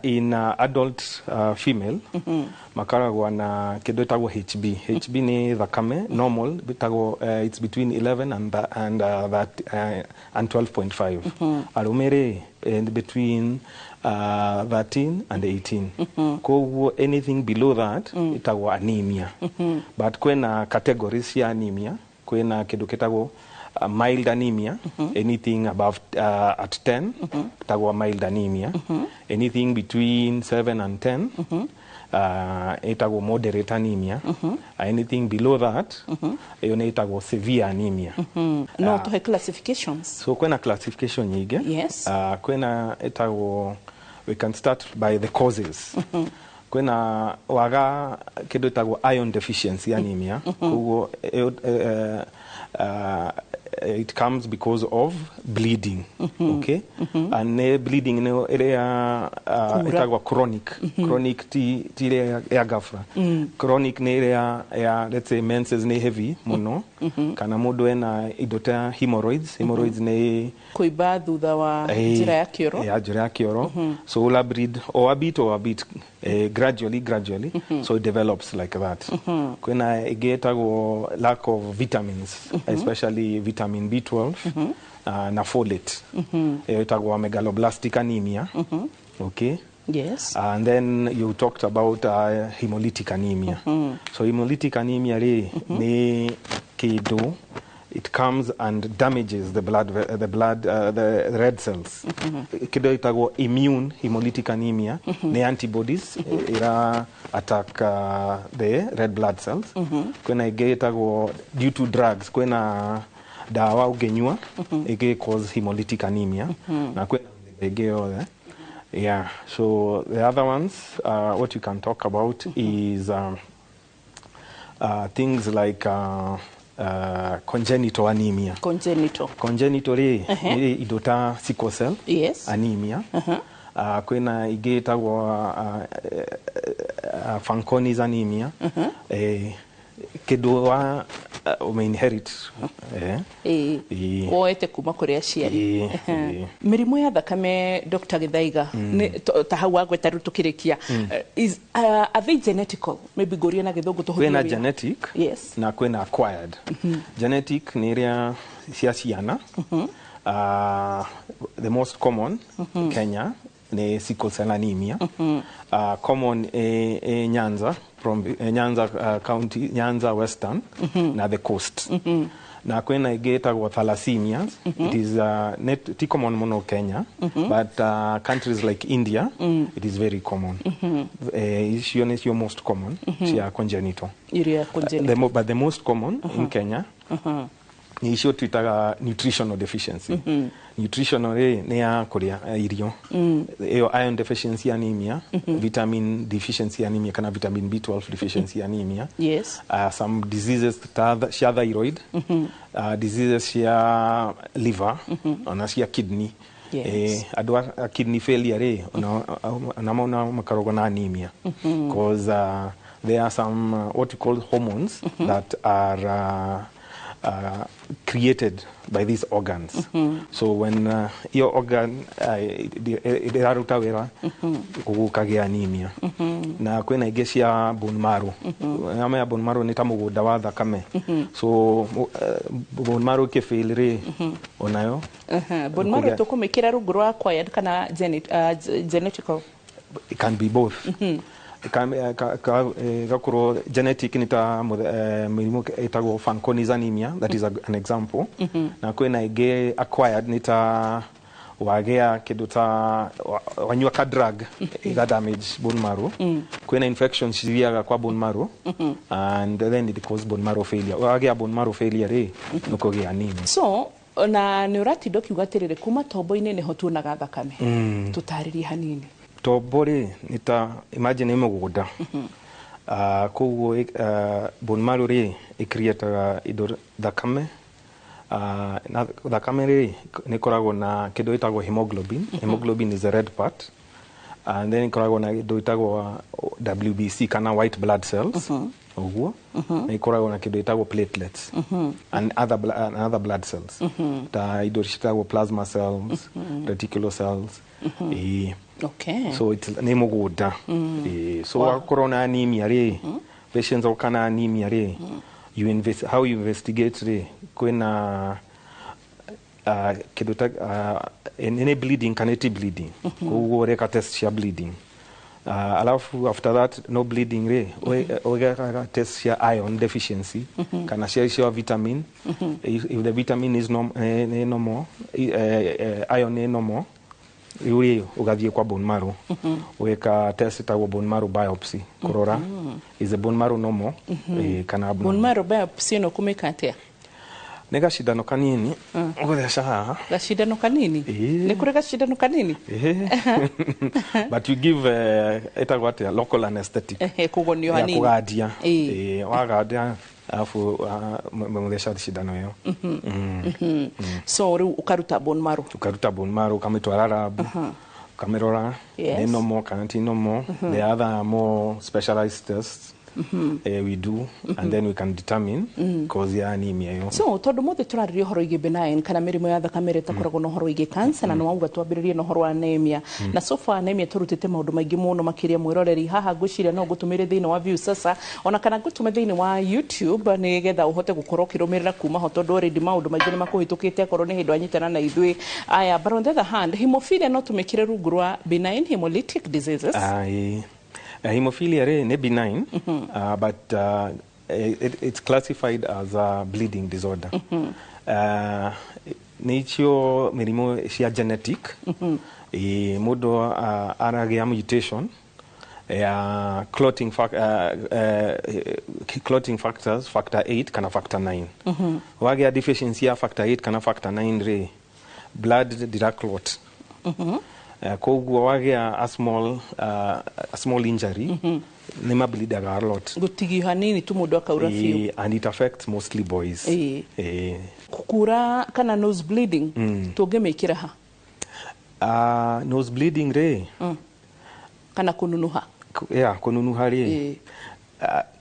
In adult female makoragwo na kĩndũ ĩtagwo HB. HB nĩ thakame normal ĩtagwo, it's between 11 and 12.5. Arũme rĩ, in between 13 and 18. Koguo anything below that ĩtagwo anemia. But kwĩna categories cia anemia. Kwĩna kĩndũ kĩtagwo mild anemia. Anything above at 10 ĩtagwo mild anemia. Anything between 7 and 10 ĩtagwo moderate anemia. Anything below that, ĩyo nĩ ĩtagwo severe anemia. No tũhe classifications? So kwĩna classification nyingĩ. Kwĩna ĩtagwo, we can start by the causes. Kwĩna waga kĩndũ ĩtagwo iron deficiency anemia. Koguo ĩyo, it comes because of bleeding, okay? And nĩ bleeding nĩ ĩrĩa Kura. ĩtagwo chronic. Chronic ti ĩrĩa ya ghafla. Chronic nĩ ĩrĩa ya, let's say, menses nĩ heavy mũno, kana mũndũ ena indo ta hemorrhoids. Hemorrhoids nĩ kũimba thutha wa njĩra ya kĩoro. Ya njĩra ya kĩoro. So ula bleed or a bit or a bit, gradually, gradually, so it develops like that. Kwĩna ĩngĩ ĩtagwo lack of vitamins, especially vitamin B12 na folate. Ĩyo ĩtagwo megaloblastic anemia, okay? And then you talked about hemolytic anemia. So hemolytic anemia rĩ, nĩ kĩndũ it comes and damages the blood, the blood, the red cells. Kĩndũ ĩtagwo immune hemolytic anemia nĩ antibodies ira attack the red blood cells. Kwĩna ĩngĩ ĩtagwo due to drugs. Kwĩna ndawa ũngĩnyua ĩngĩ cause hemolytic anemia, na kwĩna mĩthemba ĩngĩ yothe. Yeah, so the other ones, what you can talk about is things like congenital anemia. Congenital. Congenital rĩ, nĩ indo ta sickle cell anemia. Kwĩna ingĩ ĩtagwo Fanconi's anemia. Kĩndũ wa umeinherit. Woete kuma kũrĩ aciari. Ĩĩ. Mĩrimũ ya thakame, Dr. Githaiga, ta hau wagweta rĩu tũkĩrĩkia, is are they genetical? Maybe ngũrie na Gĩthũngũ tũhũthie Kwĩna wĩra. genetic na kwĩna acquired. Genetic nĩ iria cia ciana. The most common Kenya nĩ sickle cell anemia. Common e Nyanza, from Nyanza county, Nyanza Western na the coast. Na kwĩna ĩngĩ ĩtagwo thalassemia. It is ti common mũno Kenya, but countries like India it is very common. Icio nĩcio most common cia congenital. Iria congenital. But the most common in Kenya nĩ icio twitaga nutritional deficiency. Nutritional rĩ, nĩ ya kũrĩa irio. Ĩyo iron deficiency anemia, vitamin deficiency anemia kana vitamin B12 deficiency anemia. Some diseases ta cia thyroid, diseases cia liver, ona cia kidney. Andũ a kidney failure rĩ, ona ona makoragwo na anemia because there are some what you call hormones that are created by these organs. So when your organ ĩraruta wĩra, gũkagĩa anemia. Na kwĩna ingĩ cia bone marrow. Nyama ya bone marrow nĩ ta mũgũnda wa thakame. So bone marrow ĩkĩfail rĩ, onayo Bone marrow tũkũmĩkĩra rungu rwa acquired kana genetical? It can be both. Gakorwo genetic nĩ ta mĩrimũ ĩtagwo Fanconi's anemia, that is an example. Na kwĩna ĩngĩ acquired, nĩ ta wagĩa kĩndũ ta wanyua ka drug ĩga damage bone marrow. Kwĩna infections cithiaga kwa bone marrow and then it cause bone marrow failure. Wagĩa bone marrow failure rĩ, nĩ kũgĩa anemia. So na nĩ ũratinda ũkiuga atĩrĩrĩ, kuma tombo-inĩ nĩho tuonaga thakame. Tũtarĩrie hanini. Tombo rĩ, nĩ ta imagine nĩ mũgũnda. Koguo bone marrow rĩ, ĩcreataga indo thakame. Na thakame rĩ, nĩ ĩkoragwo na kĩndũ gĩtagwo hemoglobin. Hemoglobin is the red part, and then ĩkoragwo na kĩndũ gĩtagwo WBC kana white blood cells ũguo, na ĩkoragwo na kĩndũ gĩtagwo platelets and other blood cells ta indo citagwo plasma cells, reticular cells. Ĩĩ. So it's nĩ mũgũnda. So wakorwo na anemia rĩ, patients oka na anemia rĩ, you invest, how you investigate rĩ, kwĩna kĩndũ ta nĩ bleeding kana ti bleeding, koguo ũreka test cia bleeding. Alafu after that no bleeding rĩ, ũgekaga test cia iron deficiency kana cia vitamin. If the vitamin is nĩ normal, iron nĩ normal, rĩu rĩ ũgathiĩ kwa bone marrow, ũgeka test ĩtagwo bone marrow biopsy kũrora is the bone marrow normal kana abnormal. Bone marrow biopsy ĩno kũmĩka atĩa? Nĩ gacindano kanini ũgũtheca haha. Gacindano kanini? Ĩĩ. Nĩ kũrĩ gacindano kanini? Ĩhĩ. But you give ĩtagwo atĩa, local anesthetic. Ehe, kũgonio ya hanini. Kũgandia. Ĩĩ. Ĩĩ, wagandia alafu mũtheca cindano ĩyo. So rĩu ũkaruta bone marrow. Ũkaruta bone marrow, ũkamĩtwara lab, ũkamĩrora nĩ normal kana ti normal. The other more specialized tests we do, and then we can determine cause ya anemia ĩyo. So tondũ mothe tũrarĩria ũhoro wĩgiĩ benign kana mĩrimũ ya thakame ĩrĩa ĩtakoragwo na ũhoro wĩgiĩ cancer, na nĩ wauga twambĩrĩrie na ũhoro wa anemia, na so far anemia tũrutĩte maũndũ maingĩ mũno makĩria. Mwĩroreri haha, ngwĩciria no ngũtũmĩre thĩinĩ wa Viusasa ona kana ngũtũme thĩinĩ wa YouTube nĩgetha ũhote gũkorwo ũkĩrũmĩrĩra kuma ho, tondũ already maũndũ maingĩ nĩ makũhĩtũkĩte akorwo nĩ hĩndĩ wanyitana na ithuĩ aya. But on the other hand, hemophilia no tũmĩkĩre rungu rwa benign hemolytic diseases? Aye. Hemophilia rĩ nĩ benign, but it's classified as a bleeding disorder. Nĩ icio mĩrimũ cia genetic. Mũndũ aragĩa mutation ya clotting factors, factor 8 kana factor 9. Wagĩa deficiency ya factor 8 kana factor 9 rĩ, blood ndira clot. Koguo wagĩa a small injury nĩ mableedaga a lot. Gũtigio hanini tu mũndũ akaura biũ. And it affects mostly boys. Kũkura kana nose bleeding tũngĩmĩkĩra ha? Nose bleeding rĩ, Kana kũnunuha. Yeah, kũnunuha rĩ,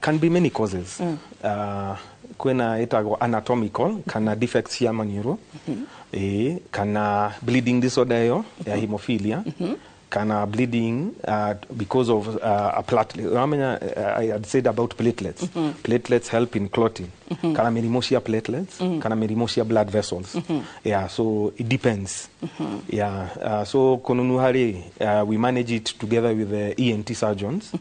can be many causes. Kwĩna ĩtagwo anatomical kana defects cia maniũrũ, kana bleeding disorder ĩyo ya hemophilia, kana bleeding because of a platelet. Ũramenya, I had said about platelets. Platelets help in clotting, kana mĩrimũ cia platelets kana mĩrimũ cia blood vessels. Yeah, so it depends. Yeah, so kũnunuha rĩ, we manage it together with the ENT surgeons.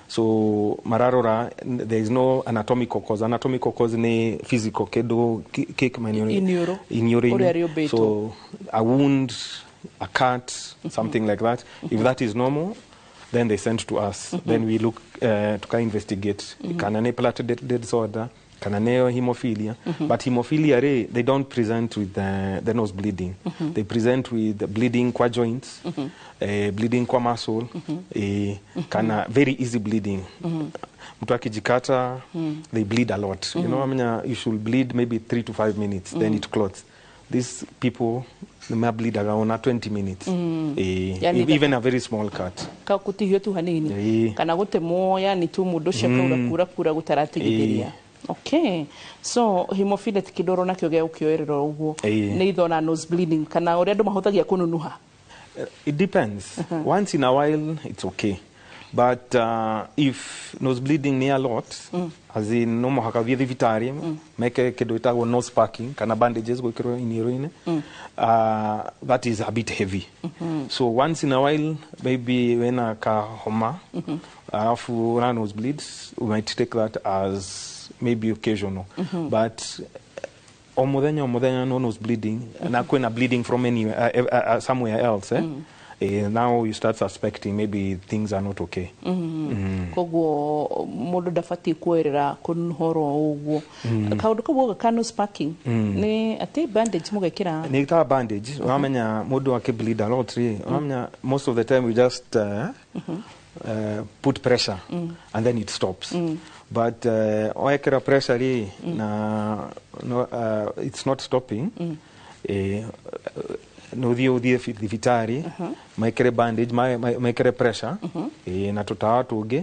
So mararora there is no anatomical cause. Anatomical cause nĩ physical kĩndũ kĩ maniũrũ. Iniũrũ. Iniũrũ-inĩ. Ũrĩa rĩũmbĩtwo. So a wound, a cut, something like that. If that is normal, then they send to us. Then we look tuka investigate kana nĩ platelet disorder kana nĩyo hemophilia. But hemophilia rĩ, they don't present with the nose bleeding. They present with bleeding kwa joints, bleeding kwa muscle, kana very easy bleeding. Mtu akijikata, they bleed a lot. I mean, you should bleed maybe 3 to 5 minutes, then it clots. These people mableedaga ona 20 minutes, Yani even a very small cut. Gũtihio tu hanini kana gũtemwo, yani tu mũndũ ũcio akaura kura kura gũtaratigithĩria. Okay, so hemophilia ti kĩndũ nakĩo gĩa gũkĩoerera ũguo. Nĩ itho na nose bleeding kana ũrĩa andũ mahũthagia kũnunuha. It depends. Once in a while, it's okay. But if nose bleeding nĩ a lot, as in no mũhaka thiĩ thibitarĩ meke kĩndũ ĩtagwo nose packing kana bandages gwĩkĩrwo iniũrũ-inĩ, that is a bit heavy. So once in a while, maybe wena kahoma, alafu una nose bleeds, we might take that as maybe occasional. But o muthenya o muthenya no nose bleeding na kwina bleeding from anywhere, somewhere else, eh? Now you start suspecting maybe things are not okay. Koguo mũndũ ndabatiĩ kuoerera kũnunuha oro ũguo. Kaũndũ kau woga ka nose packing nĩ atĩ bandage mũgekĩra? Nĩ ta bandage. Ũramenya mũndũ akĩbleed a lot rĩ, ũramenya most of the time we just put pressure and then it stops. But wekĩra pressure rĩ na no, it's not stopping, no ũthiĩ thibitarĩ mekĩre bandage, mekĩre pressure, na tũtawa tũngĩ,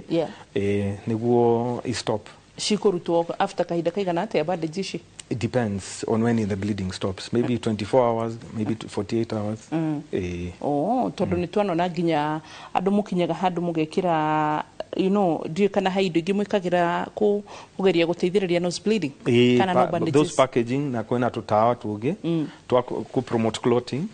nĩguo i stop. Cikũrutwo after kahinda kaigana atĩa bandage ici? It depends on when the bleeding stops. Maybe 24 hours, maybe 48 hours. Oh, tondu ni twanona nginya andu mukinyaga handu mugekira, ndiũĩ kana he indo ingĩ mwĩkagĩra kũgeria gũteithĩrĩria nose bleeding kana no bandages. Those packaging na kwĩna tũtawa tũngĩ twa ku promote clotting.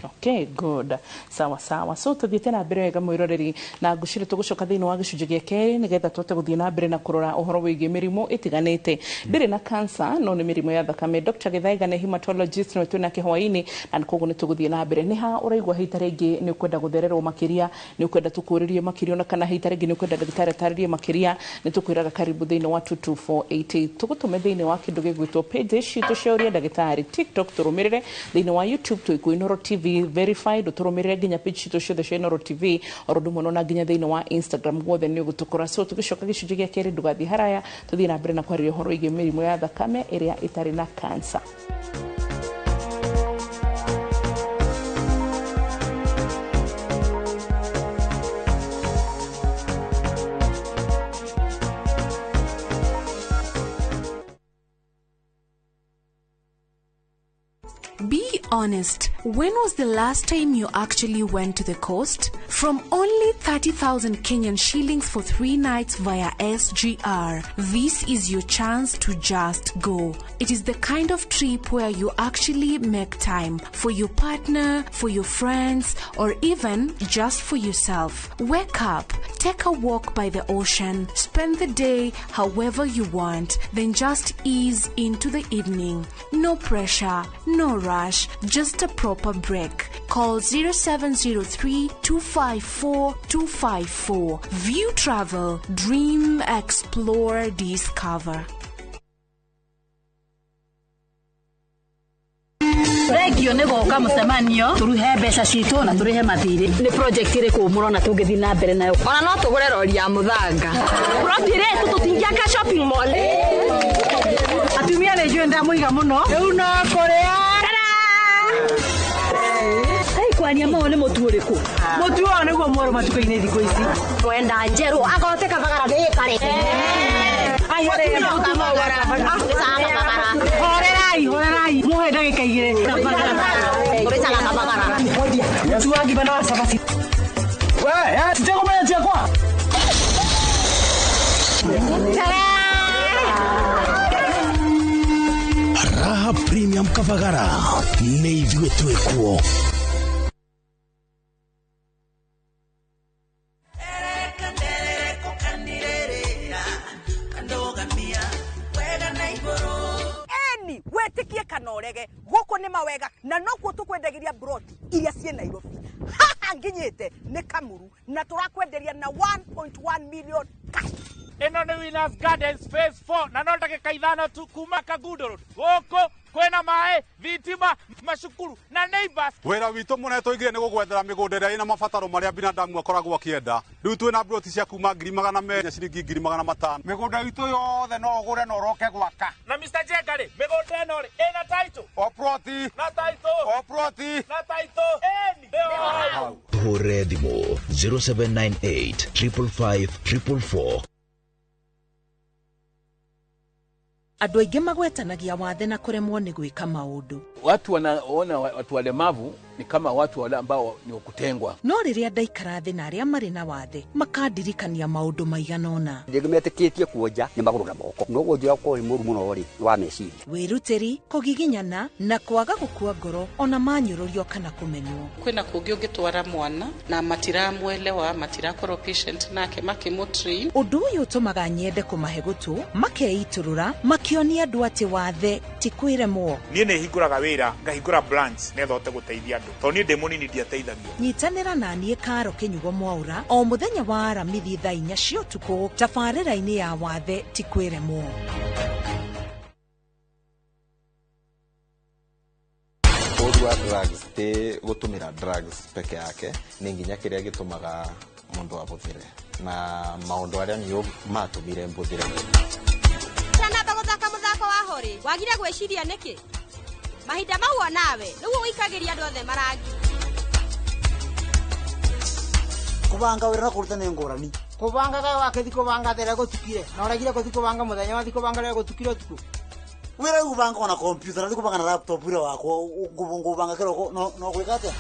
Okay, good. Sawa sawa. So tuthiĩte na mbere wega mwĩroreri, na ngwĩciria tũgũcoka thĩinĩ wa gĩcunjĩ gĩa kerĩ nĩgetha tũhote gũthiĩ na mbere na kũrora ũhoro wĩgiĩ mĩrimũ ĩtiganĩte. Ndĩrĩ na cancer no nĩ mĩrimũ ya thakame. Dr. Githaiga nĩ hematologist no twĩ nake hwaĩ-inĩ, na koguo nĩ tũgũthiĩ na mbere. Nĩ ha ũraigua hita rĩngĩ nĩ ũkwenda gũthererwo makĩria, nĩ ũkwenda tũkũrĩrie makĩria, ona kana hita rĩngĩ nĩ ũkwenda ndagĩtarĩ atarĩrie makĩria, nĩ tũkwĩraga karibu thĩinĩ wa 22488. Tũgũtũme thĩinĩ wa kĩndũ gĩgwĩtwo page citũ cia ũria ndagĩtarĩ, TikTok tũrũmĩrĩre, thĩinĩ wa YouTube twĩ kwĩ Inooro TV verified, ũtũrũmĩrĩre nginya page citũ ciothe cia Inooro TV, oro ũndũ ũmwe na nginya thĩinĩ wa Instagram guothe nĩ ũgũtũkora. So tũgĩcoka gĩcunjĩ gĩa kerĩ, ndũgathiĩ haraya, tũthiĩ na mbere na kwarĩria ũhoro wĩgiĩ mĩrimũ ya thakame ĩrĩa ĩtarĩ na cancer. Be honest, when was the last time you actually went to the coast? From only 30,000 Kenyan shillings for 3 nights via SGR, this is your chance to just go. It is the kind of trip where you actually make time for your partner, for your friends, or even just for yourself. Wake up, take a walk by the ocean, spend the day however you want, then just ease into the evening. No pressure, no rush, just a proper break. Call 0703 254 254. View Travel, dream, explore, discover. Thengio nĩ gũka mũcemanio tũruhe mbeca citũ na tũrĩhe mathirĩ. Nĩ project ĩrĩkũ mũrona tũngĩthiĩ na mbere nayo? Ona no tũgũre rori ya mũthanga. Plot ĩrĩa tũtingĩaka shopping mall. Atumia nĩ njũĩ ndamũiga mũno. Rĩu no kũrĩa. Kwaria mau nĩ mũtu ũrĩkũ? Mũtu ũyũ nĩguo mwerũ matukũ-inĩ thikũ ici. Mwenda njerũ agote kabagara gĩkare. Horerai, horerai. Muhe ndagĩka igĩrĩ. Mũtu wa ngima na wa cabaci. We, titegũmenya ciakwa. Raha Premium Kavagara nĩ ithuĩ twĩkuo. Wetikie kana ũrege gũkũ nĩ mawega na nokuo tũkwendagiria broti iria ciĩ Nairobi. Haha nginyĩte nĩ Kamuru na tũrakwenderia na 1.1 million cash. Ĩno nĩ Winners Gardens phase 4 na no ndagĩka 5 tu kuma Kangundo Road. Gũkũ kwĩna maĩ, thitima, macukuru na neighbors. Wĩra witũ mũnene tũigire nĩ gũgwethera mĩgũnda ĩrĩa ĩna mabataro marĩa binadamu akoragwo akĩenda. Rĩu twĩna broti cia kuma 200,000 ciringi 500,000. Mĩgũnda itũ yothe no ũgũre na ũroke gwaka. Na Mr. Jenga rĩ, mĩgũnda ĩno rĩ ĩna title. O ploti. Na title. O ploti. Na title. Ĩni. Hũre thimũ 0798 555 444. Andũ aingĩ magwetanagia wathe na kũremwo nĩ gwĩka maũndũ. Watu wanaona watu walemavu ni kama watu wale ambao ni wakutengwa. No rĩrĩa ndaikara thĩ na arĩa marĩ na wathe makandirikania maũndũ maigana ũna. Rĩngĩ metĩkĩtie kuonja nĩ magũrũ na moko. No wonja ũkorwo wĩ mũru mũno rĩ wa meciria. Wĩrutĩri, kũgiginyana na kwaga gũkua ngoro ona manyũrũrio kana kũmenywo. Kwĩna kũngĩ ũngĩtwara mwana na matiramwelewa, matirakorwo patient nake makĩmũtrain. Ũndũ ũyũ ũtũmaga nyende kũmahe gũtũ, makeitũrũra, makĩonia andũ atĩ wathe ti kwĩremwo. Niĩ nĩ hingũraga wĩra, ngahingũra branch nĩgetha hote gũteithia andũ. Tondũ niĩ ndĩ mũnini ndiateithagio. Nyitanĩra na niĩ Karo Kĩnyugo Mwaura o mũthenya wa Aramithi thaa 4 cia ũtukũ tabarĩra-inĩ ya wathe ti kwĩremwo. Ũru wa drugs ti gũtũmĩra drugs peke yake, nĩ nginya kĩrĩa gĩtũmaga mũndũ abũthĩre na maũndũ arĩa nĩo matũmire mbũthĩre. Namba gũthaka mũthako wa hori wagire gwĩciria nĩkĩ? Mahinda mau onawe nĩguo ũikagĩria andũ othe marangi. Kũbanga wĩra na kũruta nĩ ngũrani. Kubanga ga wakethi kubanga there gutukire. Na uragire kuthi kubanga muthenya wathi kubanga there gutukire utuku. Wira ubanga na computer na kubanga na laptop wira wakwa ngubanga kiroko no no gwika atia.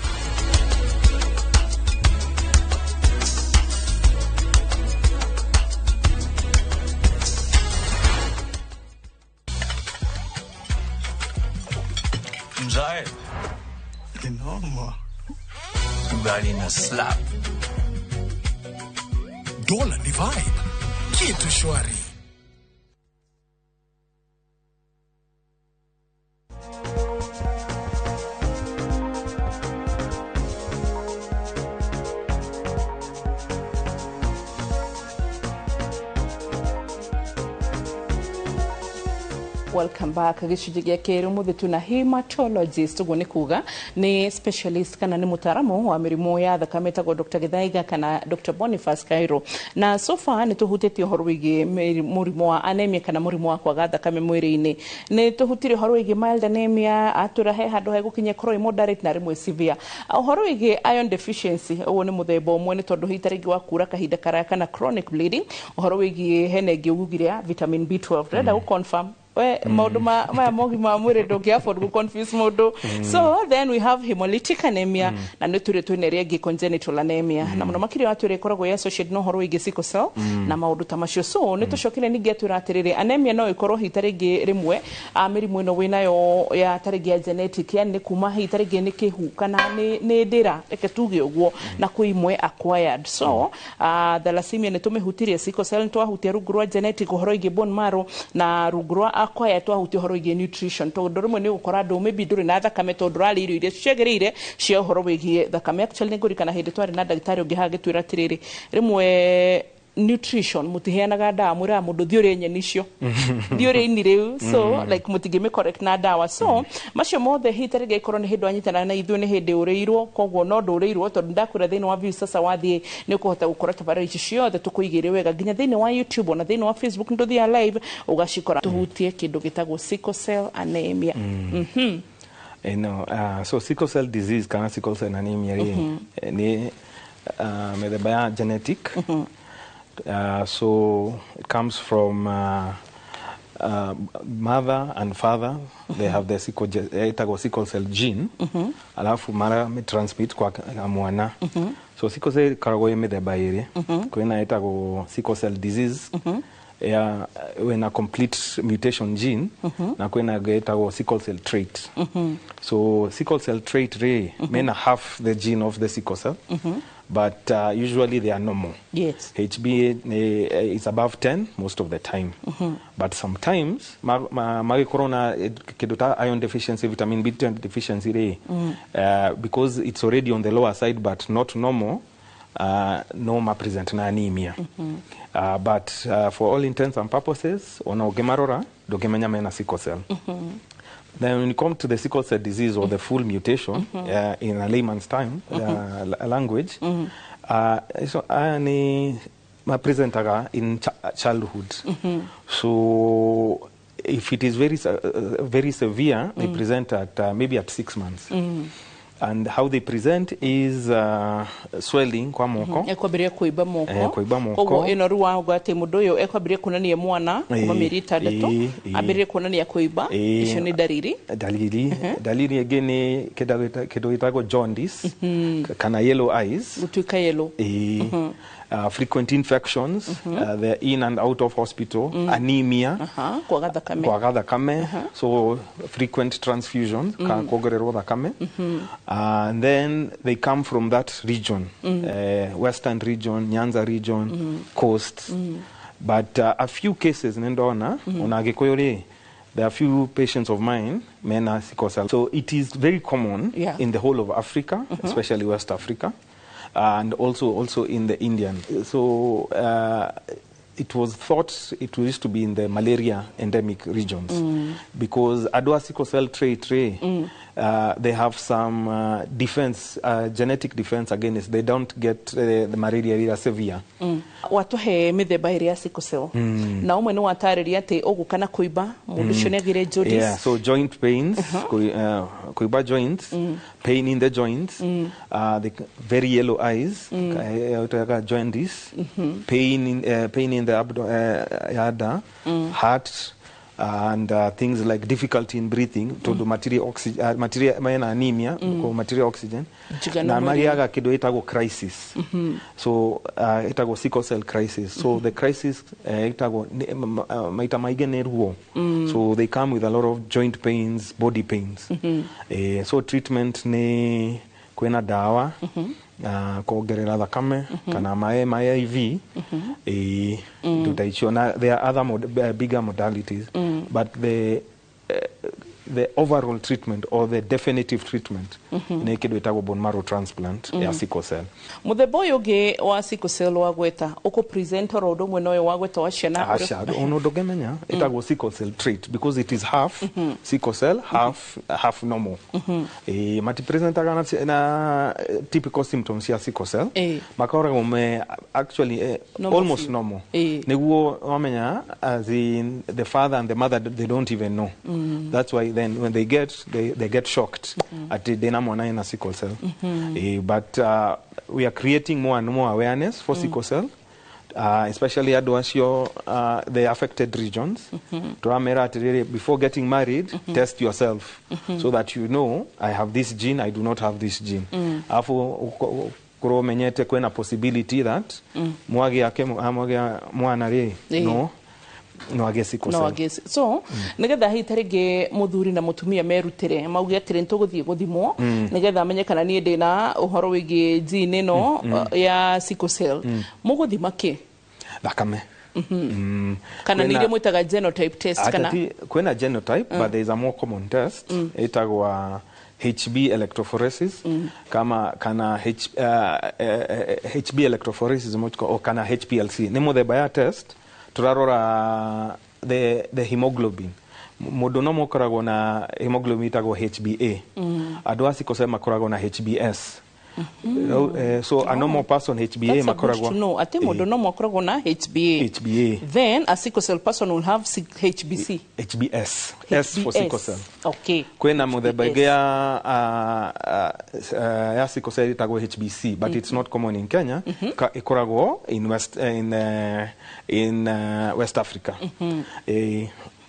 Mzae. Noma. Ugali na slap. Dola ni vibe. Kitu shwari. Welcome back. Gĩcunjĩ gĩa kerĩ ũmũthĩ tuna hematologist ũguo nĩ kuga nĩ specialist kana nĩ mũtaaramu wa mĩrimũ ya thakame etagwo Dr. Githaiga kana Dr. Boniface Kairo. Na so far nĩ tũhutĩtie ũhoro wĩgiĩ mũrimũ wa anemia kana mũrimũ wa kwaga thakame mwĩrĩ-inĩ. Nĩ tũhutirie ũhoro wĩgiĩ mild anemia, atwĩra he handũ hegũkinya ĩkorwo ĩ moderate na rĩmwe severe. Ũhoro wĩgiĩ iron deficiency ũguo nĩ mũthemba ũmwe nĩ tondũ hihi ta rĩngĩ wakura kahinda karaya kana chronic bleeding. Ũhoro wĩgiĩ hena ĩngĩ ugugire ya vitamin B12. Ndĩrenda gũ confirm we maundu maya mogima mwĩrĩ ndũngĩ afford gũ confuse mũndũ. So then we have hemolytic anemia na nĩ tũrĩ twĩna ĩrĩa ĩngĩ congenital anemia na mũno makĩria wa twĩrĩ ĩkoragwo ĩ associated na ũhoro wĩgiĩ sickle cell na maũndũ ta macio. So nĩ tũcokire ningĩ atwĩra atĩrĩrĩ anemia no ĩkorwo hihi ta rĩngĩ rĩmwe mĩrimũ ĩno wĩnayo ya ta rĩngĩ ya genetic, yani nĩ kuma hihi ta rĩngĩ nĩ kĩhu kana nĩ ndĩra, reke tuge ũguo, na kwĩ imwe acquired. So thalassemia nĩ tũmĩhutirie, sickle cell nĩ twahutia rungu rwa genetic, ũhoro wĩgiĩ bone marrow na rungu rwa acquired twahutia ũhoro wĩgiĩ nutrition, tondũ rĩmwe nĩ ũgũkora andũ maybe ndũrĩ na thakame tondũ ndũrarĩa irio iria ciagĩrĩire cia ũhoro wĩgiĩ thakame. Actually nĩ ngũririkana hĩndĩ twarĩ na ndagĩtarĩ ũngĩ haha agĩtwĩra atĩrĩrĩ rĩmwe nutrition mutiheanaga ndawa mwĩraga mũndũ thiĩ ũrĩe nyeni icio thiĩ ũrĩe ini rĩu, so like mũtingĩmĩ correct na ndawa. So macio mothe hihi ta rĩngĩ ĩkorwo nĩ hĩndĩ wanyitana na ithuĩ nĩ hĩndĩ ũrĩirwo, koguo no ndũrĩirwo tondũ ndakwĩra thĩinĩ wa view sasa wathiĩ nĩ ũkũhota gũkora tabarĩra ici ciothe tũkũigĩire wega nginya thĩinĩ wa YouTube ona thĩinĩ wa Facebook nĩ tũthiaga live ũgacikora. Tũhutie kĩndũ gĩtagwo sickle cell anemia. No, so sickle cell disease kana sickle cell anemia rĩ nĩ mĩthemba ya genetic. So it comes from mother and father. They have the sickle cell gene. Alafu mara transmit kwa mwana. So sickle cell ikoragwo ĩ mĩthemba ĩrĩ. Kwĩna ĩtagwo sickle cell disease ya wena complete mutation gene na kwĩna ĩtagwo sickle cell trait. So sickle cell trait rĩ mena half the gene of the sickle cell. But usually they are normal. Yes. HB is above 10 most of the time. But sometimes magikorwo na kĩndũ ta iron deficiency, vitamin B12 deficiency rĩ, because it's already on the lower side but not normal, no ma present na anemia. But for all intents and purposes, ona ũngĩmarora ndũngĩmenya mena sickle cell. Then when you come to the sickle cell disease or the full mutation, in a layman's time, language, so ni mapresentaga in childhood. So if it is very, very severe, they present at maybe at 6 months. And how they present is swelling kwa moko. Ekwambiria kuimba moko. Kuimba moko. Koguo ino riu wauga ati mundu uyu ekwambiria kuonania mwana kuma mieri 6 ambirie kuonania kuimba, icio ni dariri. Dalili dalili ĩngĩ nĩ kĩndũ gĩtagwo jaundice kana yellow eyes. Gutuika yellow. Frequent infections, they're in and out of hospital, anemia, kwaga thakame, kwaga thakame, so frequent transfusions, kuongererwo thakame, and then they come from that region, Western region, Nyanza region, coast, but a few cases nindona, ona Gikuyu ri, there are few patients of mine mena sickle cell. So it is very common in the whole of Africa, especially West Africa, and also in the Indian. So it was thought it used to be in the malaria endemic regions because andũ a sickle cell trait, they have some defense, genetic defense against. They don't get the malaria ĩrĩa severe. Watuhe mĩthemba ĩrĩa ya sickle cell. Na ũmwe nĩ watarĩria atĩ ũgũka na kũimba mũndũ ũcio nĩ agĩre jaundice. Yeah, so joint pains, Kuimba joints, pain in the joints, the very yellow eyes, jaundice, pain in the abdomen, heart, and things like difficulty in breathing, tondu matiri oxygen, matiri mena anemia, ko matiri oxygen, Njigano na mwĩrĩ. Mariaga kindu itagwo crisis. So itagwo sickle cell crisis. So the crisis itagwo maita maingĩ nĩ ruo. So they come with a lot of joint pains, body pains. So treatment nĩ kwĩna dawa, kuongerera thakame kana maĩ IV, indo ta icio. Na there are other bigger modalities, but the overall treatment or the definitive treatment nĩ kĩndũ ĩtagwo bone marrow transplant ya sickle cell. Muthemba ũyũ ũngĩ wa sickle cell wagweta ũkũ present oro ũndũ ũmwe na ũyũ wagweta wa ciana? Aca, ona ndũngĩmenya. Ĩtagwo sickle cell trait because it is half sickle cell, half normal. Matipresentaga na typical symptoms ya sickle cell. Makoragwo me actually Normal almost few. normal. Niguo wamenya, as in the father and the mother, they don't even know. That's why then when they get shocked ati ndina mwana ena sickle cell. But we are creating more and more awareness for sickle cell, especially andũ acio, the affected regions. Tũramera atĩrĩrĩ, before getting married, test yourself so that you know, I have this gene, I do not have this gene. Alafu korwo ũmenyete kwĩna possibility that mwagĩa mwana rĩ, no agĩe sickle no cell. Agĩci so nigetha hihi ta rĩngĩ mũthuri na mũtumia merutĩre mauge atĩrĩ nĩtũgũthiĩ gũthimwo nĩgetha amenye kana niĩ ndĩna ũhoro wĩgiĩ gene ĩno ya sickle cell, mũgũthima kĩ? Thakame. Kana nĩ iria mwĩtaga genotype test kana? Kwĩna genotype, but there is a more common test ĩtagwa HB electrophoresis, kama kana HB electrophoresis o kana HPLC. Nĩ mũthemba ya test turarora the hemoglobin. Mũndũ no mũkoragwo na hemoglobin ĩtagwo HbA. Andũ a sickle cell makoragwo na HbS. So a normal person, HbA That's a good makoragwo to know atĩ mũndũ no makoragwo na HbA. HbA. Then a sickle cell person will have HbC? HbS, S for sickle cell. Kwĩna mũthemba ĩngĩ ya sickle cell ĩtagwo HbC, but it's not common in Kenya. Ĩkoragwo in West Africa,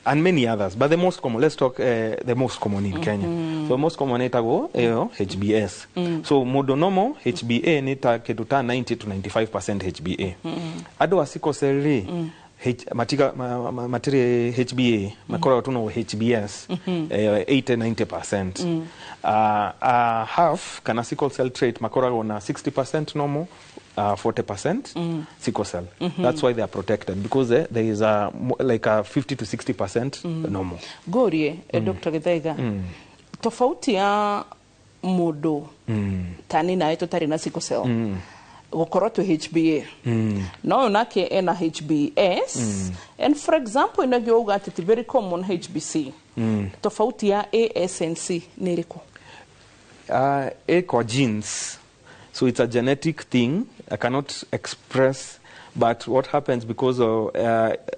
and many others, but the most common, let's talk the most common in Kenya. So most common ĩtagwo ĩyo HbS. So mũndũ normal, HbA nĩ ta kĩndũ ta 90 to 95% HbA. Andũ a sickle cell rĩ, matiga matirĩ HbA, makoragwo tu no HbS, 80 90%. Half kana sickle cell trait makoragwo na 60% normal, 40% sickle cell. That's why they are protected, because there is like a 50 to 60% normal. Ngũrie, Dr. Githaiga, tofauti ya mũndũ tani nawe tũtarĩ na sickle cell gũkorwo twĩ HbA, no ũyũ nake ena HbS, and for example ĩno uga atĩ ti very common HbC, tofauti ya ASNC nĩ ĩrĩkũ? Iko genes. So it's a genetic thing. I cannot express, but what happens because of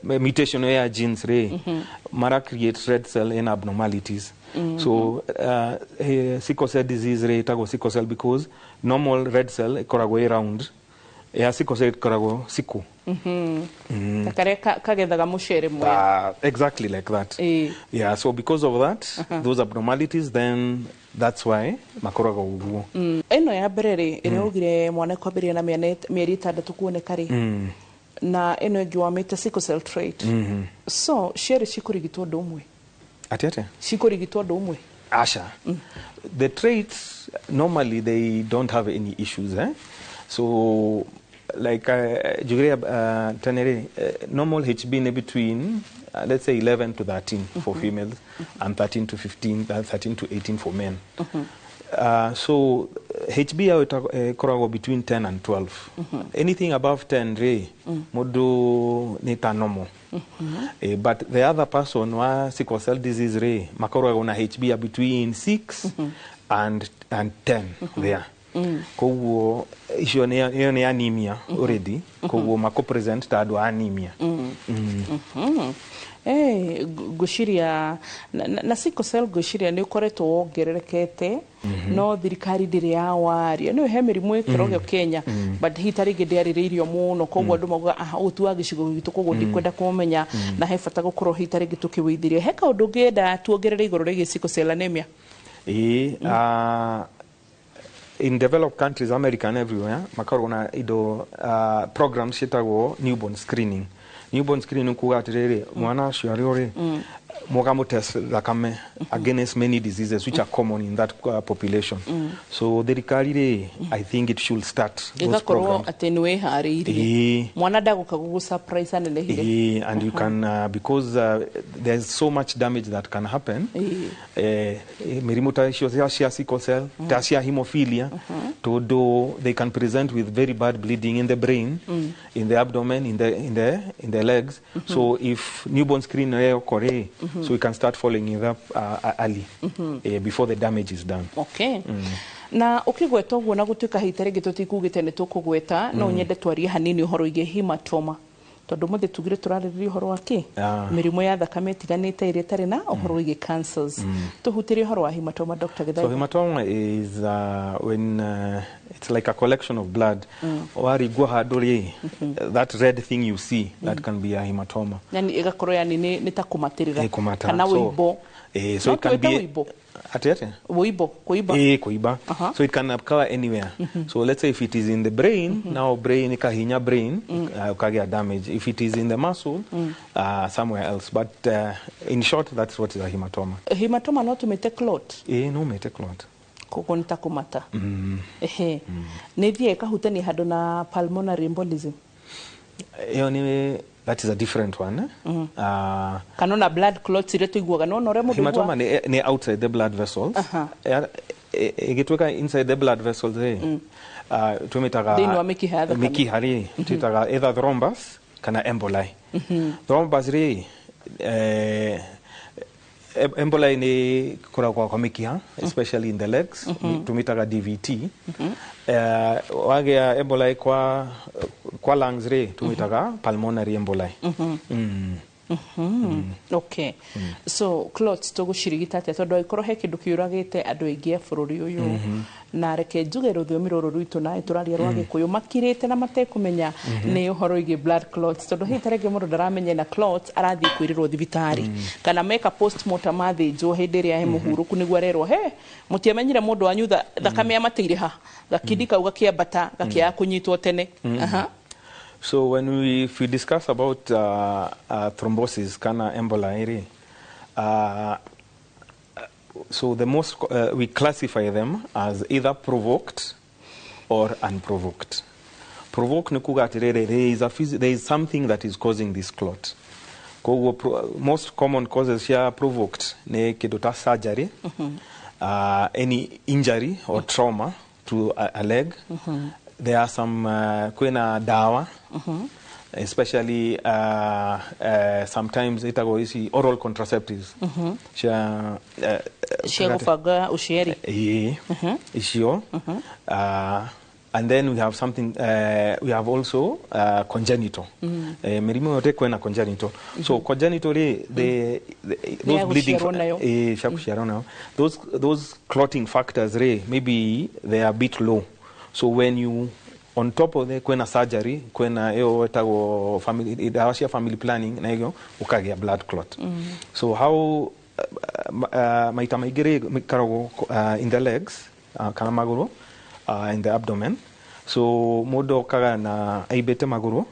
mutation ya genes re mara create red cell in abnormalities. So sickle cell disease re itago sickle cell because normal red cell ikoragwo ĩ round, ya sickle cell ikoragwo sickle. Ta karĩa kagethaga mũcere mwega. Exactly like that. Yeah, so because of that, those abnormalities, then that's why makoragwo ũguo. Ĩno ya mbere rĩ, ĩrĩa augire mwana kwambĩrĩria na mĩeri 6 kuoneka rĩ, na ĩno ĩngĩ wamĩte sickle cell trait, so cierĩ cikũrigitwo ũndũ ũmwe? Ati atĩa? Cikũrigitwo ũndũ ũmwe? Asha. The traits, normally they don't have any issues. Eh? So, like Julia Tenere, normal HB in between, let's say 11 to 13 for females and 13 to 15, 13 to 18 for men. So HB yao ĩkoragwo between 10 and 12. Anything above 10 rĩ, mũndũ nĩ ta normal. But the other person wa sickle cell disease rĩ, makoragwo na HB ya between 6 and 10 there. Koguo icio nĩ ĩyo nĩ anemia already, koguo mako present ta andũ a anemia. Ngwĩciria na sickle cell, ngwĩciria nĩ ũkoretwo wongererekete, no thirikari ndĩrĩ yawaria. Nĩ he mĩrimũ ĩkĩrogio Kenya, but hihi ta rĩngĩ ndĩarĩrĩirio mũno, koguo andũ maugaga, "Ah, ũyũ ti wa gĩcigo gitũ, koguo ndikwenda kũmenya." Na he bata gũkorwo hihi ta rĩngĩ tũkĩwĩithirie. He kaũndũ ũngĩenda tuongerere igũrũ rĩgiĩ sickle cell anemia? Ĩĩ, in developed countries, America and everywhere, makoragwo na indo, programs ciĩtagwo newborn screening. Newborn screening kuga atĩrĩrĩ, mwana aciarwo rĩ, mũkamũtest thakame against many diseases which are common in that population. So thirikari rĩ, I think it should start those ĩgakorwo programs. Atĩ nĩ wĩharĩirie, mwana ndagũka gũgũ surprise anenehire. Ĩĩ, and you can, because there's so much damage that can happen. Mĩrimũ ta icio cia sickle cell, ta cia hemophilia, tondũ they can present with very bad bleeding in the brain, in the abdomen, in the legs. So if newborn screen ĩyo rĩ, so we can start following it up early, before the damage is done. Okay. Na ũkĩgweta ũguo, na gũtuĩka hita rĩngĩ tũtikugĩte nĩ tũkũgweta, no nyende twarie hanini ũhoro wĩgiĩ hematoma, tondũ mũthĩ tugire tũrarĩrĩria ũhoro wa kĩ? Mĩrimũ ya thakame ĩtiganĩte ĩrĩa ĩtarĩ na ũhoro wĩgiĩ cancers. Tũhutĩrie ũhoro wa hematoma, Dr. So Githaiga. Hematoma is when it's like a collection of blood. Warigwo handũ rĩ, that red thing you see, that can be a hematoma. Yani ĩgakorwo yani nĩ ta kũmatĩrĩra Ĩ, kũmata. kana wĩimbo. So No it can tuĩte be wĩimbo. Ati ati? Wĩimbo, kũimba. Kuiba. So it can occur anywhere. So let's say if it is in the brain, now brain ikahinya brain, ukagĩa damage. If it is in the muscle, somewhere else. But in short, that's what is a hematoma. Hematoma no tũmĩte clot? No mete clot. Koguo nĩ ta kũmata. Ehe, nĩ thiaga ĩkahutania handũ na pulmonary embolism? Ĩyo nĩ, that is a different one. Eh? Kana ona blood clots iria tũiguaga, nona ũrĩa mũndũ Hematoma aiguaga. nĩ outside the blood vessels. Ĩgĩtuĩka inside the blood vessels rĩ, twĩmĩtaga Thĩinĩ wa mĩkiha ya thakame. Mĩkiha rĩ, twĩtaga either thrombus kana emboli. Thrombus rĩ, emboli nĩ koragwo kwa mĩkiha, especially in the legs, tũmĩtaga DVT. Wagĩa emboli kwa lungs rĩ, tũmĩtaga pulmonary emboli. Okay, so clots tũgũcirigita atĩa, tondũ angĩkorwo he kĩndũ kĩũragĩte andũ aingĩ a bũrũri ũyũ, na reke njuge rũthiomi rũrũ rwitũ na tũraria rwa Gĩkũyũ, makirĩte na matekũmenya, nĩ ũhoro wĩgiĩ blood clots, tondũ hihi ta rĩngĩ mũndũ ndaramenya na clots, arathiĩ kwĩrĩrwo thibitarĩ kana meka postmortem, athĩnjwo hĩndĩ ĩrĩa he mũhurũku, nĩguo arerwo, "He mũtiamenyire mũndũ wanyu thakame amateire ha gakindi kau gakĩambata gakĩaga kũnyitwo tene." Aha. So when we, if we discuss about thrombosis kana emboli rĩ, so the most we classify them as either provoked or unprovoked. Provoked nĩ kuga atĩrĩrĩ, there is something that is causing this clot. Koguo most common causes cia provoked nĩ kĩndũ ta surgery, any injury or trauma to a leg. There are some, kwĩna dawa, especially sometimes ĩtagwo ici oral contraceptives cia cia gũbanga ũciari. Ĩĩ, icio. And then we have something, we have also congenital. Mĩrimũ yothe kwĩna congenital. So congenital rĩ, Nĩ ya those bleeding gũciarwo nayo. Cia gũciarwo nayo, those clotting factors rĩ, maybe they are a bit low. So when you on top of the kwĩna surgery, kwĩna ĩyo ĩtagwo family, dawa cia family planning, na ĩyo ũkagĩa blood clot. So how maita maingĩ rĩ, ĩkoragwo in the legs, kana magũrũ, in the abdomen. So mũndũ okaga na aimbĩte magũrũ,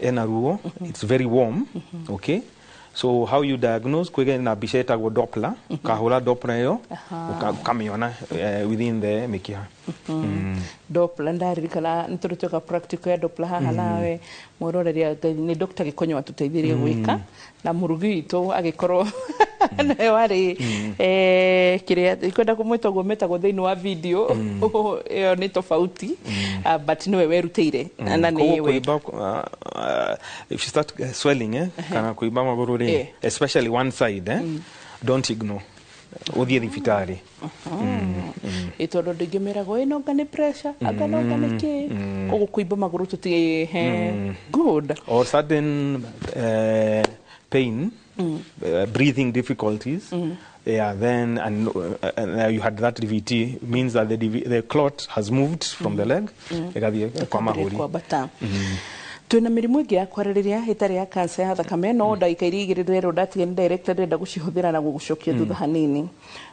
ena ruo, it's very warm. Okay, so how you diagnose, kwĩge na mbica ĩtagwo Doppler. Ukahũra Doppler ĩyo, ũkamĩona within the mĩkiha. Doppler, ndaririkana nĩ tũrĩ tweka practical ya Doppler haha nawe mwĩroreria. Ngai nĩ Dr. Gĩkonyo atũteithirie gwĩka, na mũrugi witũ agĩkorwo nĩwe warĩ kĩrĩa ikwenda kũmwĩta ũguo metagwo thĩinĩ wa video ĩyo nĩ tofauti. Ah, but nĩwe werutĩire na Koguo nĩwe kũimba, if you start swelling, kana kũimba magũrũ rĩ, especially one side, don't ignore. Uthie thibitarĩ. Tondu ndingĩmĩragwo ĩno anga nĩ pressure, anga no anga nĩ kĩ, koguo kũimba magũrũ tũtige good. Or sudden pain, breathing difficulties. Yeah, then and you had that DVT means that the clot has moved from the leg ĩgathiĩ kwa mahũri. Kwambata. Twina mĩrimũ ĩngĩ ya kwarĩrĩria ĩtarĩ ya cancer ya thakame, no ndagĩka iria igĩrĩ rero ndatiga nĩ director ndĩrenda gũcihũthĩra na gũgũcokia thutha hanini.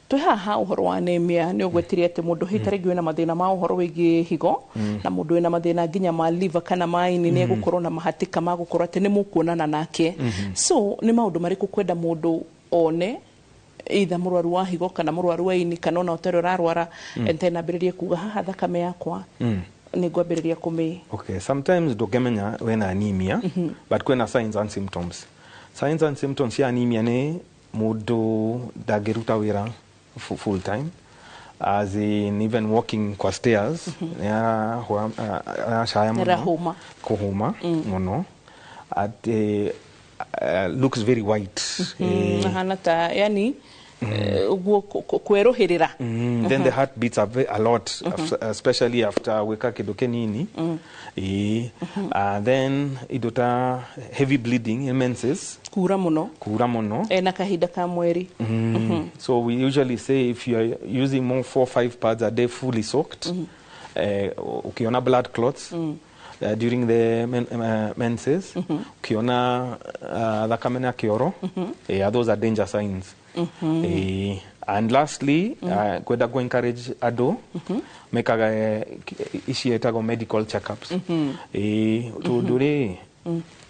Twĩ haha ũhoro wa anemia nĩ ũgwetirie atĩ mũndũ hihi tarĩngĩ wĩna mathĩna ma ũhoro wĩgiĩ higo na mũndũ wĩna mathĩna nginya ma liver kana ma ini nĩ egũkorwo na mahatĩka ma gũkorwo atĩ nĩ mũkuonana nake. So nĩ maũndũ marĩkũ kwenda mũndũ one either mũrwaru wa higo kana mũrwaru wa ini kana ona ũtarĩ ũrarwara, and then ambĩrĩrie kuga haha thakame yakwa nĩ ngwambĩrĩria kũmĩ? Okay, sometimes ndũngĩmenya wena anemia, but kwĩna signs and symptoms. Signs and symptoms cia anemia nĩ mũndũ ndangĩruta wĩra full time, as in even walking kwa stairs nĩaracaya mũno, Nĩarahũma. Kũhũma mũno, at looks very white. Ahana ta yani ũguo kwerũhĩrĩra. Then the heart beats a lot, especially after gwĩka kĩndũ kĩnini. Ĩĩ. Then indo ta heavy bleeding in menses. Kura mũno. Kura mũno. Ena kahinda ka mweri. So we usually say if you are using more 4 5 pads a day fully soaked, ukiona blood clots during the menses, ukiona thakame na kĩoro, yeah, those are danger signs. And lastly, kwenda ku encourage andũ mekaga ici ĩtagwo medical checkups. Tondũ rĩ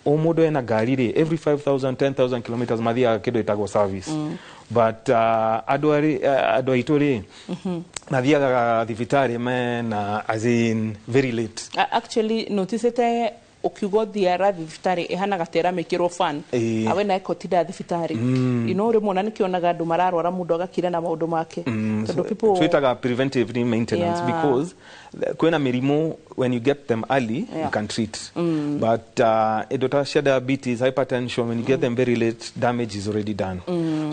o mũndũ ena ngari rĩ, every 5000 10,000 kilometers mathiaga kĩndũ ĩtagwo service, but andũ andũ aitũ rĩ mathiaga thibitarĩ mena, as in, very late. Actually noticete ukiuga ũthiara thibitarĩ ĩhanaga ta ĩramĩkĩrwo fan. Awe na ĩkotinda thibitarĩ, rĩmwe ona nĩkĩonaga andũ mararwara mũndũ agakira na maũndũ make. Tondũ So, people twĩtaga preventive maintenance, because kwĩna mĩrimũ when you get them early you can treat, but indo ta cia diabetes, hypertension, when you get them very late, damage is already done.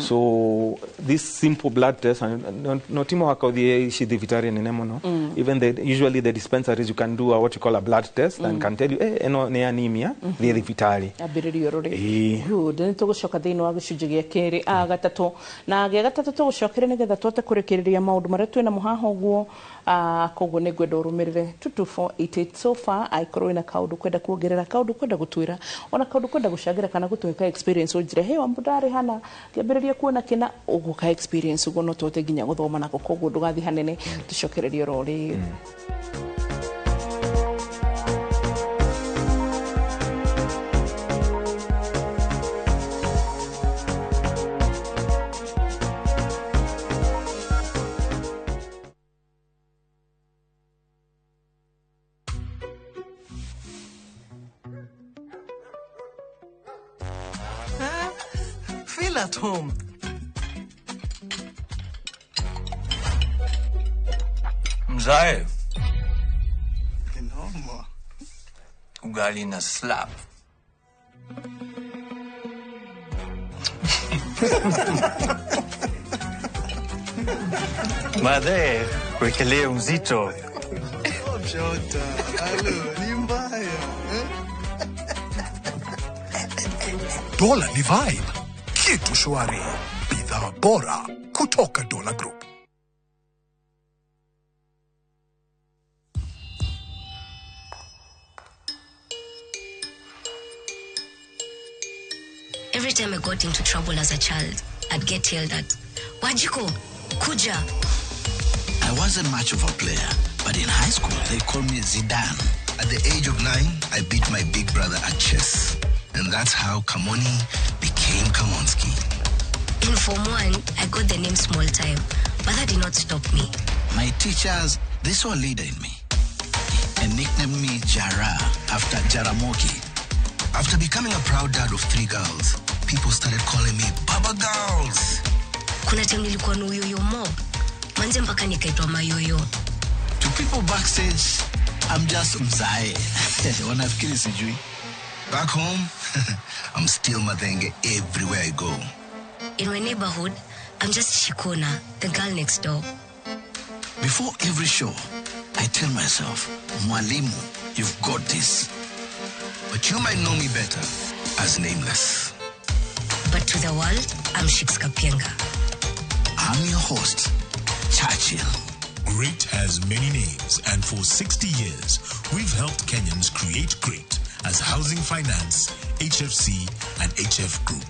So this simple blood test, and no ti mũhaka ũthiĩ ici thibitarĩ nene mũno. Even usually the dispensaries, you can do what you call a blood test and can tell you, ĩno nĩ anemia, thiĩ thibitarĩ. Ambĩrĩrio rũrĩ. Ĩĩ. Good. Nĩ tũgũcoka thĩinĩ wa gĩcunjĩ gĩa kerĩ a gatatũ na gĩa gatatũ tũgũcokere nĩgetha tũhote kũrĩkĩrĩria maũndũ marĩa twĩna mũhaha ũguo. Koguo nĩ ngwenda ũrũmĩrĩre 22488 so far angĩkorwo wĩna kaũndũ kwenda kuongerera, kaũndũ kwenda gũtwĩra, ona kaũndũ kwenda gũcangĩra kana gũtũhe experience, ũnjĩre hey wambu ndarĩ hana ngĩambĩrĩria kuona kĩna ũguo ka experience ũguo no tũhote nginya gũthoma nako, koguo ndũgathiĩ hanene, tũcokererie oro rĩu. Feel at home. Mzae, Noma. Ugali na slap. Madhe, wekelee mzito. Jota, alo, ni mbaya. Eh? Dola ni vibe, kitu shwari, bidhaa bora kutoka Dola Group. Every time I got into trouble as a child, I'd get yelled at. Wanjiku, kuja. I wasn't much of a player, but in high school they called me Zidane. At the age of 9, I beat my big brother at chess. And that's how Kamoni became Kamonski. In Form 1, I got the name Small Time, but that did not stop me. My teachers, they saw a leader in me and nicknamed me Jara after Jaramogi. After becoming a proud dad of three girls, people started calling me Baba Girls. Kuna time nilikuwa na uyoyo mob. Manze mpaka nikaitwa mayoyo. To people backstage, I'm just Mzae. Wanafikiri sijui. Back home, I'm still Mathenge everywhere I go. In my neighborhood, I'm just Shikona, the girl next door. Before every show, I tell myself, Mwalimu, you've got this. But you might know me better as Nameless. But to the world, I'm Shiks Kapienga. I'm your host, Churchill. Great has many names, and for 60 years, we've helped Kenyans create great as Housing Finance, HFC, and HF Group.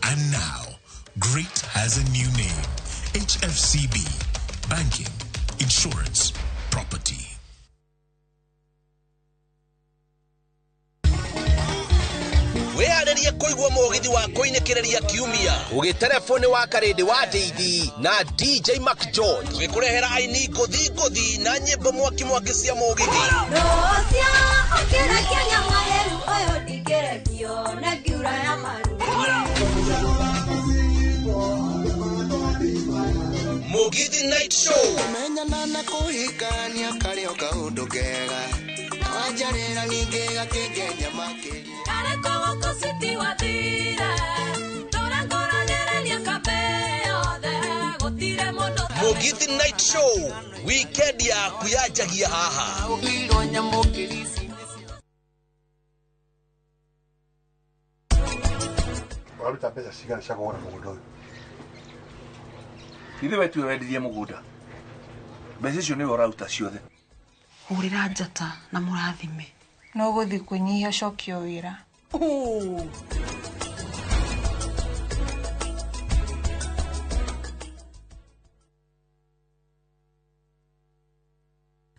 And now, Great has a new name, HFCB, Banking, Insurance, Property. Wĩharĩrie kũigua mũgithi wa kũinĩkĩrĩria kiumia ũgĩterebwo wa karĩndĩ wa ndĩithi na DJ Mac George gĩkũrehera aini ngũthi ngũthi na nyĩmbo mwaki mwaki cia mũgithi. Mũgithi Night Show. Menyana na kũhikania karĩ o kaũndũ kega wanjarĩra ningĩ gakĩngenia makĩria. Mugithi Night Show weekend yaku yanjagia haha. Waruta mbeca cigana cia kũgũra mũgũnda ũyũ? Ithuĩ we tiwe wendirie mũgũnda, mbeca icio nĩwe ũraruta ciothe. Hũrĩra njata na mũrathime. No gũthiĩ kwĩnyihia ũcokio wĩra.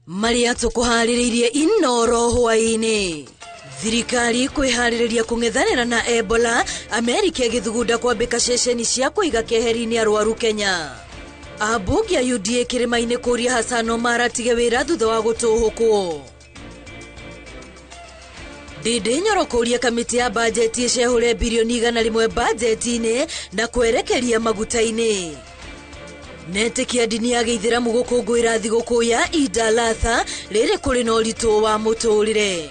Marĩa tũkũharĩrĩirie Inoro hwaĩ-inĩ. Thirikari kwĩharĩrĩria kũng'ethanĩra na Ebola, Amerika ĩgĩthugunda kwambĩka ceceni cia kũiga keheri-inĩ arwaru Kenya. Ambunge a UDA kĩrĩma-inĩ kũria Hassan Omar atige wĩra thutha wa gũtũhũkwo. Ndindi Nyoro kũria kamĩtĩ ya bajeti ĩcehũre birioni 100 bajeti-inĩ na kwerekeria maguta-inĩ. Netĩkia ndini ya gĩithĩramu gũkũngũĩra thigũkũ ya Eid al-Adha rĩrĩ kũrĩ na ũritũ wa mũtũrĩre.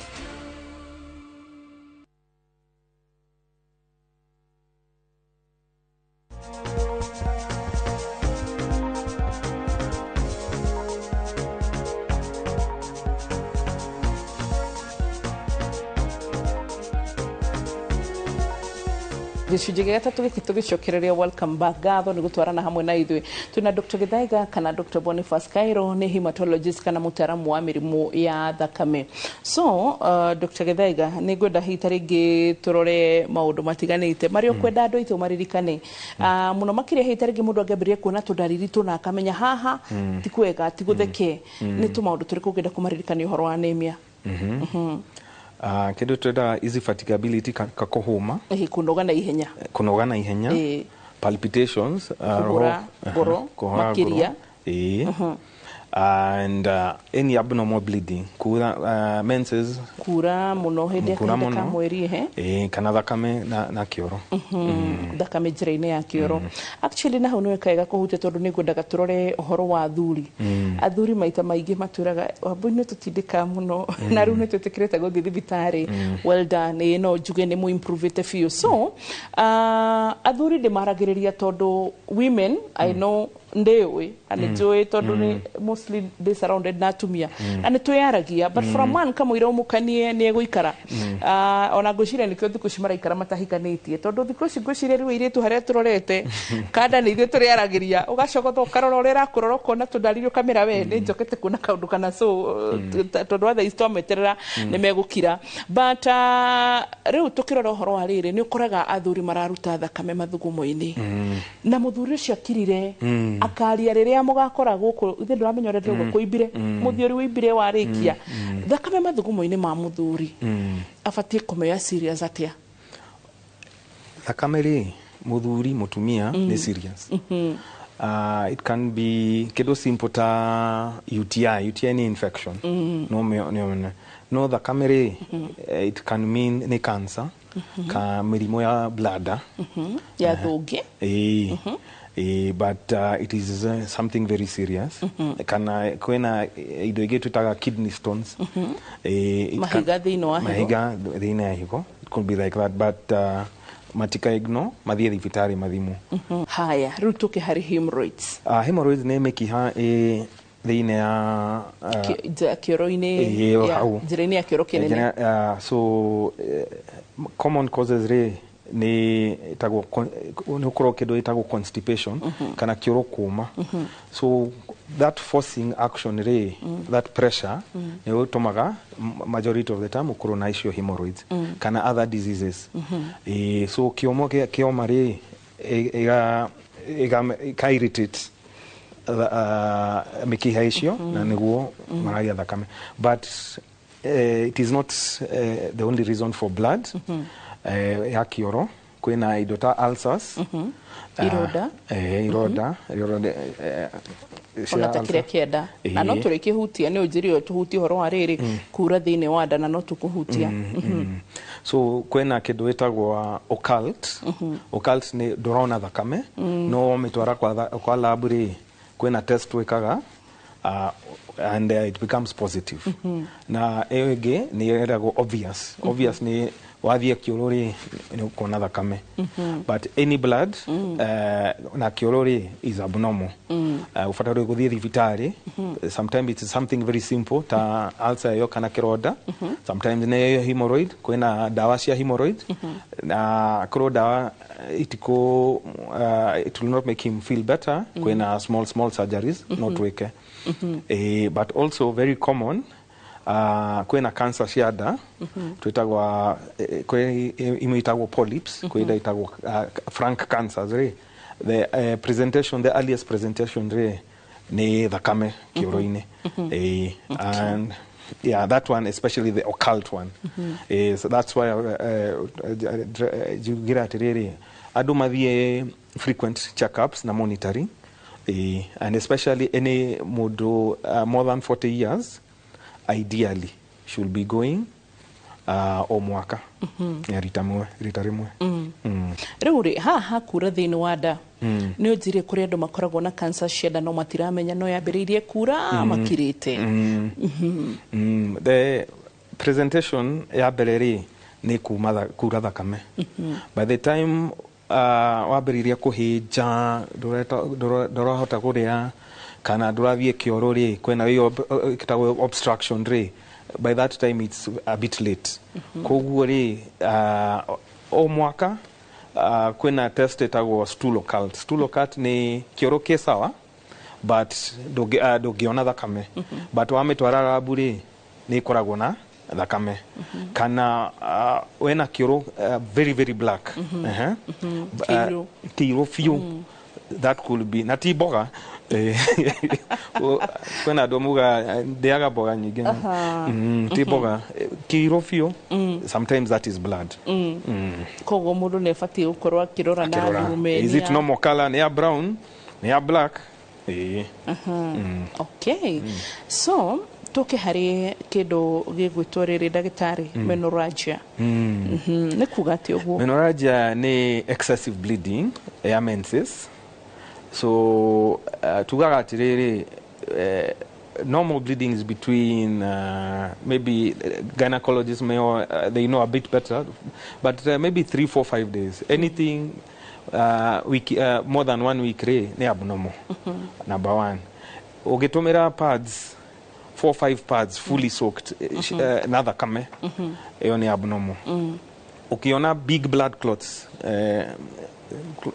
Gĩcunjĩ gĩa gatatũ gĩkĩ tũgĩcokereria welcome back ngatho nĩ gũtwarana hamwe na ithuĩ twĩna Dr. Githaiga kana Dr. Boniface Cairo nĩ hematologist kana mũtaaramu wa mĩrimũ ya thakame. So Dr. Githaiga, nĩ ngwenda hihi ta rĩngĩ tũrore maũndũ matiganĩte marĩa ũkwenda andũ aitũ maririkane, mũno makĩria hihi ta rĩngĩ mũndũ angĩambĩrĩria kuona tũndariri tũna akamenya haha ti kwega ti gũtheke, nĩ tũmaũndũ tũrĩkũ ũngĩenda kũmaririkania ũhoro wa anemia? Kindu twenda easy fatigability ka kuhuma, kunoga na ihenya, kunoga na ihenya, palpitations, kuhura ngoro makiria, and any abnormal bleeding, kura menses, kura muno hindi ya kahinda ka mweri, kana thakame na kioro, thakame njĩra-inĩ ya kĩoro. Actually na hau nĩ wega kũhutia tondũ nĩ ngwendaga tũrore ũhoro wa athuri. Athuri maita maingĩ matwĩraga wambui nĩ tũtindĩkaga mũno na rĩu nĩ twĩtĩkĩrĩte gũthiĩ thibitarĩ. Well done, no njuge nĩ mũimprovĩte biũ. So athuri ndĩmaragĩrĩria tondũ women I know ndĩũĩ na nĩ njũĩ tondũ nĩ mostly ndĩ surrounded na atumia na nĩ twĩyaragia, but from one kamũira ũmũkanie nĩ egũikara. Ona ngwĩciria nĩkĩo thikũ ici maraikara matahikanĩtie tondũ thikũ ici ngwĩciria rĩu airĩtu harĩa tũrorete kanda nĩ ithuĩ tũrĩaragĩria, ũgacogotha ũkarora ũrĩa ĩrakũrora ũkona tũndariri ũkamĩra we nĩ njokete kuona kaũndũ kana so tondũ wa thaa ici twameterera nĩ megũkira. But rĩu tũkĩrora ũhoro wa rĩrĩ nĩ ũkoraga athuri mararuta thakame mathugumo-inĩ na mũthuri ũcio akirire akaria rĩrĩa mũgakora gũkũ ithe ndũramenya ũrĩa ndĩrauga kũimbire mũthiori wĩimbire warĩkia thakame mathugumo-inĩ ma mũthuri abatiĩ kũmĩoya serious atĩa? Thakame rĩ mũthuri mũtumia nĩ serious. It can be kĩndũ simple ta UTI. UTI nĩ infection. No thakame rĩ it can mean nĩ cancer ka mĩrimũ ya bladder ya thũngĩ. But it is something very serious. Kana kwena indo ingĩ twĩtaga kidney stones. Mahiga thĩinĩ wa higo. Mahiga thĩinĩ wa higo. It could be like that, but Matika ignore, mathiĩ thibitarĩ mathimwo. Haya, rĩu tũke harĩ hemorrhoids. Hemorrhoids nĩ mĩkiha ĩ thĩinĩ ya kĩoro-inĩ. Ĩĩ, hau. Njĩra-inĩ ya kĩoro kĩnene. So common causes rĩ nĩ ĩtagwo nĩ gũkorwo kĩndũ ĩtagwo constipation kana kĩoro kũma. So that forcing action rĩ, that pressure nĩ ũtũmaga majority of the time ũkorwo na icio hemorrhoids kana other diseases. So kĩomo kĩoma rĩ ĩga irritate mĩkiha icio na nĩguo maragĩa thakame, but it is not the only reason for blood ya kĩoro. Kwĩna indo ta ulcers. Ironda. Ironda cia Ona ta kĩrĩa ulcer. kĩenda na no tũrĩkĩhutia nĩ ũnjĩrĩ ũyũ tũhutie ũhoro wa rĩrĩ kura thĩinĩ wa nda na no tũkũhutia. So kwĩna kĩndũ ĩtagwo occult. Occult nĩ ndũrona thakame no mĩtwara kwa lab rĩ, kwĩna test wĩkaga and it becomes positive. Na ĩyo ĩngĩ nĩ ĩragwo obvious. Obvious nĩ wathiĩ kĩoro rĩ nĩ ũkuona thakame, but any blood na kĩoro rĩ is abnormal. Ũbataire gũthiĩ thibitarĩ. Sometimes it's something very simple ta ulcer ĩyo kana kĩronda. Sometimes nĩ hemorrhoid. Kwĩna ndawa cia hemorrhoid na korwo ndawa itikũ it will not make him feel better, kwĩna small small surgeries no twĩke. But also very common, kwĩna cancer cia nda twĩtagwa kwĩ imwe itagwo polyps, kwĩ ida itagwo frank cancers rĩ, the presentation, the earliest presentation rĩ nĩ thakame kĩoro-inĩ. And yeah, that one, especially the occult one. So that's why njugira atĩrĩrĩ, andũ mathiĩ frequent checkups na monitoring, and especially any mũndũ more than 40 years ideally should be going o mwaka. Yeah, rita rĩmwe. Rĩu rĩ haha hakura thĩinĩ wa nda nĩ ũnjĩre kũrĩ andũ makoragwo na cancer cia nda no matiramenya no yambĩrĩirie kura makirĩte. The presentation ya mbere rĩ nĩ kuma kura thakame. By the time wambĩrĩria kũhĩnja, ndũrahota kũrĩa kana ndũrathiĩ kĩoro rĩ, kwĩna ĩyo ĩtagwo obstruction rĩ, by that time it's a bit late. Koguo rĩ o mwaka kwĩna test ĩtagwo stool occult. Stool occult nĩ kĩoro kĩ sawa but ndũngĩona thakame, but wamĩtwara rabu rĩ nĩ ĩkoragwo na thakame kana wena kĩoro very very black. Kĩirũ. Kĩirũ biũ. That could be na ti mboga. Kwĩna andũ muga ndĩaga mboga nyingĩ. Ti mboga. Kĩirũ biũ, sometimes that is blood. Koguo mũndũ nĩ abatiĩ gũkorwo akĩrora na Akĩrora. ndumenia. Is it normal color? Nĩ ya brown, nĩ ya black? Ĩĩ. Okay, so tũke harĩ kĩndũ gĩgwĩtwo rĩrĩ, ndagĩtarĩ, menorrhagia. Nĩ kuga atĩ ũguo? Menorrhagia nĩ excessive bleeding ya menses. So tugaga atĩrĩrĩ, normal bleeding is between maybe gynecologists may they know a bit better, but maybe 3, 4, 5 days. Anything week, more than one week rĩ nĩ abnormal. Number one, ũgĩtũmĩra pads, 4, 5 pads fully soaked na thakame, ĩyo nĩ abnormal. Ukiona big blood clots,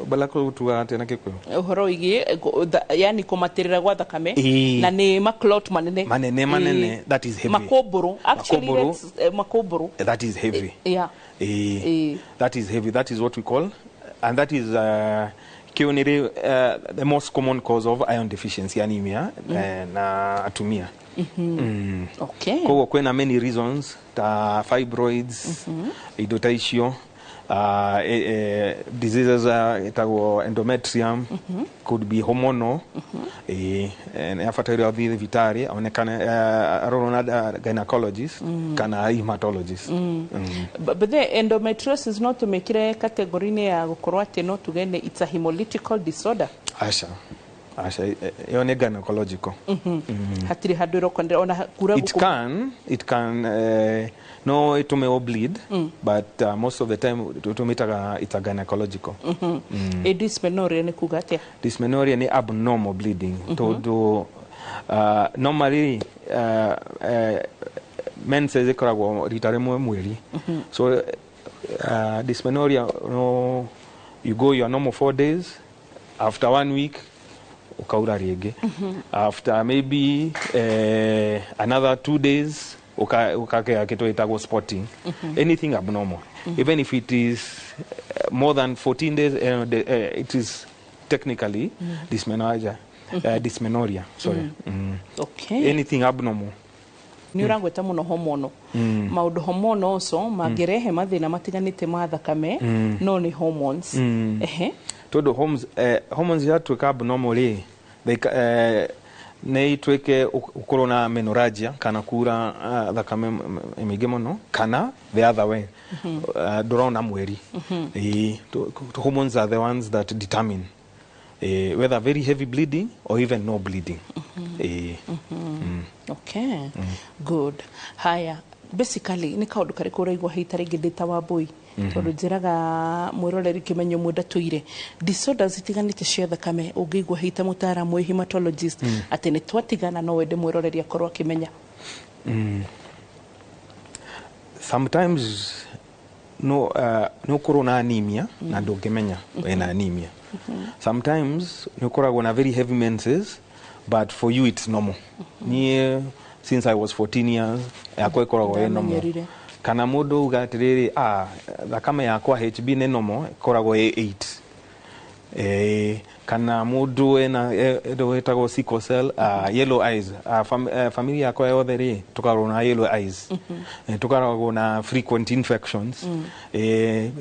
blood clot tugaga atĩa na Gĩkũyũ? Ũhoro wĩgiĩ yani kũmatĩrĩra gwa thakame na nĩ maclot manene. Manene manene, that is heavy. Makũmbũrũ actually. Makũmbũrũ. Makũmbũrũ. That is heavy. That is heavy. That is what we call, and that is kĩu nĩ the most common cause of iron deficiency anemia na atumia. Koguo kwĩna many reasons ta fibroids, indo ta icio, diseases ĩtagwo endometrium, could be hormonal. Nĩ abataire athiĩ thibitarĩ onekane, arorwo na gynecologist kana hematologist. But the endometriosis no tũmĩkĩre category-inĩ ya gũkorwo atĩ no tuge nĩ it's a hemolytical disorder? Aca. Aca, ĩyo nĩ gynecological. Hatirĩ handũ ĩrokonera ona kura? It can no ĩtũme o bleed, but most of the time tũmĩtaga it's a gynecological. Ĩ dysmenorrhea nĩ kuga atĩa? Dysmenorrhea nĩ abnormal bleeding, tondũ normally menses ĩkoragwo rita rĩmwe mweri. So dysmenorrhea, no you go your normal 4 days, after one week ukaura rĩngĩ, after maybe another 2 days ukakea kitu ĩtagwo spotting. Anything abnormal, even if it is more than 14 days, it is technically dysmenorrhea, dysmenorrhea, sorry. Anything abnormal. Nĩ ũragweta mũno hormonal, maũndũ hormonal also mangĩrehe mathĩna matiganĩte ma thakame, no nĩ hormones? Ehe. Tondũ hormones yatuĩka abnormal rĩ, nĩ ituĩke ũkorwo na menorrhagia kana kura thakame mĩingĩ mũno, kana the other way, ndũrona mweri. Ĩĩ, hormones are the ones that determine whether very heavy bleeding or even no bleeding. Ĩĩ. Okay, good. Haya, basically nĩ kaũndũ karĩkũ ũraigua hita rĩngĩ ndĩ ta Wambũi, tondũ njĩraga mwĩroreri kĩmenyo mwe ndatũire disorders itiganĩte cia thakame, ũngĩigua hita mũtaaramu wĩ hematologist atĩ nĩ twatigana, no wende mwĩroreri akorwo akĩmenya? Sometimes no no ũkorwo na anemia na ndũngĩmenya wĩna anemia. Sometimes nĩ ũkoragwo na very heavy menses, but for you it's normal. Niĩ since I was 14 years yakwa ĩkoragwo ĩ normal. Ndamenyerire. Kana mũndũ uga atĩrĩrĩ, ah, thakame yakwa HB nĩ normal, ĩkoragwo ĩ 8. Kana mũndũ ena ĩndũ ĩtagwo sickle cell, yellow eyes, familia yakwa yothe rĩ tũkoragwo na yellow eyes, tũkoragwo na frequent infections,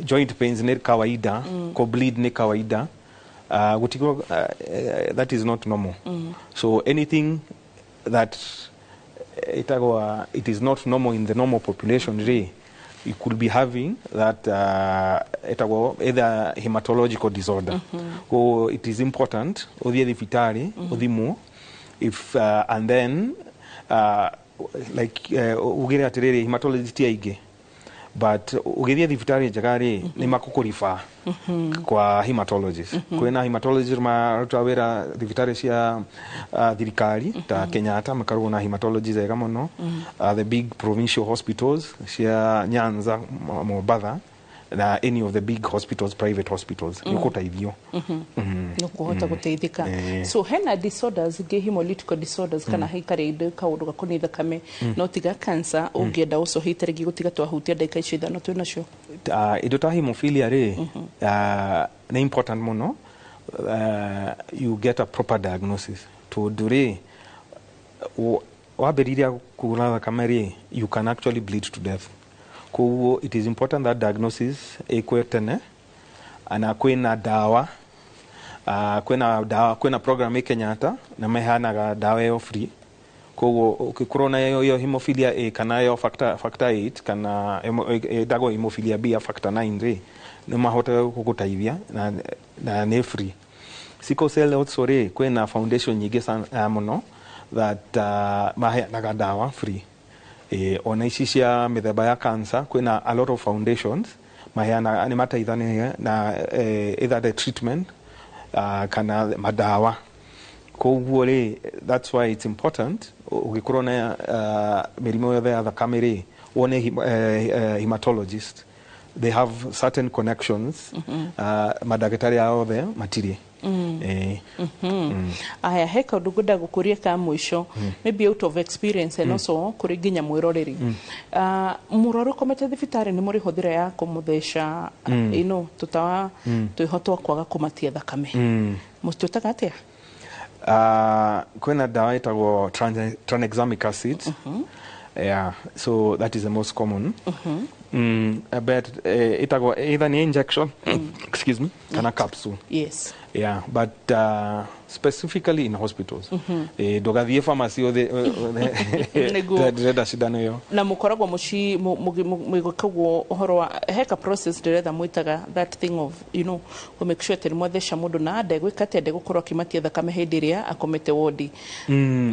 joint pains nĩ kawaida, bleed nĩ kawaida, gũtigwo, that is not normal. So anything that ĩtagwo it is not normal in the normal population rĩ, you could be having that ĩtagwo either hematological disorder. Ko it is important ũthiĩ thibitarĩ ũthimwo if and then like ugire atĩrĩrĩ, hematologist ti aingĩ, but ũgĩthiĩ thibitarĩ njega rĩ, nĩ makũkũriba kwa hematologist. Kwĩna hematologist maruta wĩra thibitarĩ cia thirikari ta Kenyatta, makaragwo na hematologist ega mũno, the big provincial hospitals cia Nyanza, Mombatha na any of the big hospitals, private hospitals, nĩ ũgũteithio. Nĩ ũkũhota gũteithĩka. So hena disorders ingĩ, hemolytical disorders, kana haikarĩ indo kaũndũ gakoniĩ thakame, no tiga cancer, ũngĩenda ũcio hita rĩngĩ gũtiga twahutia ndagĩka icio 5 twĩ nacio? Indo ta hemophilia rĩ, nĩ important mũno you get a proper diagnosis, tondũ rĩ wambĩrĩria kura thakame rĩ, you can actually bleed to death. Koguo it is important that diagnosis ĩkwe tene, na kwĩna dawa, kwĩna dawa, kwĩna program ĩ Kenyatta na meheanaga dawa ĩyo free. Koguo ũngĩkorwo na ĩyo hemophilia A kana ĩyo factor 8 kana ĩtagwo hemophilia B ya factor 9 rĩ, nĩ mahotaga gũgũteithia na nĩ free. Sickle cell also rĩ, kwĩna foundation nyingĩ sana, mũno that maheanaga dawa free. Ona ici cia mĩthemba ya cancer, kwĩna a lot of foundations maheanaga, nĩ mateithanagia na either the treatment kana madawa. Koguo rĩ, that's why it's important ũngĩkorwo na mĩrimũ yothe ya thakame rĩ, wone hematologist. They have certain connections mandagĩtarĩ aya othe matirĩ. Aya, he kaũndũ ngwenda gũkũria ka mũico, maybe out of experience and also kũrĩ nginya mwĩroreri. Mũrwaru ũkomete thibitarĩ, nĩ mũrĩ hũthĩra ya kũmũtheca ino tũtawa twĩho twa kwaga kũmatia thakame, mũtwĩtaga atĩa? Kwĩna ndawa ĩtagwo tranexamic acid. Yeah, so that is the most common. But itagwo either ni injection, excuse me, kana capsule. Yeah, but specifically in hospitals. Ndugathiĩ pharmacy ũthĩ Nĩguo. Ndĩrenda cindano ĩyo. Na mukoragwo muci mwĩkaguo ũhoro wa heka process ndĩretha mwĩtaga that thing of ku make sure atĩ nĩ mwatheca mũndũ na ndegwĩka atĩ ndegũkorwo akĩmatia thakame hĩndĩ ĩrĩa akomete wodi.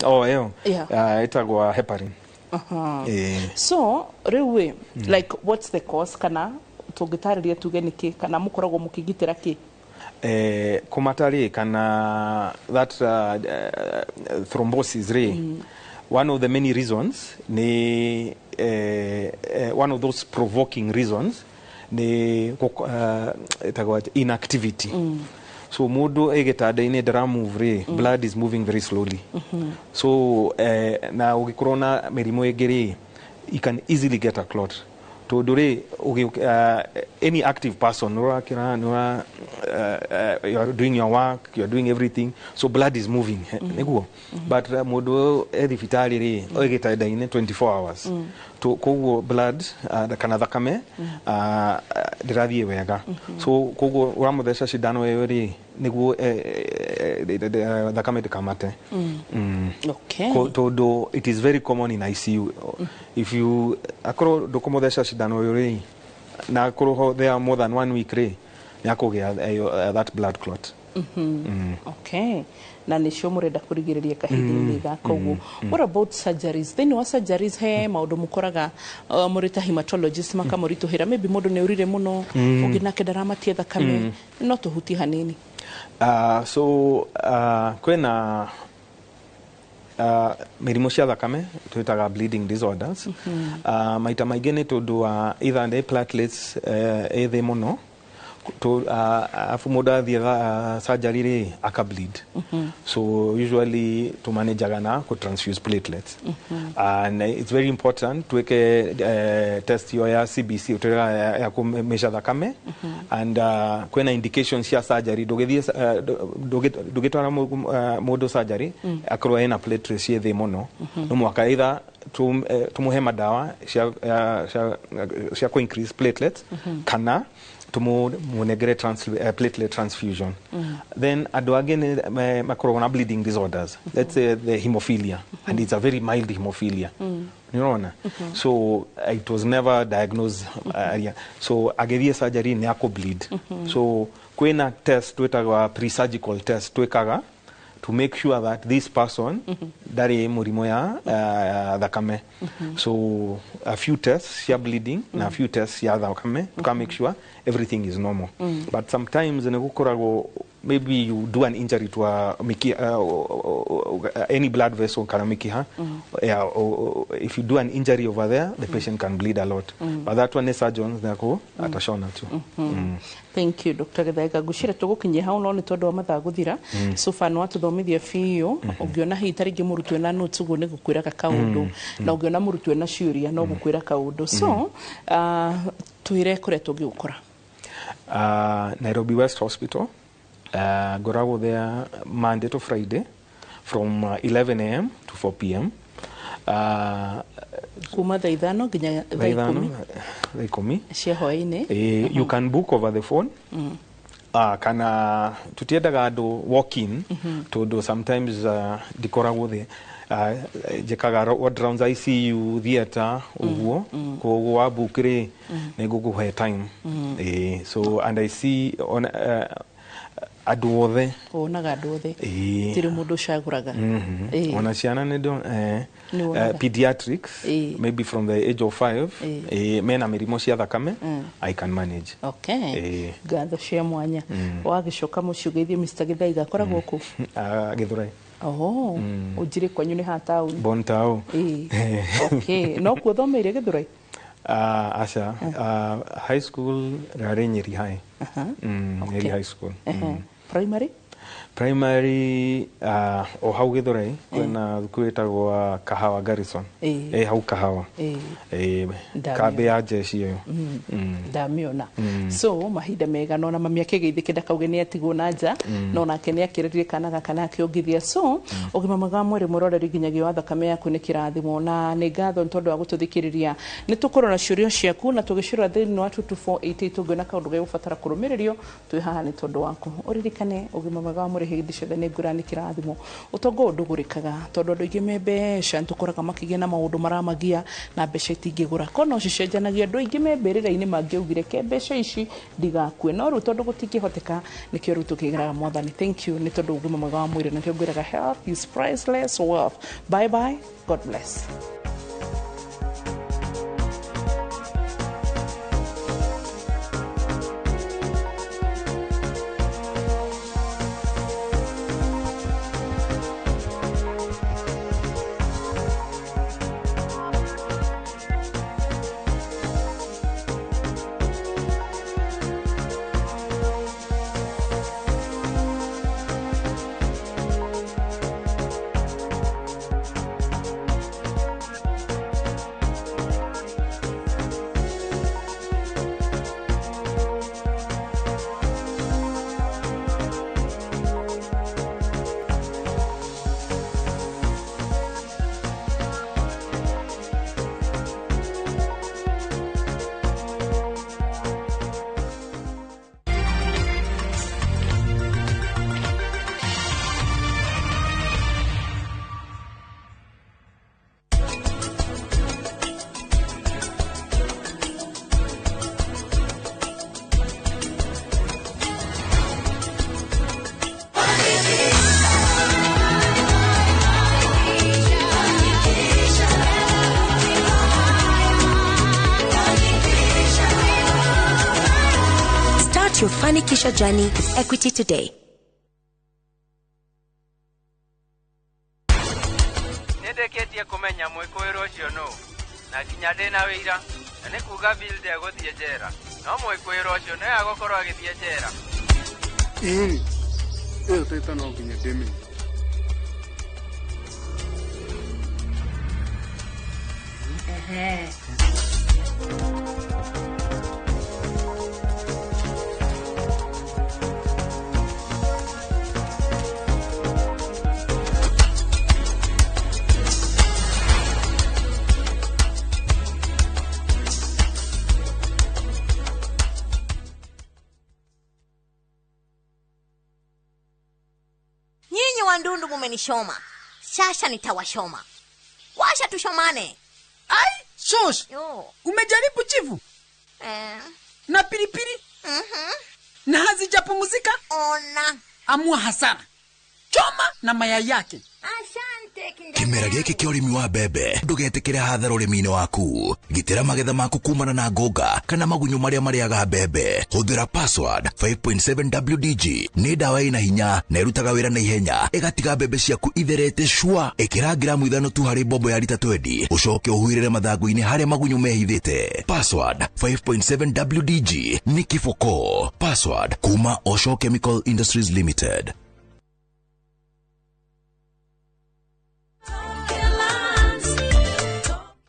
Oh, ĩyo. Ĩtagwo heparin. So rĩu ĩ, like, what's the cause, kana tũngĩtarĩria tuge nĩkĩ, kana mũkoragwo mũkĩgitĩra kĩ? Kũmata rĩ, kana that thrombosis rĩ, one of the many reasons ni one of those provoking reasons ni ĩtagwo atĩa? Inactivity. So mũndũ ĩ gĩtanda-inĩ ndara move rĩ, blood is moving very slowly. So na ũgĩkorwo na mĩrimũ ĩngĩ rĩ, you can easily get a clot, tondũ rĩ any active person nĩũrakĩra nĩũra you are doing your work, you are doing everything, so blood is moving, nĩguo. But mũndũ e thibitarĩ rĩ, e gĩtanda-inĩ 24 hours. Koguo blood kana thakame ndĩrathiĩ wega. So koguo ũramũtheca cindano ĩyo rĩ, nĩguo thakame ndĩkamate. Tondũ it is very common in ICU. If you akorwo ndũkũmũtheca cindano ĩyo rĩ, na akorwo ho there more than one week rĩ, nĩ akũgĩa that blood clot. Okay, na nĩcio mũrenda kũrigĩrĩria kahinda-inĩ gaka ũguo. What about surgeries? Thĩinĩ wa surgeries he maũndũ mũkoraga mũrĩ ta hematologist makamũritũhĩra, maybe mũndũ nĩ ũrire mũno, ũngĩ nake ndaramatia thakame. No tũhutie hanini. So kwĩna mĩrimũ cia thakame twĩtaga bleeding disorders. Maita maingĩ nĩ tondũ wa either nĩ platelets ĩ thĩ mũno, afu mũndũ athiĩ surgery rĩ, aka bleed. So usually tumanajaga na ku transfuse platelets, and it's very important twike test yo ya CBC twĩraga ya kũmeasure thakame. And kwĩna indications cia surgery. Ndũgĩthiĩ ndũgĩtwara mũndũ surgery akorwo ena platelets ciĩ thĩ mũno. No mũhaka either tumuhe madawa cia ku increase platelets, kana tumunengere platelet transfusion. Then andũ angĩ nĩ makoragwo na bleeding disorders, let's say the hemophilia, and it's a very mild hemophilia, nĩũrona? So it was never diagnosed, yeah. So agĩthiĩ surgery nĩ akũ bleed. So kwĩna test twĩtagwa pre-surgical test twĩkaga to make sure that this person ndarĩ mũrimũ ya thakame. So a few tests cia bleeding na a few tests cia thakame tuka make sure everything is normal. But sometimes nĩ gũkoragwo maybe you do an injury to a any blood vessel kana mikiha. Yeah, if you do an injury over there, the patient can bleed a lot. But that one is surgeons nako atashona tu. Thank you, Dr. Githaiga. Ngwĩciria tũgũkinyia hau, no nĩ tondũ wa mathaa gũthira. So far nĩ watũthomithia biũ. Ũngĩona hihi ta rĩngĩ mũrutwo ena notes ũguo nĩ gũkwĩraga kaũndũ, na ũngĩona mũrutwo ena ciũria no gũkwĩra kaũndũ. So twĩre kũrĩa tũngĩgũkora. Nairobi West Hospital. Ngoragwo there Monday to Friday from 11 a.m. to 4 p.m. Kuma thaa 5 nginya thaa thaa 5, 10 thaa 10 cia hwaĩ-inĩ. You can book over the phone. Kana tutiendaga andũ walk in, tondũ sometimes ndikoragwo thĩ. Njĩkaga ward rounds, ICU, theatre ũguo. Koguo wa book rĩ, nĩ ngũkũhe time. So and I see on andũ othe. Wonaga andũ othe? Ĩĩ. Tirĩ mũndũ ũcagũraga? Ona ciana nĩ Nĩ wonaga? Pediatrics, maybe from the age of 5, mena mĩrimũ cia thakame, I can manage. Okay, ngatho cia mwanya. Wagĩcoka mũciĩ ũgeithie Mr. Githaiga, akoragwo kũ? Githurai. Oho, ũnjire kwanyu nĩ ha taũni. Bontao. Ĩĩ. Okay, no kuo thomeire Githurai? Aca, high school rarĩ Nyeri High. Nyeri High School. Primary? Primary o hau Githurai kwĩna thukuru ĩtagwo Kahawa Garrison. Ĩ hau Kahawa. Kambĩ ya jeshi ĩyo. Ndamĩona. So mahinda mega nona mami akĩgeithĩke ndakauge nĩ atigwo na nja, no nake nĩ akĩrĩrie kana gaka na akĩongithia. So ũgima mwega wa mwĩrĩ mũroreri nginyagia wa thakame yaku nĩ kĩrathimo, na nĩ ngatho nĩ tondũ wa gũtũthikĩrĩria. Nĩ tũkũrora ciũria ciaku na tũgĩciũra thĩinĩ wa 22488. Tũngĩona kaũndũ gegũbatara kũrũmĩrĩrio, twĩ haha nĩ tondũ waku. Ũririkane ũgima mwega wa mwĩrĩ hĩndĩ ciothe nĩ ngũrani kĩrathimo. Ũtonga ũyũ ndũgũrĩkaga, tondũ andũ aingĩ me mbeca nĩ tũkoraga makĩgĩa na maũndũ maramagia na mbeca itingĩgũra, ko no cicenjanagia. Andũ aingĩ me mbĩrĩra-inĩ mangĩaugire ke mbeca ici ndigakue, no rĩu tondũ gũtingĩhoteka, nĩkĩo rĩu tũkĩgeraga Mwathani thank you nĩ tondũ ũgima mwega wa mwĩrĩ. Nakĩo ngwĩraga health is priceless wealth. Bye bye, God bless. Start your Fanikisha journey with Equity today. Nĩndĩkĩtie kũmenya mwĩkũĩrwo ũcio nũ, na nginya ndĩna wĩira, na nĩ kuga Bill ndegũthiĩ njera, no mwĩkũĩrwo ũcio nĩwe agũkorwo agĩthiĩ njera. Ĩĩ, ĩyo taita no nginya ndĩmenye. Ehe. Nyinyi wandundu mumenishoma, sasa nitawashoma. Washa tushomane. Ai, shosh. Yo. Umejaribu chivu? Na pilipili? Na hazijapumzika? Ona. Amua hasara. Choma na mayai yake. Asante. Kĩmera gĩkĩ kĩa ũrĩmi wa mbembe ndũgetĩkĩre hathara ũrĩmi-inĩ waku. Gitĩra magetha maku kumana na ngũnga kana magunyũ marĩa marĩaga mbembe. Hũthĩra Password 5.7 WDG. Nĩ ndawa ĩna hinya na ĩrutaga wĩra na ihenya, ĩgatiga mbembe ciaku itherete cua. Ĩkĩra gramu 5 tu harĩ mbombo ya rita 20, ũcoke ũhuhĩrĩre mathangũ-inĩ harĩa magunyũ mehithĩte. Password 5.7 WDG nĩ kĩboko. Password kuma Osho Chemical Industries Limited.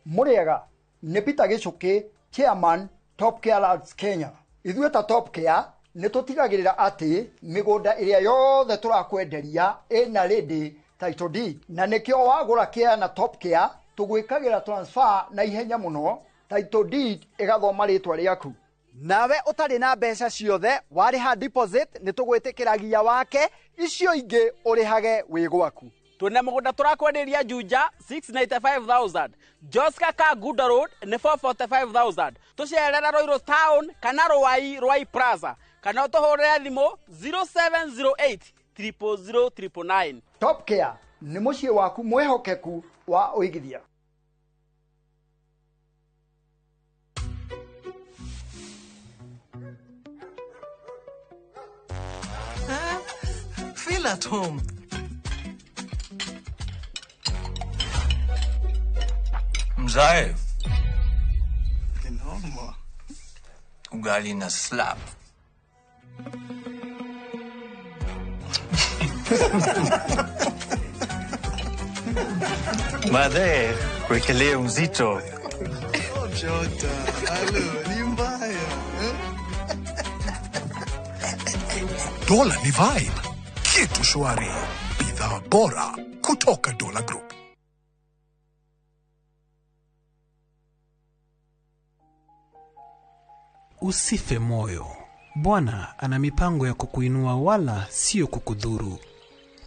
Muriega nĩ Peter Gichuki, chairman Top Care Lands Kenya. Ithuĩ ta Top Care nĩ tũtigagĩrĩra atĩ mĩgũnda ĩrĩa yothe tũrakwenderia ĩna ready title deed, na nĩkĩo wagũra care na Top Care tũgwĩkagĩra transfer na ihenya mũno, title deed ĩgathoma rĩtwa rĩaku. Nawe ũtarĩ na mbeca ciothe warĩha deposit nĩ tũgwĩtĩkĩragia wake, icio ingĩ ũrĩhage wĩ gwaku. Twĩna mũgũnda tũrakwenderia Juja 695,000, Joska Kangundo Road nĩ 445,000. Tũcerera Ruiru Town kana Ruai Ruai Plaza, kana ũtũhũrĩre thimũ 0708 000 999. Top Care nĩ mũciĩ waku mwĩhokeku wa ũigithia. Feel at home. Mzae. Ugali na slap. Madhe, kuwekelea mzito. Dola ni vibe. Kitu shwari. Bidhaa bora kutoka Dola Group. Usife moyo. Bwana ana mipango ya kukuinua wala sio kukudhuru.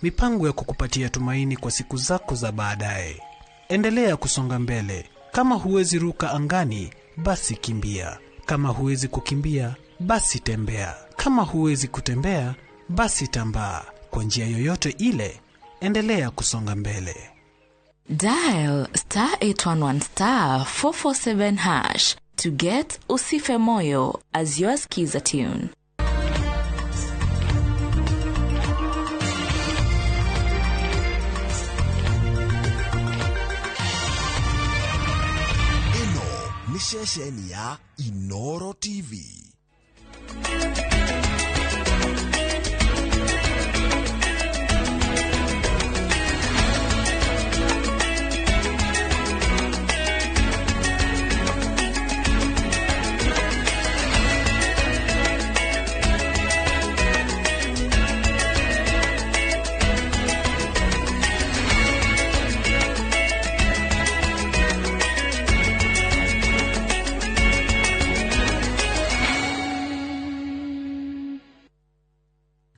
Mipango ya kukupatia tumaini kwa siku zako za baadaye. Endelea kusonga mbele. Kama huwezi ruka angani, basi kimbia. Kama huwezi kukimbia, basi tembea. Kama huwezi kutembea, basi tambaa. Kwa njia yoyote ile, endelea kusonga mbele. Dial star 811 star 447 hash to get Usife Moyo as your skiza tune. Ĩno nĩ ceceni ya Inoro TV.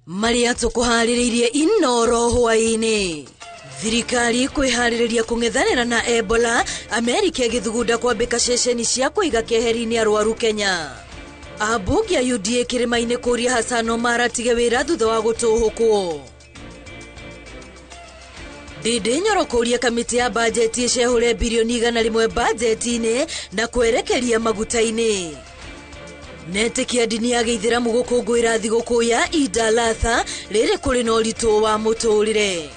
Maria tukuharĩrĩirie Inoro hwaĩ-inĩ. Thirikari kwĩharĩrĩria kũng'ethanĩra na Ebola, Amerika ĩgĩthugunda kwambĩka ceceni cia kũiga keheri-inĩ arwaru Kenya. Ambunge a UDA kĩrĩma-inĩ kũria Hassan Omar atige wĩra thutha wa gũtũhũkwo. Ndindi Nyoro kũria kamĩtĩ ya bajeti ĩcehũre birioni 100 bajeti-inĩ na kwerekeria maguta-inĩ. Netĩkia ndini ya gĩithĩramu gũkũngũĩra thigũkũ ya Eid al-Adha rĩrĩ kũrĩ na ũritũ wa mũtũrĩre.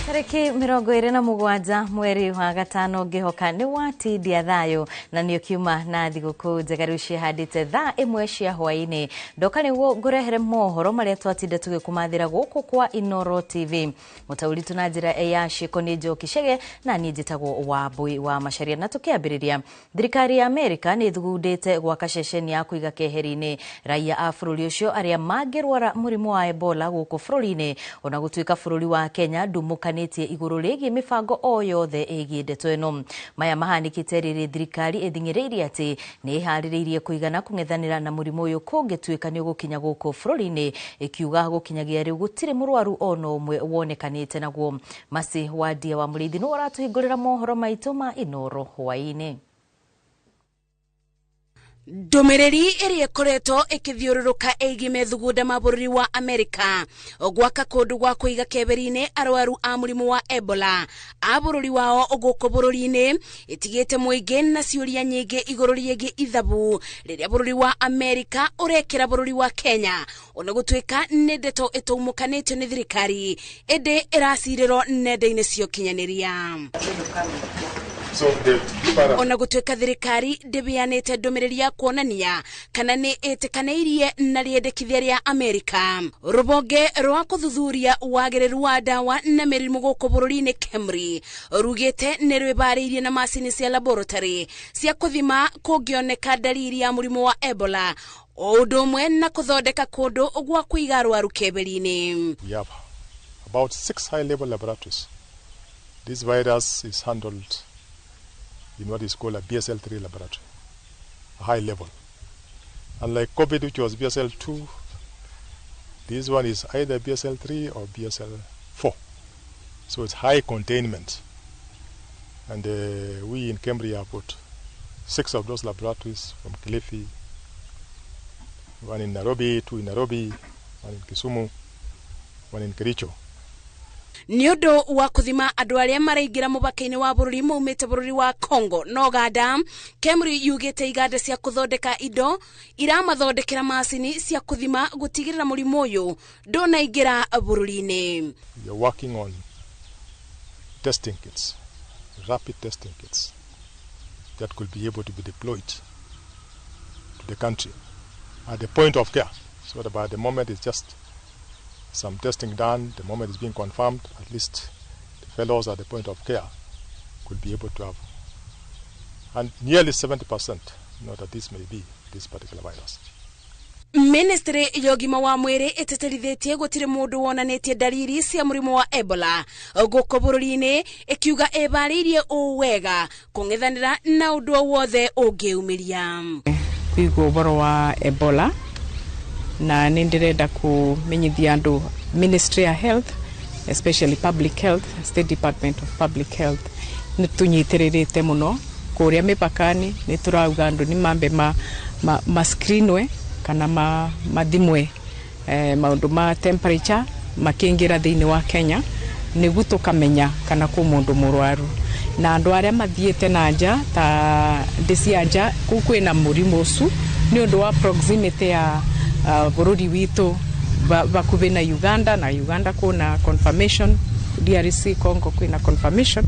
Tarĩki 27 mweri wa gatano ngĩhoka nĩ watindia thayũ na nĩ ũkiuma na thigũkũ njega rĩu ciĩhandĩte thaa 1 cia hwaĩ-inĩ. Ndoka nĩguo ngũrehere mohoro marĩa twatinda tũgĩkũmathĩra gũkũ kwa Inoro TV. Mũtaũri tu na njĩra ya ciĩko nĩ Njoki Chege na niĩ njĩtagwo Wambui wa Macharia. Na tũkĩambĩrĩria, thirikari ya Amerika nĩ ĩthugundĩte gwaka ceceni ya kũiga keheri-inĩ raia a bũrũri ũcio arĩa mangĩrwara mũrimũ wa Ebola gũkũ bũrũri-inĩ, ona gũtuĩka bũrũri wa Kenya ndumũkanĩtie igũrũ rĩgiĩ mĩbango o yothe ĩgiĩ ndeto ĩno. Maya mahanĩkĩte rĩrĩ thirikari ĩthing'ĩrĩirie atĩ nĩ ĩharĩrĩirie kũigana kũng'ethanĩra na mũrimũ ũyũ kũngĩtuĩka nĩ ũgũkinya gũkũ bũrũri-inĩ, ĩkiuga gũkinyagia rĩu gũtirĩ mũrwaru ona ũmwe wonekanĩte naguo. Masi Wandia wa Mũrĩithi nĩwe ũratũhingũrĩra mohoro maitũ ma Inoro hwaĩ-inĩ. Ndũmĩrĩri ĩrĩa ĩkoretwo ĩkĩthiũrũrũka ĩgiĩ methugunda ma bũrũri wa Amerika gwaka kũndũ gwa kũiga keberi-inĩ arwaru a mũrimũ wa Ebola a bũrũri wao gũkũ bũrũri-inĩ ĩtigĩte mũingĩ na ciũria nyingĩ igũrũ rĩgiĩ ithabu rĩrĩa bũrũri wa Amerika ũrekĩra bũrũri wa Kenya, ona gũtuĩka nĩ ndeto ĩtaumũkanĩtio nĩ thirikari ĩndĩ ĩracirĩrwo nenda-inĩ cia ũkinyanĩria. Ona gũtuĩka thirikari ndĩbĩanĩte ndũmĩrĩri ya kuonania kana nĩ ĩtĩkanĩirie na rĩendekithia rĩa Amerika. Rũbonge rwa kũthuthuria wagĩrĩru wa ndawa na mĩrimũ gũkũ bũrũri-inĩ KEMRI rugĩte nĩ rwĩbarĩirie na macini cia laboratory cia kũthima kũngĩoneka dalili ya mũrimũ wa Ebola, o ũndũ ũmwe na kũthondeka kũndũ gwa kũiga arwaru keberi-inĩ. We have about 6 high-level laboratories. This virus is handled in what is called a BSL-3 laboratory, a high level. Unlike COVID, which was BSL-2, this one is either BSL-3 or BSL-4. So it's high containment. And we in Cambria have put 6 of those laboratories from Kilifi, 1 in Nairobi, 2 in Nairobi, 1 in Kisumu, 1 in Kericho. Nĩ ũndũ wa kũthima andũ arĩa maraingĩra mũbaka-inĩ wa bũrũri maumĩte bũrũri wa Congo na Uganda, KEMRI yugĩte iganda cia kũthondeka indo iramathondekera macini cia kũthima gũtigĩrĩra mũrimũ ũyũ ndũnaingĩra bũrũri-inĩ. We are working on testing kits, rapid testing kits that could be able to be deployed to the country at the point of care, so that by the moment it's just some testing done, the moment it's being confirmed, at least the fellows at the point of care could be able to have, and nearly 70% know that this may be this particular virus. Ministry ya ũgima wa mwĩrĩ ĩtĩtĩrithĩtie gũtirĩ mũndũ wonanĩtie ndariri cia mũrimũ wa Ebola gũkũ bũrũri-inĩ, ĩkiuga ĩbarĩirie ũũ wega kũng'ethanĩra na ũndũ o wothe ũngĩumĩria. Kwigua ũhoro wa Ebola na nĩ ndĩrenda kũmenyithia andũ Ministry ya Health, especially Public Health, State Department of Public Health, nĩ tũnyitĩrĩrĩte mũno kũrĩa mĩbaka-inĩ. Nĩ tũrauga andũ nĩ mambe ma screenwe kana mathimwe maũndũ ma temperature makĩingĩra thĩinĩ wa Kenya, nĩguo tũkamenya kana kwĩ mũndũ mũrwaru. Na andũ arĩa mathiĩte na nja ta ndĩ cia nja kũu kwĩna mũrimũ ũcio, nĩ ũndũ wa proximity ya bũrũri witũ bakuhĩ na Uganda, na Uganda kwĩna confirmation, DRC Congo kwĩna confirmation,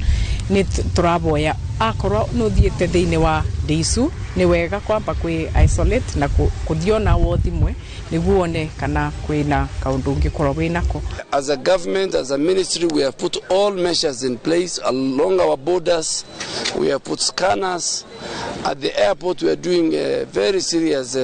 nĩ tũraboya akorwo nĩ ũthiĩte thĩinĩ wa ndĩ icu, nĩ wega kwamba kwĩ isolate na kũthiĩ ona wothimwe nĩguo wone kana kwĩna kaũndũ ũngĩkorwo wĩnako. As a government, as a ministry, we have put all measures in place along our borders. We have put scanners. At the airport, we are doing a very serious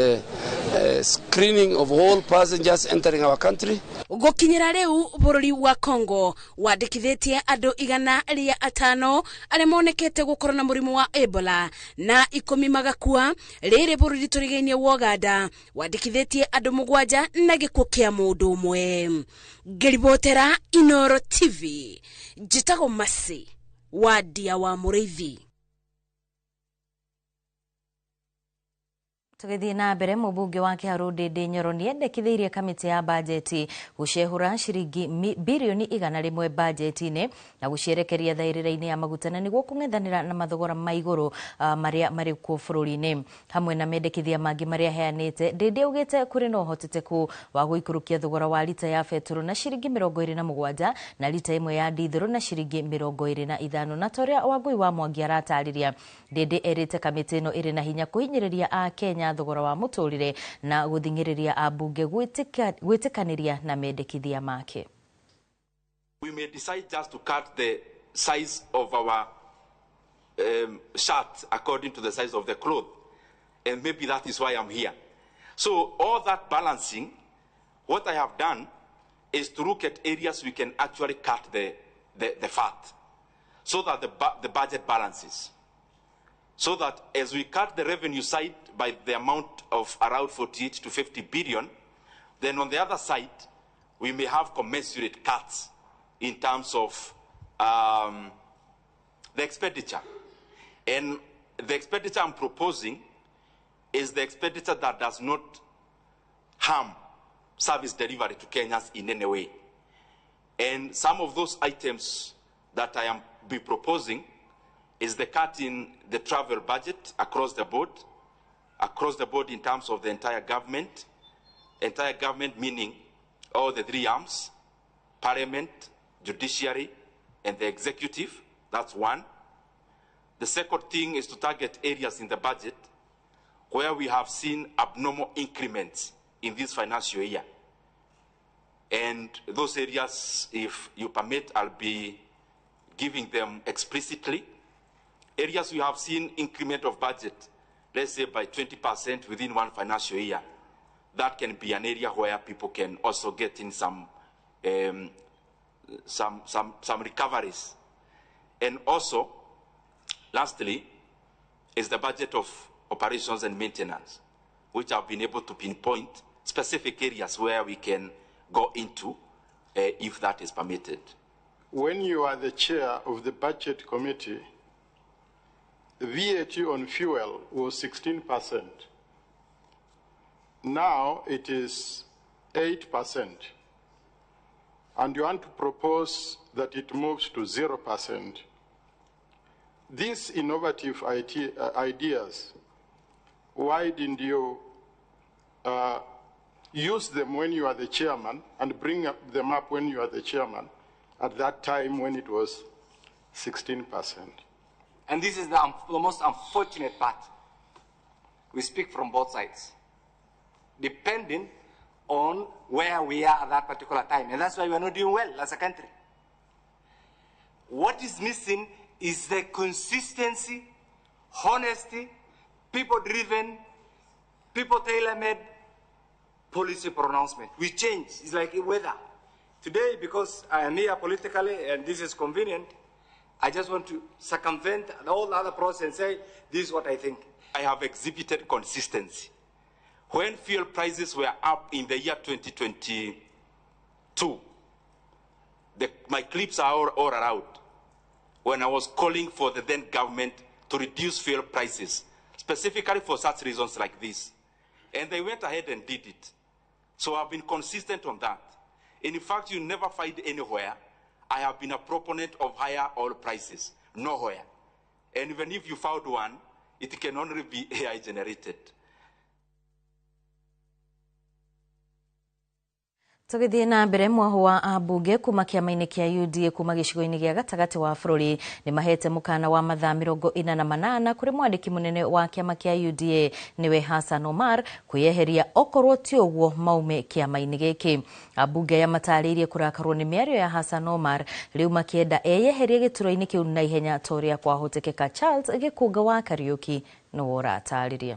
screening of all passengers entering our country. Gũkinyĩra rĩu bũrũri wa Congo wandĩkithĩtie andũ 105 arĩa monekete gũkorwo na mũrimũ wa Ebola na 10 magakua. Rĩrĩ bũrũri tũrigainie wa Uganda wandĩkithĩtie andũ 7 na gĩkuũ kĩa mũndũ ũmwe. Ngĩribotera Inoro TV, njĩtagwo Masi wa Ndia wa Mũrĩithi. Tũgĩthiĩ na mbere, mũmbunge wa Kĩharũ Ndĩndĩ Nyoro nĩendekithĩirie kamĩtĩ ya bajeti gũcehũra ciringi birioni 100 bajeti-inĩ na gũcierekeria thaĩrĩra-inĩ ya maguta na nĩguo kũng'ethanĩra na mathogora ma igũrũ marĩa marĩ kuo bũrũri-inĩ. Hamwe na mendekithia mangĩ marĩa aheanĩte, Ndĩndĩ augĩte kũrĩ na ũhotekeku wa gũikũrũkia thogora wa rita ya betũrũ na ciringi 27 na rita ĩmwe ya ndithũrũ na ciringi 25. Na ta ũrĩa Wangũi wa Mwangi aratarĩria, Ndĩndĩ erĩte kamĩtĩ ĩno ĩrĩ na hinya kũhinyĩrĩria a Kenya thogora wa mũtũrĩre na gũthing'ĩrĩria ambunge gwĩtĩkanĩria na mendekithia make. We may decide just to cut the size of our shirt according to the size of the cloth, and maybe that is why I'm here. So all that balancing, what I have done is to look at areas we can actually cut the fat, so that the budget balances. So that as we cut the revenue side by the amount of around 48 to 50 billion, then on the other side, we may have commensurate cuts in terms of the expenditure. And the expenditure I'm proposing is the expenditure that does not harm service delivery to Kenyans in any way. And some of those items that I am be proposing is the cut in the travel budget across the board in terms of the entire government meaning all the three arms, parliament, judiciary, and the executive. That's one. The second thing is to target areas in the budget where we have seen abnormal increments in this financial year. And those areas, if you permit, I'll be giving them explicitly. Areas we have seen increment of budget, let's say by 20% within one financial year. That can be an area where people can also get in some recoveries. And also, lastly, is the budget of operations and maintenance, which I've been able to pinpoint specific areas where we can go into if that is permitted. When you are the chair of the budget committee, the VAT on fuel was 16%. Now it is 8%. And you want to propose that it moves to 0%. These innovative ideas, why didn't you use them when you are the chairman and bring them up when you are the chairman at that time when it was 16%? And this is the most unfortunate part. We speak from both sides, depending on where we are at that particular time. And that's why we are not doing well as a country. What is missing is the consistency, honesty, people-driven, people-tailor-made policy pronouncement. We change. It's like weather. Today, because I am here politically and this is convenient, I just want to circumvent all the other process and say, this is what I think. I have exhibited consistency. When fuel prices were up in the year 2022, my clips are all around. When I was calling for the then government to reduce fuel prices, specifically for such reasons like this. And they went ahead and did it. So I've been consistent on that. And in fact, you never find anywhere I have been a proponent of higher oil prices. Nowhere. And even if you found one, it can only be AI generated. Tũgĩthiĩ na mbere mwahu wa ambunge kuma kĩama-inĩ kĩa UDA kuma gĩcigo-inĩ gĩa gatagatĩ wa bũrũri nĩ mahete mũkana wa mathaa 48 kũrĩ mwandĩki mũnene wa kĩama kĩa UDA nĩwe Hassan Omar kwĩyeheria okorwo ti ũguo maume kĩama-inĩ gĩkĩ. Ambunge aya matarĩirie kũrakarwo nĩ mĩario ya Hassan Omar rĩu makĩenda eyeherie gĩturwa-inĩ kĩu na ihenya ta ũrĩa kwahotekeka. Charles Gĩkũnga wa Kariũki nĩwe ũratarĩria.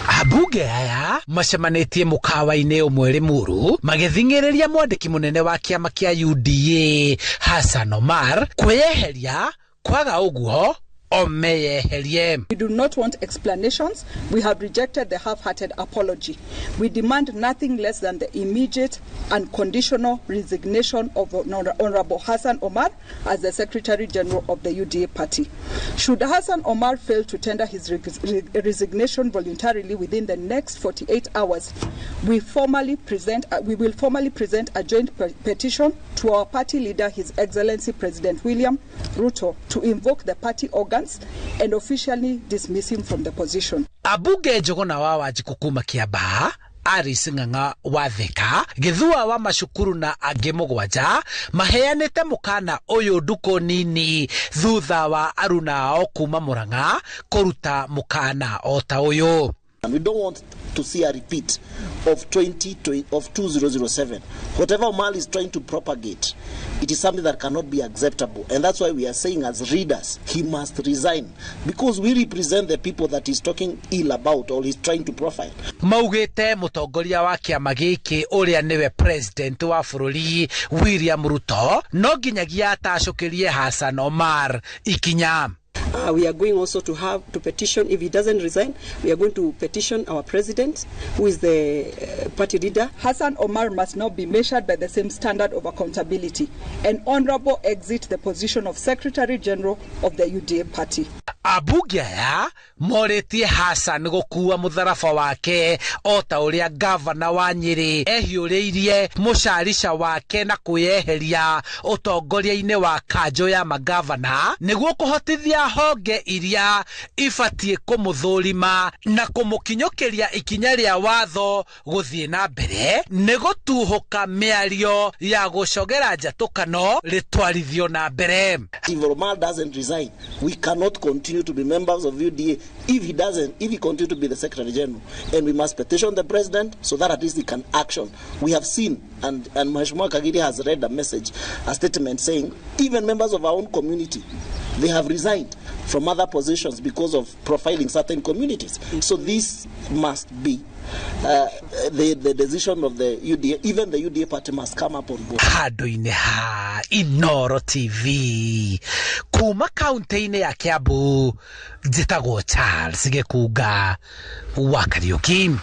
Ambunge aya macemanĩtie mũkawa-inĩ ũmwe Limuru magĩthing'ĩrĩria mwandĩki mũnene wa kĩama kĩa UDA Hassan Omar kwĩyeheria, kwaga ũguo omeyeherie. We do not want explanations. We have rejected the half-hearted apology. We demand nothing less than the immediate and conditional resignation of Honorable Hassan Omar as the Secretary General of the UDA party. Should Hassan Omar fail to tender his resignation voluntarily within the next 48 hours, we will formally present a joint petition to our party leader, His Excellency President William Ruto, to invoke the party organs and officially dismiss him from the position. Abunge Njuguna wa Wanjikũ kuma Kiambaa, Alice Ng'ang'a wa Thika, Gĩthua wa Macukuru na angĩ mũgwanja maheanĩte mũkana ũyũ ndukũ nini thutha wa aruna ao kuma Murang'a kũruta mũkana o ta ũyũ. And we don't want to see a repeat of 2007. Whatever Omar is trying to propagate, it is something that cannot be acceptable. And that's why we are saying as readers, he must resign. Because we represent the people that he's talking ill about or he's trying to profile. Maugĩte mũtongoria wa kĩama gĩkĩ ũrĩa nĩwe president wa bũrũri William Ruto no nginyagia atacũkĩrie Hassan Omar ikinya. We are going also to have to petition, if he doesn't resign, we are going to petition our president, who is the party leader. Hassan Omar must not be measured by the same standard of accountability. An honorable exit the position of Secretary General of the UDA party. Abunge aya morĩtie Hassan gũkua mũtharaba wake o ta ũrĩa gavana wa Nyĩrĩ ehiũrĩirie mũcarica wake na kwĩyeheria ũtongoria-inĩ wa kanjũ ya magavana nĩguo kũhotithia honge iria ibatiĩ kũmũthũrima na kũmũkinyũkĩria ikinya rĩa watho gũthiĩ na mbere nĩ gũtuhũka mĩario ya gũcogera njatũkano rĩtwarithio na mbere. If Omar doesn't resign, we cannot continue to be members of UDA if he doesn't, if he continue to be the Secretary General. And we must petition the president so that at least he can action. We have seen, and Mheshimiwa Kagiri has read a message, a statement saying even members of our own community, they have resigned from other positions because of profiling certain communities. So this must be the decision of the UDA. Even the UDA party must come up on board. Handũ-inĩ ha Inooro TV kuma kaunti-inĩ ya Kiambu, njĩtagwo Charles Gĩkunga wa Kariũki.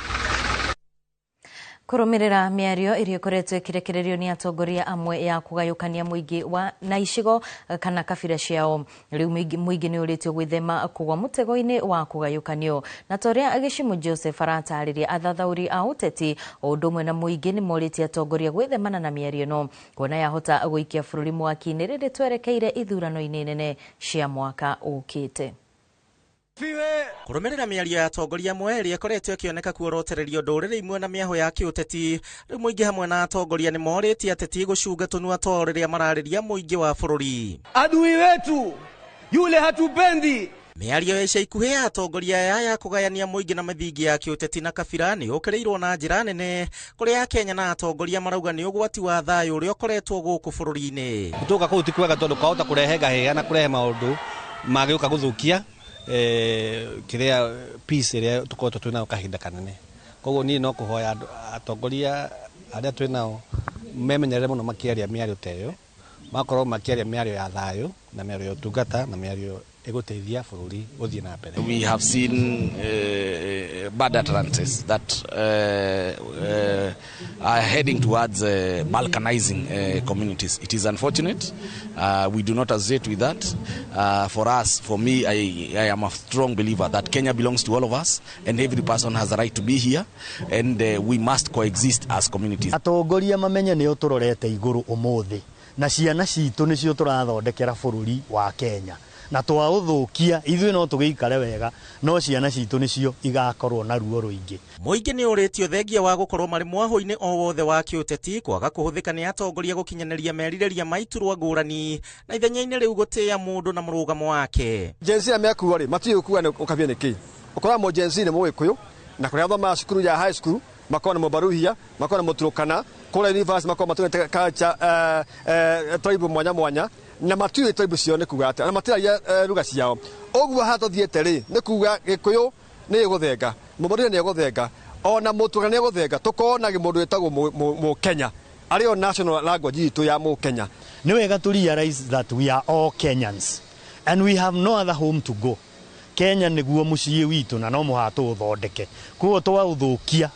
Kũrũmĩrĩra mĩario ĩrĩa ĩkoretwo ĩkĩrekererio nĩ atongoria amwe ya kũgayũkania mũingĩ wa na icigo kana kabira ciao, rĩu mũingĩ nĩ ũrĩtio gwĩthema kũgwa mũtego-inĩ wa kũgayũkanio. Na ta ũrĩa Gĩcimu Joseph aratarĩria, athathaũri a ũteti o ũndũ ũmwe na mũingĩ nĩ morĩtie atongoria gwĩthemana na mĩario ĩno, kuona yahota gũikia bũrũri mwaki-inĩ rĩrĩ twerekeire ithurano-inĩ nene cia mwaka ũkĩte. Kũrũmĩrĩra mĩario ya atongoria amwe ĩrĩa ĩkoretwo ĩkĩoneka kuorotererio ndũrĩrĩ imwe na mĩahũ ya kĩũteti, rĩu mũingĩ hamwe na atongoria nĩ morĩtie ateti gũcunga tũnua twao rĩrĩa mararĩria mũingĩ wa bũrũri. Adui wetu yule hatupendi. Mĩario ya ica ikuhĩ ya atongoria aya ya kũgayania mũingĩ na mĩthingi ya kĩũteti na kabira nĩ yũkĩrĩirwo na njĩra nene kũrĩa Akenya na atongoria marauga nĩ ũgwati wa thayũ ũrĩa ũkoretwo gũkũ bũrũri-inĩ. Gũtũka kũu ti kwega tondũ kwahota kũrehe ngahĩha na kũrehe maũndũ mangĩũka gũthũkia kiria peace ĩrĩa tũkoretwo twĩ nayo kahinda kanene. Koguo niĩ no kũhoya atongoria arĩa twĩ nao memenyerere mũno makĩaria mĩario ta ĩyo, makorwo makĩaria mĩario ya thayũ na mĩario ya ũtungata na mĩario ĩgũteithia bũrũri gũthiĩ na mbere. We have seen bad utterances that are heading towards balkanizing communities. It is unfortunate. We do not associate with that. For us, for me, I am a strong believer that Kenya belongs to all of us and every person has a right to be here, and we must coexist as communities. Atongoria mamenye nĩo tũrorete igũrũ ũmũthĩ, na ciana citũ nĩcio tũrathondekera bũrũri wa Kenya, na twaũthũkia ithuĩ no tũgĩikare wega, no ciana citũ nĩcio igakorwo na ruo rũingĩ. Mũingĩ nĩ ũrĩtio thengia wa gũkorwo marĩ mwahũ-inĩ o wothe wa kĩũteti kwaga kũhũthĩka nĩ atongoria gũkinyanĩria merirĩria ma iturwa ngũrani na ithenya-inĩ rĩu gũtĩĩa mũndũ na mũrũgamo wake. Gen Z arĩa mekuo rĩ matiũĩ gũkua nĩ ũkabia nĩ kĩ. Ũkoraga mũ Gen Z nĩ Mũgĩkũyũ, na kũrĩa athomaga cukuru ya high school makorwo nĩ Mũbaruhia, makorwo nĩ Mũturũkana, kũrĩa university makorwo matũmĩte culture tribe mwanya mwanya, na matiũĩ tribe ciao nĩ kuga atĩa, na matiraria lugha ciao. Ũguo haha tũthiĩte rĩ nĩ kuga Gĩkũyũ nĩ ĩgũthenga, Mũbaruhia nĩ egũthenga, ona Mũturũkana nĩ egũthenga, tũkona mũndũ wĩtagwo Mũkenya arĩ o national language itũ ya Mũkenya. Nĩ wega to realize that we are all Kenyans and we have no other home to go. Kenya nĩguo mũciĩ witũ na no mũhaka tũũthondeke. Koguo twaũthũkia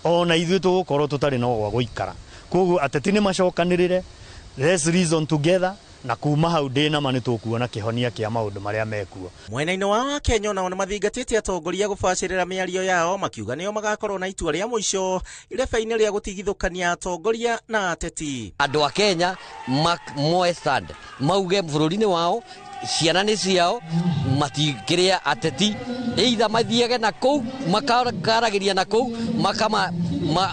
ona ithuĩ tũgũkorwo tũtarĩ na gwa gũikara. Koguo ateti nĩ macokanĩrĩre, let's reason together, na kuma hau ndĩ nama nĩ tũkuona kĩhonia kĩa maũndũ marĩa mekuo. Mwena-inĩ wa Akenya onao nĩ mathingatĩte atongoria gũbacĩrĩra mĩario yao makiuga nĩo magakorwo na itua rĩa mũico irebe-inĩ rĩa gũtigithũkania atongoria na ateti. Andũ a Kenya moe stand, mauge bũrũri-inĩ wao ciana nĩ ciao, matikĩrĩa ateti either mathiage na kũu makaragĩria na kũu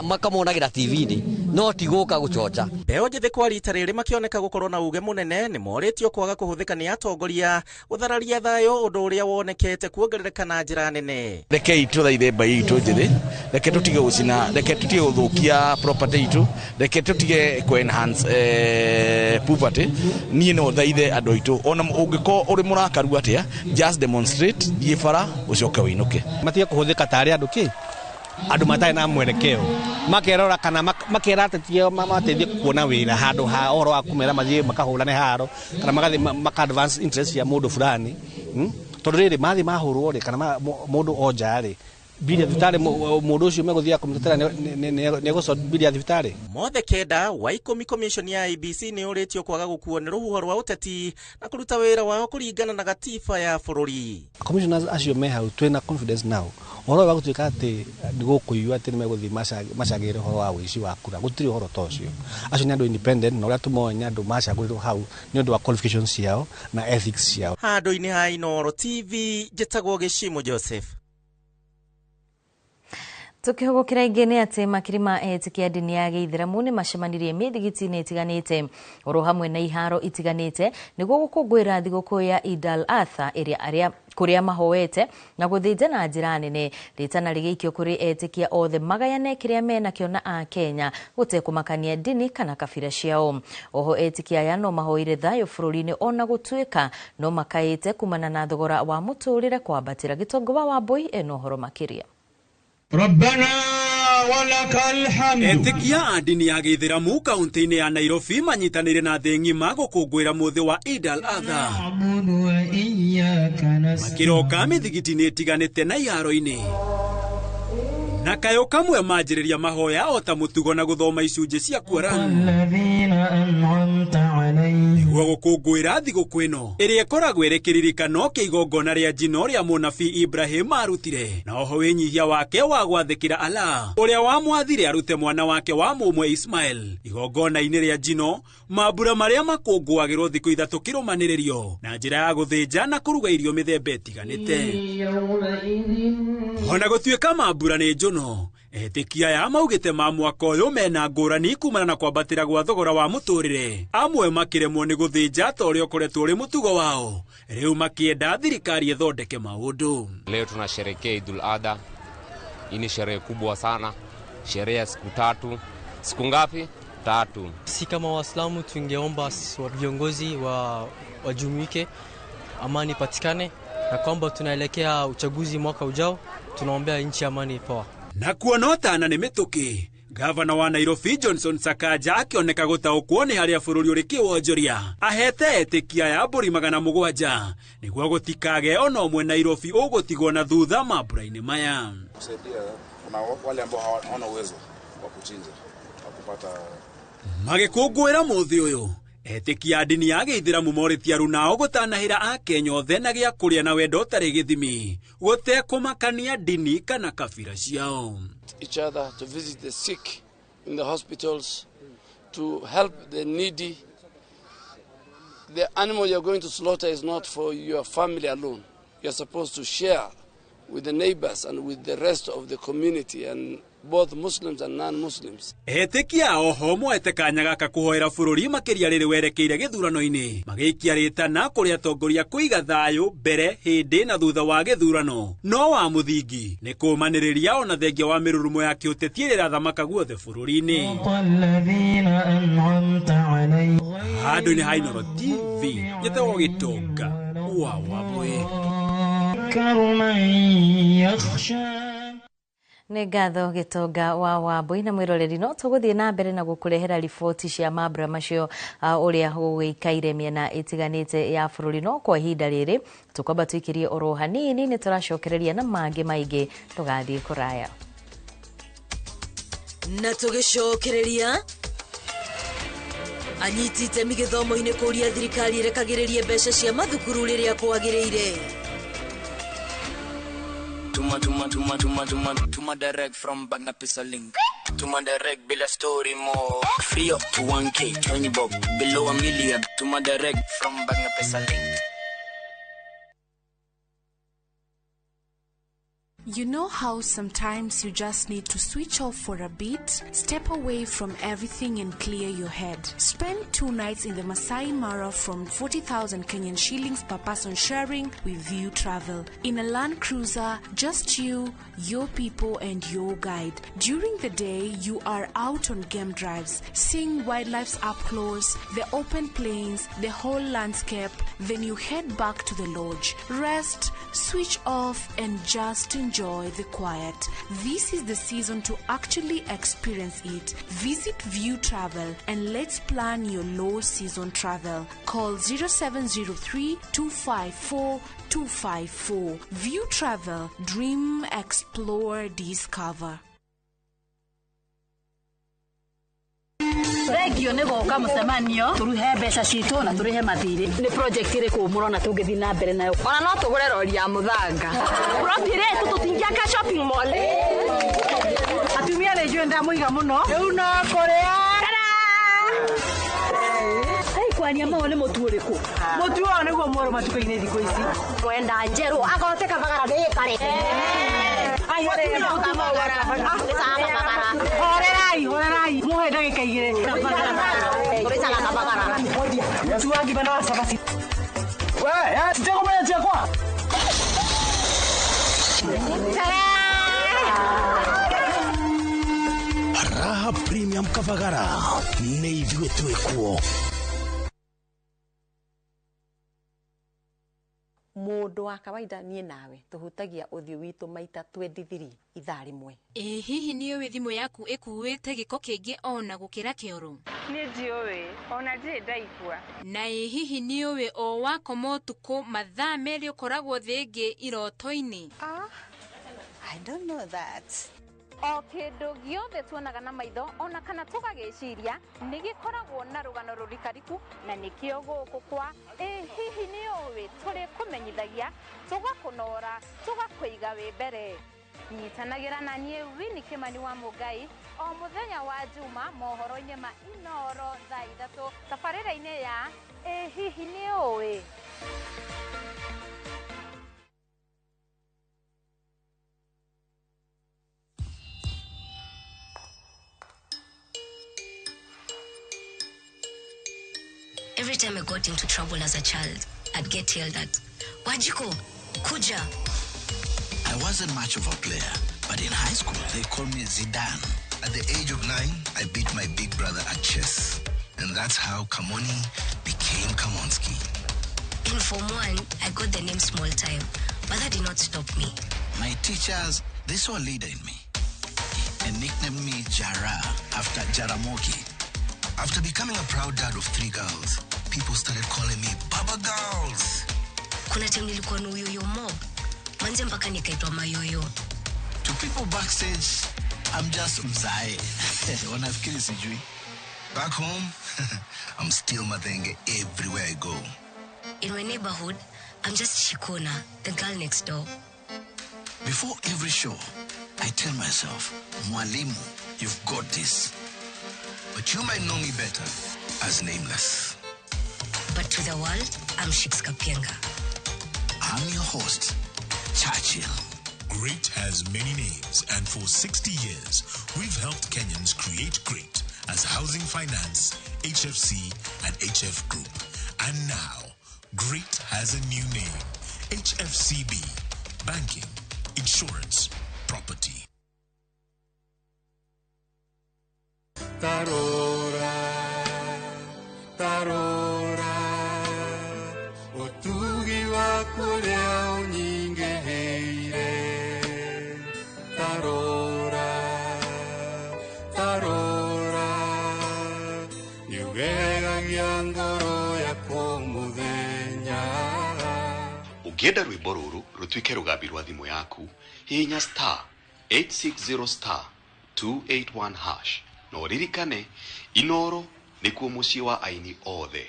makamonagĩra TV-inĩ, no ti gũka gũcoca. Mbeũ njĩthĩ kwa rita rĩrĩ makĩoneka gũkorwo na uge mũnene nĩ morĩtio kwaga kũhũthĩka nĩ atongoria gũthararia thayũ, ũndũ ũrĩa wonekete kuongerereka na njĩra nene. Rekei tũthaithe mbaĩ itũ njĩthĩ, reke tũtige gũcina, reke tũtige gũthũkia property itũ, reke tũtige kũ enhance poverty. Niĩ no thaithe andũ aitũ, ona ũngĩkorwo ũrĩ mũrakaru atĩa, just demonstrate, thiĩ bara ũcoke ũinũke. Matige kũhũthĩka tarĩ andũ kĩ andũ matarĩ na mwerekeo, makerora kana makera ateti ao mamateithie kuona wĩra handũ ha ũhoro wa kũmera mathiĩ makahũrane haro kana magathiĩ maka advance interest ya mũndũ fulani, tondũ rĩrĩ mathiĩ mahũrwo rĩ kana mũndũ onja rĩ bili ya thibitarĩ, mũndũ ũcio megũthiaga kũmũtetera nĩ egũco bili ya thibitarĩ. Mothe kenda wa 10 commission ya IEBC nĩ ũrĩtio kwaga gũkuo nĩ rũhuho rwa ũteti na kũruta wĩra wao kũringana na gatiba ya bũrũri. Commissioners acio me hau twĩna confidence nao ũhoro wa gũtuĩka atĩ nĩ gũkũiywo atĩ nĩ megũthiĩ macagĩre ũhoro wa ũici wa kura, gũtirĩ ũhoro ta ũcio. Acio nĩ andũ independent na ũrĩa tũmoĩ nĩ andũ macagũrirwo hau nĩ ũndũ wa qualifications ciao na ethics ciao. Handũ-inĩ ha Inooro TV njĩtagwo Gĩcimu Joseph. Tukihugukira ingi ni ati makiri ma etĩkia ndini ya gĩithĩramu nĩ macemanirie mĩthigiti-inĩ ĩtiganĩte oro hamwe na iharo itiganĩte nĩguo gũkũngũĩra thigũkũ ya Eid al-Adha ĩrĩa arĩa kũrĩa mahoete na gũthĩnja na njĩra nene. Rĩtana rĩgĩikio kũrĩ etĩkia othe magayane kĩrĩa menakĩo na Akenya gũtekũmakania ndini kana kabira ciao. Oho etĩkia aya no mahoire thayũ bũrũri-inĩ ona gũtuĩka no makaĩte kumana na thogora wa mũtũrĩre kwambatĩra. Gĩtongo wa Wambui ena ũhoro makĩria. Rabbana walakal hamdu. Etĩkia a ndini ya gĩithĩramu kaunti-inĩ ya Nairobi manyitanĩire na thĩ ng'ima gũkũngũĩra mũthĩ wa Eid al-Adha makĩroka mĩthigiti-inĩ ĩtiganĩte na iharo-inĩ Na kayũ kamwe manjĩrĩria mahoya o ta mũtugo na gũthoma icunjĩ cia Quran nĩguo gũkũngũĩra thigũkũ ĩno ĩrĩa ĩkoragwo ĩrĩ kĩririkano kĩa igongona rĩa njino rĩa mũnabii Ibrahim arutire, na oho wĩnyihia wake wa gwathĩkĩra Allah ũrĩa wamwathire arute mwana wake wa mũmwe Ismail igongona-inĩ rĩa njino, mambura marĩa makũngũagĩrwo thikũ ithatũ kĩrũmanĩrĩrio na njĩra ya gũthĩnja na kũruga irio mĩthemba ĩtiganĩte. Ona gũtuĩka mambura nĩ njũno, etĩkia aya maugĩte ma mwaka ũyũ mena ngũrani kumana na kwambatĩra gwa thogora wa mũtũrĩre, amwe makĩremwo nĩ gũthĩnja ta ũrĩa ũkoretwo ũrĩ mũtugo wao, rĩu makĩenda thirikari ĩthondeke maũndũ. Leo tunasherehekea Idul Adha. Hii ni sherehe kubwa sana, sherehe ya siku tatu. Siku ngapi? Tatu. Si kama Waislamu tungeomba viongozi wajumuike, amani patikane, na kwamba tunaelekea uchaguzi mwaka ujao, tunaombea nchi amani poa. Na kuona ũtana nĩ mĩtũkĩ, Gavana wa Nairobi Johnson Sakaja akĩoneka gũtaũkwo nĩ harĩa bũrũri ũrĩ kĩwonjoria, ahete etĩkia ya mbũri 700 nĩguo gũtikage ona ũmwe Nairobi ũgũtigwo na thutha mambura-inĩ maya. Kusaidia kuna wale ambao hawana uwezo wa kuchinja wa kupata. Magĩkũngũĩra mũthĩ ũyũ, etĩkia a ndini ya gĩithĩramu morĩtie arunao gũtanahĩra Akenya othe na gĩa kũrĩa na wendo ũtarĩ gĩthimi, gũtekũmakania ndini kana kabira ciao. Each other, to visit the sick in the hospitals, to help the needy. The animal you're going to slaughter is not for your family alone. You're supposed to share with the neighbors and with the rest of the community, and both Muslims and non-Muslims. Etĩkia oho moete kanya gaka kũhoera bũrũri makĩria rĩrĩ werekeire gĩthurano-inĩ, magĩikia rĩtana kũrĩ atongoria kũiga thayũ mbere, hĩndĩ na thutha wa gĩthurano. No wa mũthingi nĩ kũũmanĩrĩria ona thengia wa mĩrurumo ya kĩũteti ĩrĩa ĩrathamaka guothe bũrũri-inĩ. Handũ-inĩ ha Inooro TV, njĩtagwo Gĩtonga wa Wambũi. Nĩ ngatho Gĩtonga wa Wambũi. Na mwĩroreri, no tũgũthiĩ na mbere na gũkũrehera riboti cia mambura macio ũrĩa gũgĩikaire mĩena ĩtiganĩte ya bũrũri, no kwa ihinda rĩrĩ tũkwamba tũikĩrie oro hanini, nĩ tũracokereria na mangĩ maingĩ, tũgathiĩ kũraya. Na tũgĩcokereria anyiti itemi gĩthomo-inĩ kũria thirikari ĩrekagĩrĩrie mbeca cia mathukuru rĩrĩa kwagĩrĩire. Tuma tuma tuma tuma tuma tuma direct from Bagna Pesa link. Tuma direct bila story more. Free up to 1K, 20 bob, below a million. Tuma direct from Bagna Pesa link. You know how sometimes you just need to switch off for a bit, step away from everything and clear your head. Spend 2 nights in the Masai Mara from 40,000 Kenyan shillings per person sharing with View Travel. In a Land Cruiser, just you, your people and your guide. During the day, you are out on game drives, seeing wildlife up close, the open plains, the whole landscape. Then you head back to the lodge. Rest, switch off and just enjoy the quiet. This is the season to actually experience it. Visit View Travel and let's plan your low season travel. Call 0703 254 254. View Travel. Dream, explore, discover. Thengio nĩ gũka mũcemanio tũruhe mbeca citũ na tũrĩhe mathirĩ. Nĩ project ĩrĩkũ mũrona tũngĩthiĩ na mbere nayo? Ona no tũgũre rori ya mũthanga. Plot ĩrĩa ĩtũ tũtingĩaka shopping mall. Atumia nĩ njũĩ ndamũiga mũno. Rĩu no kũrĩa. Hey, kwaria mau nĩ mũtu ũrĩkũ? Mũtu ũyũ nĩguo mwerũ matukũ-inĩ thikũ ici. Mwenda njerũ agote kabagara nĩ kare. Horerai, horerai. Muhe ndagĩka igĩrĩ. Mũtu wa ngima na wa cabaci. We, titegũmenya ciakwa. Raha Premium Kavagara nĩ ithuĩ twĩkuo. Mũndũ wa kawaida niĩ nawe tũhutagia ũthiũ witũ maita 23 ithaa rĩmwe. Ĩ hihi nĩ ũĩ thimũ yaku ĩkuĩte gĩko kĩingĩ ona gũkĩra kĩoro? Niĩ ndiũĩ, ona ndirĩ ndaigua. Na ĩ hihi nĩ ũĩ o wakoma ũtukũ mathaa 2 ũkoragwo thĩ ĩngĩ iroto-inĩ? I don't know that. O kĩndũ gĩothe tuonaga na maitho ona kana tũgagĩciria nĩ gĩkoragwo na rũgano rũrikariku, na nĩkĩo gũkũ kwa Ĩ Hihi Nĩ Ũĩ tũrĩkũmenyithagia, tũgakũnora, tũgakũiga wĩ mbere. Nyitanagĩra na niĩ Winnie Kimani wa Mũngai o mũthenya wa Juma mohoro-inĩ ma Inoro thaa 3 tabarĩra-inĩ ya Ĩ Hihi Nĩ Ũĩ. Every time I got into trouble as a child, I'd get yelled at. Wajiko, kuja. I wasn't much of a player, but in high school they called me Zidane. At the age of 9, I beat my big brother at chess. And that's how Kamoni became Kamonski. In Form 1, I got the name Small Time, but that did not stop me. My teachers, they saw a leader in me and nicknamed me Jara after Jaramogi. After becoming a proud dad of 3 girls, people started calling me Baba Girls. Kuna time nilikuwa na uyoyo mob. Manze mpaka nikaitwa mayoyo. To people backstage, I'm just mzae. Wanafikiri sijui. Back home, I'm still Mathenge everywhere I go. In my neighborhood, I'm just Shikona, the girl next door. Before every show, I tell myself, Mwalimu, you've got this. But you might know me better as Nameless. But to the world, I'm Shiks Kapienga. I'm your host, Churchill. Great has many names, and for 60 years, we've helped Kenyans create great as Housing Finance, HFC, and HF Group. And now, Great has a new name, HFCB, Banking, Insurance, Property. Tarora, tarora, utugi waku ũrĩa ũnyingĩhĩire. Tarora, tarora, nĩũgegagia ngoro yakwa mũthenya. Ũngĩenda rwĩmbo rũrũ rũtuĩke rũgambi rwa thimũ yaku, hihinya star 860 star 281 hash. Na ũririkane, Inoro nĩkuo mũciĩ wa aini othe.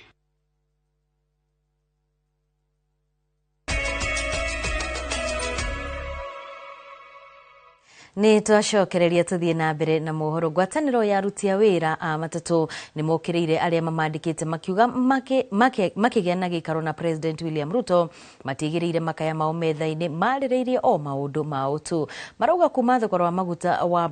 Nĩ twacokereria tũthiĩ na mbere na mohoro. Ngwatanĩro ya aruti a wĩra a matatũ nĩ mokĩrĩire arĩa mamandĩkĩte makiuga makĩgĩa na gĩikaro na President William Ruto matigĩrĩire makaya mao metha-inĩ, marĩrĩirie o maũndũ mao tu. Marauga kuma thogora wa maguta wa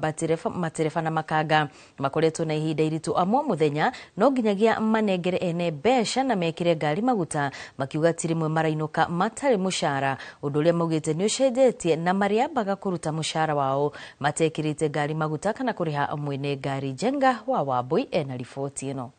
matereba na makanga makoretwo na ihinda iritũ amwe mũthenya no nginyagia manengere ene mbeca na mekĩre ngari maguta, makiuga ti rĩmwe marainũka matarĩ mũcara, ũndũ ũrĩa maugĩte nĩ ũcenjetie na marĩambaga kũruta mũcara wao matekĩrĩte ngari maguta kana kũrĩha mwene ngari. Njenga wa Wambui ena riboti ĩno.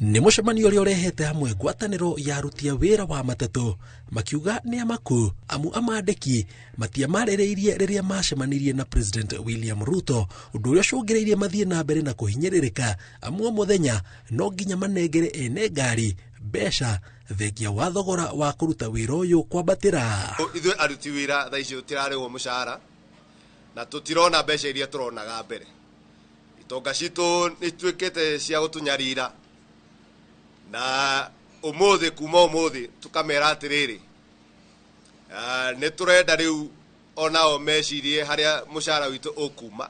Nĩ mũcemanio ũrĩa ũrehete hamwe ngwatanĩro ya aruti a wĩra wa matatũ makiuga nĩ amaku amu amandĩki matiamarĩrĩirie rĩrĩa macemanirie na President William Ruto, ũndũ ũrĩa ũcũngĩrĩirie mathiĩ na mbere na kũhinyĩrĩrĩka amu o mũthenya no nginya manengere ene ngari mbeca thengia wa thogora wa kũruta wĩra ũyũ kwambatĩra. Ithuĩ aruti wĩra thaa ici tũtirarĩhwo mũcara na tũtirona mbeca iria tũronaga mbere. Itonga citũ nĩ ituĩkĩte cia gũtũnyarira na ũmũthĩ, kuma ũmũthĩ tũkamera atĩrĩrĩ, nĩ tũrenda rĩu onao mecirie harĩa mũcara witũ ũkuma.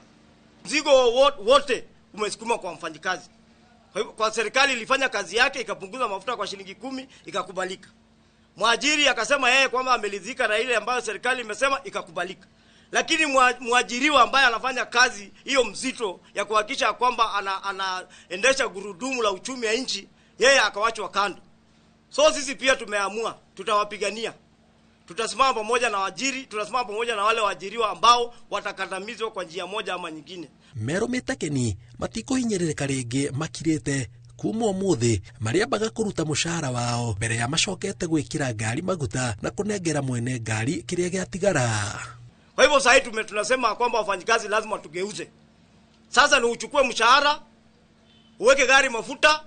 Mzigo wote umesukuma kwa mfanyikazi. Kwa serikali ilifanya kazi yake ikapunguza mafuta kwa shilingi 10 ikakubalika. Mwajiri akasema yeye kwamba amelizika na ile ambayo serikali imesema ikakubalika. Lakini mwajiriwa ambaye anafanya kazi hiyo mzito ya kuhakikisha kwamba anaendesha gurudumu la uchumi ya nchi, yeye akawachwa kando. So sisi pia tumeamua tutawapigania. Tutasimama pamoja na waajiri, tutasimama pamoja na wale waajiriwa ambao watakandamizwa kwa njia moja ama nyingine. Mero metakeni matikuhinyĩrĩrĩka rĩngĩ makirĩte kuma ũmũthĩ marĩambaga kũruta mũcara wao mbere ya macokete gwĩkĩra ngari maguta na kũnengera mwene ngari kĩrĩa gĩatigara. Kwa hivyo sasa tunasema kwamba wafanyikazi lazima tugeuze. Sasa ni uchukue mshahara, uweke gari mafuta.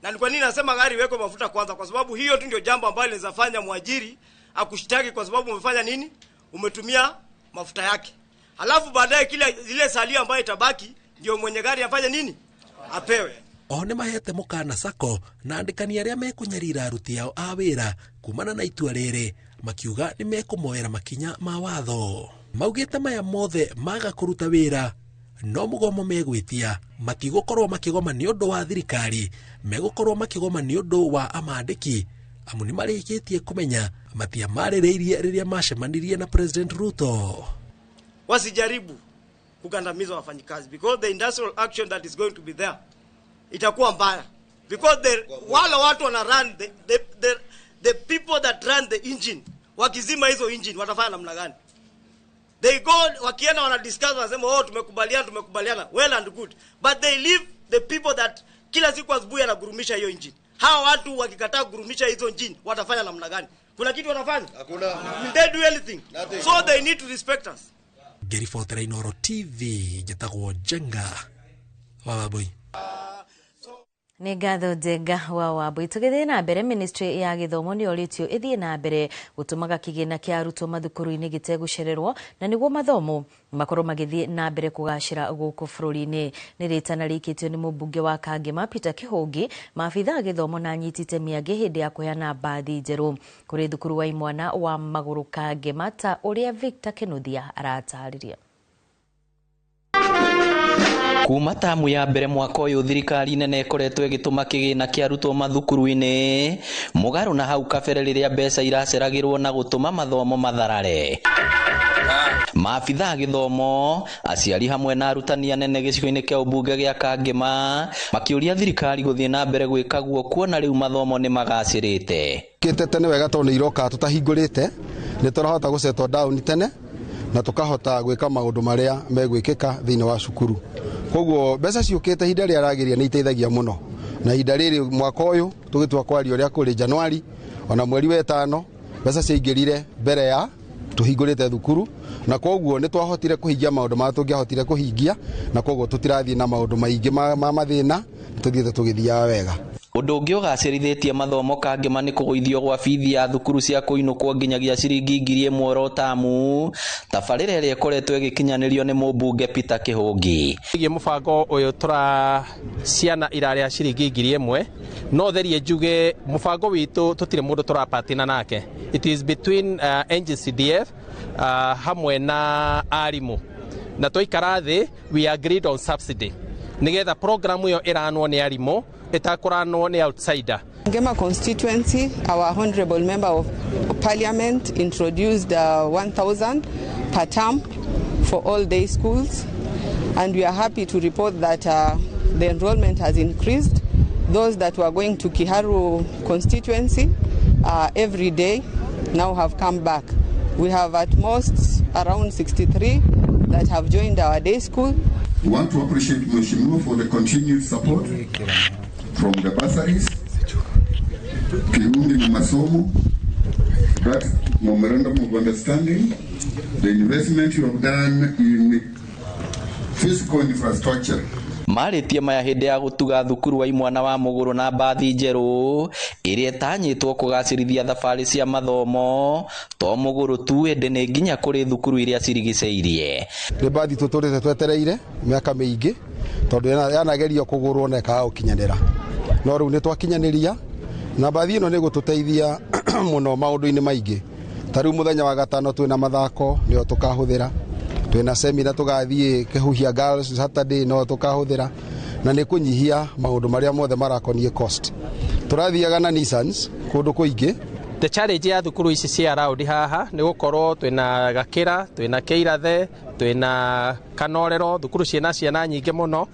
Na ni kwa nini nasema gari iwekwe mafuta kwanza? Kwa sababu hiyo tu ndio jambo ambalo linaweza fanya mwajiri akushtaki kwa sababu umefanya nini? umetumia mafuta yake, halafu baadaye kile zile salio ambayo itabaki ndio mwenye gari afanye nini, apewe. Oho nĩ mahete mũkana sacco na andĩkani arĩa mekũnyarira aruti ao a wĩra kumana na itua rĩrĩ, makiuga nĩ mekũmoera makinya ma watho. Maugĩte maya mothe maga kũruta wĩra no mũgomo megwĩtia, matigũkorwo makĩgoma nĩ ũndũ wa thirikari, megũkorwo makĩgoma nĩ ũndũ wa amandĩki, amu nĩ marĩkĩtie kũmenya matiamarĩrĩirie rĩrĩa macemanirie na President Ruto. Wasijaribu kugandamiza wafanyikazi because the industrial action that is going to be there itakuwa mbaya because wale watu wana run the people that run the engine, wakizima hizo engine watafanya namna gani? They go, wakienda wana discuss, wanasema oh, tumekubaliana, well and good, but they leave the people that kila siku asubuhi anagurumisha hiyo engine. Hawa watu wakikataa kugurumisha hizo engine watafanya namna gani? Kuna kitu watafanya? Hakuna. Will they do anything? Nothing. So they need to respect us. Ngĩribotera Inooro TV, njĩtagwo Njenga wa Wambui. Nĩ ngatho Njenga wa Wambui. Tũgĩthiĩ na mbere, ministry ya gĩthomo nĩ yorĩtio ĩthiĩ na mbere gũtũmaga kĩgĩna kĩa arutwo mathukuru-inĩ gĩtegũcererwo na nĩguo mathomo makorwo magĩthiĩ na mbere kũgacĩra gũkũ bũrũri-inĩ. Nĩ rĩtana rĩikĩtio nĩ mũmbunge wa Kangema Peter Kĩhũngi, maabitha a gĩthomo na anyiti itemi angĩ hĩndĩ ya kũheana mbathi njerũ kũrĩ thukuru wa imwana wa Magũrũ Kangema, ta ũrĩa Victor Kĩnuthia aratarĩria. Kuma tamu ya mbere mwaka ũyũ thirikari nene ĩkoretwo ĩgĩtũma kĩgĩna kĩa arutwo mathukuru-inĩ mũgarũ na hau kabere rĩrĩa mbeca iraceragĩrwo na gũtũma mathomo matharare. Maabitha a gĩthomo, aciari hamwe na arutani anene gĩcigo-inĩ kĩa ũmbunge gĩa Kangema makĩũria thirikari gũthiĩ na mbere gwĩka guo kuona rĩu mathomo nĩ magacĩrĩte. Kĩte tene wega tondũ nĩ iroka tũtahingũrĩte, nĩ tũrahota gũsettle down tene na tũkahota gwĩka maũndũ marĩa megwĩkĩka thĩinĩ wa cukuru. Koguo mbeca ciũkĩte ihinda rĩrĩa ragĩrĩire nĩ iteithagia mũno, na ihinda rĩrĩ mwaka ũyũ tũgĩtua kwaria ũrĩa kũrĩ Januari ona mweri wa ĩtano mbeca ciaingĩrire mbere ya tũhingũrĩte thukuru, na koguo nĩ twahotire kũhingia maũndũ marĩa tũngĩahotire kũhingia, na koguo tũtirathiĩ na maũndũ maingĩ ma mathĩna, tũthiĩte tũgĩthiaga wega. Ũndũ ũngĩ ũgacĩrithĩtie mathomo Kangema nĩ kũgũithio gwa bithi ya thukuru cia kũinũkwo nginyagia ciringi 1000 oro tamu, tabarĩra ĩrĩa ĩkoretwo ĩgĩkinyanĩrio nĩ mũmbunge Peter Kĩhũngi. Ĩgiĩ mũbango ũyũ tũra ciana irarĩa ciringi 1000, no therie njuge mũbango witũ tũtirĩ mũndũ tũrapatina nake. It is between NGCDF hamwe na arimũ, na twaikara thĩ we agreed on subsidy nĩgetha program ĩyo ĩranwo nĩ arimũ ĩtakũranwo nĩ outsider. Ngema constituency, our honorable member of parliament introduced 1,000 per term for all day schools, and we are happy to report that the enrollment has increased. Those that were going to Kiharu constituency every day now have come back. We have at most around 63 that have joined our day school. We want to appreciate Mheshimiwa for the continued support from the bursaries, Kiundi na Masomo, that memorandum of understanding, the investment you have done in physical infrastructure. Marĩtie maya hĩndĩ ya gũtuga thukuru wa imwana wa Mũgũrũ na mbathi njerũ ĩrĩa ĩtanyĩtwo kũgacĩrithia thabarĩ cia mathomo to Mũgũrũ tu ĩndĩ nĩ nginya kũrĩ thukuru iria cirigicĩirie. Nĩ mbathi tũtũrĩte twetereire mĩaka mĩingĩ tondũ yanagerio kũgũrwo na ĩkaga gũkinyanĩra, no rĩu nĩ twakinyanĩria, na mbathi ĩno nĩ ĩgũtũteithia mũno maũndũ-inĩ maingĩ. Ta rĩu mũthenya wa gatano twĩna mathako nĩyo tũkahũthĩra, twĩna semina tũgathiĩ Kĩhuhia Girls Saturday no tũkahũthĩra, na nĩ kũnyihia maũndũ marĩa mothe marakoniĩ cost. Tũrathiaga na Nissans kũndũ kũingĩ. The challenge ya thukuru ici cia around haha nĩ gũkorwo twĩna Gakĩra, twĩna Kĩirathe, twĩna Kanorero, thukuru ciĩna ciana nyingĩ mũno,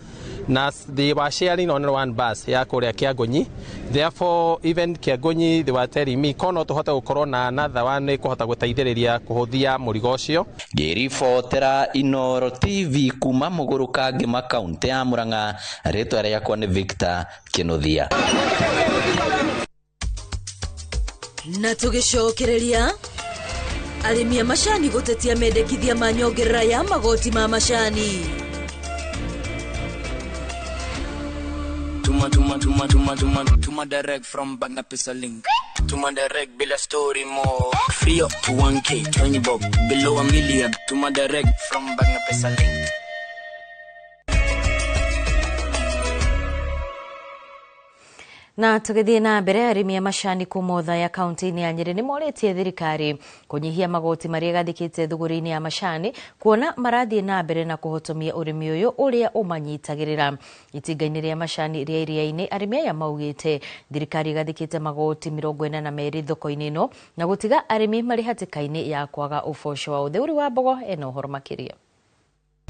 na they were sharing only one bus ya kũrĩa Kĩangũnyi. Therefore even Kĩangũnyi they were telling me kono tũhote gũkorwo na another one kũhota gũteithĩrĩria kũhũthia mũrigo ũcio. Ngĩribotera Inooro TV kuma Mũgũrũ Kangema kaunti ya Murang'a, rĩtwa rĩakwa nĩ Victor Kĩnuthia. Na tũgĩcokereria arĩmi a macani gũtetia mendekithia ma nyongerera ya magoti ma macani. Tuma tuma tuma tuma tuma tuma direct from Bagna Pesa link. Tuma direct bila story mo. Free up to 1K, 20 bob, below a million. Tuma direct from Bagna Pesa Link. Na tũgĩthiĩ na mbere, arĩmi a macani kuma Othaya kaunti-inĩ ya Nyĩrĩ nĩ morĩtie thirikari kũnyihia magoti marĩa ĩgathĩkĩte thũgũrĩ-inĩ ya macani, kuona marathiĩ na mbere na kũhotomia ũrĩmi ũyũ ũrĩa ũmanyitagĩrĩra. Itinga-inĩ rĩa macani rĩa Iria-inĩ, arĩmi aya maugĩte thirikari ĩgathĩkĩte magoti 42 thoko-inĩ ĩno na gũtiga arĩmi marĩ hatĩka-inĩ ya kwaga ũboco wao. Theuri wa Mbogo ena ũhoro makĩria.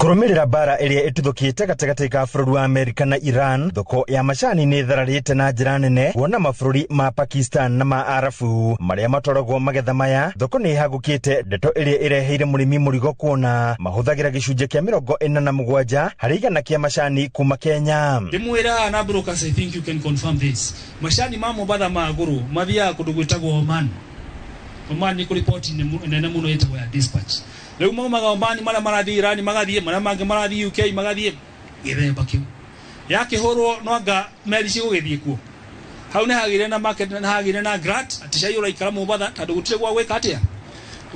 Kũrũmĩrĩra mbara ĩrĩa ĩtuthũkĩte gatagatĩ ka bũrũri wa Amerika na Iran, thoko ya macani nĩ ĩthararĩte na njĩra nene, kuona mabũrũri ma Pakistan na ma Arabu marĩa matwaragwo magetha maya, thoko nĩ ĩhagũkĩte, ndeto ĩrĩa ĩreheire mũrĩmi mũrigo kuona mahũthagĩra gĩcunjĩ kĩa 47 harĩ igana kĩa macani kuma Kenya. Ndĩmwĩra na brokers, I think you can confirm this. Macani ma Mombatha magũrũ mathiaga kũndũ gwĩtagwo Oman. Oman nĩ kũrĩ port nene mũno ĩtagwo ya Dispatch. Rĩu maumaga Oman, marĩa marathiĩ Iran magathiĩ, marĩa mangĩ marathiĩ UK magathiĩ, gĩthemba kĩu yakĩhũrwo no anga meri cigũgĩthiĩ kuo. Hau nĩ hagĩire na market, nĩ hagĩire na grant atĩ cai ũraikara Mombatha tondũ gũtirĩ gwa gwĩka atĩa,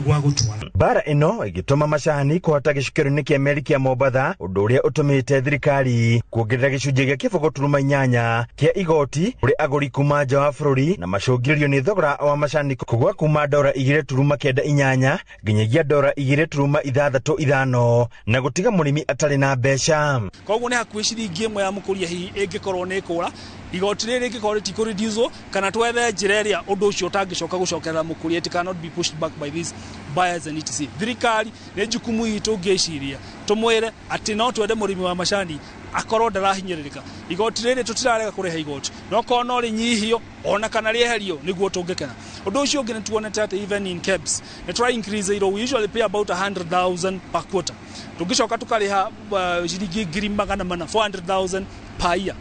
gwa gũtwara. Mbara ĩno ĩgĩtũma macani kũhota gĩcukĩro-inĩ kĩa meri kĩa Mombatha, ũndũ ũrĩa ũtũmĩte thirikari kuongerera gĩcunjĩ gĩa 0.8 kĩa igoti kũrĩ agũri kuma nja wa bũrũri, na macũngĩrĩrio nĩ thogora wa macani kũgũa kuma dora 2.98 nginyagia dora 2.65 na gũtiga mũrĩmi atarĩ na mbeca. Koguo nĩ hakuhĩ ciringi ĩmwe ya mũkũria hihi ĩngĩkorwo nĩ ĩkũra, igoti rĩrĩ rĩngĩkorwo rĩtikũreducwo kana twethe njĩra ĩrĩa ũndũ ũcio ũtangĩcoka gũcokerera mũkũria, it cannot be pushed back by these buyers and etc. Thirikari nĩ jukumu itũ ngĩciria tũmwĩre atĩ no twende mũrĩmi wa macani akorwo ndarahinyĩrĩrĩka. Igoti rĩrĩ tũtirarega kũrĩha igoti, no korwo no rĩnyihio ona kana rĩeherio nĩguo tũngĩkena. Ũndũ ũcio ũngĩ nĩ tuonete atĩ even in KEBS nĩ tũra increase iro, we usually pay about 100,000 per quarter, tũngĩcoka tũkarĩha ciringi 400,000 400,000 per year,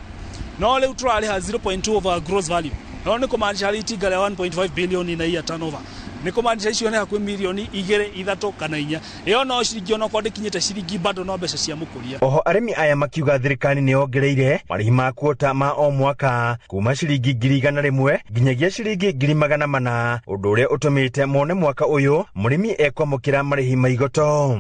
no rĩu tũrarĩha 0.2 of our gross value. No nĩ kũmaanisha harĩ itinga rĩa 1.5 billion in a year turnover, nĩ kũmaanisha icio nĩ hakuhĩ mirioni 2, 3 kana 4. Ĩyo no ciringi onokorwo ndĩkinyĩte ciringi bado no mbeca cia mũkũria. Oho arĩmi aya makiuga thirikari nĩ yongereire marĩhi ma kuota ma o mwaka kuma ciringi 100,000 nginyagia ciringi 400,000, ũndũ ũrĩa ũtũmĩte mone mwaka ũyũ mũrĩmi ekwamũkĩra marĩhi ma igoto.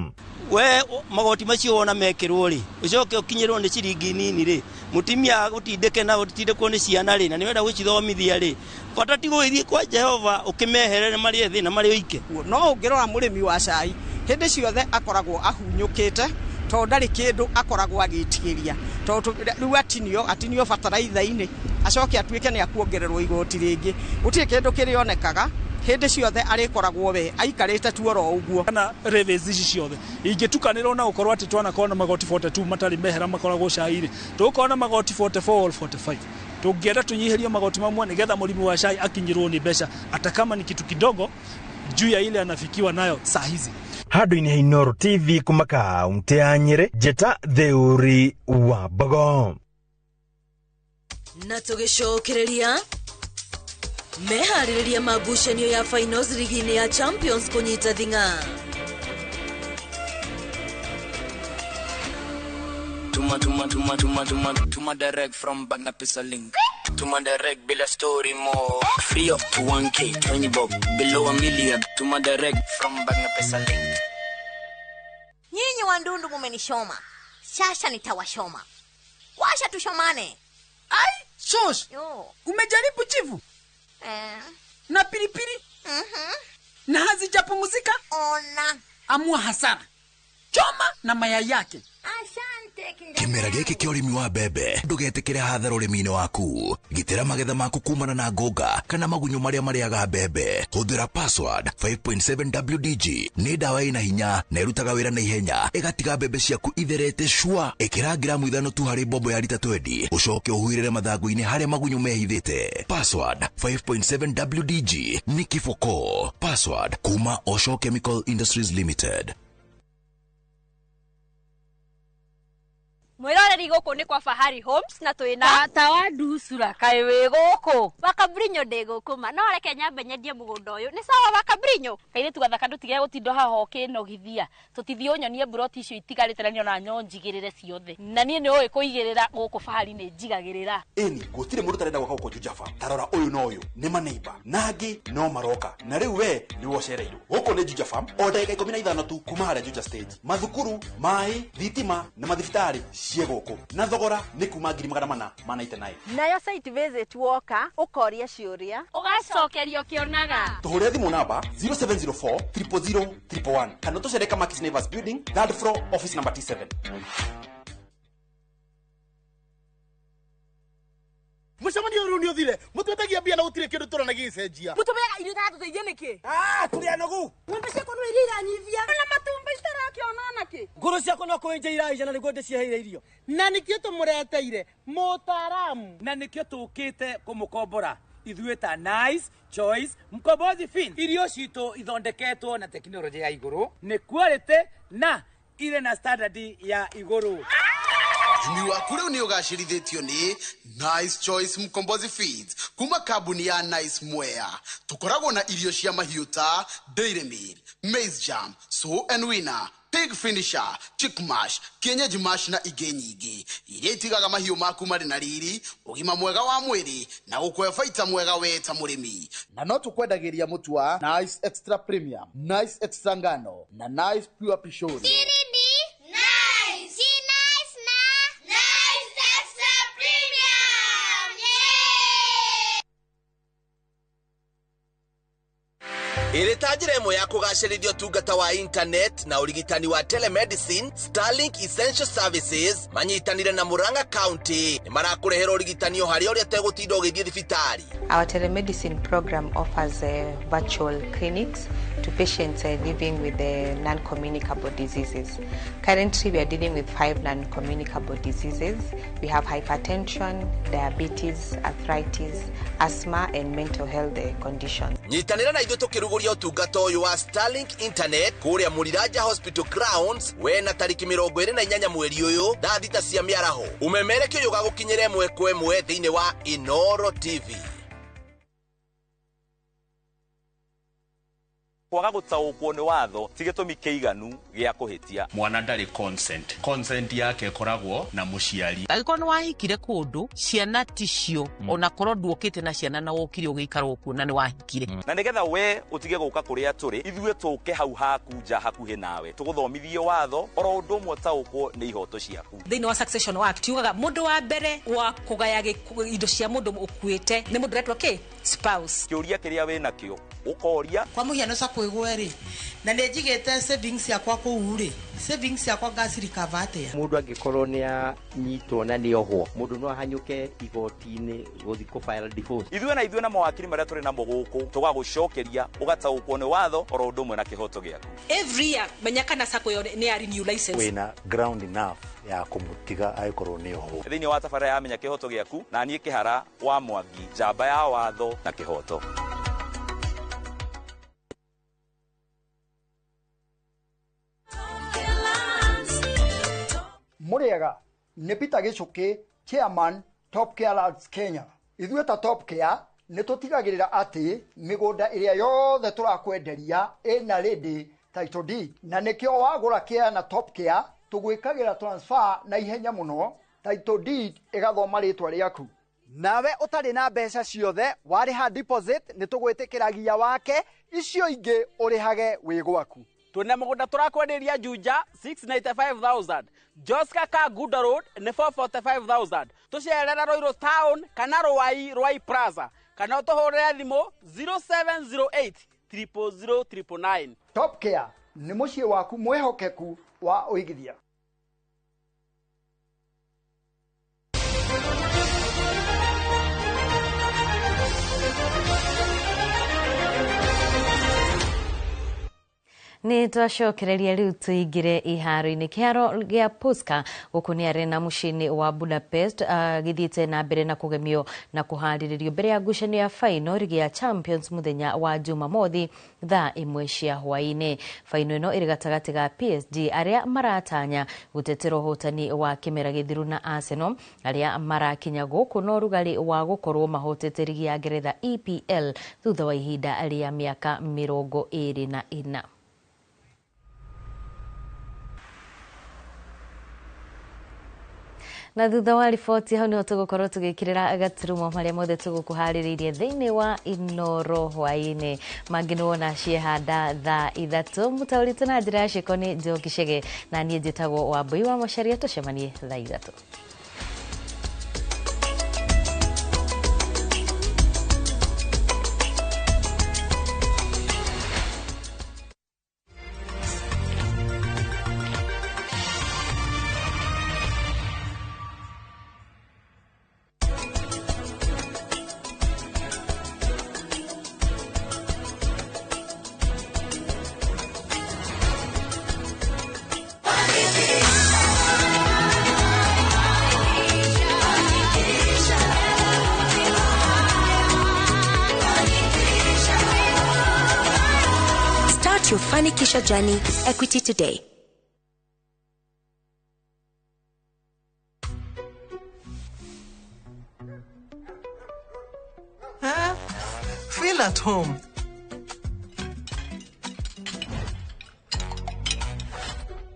We magoti macio wona mekĩrwo rĩ, ũcoke ũkinyĩrwo nĩ ciringi nini rĩ, mũtumia agũtindĩke na ũtindĩkwo nĩ ciana rĩ, na nĩwenda gũcithomithia rĩ, bata ti gũgĩthiĩ kwa Jehova ũkĩmeherere marĩ thĩ na marĩ oike. No ũngĩrora mũrĩmi wa cai hĩndĩ ciothe akoragwo ahunyũkĩte, tondũ ndarĩ kĩndũ akoragwo agĩtigĩria, tondũ rĩu atinio bataraitha-inĩ, acoke atuĩke nĩ akuongererwo igoti rĩngĩ, gũtirĩ kĩndũ kĩrĩonekaga. Hĩndĩ ciothe arĩkoragwo we aikarĩte tu oro ũguo. Kana levies ici ciothe ingĩtukanĩrwo na gũkorwo atĩ twanakorwo na magoti 42 matarĩ mehera makoragwo cai-rĩ, tũgũkorwo na magoti 44 or 45. Tũngĩenda tũnyihĩrio magoti mamwe nĩgetha mũrĩmi wa cai akinyĩrwo nĩ mbeca hata kama ni kitu kidogo juu ya ile anafikiwa nayo saa hizi. Handũ-inĩ ha Inooro TV kuma kaunti ya Nyĩrĩ, Njĩta Theuri wa Mbogo. Na tũgĩcokereria meharĩrĩria ma ngucanio ya finals ligi-inĩ ya Champions kũnyita thing'a. Tuma tuma tuma tuma tuma tuma direct from Bagna Pesa Link. Tuma direct bila story mo. Free up to 1K, 20 bob, below a million. Tuma direct from Bagna Pesa Link. Nyinyi wandundu mumenishoma, sasa nitawashoma. Washa tushomane. Ai, shosh. Umejaribu chivu? Na pilipili? Na hazijapumzika? Ona. Amua hasara. Choma na mayai yake. Asante. Kĩmera gĩkĩ kĩa ũrĩmi wa mbembe ndũgetĩkĩre hathara ũrĩmi-inĩ waku. Gitĩra magetha maku kumana na ngũnga kana magunyũ marĩa marĩaga mbembe. Hũthĩra Password 5.7 WDG. Nĩ ndawa ĩna hinya na ĩrutaga wĩra na ihenya, ĩgatiga mbembe ciaku itherete cua. Ĩkĩra gramu 5 tu harĩ mbombo ya rita 20, ũcoke ũhuhĩrĩre mathangũ-inĩ harĩa magunyũ mehithĩte. Password 5.7 WDG nĩ kiboko. Password kuma Osho Chemical Industries Limited. Mwiroreri guku ni kwa Fahari Homes na twina tata wa nducura kaĩ wĩ gũkũ Wakabrinyo ndĩ gũkũ ma no reke nyambe nyendie mũgũnda ũyũ nĩ sawa Wakabrinyo. Kairĩtu gathaka ndũtige gũtinda haha ũkĩnogithia tũtithiĩ ũnyonie mburoti icio itigarĩte na niona nyo njigĩrĩre ciothe na niĩ nĩ ũĩ kũigĩrĩra gũkũ Fahari nĩ njigagĩrĩra. Ĩni gũtirĩ mũndũ ũtarenda gwaka gũkũ Juja Farm. Ta rora ũyũ na ũyũ nĩ maneiba na angĩ no maroka na rĩu we nĩwe ũcereirwo. Gũkũ nĩ Juja Farm o ndagĩka 15 tu kuma harĩa Juja stage. Mathukuru, maĩ, thitima na mathibitarĩ ciĩ gũkũ na thogora nĩ kuma 499. Nayo site visit woka ũkoria ciũria ũgacokerio kĩonaga. Tũhũrĩre thimũ namba 0704 000 111 kana tũcere Kamakis Neighbors Building, third floor, office number T7. Mũcemanio ũyũ nĩ ũthire mũtwetagia mbia na gũtirĩ kĩndũ tũrona gĩgĩcenjia. Mũtũmĩaga irio itaratũteithia nĩkĩ? Tũrĩ anogu. Ng'ombe ciakwa no iria iranyivia na matumbĩ citarakĩona nakĩ. Ngũrũ ciakwa no kũenja iraija na nĩguo ndĩciheire irio. Na nĩkĩo tũmũreteire mũtaaramu. Na nĩkĩo tũkĩte kũmũkombora ithuĩ ta Nice Choice Mkombozi Fin. Irio citũ ithondeketwo na tekinoronjĩ ya igũrũ, nĩ quality na irĩ na standard ya igũrũ. Ũrĩmi waku rĩu nĩ ũgacĩrithĩtio nĩ Nice Choice Mkombozi Feeds kuma kambuni ya Nice Mwea. Tũkoragwo na irio cia mahiũ ta Dairy Meal, Maize Jam, Sow and Winner, Pig Finisher, Chick Mash, Kienyeji Mash na ingĩ nyingĩ iria itigaga mahiũ maku marĩ na riri, ũgima mwega wa mwĩrĩ na gũkũhe baita mwega we ta mũrĩmi. Na no tũkwendagĩria mũtu wa Nice Extra Premium, Nice Extra Ngano na Nice Pure Pishori. Ĩrĩ ta njĩra ĩmwe ya kũgacĩrithia ũtungata wa internet na ũrigitani wa telemedicine, Starlink Essential Services manyitanire na Murang'a County nĩ marakũrehera ũrigitani o harĩa ũrĩa ũtegũtinda ũgĩthiĩ thibitarĩ. Our telemedicine program offers virtual clinics to patients living with non-communicable diseases. Currently, we are dealing with 5 non-communicable diseases. We have hypertension, diabetes, arthritis, asthma, and mental health conditions. Nyitanĩra na ithuĩ tũkĩrugũria ũtungata ũyũ wa Starlink Internet kũrĩa Mũriraja Hospital Grounds wena tarĩki 28 mweri ũyũ thaa 6 cia mĩaraho. Ũmemereke ũyũ ũgagũkinyĩra ĩmwe kwa ĩmwe thĩinĩ wa Inoro TV. Kwaga gũtaũkwo nĩ watho ti gĩtũmi kĩiganu gĩa kũhĩtia. Mwana ndarĩ consent. Consent yake ĩkoragwo na mũciari. Angĩkorwo nĩ wahikire kũndũ ciana ticio ona korwo nduokĩte na ciana na wokire ũgĩikara okuo na nĩ wahikire. Na nĩgetha we ũtige gũka kũrĩa tũrĩ ithuĩ tũke hau haku nja hakuhĩ nawe tũgũthomithie watho oro ũndũ ũmwe ũtaũkwo nĩ ihoto ciaku. Thĩinĩ wa Succession Act yugaga mũndũ wa mbere wa kũgaya indo cia mũndũ ũkuĩte nĩ mũndũ ũretwo kĩ spouse. Kĩũria kĩrĩa wĩnakĩo ũkoria. Kwa mũhiano kwigwe ri na nĩ njigĩte savings yakwa kũu rĩ savings yakwa ngacirikava atĩa. Mũndũ angĩkorwo nĩ anyitwo na nĩ ohwo mũndũ no ahanyũke igoti-inĩ gũthiĩ kũ file divorce. Ithuĩ na ithuĩ na mawakiri marĩa tũrĩ namo gũkũ tũgagũcokeria ũgataũkwo nĩ watho oro ũndũ ũmwe na kĩhoto gĩaku. Every year menya kana sacco ĩyo nĩ ya renew license. Wĩna ground enough ya kũmũtiga angĩkorwo nĩ ohwo. Thĩinĩ wa tabarĩra ya Menya Kĩhoto Gĩaku na niĩ Kĩhara wa Mwangi, njamba ya watho na kĩhoto. Mũrĩega nĩ Peter Gĩchũkĩ, chairman Top Care Lands Kenya. Ithuĩ ta Top Care nĩ tũtigagĩrĩra atĩ mĩgũnda ĩrĩa yothe tũrakwenderia ĩna ready title deed, na nĩkĩo wagũra care na Top Care tũgwĩkagĩra transfer na ihenya mũno, title deed ĩgathoma rĩtwa rĩaku. Nawe ũtarĩ na mbeca ciothe warĩha deposit nĩ tũgwĩtĩkĩragia wake, icio ingĩ ũrĩhage wĩ gwaku. Twĩna mũgũnda tũrakwenderia Juja 695,000, Joska Kangundo Road nĩ 445,000, tũcerera Ruiru Town kana Ruai Ruai Plaza kana ũtũhũrĩre thimũ 0708 000 999. Top Care nĩ mũciĩ waku mwĩhokeku wa ũigithia. Nĩ twacokereria rĩu tũingĩre iharo-inĩ. Kĩharo gĩa Puska gũkũ nĩ Arena mũciĩ-inĩ wa Budapest gĩthiĩte na mbere na kũgemio na kũharĩrĩrio mbere ya ngucanio ya final rigi ya Champions mũthenya wa Jumamothi thaa 1 cia hwaĩ-inĩ. Final ĩno ĩrĩ gatagatĩ ga PSG arĩa maratanya gũtetera ũhotani wa kĩmera gĩthiru na Arsenal arĩa marakinya gũkũ na ũrugarĩ wa gũkorwo mahotete rigi ya Ngeretha EPL thutha wa ihinda rĩa mĩaka 24. Na thutha wa riboti hau niho tũgũkorwo tũgĩkĩrĩra gaturumo marĩa mothe tũgũkũharĩrĩirie thĩinĩ wa Inoro hwaĩ-inĩ. Mangĩ nĩwona ciehanda thaa 3. Mũtaũritũ na njĩra ya ciĩko nĩ Njoki Chege na niĩ njĩtagwo Wambui wa Macharia. Tũcemanie thaa 3. Your Fanikisha journey with Equity today. Huh? Feel at home.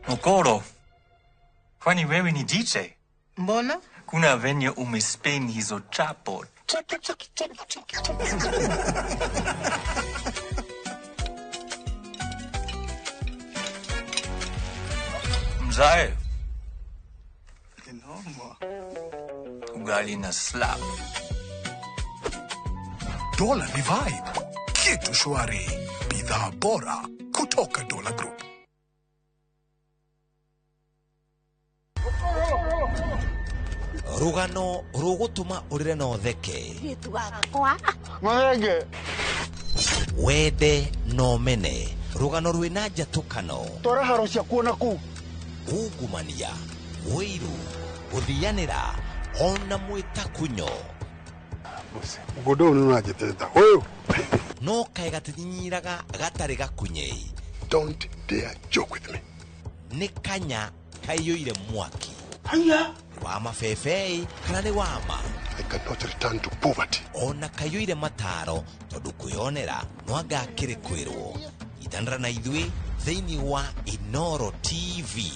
Mokoro, kwani wewe ni DJ? Mbona? Kuna venye umespin hizo chapo. Mzae. Ugali na slap. Dola ni vibe. Kitu shwari. Bidhaa bora kutoka Dola Group. Rugano rugutuma urire na utheke. Marenge. Wende no mene. Rugano rwina njatukano. Twara haro ciaku na kuu. Ungumania, ũiru, gũthianĩra, ona mwĩtakunyo. Mũgũnda ũyũ nĩũranjĩtĩrĩta. Ũyũ. No kaĩ gatinyinyiraga gatarĩ gakunyei. Don't dare joke with me. Nĩ kanya kaiyũire mwaki. Haya. Nĩ wa mabebei kana nĩ wa ma? I cannot return to poverty. Ona kaiyũire mataro tondũ kwĩyonera no anga akĩrĩ kwĩrwo. Itanĩra na ithuĩ thĩinĩ wa Inoro TV.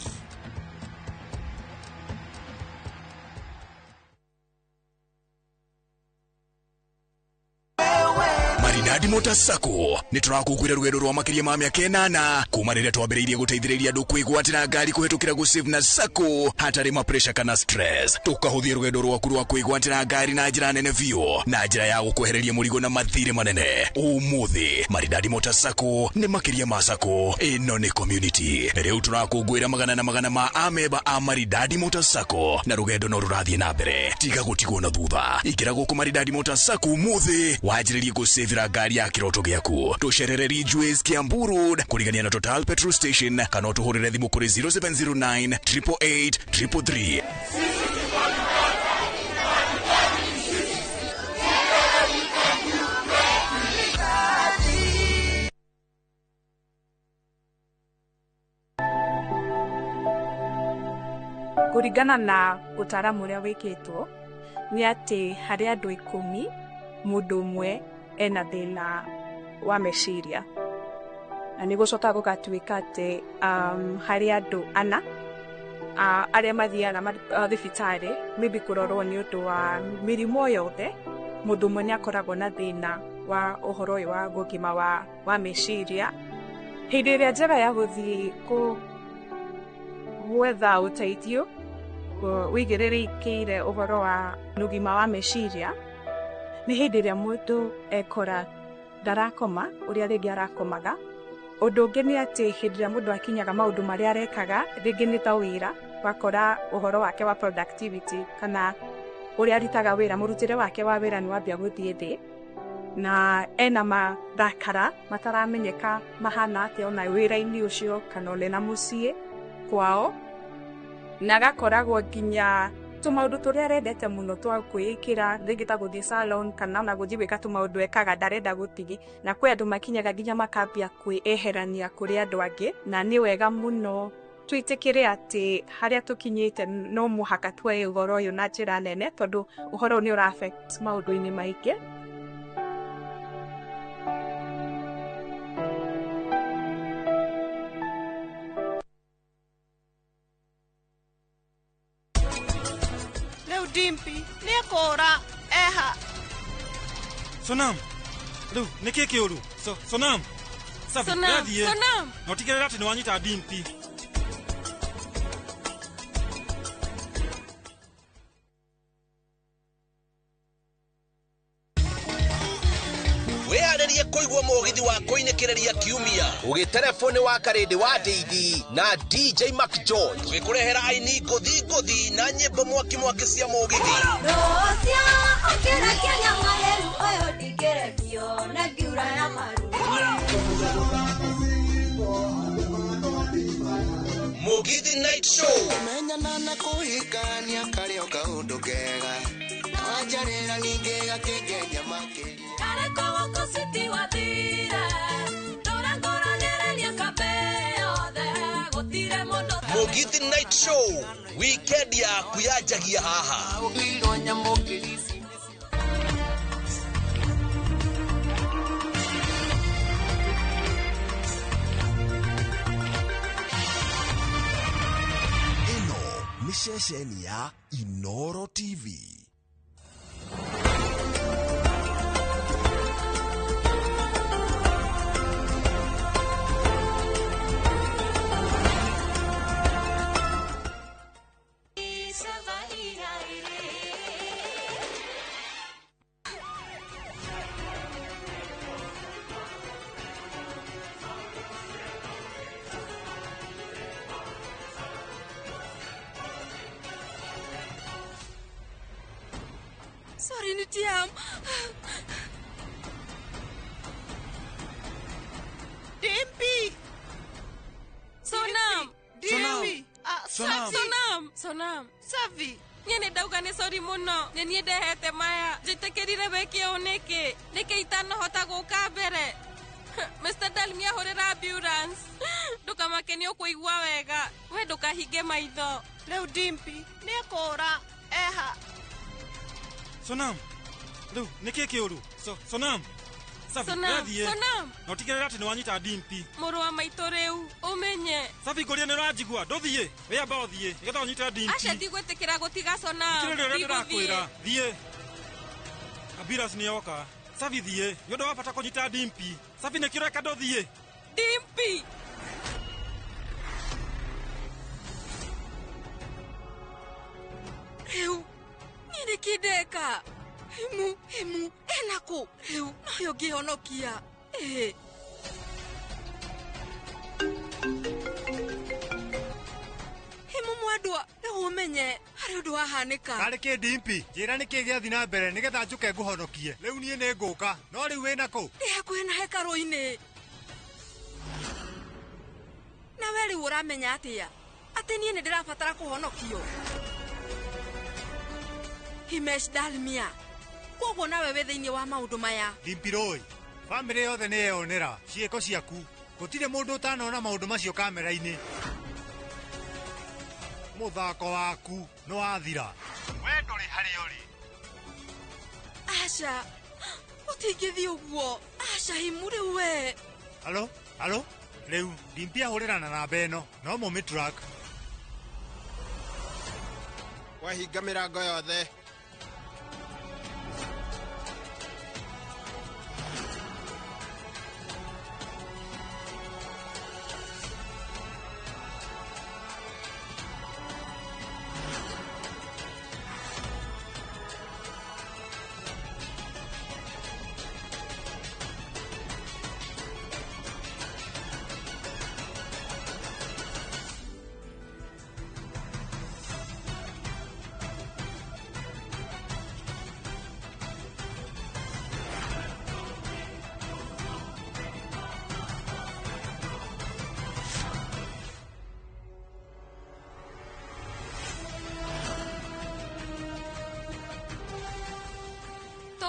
Maridadi Motors Sacco nĩ tũrakũngũĩra rũgendo rwa makĩria ma mĩaka 8 kuma rĩrĩa twambĩrĩirie gũteithĩrĩria andũ kwĩgwatĩra ngari kũhĩtũkĩra gũsave na Sacco hatarĩ ma pressure kana stress. Tũkahũthia rũgendo rwaku rwa kwĩgwatĩra ngari na njĩra nene biũ na njĩra ya gũkwehereria mũrigo na mathirĩ manene. Ũmũthĩ Maridadi Motors Sacco nĩ makĩria ma Sacco, ĩno nĩ community. Rĩu tũrakũngũĩra magana na magana ma amemba a Maridadi Motors Sacco na rũgendo no rũrathiĩ na mbere. Tiga gũtigwo na thutha. Ingĩra gũkũ Maridadi Motors Sacco ũmũthĩ wanjĩrĩrie gũsavĩra ngari ya kĩroto gĩaku. Tũcerere Ridgeways Kiambu Road kũrigania na Total Petrol Station kana ũtũhũrĩre thimũ kũrĩ 0709 888 333. Kũringana na ũtaaramu ũrĩa wĩkĩtwo nĩ atĩ harĩ andũ 10 mũndũ ũmwe ena thĩna wa meciria, na nĩ gũcoka gũgatuĩka atĩ harĩ andũ 4 arĩa mathiaga thibitarĩ maybe kũrorwo nĩ ũndũ wa mĩrimũ yothe, mũndũ ũmwe nĩ akoragwo na thĩna wa ũhoro ũyũ wa ũgima wa meciria. Hĩndĩ ĩrĩa njega ya gũthiĩ gwetha ũteithio wĩigĩrĩrĩkĩire ũhoro wa ũgima wa meciria nĩ hĩndĩ ĩrĩa mũndũ ekora ndarakoma ũrĩa rĩngĩ arakomaga. Ũndũ ũngĩ nĩ atĩ hĩndĩ ĩrĩa mũndũ akinyaga maũndũ marĩa arekaga rĩngĩ nĩ ta wĩra, wakora ũhoro wake wa productivity kana ũrĩa arutaga wĩra, mũrutĩre wake wa wĩra nĩ wambia gũthiĩ thĩ. Na ena marakara mataramenyeka mahana atĩa ona wĩra-inĩ ũcio kana ona na mũciĩ kwao, na agakoragwo nginya tũmaũndũ tũrĩa arendete mũno twa kwĩĩkĩra, rĩngĩ ta gũthiĩ salon kana ona gũthiĩ gwĩka tũmaũndũ ekaga ndarenda gũtigi, na kwĩ andũ makinyaga nginya makambia kwĩeherania kũrĩ andũ angĩ. Na nĩ wega mũno twĩtĩkĩre atĩ harĩa tũkinyĩte no mũhaka tuoe ũhoro ũyũ na njĩra nene, tondũ ũhoro ũyũ nĩ ũra affect maũndũ-inĩ maingĩ. Rĩu Dimpi nĩekũra eha. Sonam, rĩu nĩkĩ kĩũru? Sonam, Safi, Sonam, rathiĩ. Sonam. Na ũtigĩrĩre atĩ nĩwanyita Dimpi. Wĩharĩrie kũigua mũgithi wa kũinĩkĩrĩria kiumia ũgĩtereboni wa karĩndĩ wa Ndeithi na DJ Mac George ũgĩkũrehera aini ngũthi ngũthi na nyĩmbo mwaki mwaki cia mũgithi. Rũcio ũkĩra kĩanyama rĩu ũyũ ndingĩrekio na ngiura ya maru. Mũgithi Night Show. Kũmenyana na kũhikania karĩ o kaũndũ kega, wanjarĩra ningĩ gakĩngenia makĩria. Kareko gũkũ city wathire, tũrangũranĩrĩria kambĩ yothe, gũtirĩ mũndũ. Mũgithi Night Show, weekend yaku yanjagia haha. Ũkĩirwo nyamũ kĩrisi. Ĩno nĩ ceceni ya Inoro TV. Sorry, Nitiam. Dimpi. Sonam. Dimpi. Sonam. Sonam. Sonam. Safi. Niĩ nĩ ndauga nĩ sorry mũno. Nĩ niĩ ndehete maya. Njĩtĩkĩrire wĩke ũũ nĩkĩ? Nĩkĩ itanahota gũka mbere? Mr. Dalmia hũrĩra ambulance. Ndũkamake nĩ ũkũigua wega. We ndũkahinge maitho. Rĩu Dimpi nĩekũra eha. Sonam, rĩu nĩkĩ kĩũru? Sonam, Safi, Sonam, rathiĩ. Sonam. Na ũtigĩrĩre atĩ nĩwanyita Dimpi. Mũrũ wa maitũ rĩu ũmenye. Safi, ngũria nĩũranjigua, ndũthiĩ, wĩamba ũthiĩ nĩgetha ũnyite Dimpi. Aca ndigwĩtĩkĩra gũtiga Sonam. Thikĩrĩria ũrĩa Ndigũthiĩ. ndĩrakwĩra, thiĩ. Ambulance nĩyoka. Safi, thiĩ, nĩ ũndũ wa bata kũnyita Dimpi. Safi, nĩkĩ ũreka ndũthiĩ? Dimpi. Rĩu niĩ nĩkĩ ndeka? Himu, himu, ena kũ? Rĩu noyo ngĩhonokia. Ĩĩ. Himu mwendwa, rĩu ũmenye harĩ ũndũ wahanĩka. Karĩ kĩ Dimpi, njĩra nĩkĩ gĩathiĩ na mbere nĩgetha njũke ngũhonokie. Rĩu niĩ nĩ ngũka, no rĩu wĩna kũ? Ndĩ hakuhĩ na hekarũ-inĩ. Na we rĩu ũramenya atĩa atĩ niĩ nĩ ndĩrabatara kũhonokio? Himesh Dalmia, koguo nawe wĩ thĩinĩ wa maũndũ maya. Dimpi rũi, bamĩrĩ yothe nĩ yeyonera ciĩko ciaku. Gũtirĩ mũndũ ũtanona maũndũ macio kamera-inĩ. Mũthako waku nĩ wathira. We ndũrĩ harĩa ũrĩ. Aca, ũtingĩthiĩ ũguo. Aca, Himu rĩu we. Halo, halo, rĩu Dimpi ahũrĩra na namba ĩno, no mũmĩ-track. Wahinga mĩrango yothe.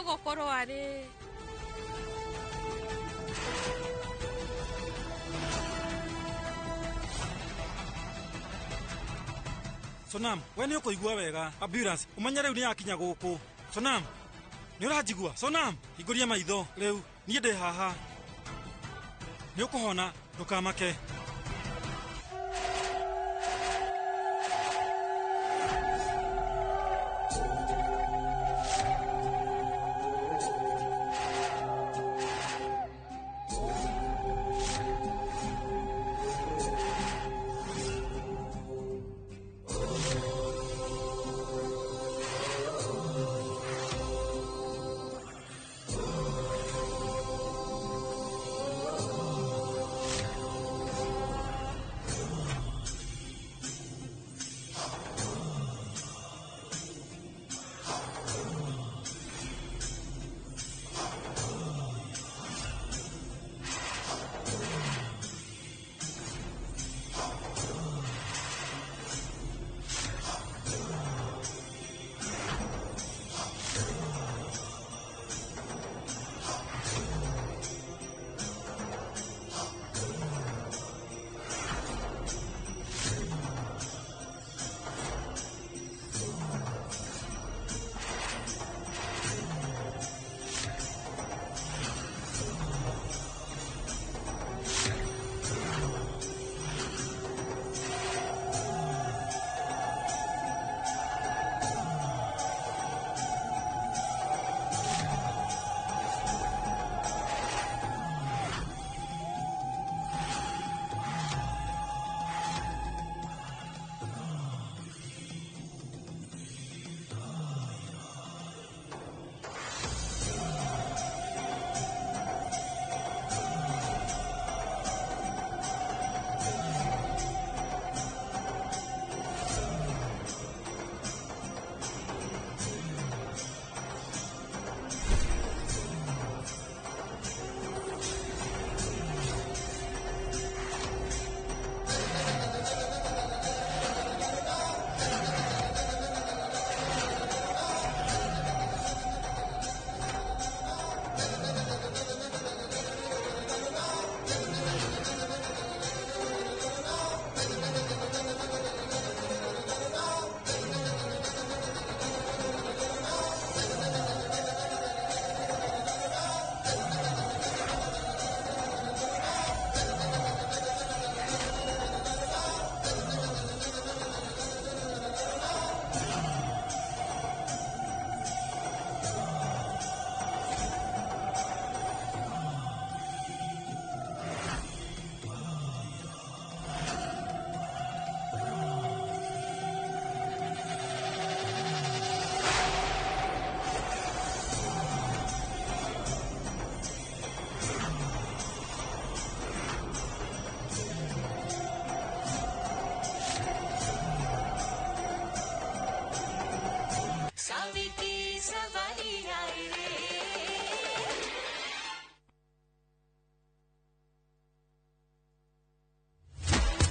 gũkorwo arĩ. Sonam, we nĩ ũkũigua wega. Ambulance, ũmenye rĩu nĩ yakinya gũkũ. Sonam, nĩ ũranjigua? Sonam, hingũria maitho rĩu, niĩ ndĩ haha. Nĩ ũkũhona, ndũkamake.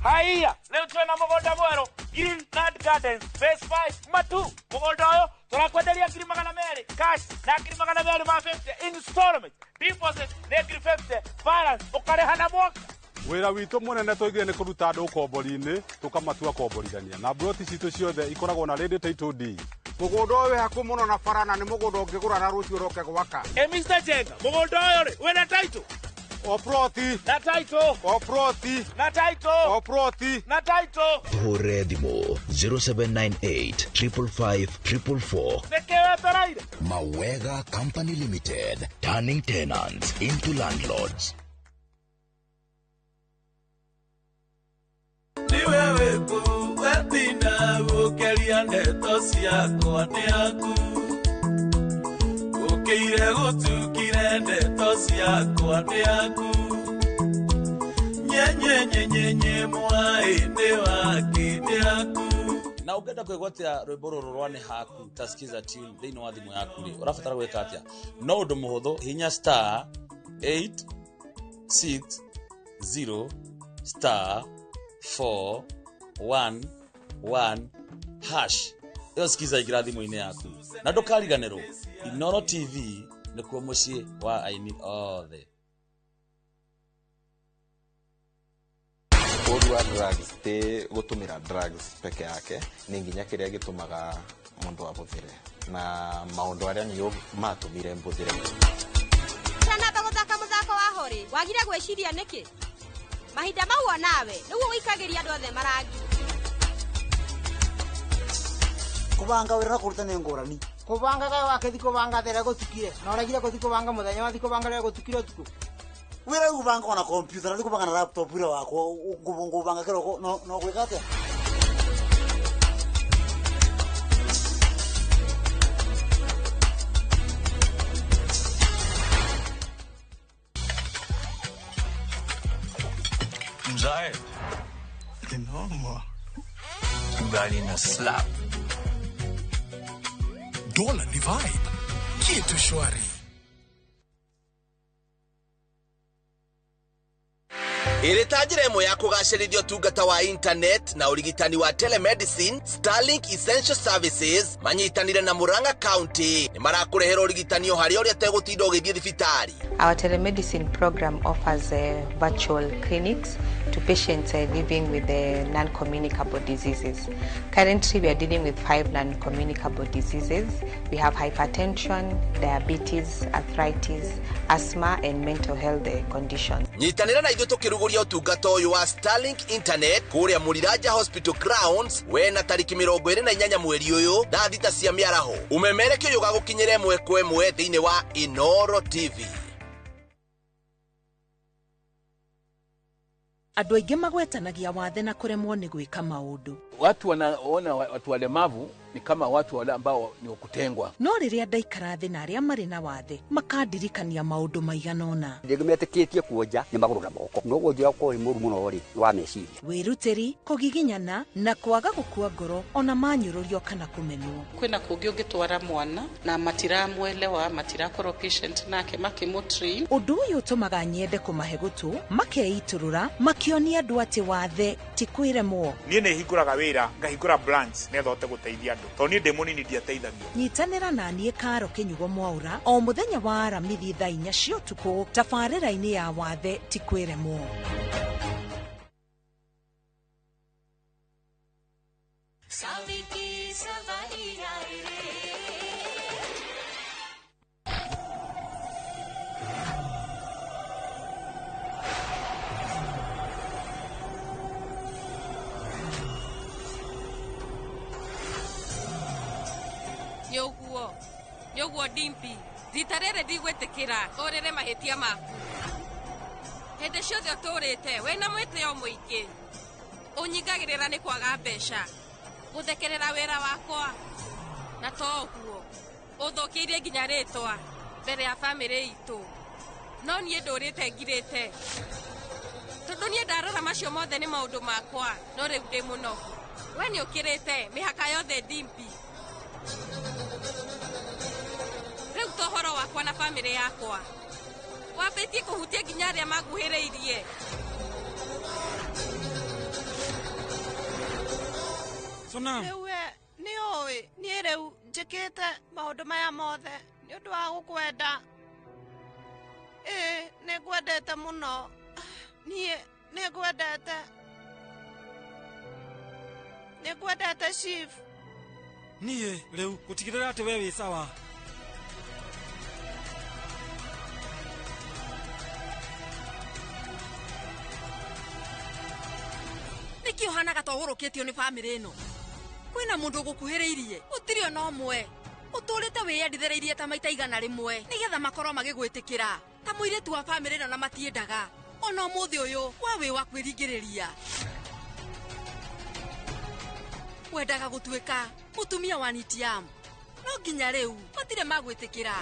Haiya, leo twena mũgũnda mwerũ Green Land Gardens Phase 5 Matu. Mũgũnda ũyũ tũrakwenderia 200,000 cash na 250,000 installment. Deposit nĩ 50,000, balance ũkarĩha na mwaka. Wĩra witũ mũnene tũigire nĩ kũruta andũ ũkombori-inĩ tũkamatua komborithania na mburoti citũ ciothe ikoragwo na ready title deed. Mũgũnda ũyũ wĩ hakuhĩ mũno na bara na nĩ mũgũnda ũngĩgũra na rũciũ ũroke gwaka. Ĩ Mr. Jenga, mũgũnda ũyũ rĩ wĩna title? O ploti. Na title. O ploti. Na title. O ploti. Na title. Hũre thimũ 0798 555 444. Nĩkĩ wetereire? Mawega Company Limited, turning tenants into landlords. Ni wewe ku wetina gũkeria ndeto ciakwa nĩ aku ũkĩire gũtukire ndeto ciakwa nĩ aku nyenyenyenyenye mwaĩ nĩ wake nĩ aku. Na ũngĩenda kwĩgwatia rwĩmbo rũrũ rwa nĩ haku ta Skiza tune thĩinĩ wa thimũ yaku rĩ, ũrabatara gwĩka atĩa? No ũndũ mũhũthũ, hinya star 860 star 4 1 1 hash. Ĩyo Skiza ingĩra thimũ-inĩ yaku na ndũkariganĩrwo Inooro TV nĩkuo mũciĩ wa aini othe. Ũru wa drugs ti gũtũmĩra drugs peke yake, nĩ nginya kĩrĩa gĩtũmaga mũndũ abũthĩre na maũndũ arĩa nĩo matũmire mbũthĩre. Tanamba gũthaka mũthako wa hori wagire gwĩciria nĩkĩ? Mahinda mau onawe nĩguo wĩikagĩria andũ othe marangi. Kubanga wĩra na kũruta nĩ ngũrani. Kubanga kaĩ wakĩthi kubanga rĩrĩa gũtukire na ũregire gũthi kubanga mũthenya wathi kubanga rĩrĩa gũtukire ũtukũ. Wĩra ũyũ ubanga na kompyuta na kubanga na laptop wĩra wakwa ngubanga kĩroko no gwĩka atĩa? Mzae. Noma. Ugali na slap. Dola ni vibe. Kitu shwari. Ĩrĩ ta njĩra ĩmwe ya kũgacĩrithia ũtungata wa internet na ũrigitani wa telemedicine, Starlink Essential Services manyitanire na Murang'a County nĩ marakũrehera ũrigitani o harĩa ũrĩa ũtegũtinda ũgĩthiĩ thibitarĩ. Our telemedicine program offers virtual clinics to patients living with non-communicable diseases. Currently, we are dealing with 5 non-communicable diseases. We have hypertension, diabetes, arthritis, asthma, and mental health conditions. Nyitanĩra na ithuĩ tũkĩrugũria ũtungata ũyũ wa Starlink Internet kũrĩa Mũriraja Hospital Grounds wena tarĩki 28 mweri ũyũ thaa 6 cia mĩaraho. Ũmemerekie ũyũ ũgagũkinyĩra ĩmwe kwa ĩmwe thĩinĩ wa Inooro TV. Andũ aingĩ magwetanagia wathe na kũremwo nĩ gwĩka maũndũ. Watu wanaona watu walemavu ni kama watu wale ambao ni wakutengwa. No rĩrĩa ndaikara thĩ na arĩa marĩ na wathe makandirikania maũndũ maigana ũna. Rĩngĩ metĩkĩtie kuonja nĩ magũrũ na moko. No wonja ũkorwo wĩ mũru mũno rĩ wa meciria. Wĩrutĩri, kũgiginyana na kwaga gũkua ngoro ona manyũrũrio kana kũmenwo. Kwĩna kũngĩ ũngĩtwara mwana na matiramwelewa, matirakorwo patient nake makĩmũtrain. Ũndũ ũyũ ũtũmaga nyende kũmahe gũtũ, makeitũrũra, makĩonia andũ atĩ wathe ti kwĩremwo. Niĩ nĩ hingũraga wĩra, ngahingũra branch nĩgetha hote gũteithia andũ. Tondũ niĩ ndĩ mũnini ndiateithagio. Nyitanĩra na niĩ Karo Kĩnyugo Mwaura o mũthenya wa Aramithi thaa 4 cia ũtukũ tabarĩra-inĩ ya wathe ti kwĩremwo. Nĩũguo Dimpi, rita rĩrĩ ndigwĩtĩkĩra ũrĩre mahĩtia maku. Hĩndĩ ciothe ũtũrĩte wĩna mwĩtĩo mũingĩ, ũnyingagĩrĩra nĩ kwaga mbeca, gũthekerera wĩra wakwa, na to ũguo ũthũkĩirie nginya rĩtwa mbere ya bamĩrĩ itũ. No niĩ ndũrĩte ngirĩte, tondũ niĩ ndarora macio mothe nĩ maũndũ makwa, no rĩu ndĩ mũnogu. We nĩ ũkĩrĩte mĩhaka yothe Dimpi. Rĩu to ũhoro wakwa na bamĩrĩ yakwa wambĩtie kũhutia nginya arĩa manguhĩrĩirie. Sonam. Rĩu we nĩ ũĩ niĩ rĩu njĩkĩte maũndũ maya mothe nĩ ũndũ wa gũkwenda. Ĩĩ nĩ ngwendete mũno. Niĩ nĩ ngwendete. Nĩ ngwendete Chief. Niĩ rĩu gũtigĩrĩra atĩ we wĩ sawa. Nĩkĩ ũhanaga ta ũgũrũkĩtio nĩ bamĩrĩ ĩno? Kwĩna mũndũ ũgũkuhĩrĩirie, gũtirĩ ona ũmwe. Ũtũrĩte wĩyendithĩrĩirie ta maita 100 nĩgetha makorwo magĩgwĩtĩkĩra ta mũirĩtu wa bamĩrĩ ĩno na matiendaga. Ona ũmũthĩ ũyũ we wĩ wa kwĩringĩrĩria. Wendaga gũtuĩka mũtumia wa Nitiam, no nginya rĩu matirĩ magwĩtĩkĩra.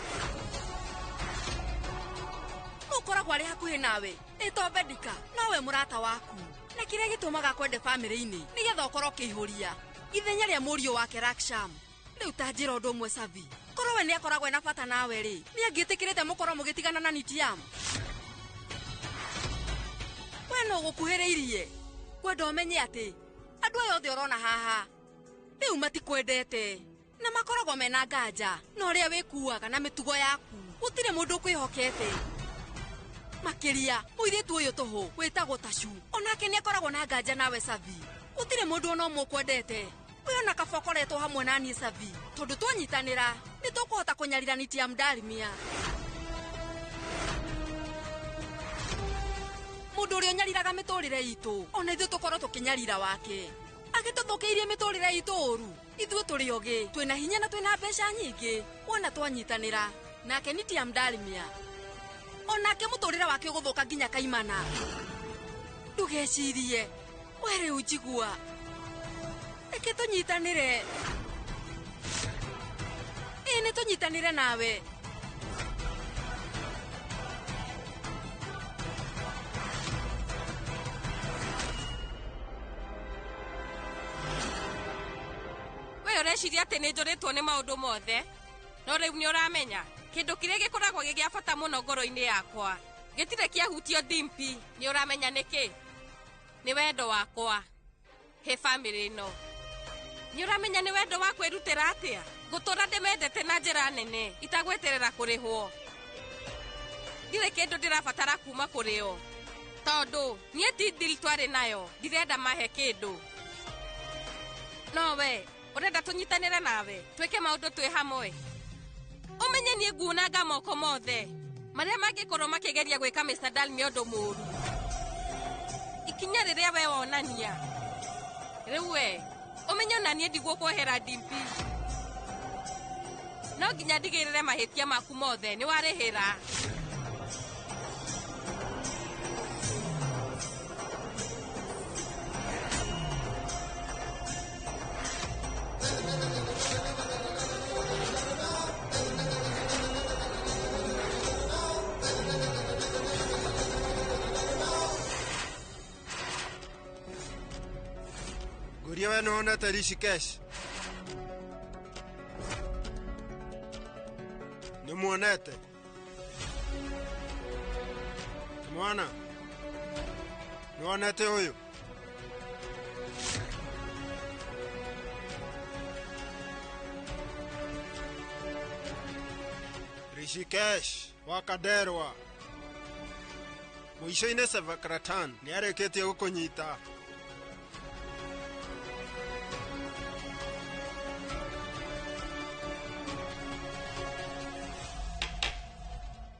Nũ ũkoragwo arĩ hakuhĩ nawe? Ĩto Bedika, nowe mũrata waku. Na kĩrĩa gĩtũmaga kwende bamĩrĩ-inĩ nĩgetha ũkorwo ũkĩihũria ithenya rĩa mũriũ wake Raksham. Rĩu ta njĩra ũndũ ũmwe Savi, korwo we nĩakoragwo ena bata nawe rĩ, nĩangĩtĩkĩrĩte mũkorwo mũgĩtigana na Nitiam? We no ũgũkuhĩrĩirie. Ngwenda ũmenye atĩ andũ aya othe ũrona haha rĩu matikwendete Na makoragwo mena nganja na ũrĩa wĩkuaga na mĩtugo yaku. Gũtirĩ mũndũ ũkwĩhokete. Makĩria mũirĩtu ũyũ tũhũ wĩtagwo Tacu onake nĩ akoragwo na nganja nawe Savi. Gũtirĩ mũndũ ona ũmwe ũkwendete. Ũyũ na kaba ũkoretwo hamwe na niĩ Savi, tondũ twanyitanĩra nĩ tũkũhota kũnyarira Nitiam Dalmia. Mũndũ ũrĩa ũnyariraga mĩtũrĩre itũ ona ithuĩ tũkorwo tũkĩnyarira wake. Agĩtũthũkĩirie mĩtũrĩre itũ ũru. Ithuĩ tũrĩ ogĩ, twĩna hinya na twĩna mbeca nyingĩ. Wona twanyitanĩra nake Nitiam Dalmia onake mũtũrĩre wake ũgũthũka nginya kaimana. Ndũgecirie we rĩu njigua, reke tũnyitanĩre. Ĩĩ nĩ tũnyitanĩre nawe. We ũreciria atĩ nĩ njũrĩtwo nĩ maũndũ mothe, no rĩu nĩ ũramenya kĩndũ kĩrĩa gĩkoragwo gĩ gĩa bata mũno ngoro-inĩ yakwa gĩtirĩ kĩahutio Dimpi. Nĩ ũramenya nĩkĩ? Nĩ wendo wakwa he bamĩrĩ ĩno. Nĩ ũramenya nĩ wendo wa kwĩrutĩra atĩa? Ngũtũra ndĩmendete na njĩra nene itagweterera kũrĩhwo. Ndirĩ kĩndũ ndĩrabatara kuma kũrĩ o, tondũ niĩ ti deal twarĩ nayo, ndirenda mahe kĩndũ. No we ũrenda tũnyitanĩre nawe twĩke maũndũ twĩ hamwe. Ũmenye niĩ nguunanga moko mothe marĩa mangĩkorwo makĩgeria gwĩka Mr. Dalmia ũndũ mũũru. Ikinya rĩrĩa we wonania rĩu we ũmenye ona niĩ ndigũkwehera Dimpi. No nginya ndigĩrĩre mahĩtia maku mothe nĩ warĩhĩra. Nguria we nĩwonete Rishikesh? Nĩmuonete? Mwana, nĩwonete ũyũ? Rishikesh wa Kaderwa. Mũico-inĩ Sevakratan nĩarĩkĩtie gũkũnyita.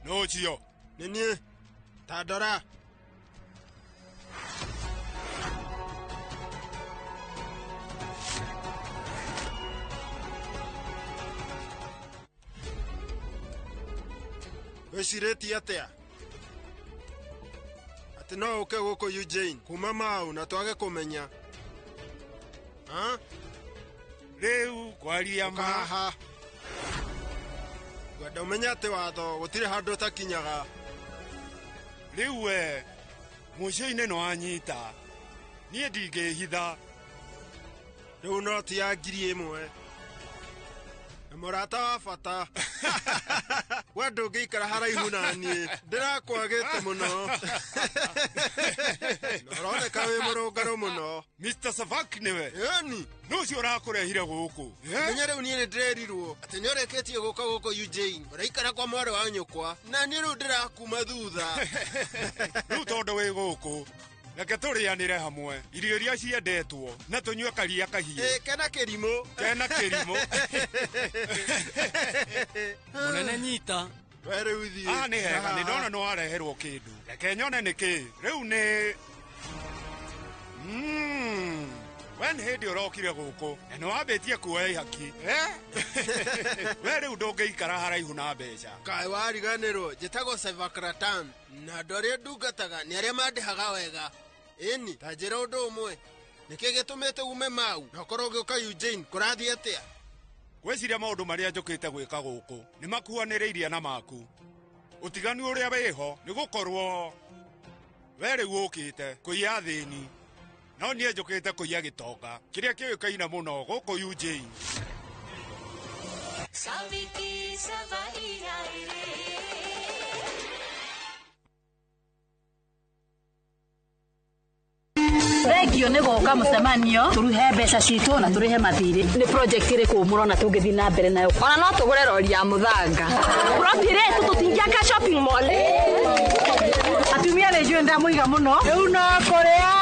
No ũcio nĩ niĩ. Ta ndora. Wĩcirĩtie atĩa atĩ no ũke gũkũ Eugene kuma mau na twage kũmenya? Rĩu kwaria ma haha ngwenda ũmenye atĩ watho gũtirĩ handũ ũtakinyaga. Rĩu we mũico-inĩ nĩ wanyita, niĩ ndingĩhitha. Rĩu noti ya 1000 na mũrata wa bata. We ndũngĩikara haraihu na niĩ, ndĩrakwagĩte mũno. Na ũroneka wĩ mũrũngarũ mũno. Mr. Savak nĩwe? Ĩni. Nũ ũcio ũrakũrehire gũkũ? Menya rĩu niĩ nĩndĩrerirwo atĩ nĩũrĩkĩtie gũka gũkũ Eugene, ũraikara kwa mwarĩ wa nyũkwa, na niĩ rĩu ndĩrakuma thutha. Rĩu tondũ wĩ gũkũ, reke tũrĩanĩre hamwe irio iria ciendetwo na tũnyue karia kahiũ. Ĩ, kena kĩrimũ. Kena kĩrimũ. Mũnene nyita. We rĩu thiĩ. Ah, nĩ hega, nĩ ndona nĩ wareherwo kĩndũ. Reke nyone nĩ kĩ. Rĩu nĩ we nĩ hĩndĩ ũrokire gũkũ na nĩ wambĩtie kuoya ihaki. We rĩu ndũngĩikara haraihu na mbeca. Kaĩ wariganĩrwo, njĩtagwo Sevakratan na andũ arĩa ndungataga nĩ arĩa mandĩhaga wega. Ĩni, ta njĩra ũndũ ũmwe, nĩkĩ gĩtũmĩte ume mau na ũkorwo ũgĩũka Eugene, kũrathiĩ atĩa? Ngwĩciria maũndũ marĩa njũkĩte gwĩka gũkũ nĩ makuhanĩrĩirie na maku. Ũtiganu ũrĩa wĩho nĩ gũkorwo we rĩu ũkĩte kũiya athĩni, no niĩ njũkĩte kũiya gĩtonga kĩrĩa kĩũĩkaine mũno gũkũ Eugene. Saviki savai रे। Thengio nĩ gũka mũcemanio tũruhe mbeca citũ na tũrĩhe mathirĩ. Nĩ project ĩrĩkũ mũrona tũngĩthiĩ na mbere nayo? Ona no tũgũre rori ya mũthanga. Plot ĩrĩa ĩtũ tũtingĩaka shopping mall. Atumia nĩ njũĩ ndamũiga mũno. Rĩu no kũrĩa.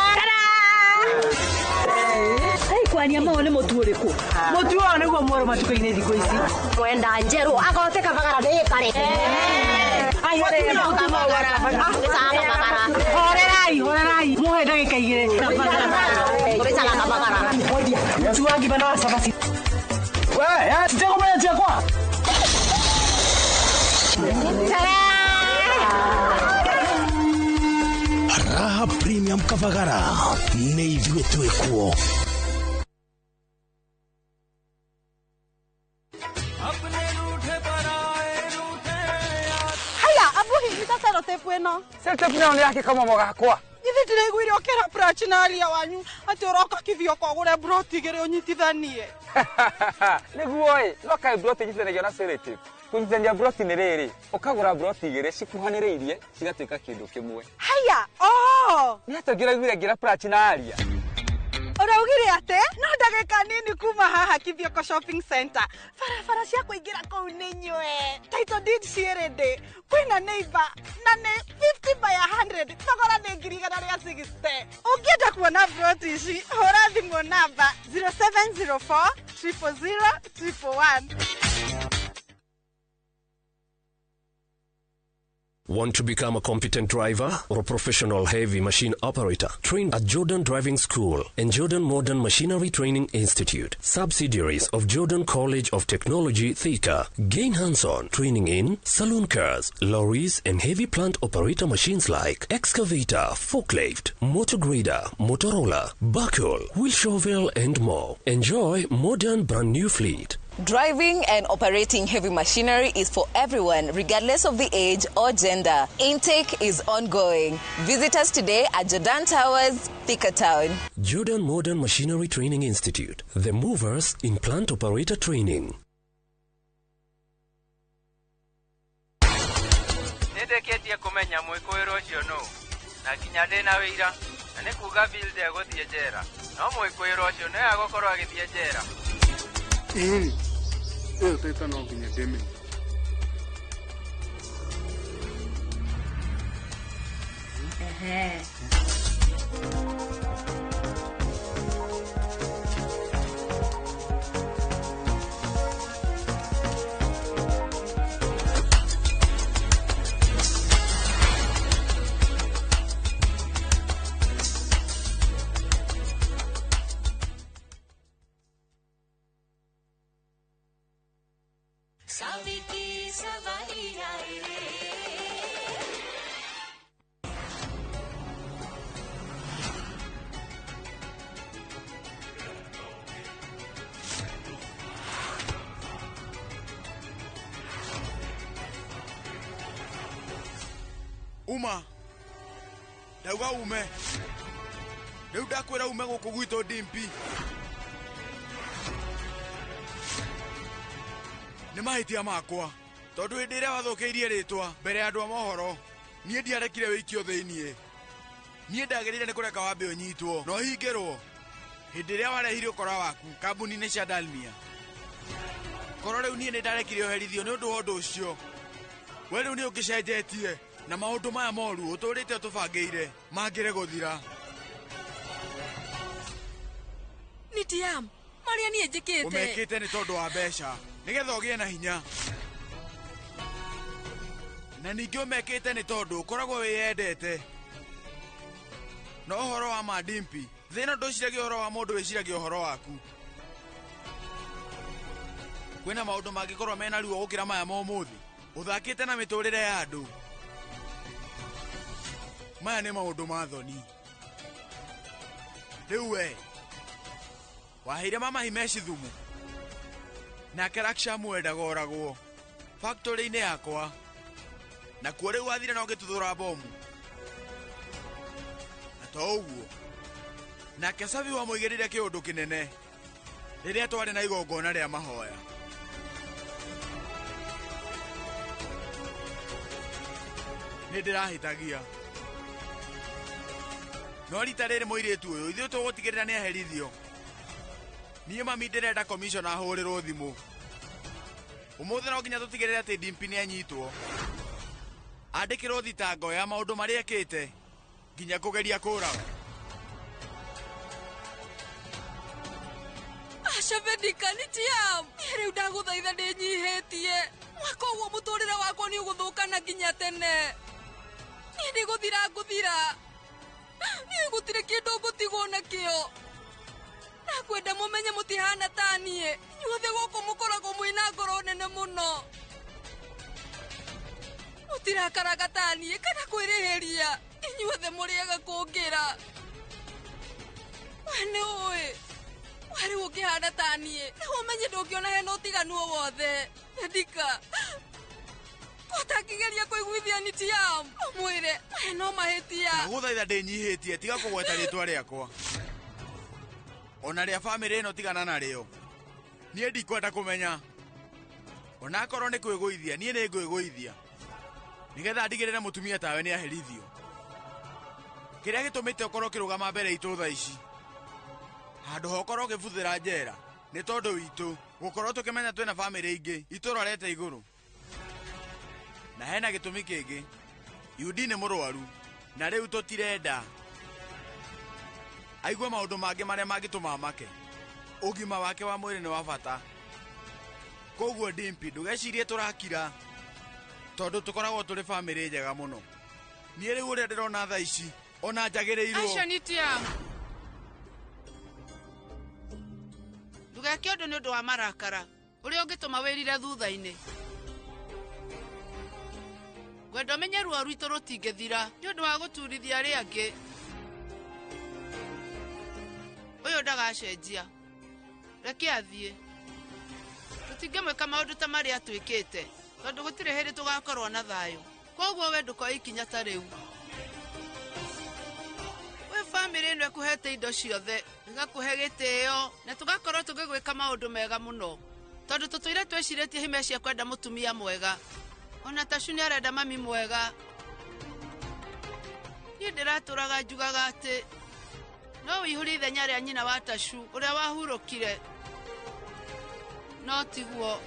Kwaria mau nĩ mũtu ũrĩkũ? Mũtu ũyũ nĩguo mwerũ matukũ-inĩ thikũ ici. Mwenda njerũ agote kabagara nĩ kare. Horerai, horerai. Muhe ndagĩka igĩrĩ. Mũtu wa ngima na wa cabaci. We, titegũmenya ciakwa. Raha Premium Kavagara nĩ ithuĩ twĩkuo. Selotep nayo nĩ yake kamamo gakwa. Githĩ ndĩraiguire ũkĩra Prachi na aria wanyu atĩ ũroka Kithioko ũgũre broti igĩrĩ ũnyitithanie. Nĩguo ĩ, no kaĩ broti inyitithanagio na selotep. Kũnyitithania broti nĩ rĩrĩ, ũkagũra broti igĩrĩ cikuhanĩrĩirie cigatuĩka kĩndũ kĩmwe. Haya, oh! Nĩ atĩa ũngĩraiguire ngĩra Prachi na aria? Ũraugire atĩ no ndagĩka nini kuma haha Kithioko Shopping Center. Barabara cia kũingĩra kũu nĩ nyue. Title deed ciĩ ready. Kwĩna neighbor na nĩ 50 by 100. Thogora nĩ 160,000. Ũngĩenda kuona broti ici, hũra thimũ namba 0704 000 111. Want to become a competent driver or a professional heavy machine operator? Train at Jordan Driving School and Jordan Modern Machinery Training Institute, subsidiaries of Jordan College of Technology, Thika. Gain hands-on training in saloon cars, lorries, and heavy plant operator machines like excavator, forklift, motor grader, Motorola, buckle, wheel shovel, and more. Enjoy modern brand new fleet. Driving and operating heavy machinery is for everyone, regardless of the age or gender. Intake is ongoing. Visit us today at Jordan Towers, Thika Town. Jordan Modern Machinery Training Institute, the movers in plant operator training. Nĩndĩkĩtie kũmenya mwĩkũĩrwo ũcio nũ na nginya ndĩna wĩira na nĩ kuga Bill ndegũthiĩ njera no mwĩkũĩrwo ũcio nĩwe agũkorwo agĩthiĩ njera. Ĩni, ĩyo teta no nginya ndĩmenye. Ehe. Uma ndauga ume rĩu ndakwĩra ume gũkũ gwitũ Dimpi. Nĩ mahĩtia makwa tondũ hĩndĩ ĩrĩa wathũkĩirie rĩtwa mbere ya andũ a mohoro niĩ ndiarekire wĩikio thĩiniĩ. Niĩ ndagĩrĩire nĩ kũreka wambe ũnyitwo na ũhingĩrwo hĩndĩ ĩrĩa warehire ũkora waku kambuni-inĩ cia Dalmia. Korwo rĩu niĩ nĩ ndarekire ũherithio nĩ ũndũ wa ũndũ ũcio, we rĩu nĩ ũngĩcenjetie na maũndũ maya moru ũtũrĩte ũtũbangĩire mangĩre gũthira. Nitiam, marĩa niĩ njĩkĩte ũmekĩte nĩ tondũ wa mbeca nĩgetha ũgĩe na hinya, na ningĩ ũmekĩte nĩ tondũ ũkoragwo wĩyendete. No ũhoro wa ma Dimpi, thĩna ndwĩciragia ũhoro wa mũndũ, wĩciragia ũhoro waku. Kwĩna maũndũ mangĩkorwo mena ruo gũkĩra maya ma ũmũthĩ. Ũthakĩte na mĩtũrĩre ya andũ. Maya nĩ maũndũ ma thoni. Rĩu we waheire mama Himeshi thumu nake Rakshamu endaga oragwo factory-inĩ yakwa, na kuo rĩu wathire na ũgĩtuthũra bomu. Na to ũguo, nake Savi wamũigĩrĩire kĩũndũ kĩnene rĩrĩa twarĩ na igongona rĩa mahoya. Nĩ ndĩrahĩtagia No rita rĩrĩ mũirĩtu ũyũ ithuĩ tũgũtigĩrĩra nĩ aherithio. Niĩ mami ndĩrenda commissioner ahũrĩrwo thimũ. Ũmũthĩ no nginya tũtigĩrĩre atĩ Dimpi nĩ anyitwo. Andĩkĩrwo thitango ya maũndũ marĩa ekĩte nginya kũgeria kũraga. Aca Vedika nĩ tiam. Niĩ rĩu ndagũthaitha ndĩnyihĩtie. Mwaka ũguo mũtũrĩre wakwa nĩ ũgũthũkana nginya tene. Niĩ nĩ gũthira ngũthira. Niĩ gũtirĩ kĩndũ ngũtigwo nakĩo. Nakwenda mũmenye mũtihana ta niĩ. Inyuothe gũkũ mũkoragwo mwĩna ngoro nene mũno. Mũtirakaraga ta niĩ kana kwĩrĩhĩria. Inyuothe mũrĩaga kũngĩra. We nĩ ũĩ. We rĩu ũngĩhana ta niĩ na ũmenye ndũngĩona hena ũtiganu o wothe. Vedika, ũtangĩgeria kũiguithia Nitiam, ũmwĩre maya no mahĩtia. Ndagũthaitha ndĩnyihĩtie tiga kũgweta rĩtwa rĩakwa. Ona rĩa bamĩrĩ ĩno tigana narĩo. Niĩ ndikwenda kũmenya. Ona akorwo nĩ kwĩgũithia, niĩ nĩ ngwĩgũithia. Nĩgetha ndigĩrĩre mũtumia tawe nĩ aherithio. Kĩrĩa gĩtũmĩte ũkorwo ũkĩrũgama mbere itũ thaa ici. Handũ ha ũkorwo ũkĩbuthĩra njera nĩ tondũ witũ gũkorwo tũkĩmenya twĩna bamĩrĩ ingĩ itũrorete igũrũ. Na hena gĩtũmi kĩngĩ. Yudi nĩ mũrwaru na rĩu tũtirenda aigue maũndũ mangĩ marĩa mangĩtũma make. Ũgima wake wa mwĩrĩ nĩ wa bata. Koguo Dimpi ndũgecirie tũrakira tondũ tũkoragwo tũrĩ bamĩrĩ njega mũno. Niĩ rĩu ũrĩa ndĩrona thaa ici ona njagĩrĩirwo. Aca Nitiam. Ndũgeke ũndũ nĩ ũndũ wa marakara ũrĩa ũngĩtũma wĩrire thutha-inĩ. Ngwenda ũmenye ruo rwitũ rũtingĩthira nĩ ũndũ wa gũturithia arĩa angĩ. Ũyũ ndagacenjia. Reke athiĩ. Tũtingĩmwĩka maũndũ ta marĩa atwĩkĩte tondũ gũtirĩ hĩndĩ tũgakorwo na thayũ. Koguo we ndũkoe ikinya ta rĩu. We bamĩrĩ ĩno ĩkũhete indo ciothe, ĩgakũhe gĩtĩo na tũgakorwo tũgĩgwĩka maũndũ mega mũno tondũ tũtũire twĩcirĩtie hime cia kwenda mũtumia mwega. Ona Tashu nĩ arenda mami mwega. Niĩ ndĩratũraga njugaga atĩ no wĩihũrie ithenya rĩa nyina wa Tashu ũrĩa wahurũkire. No tiguo.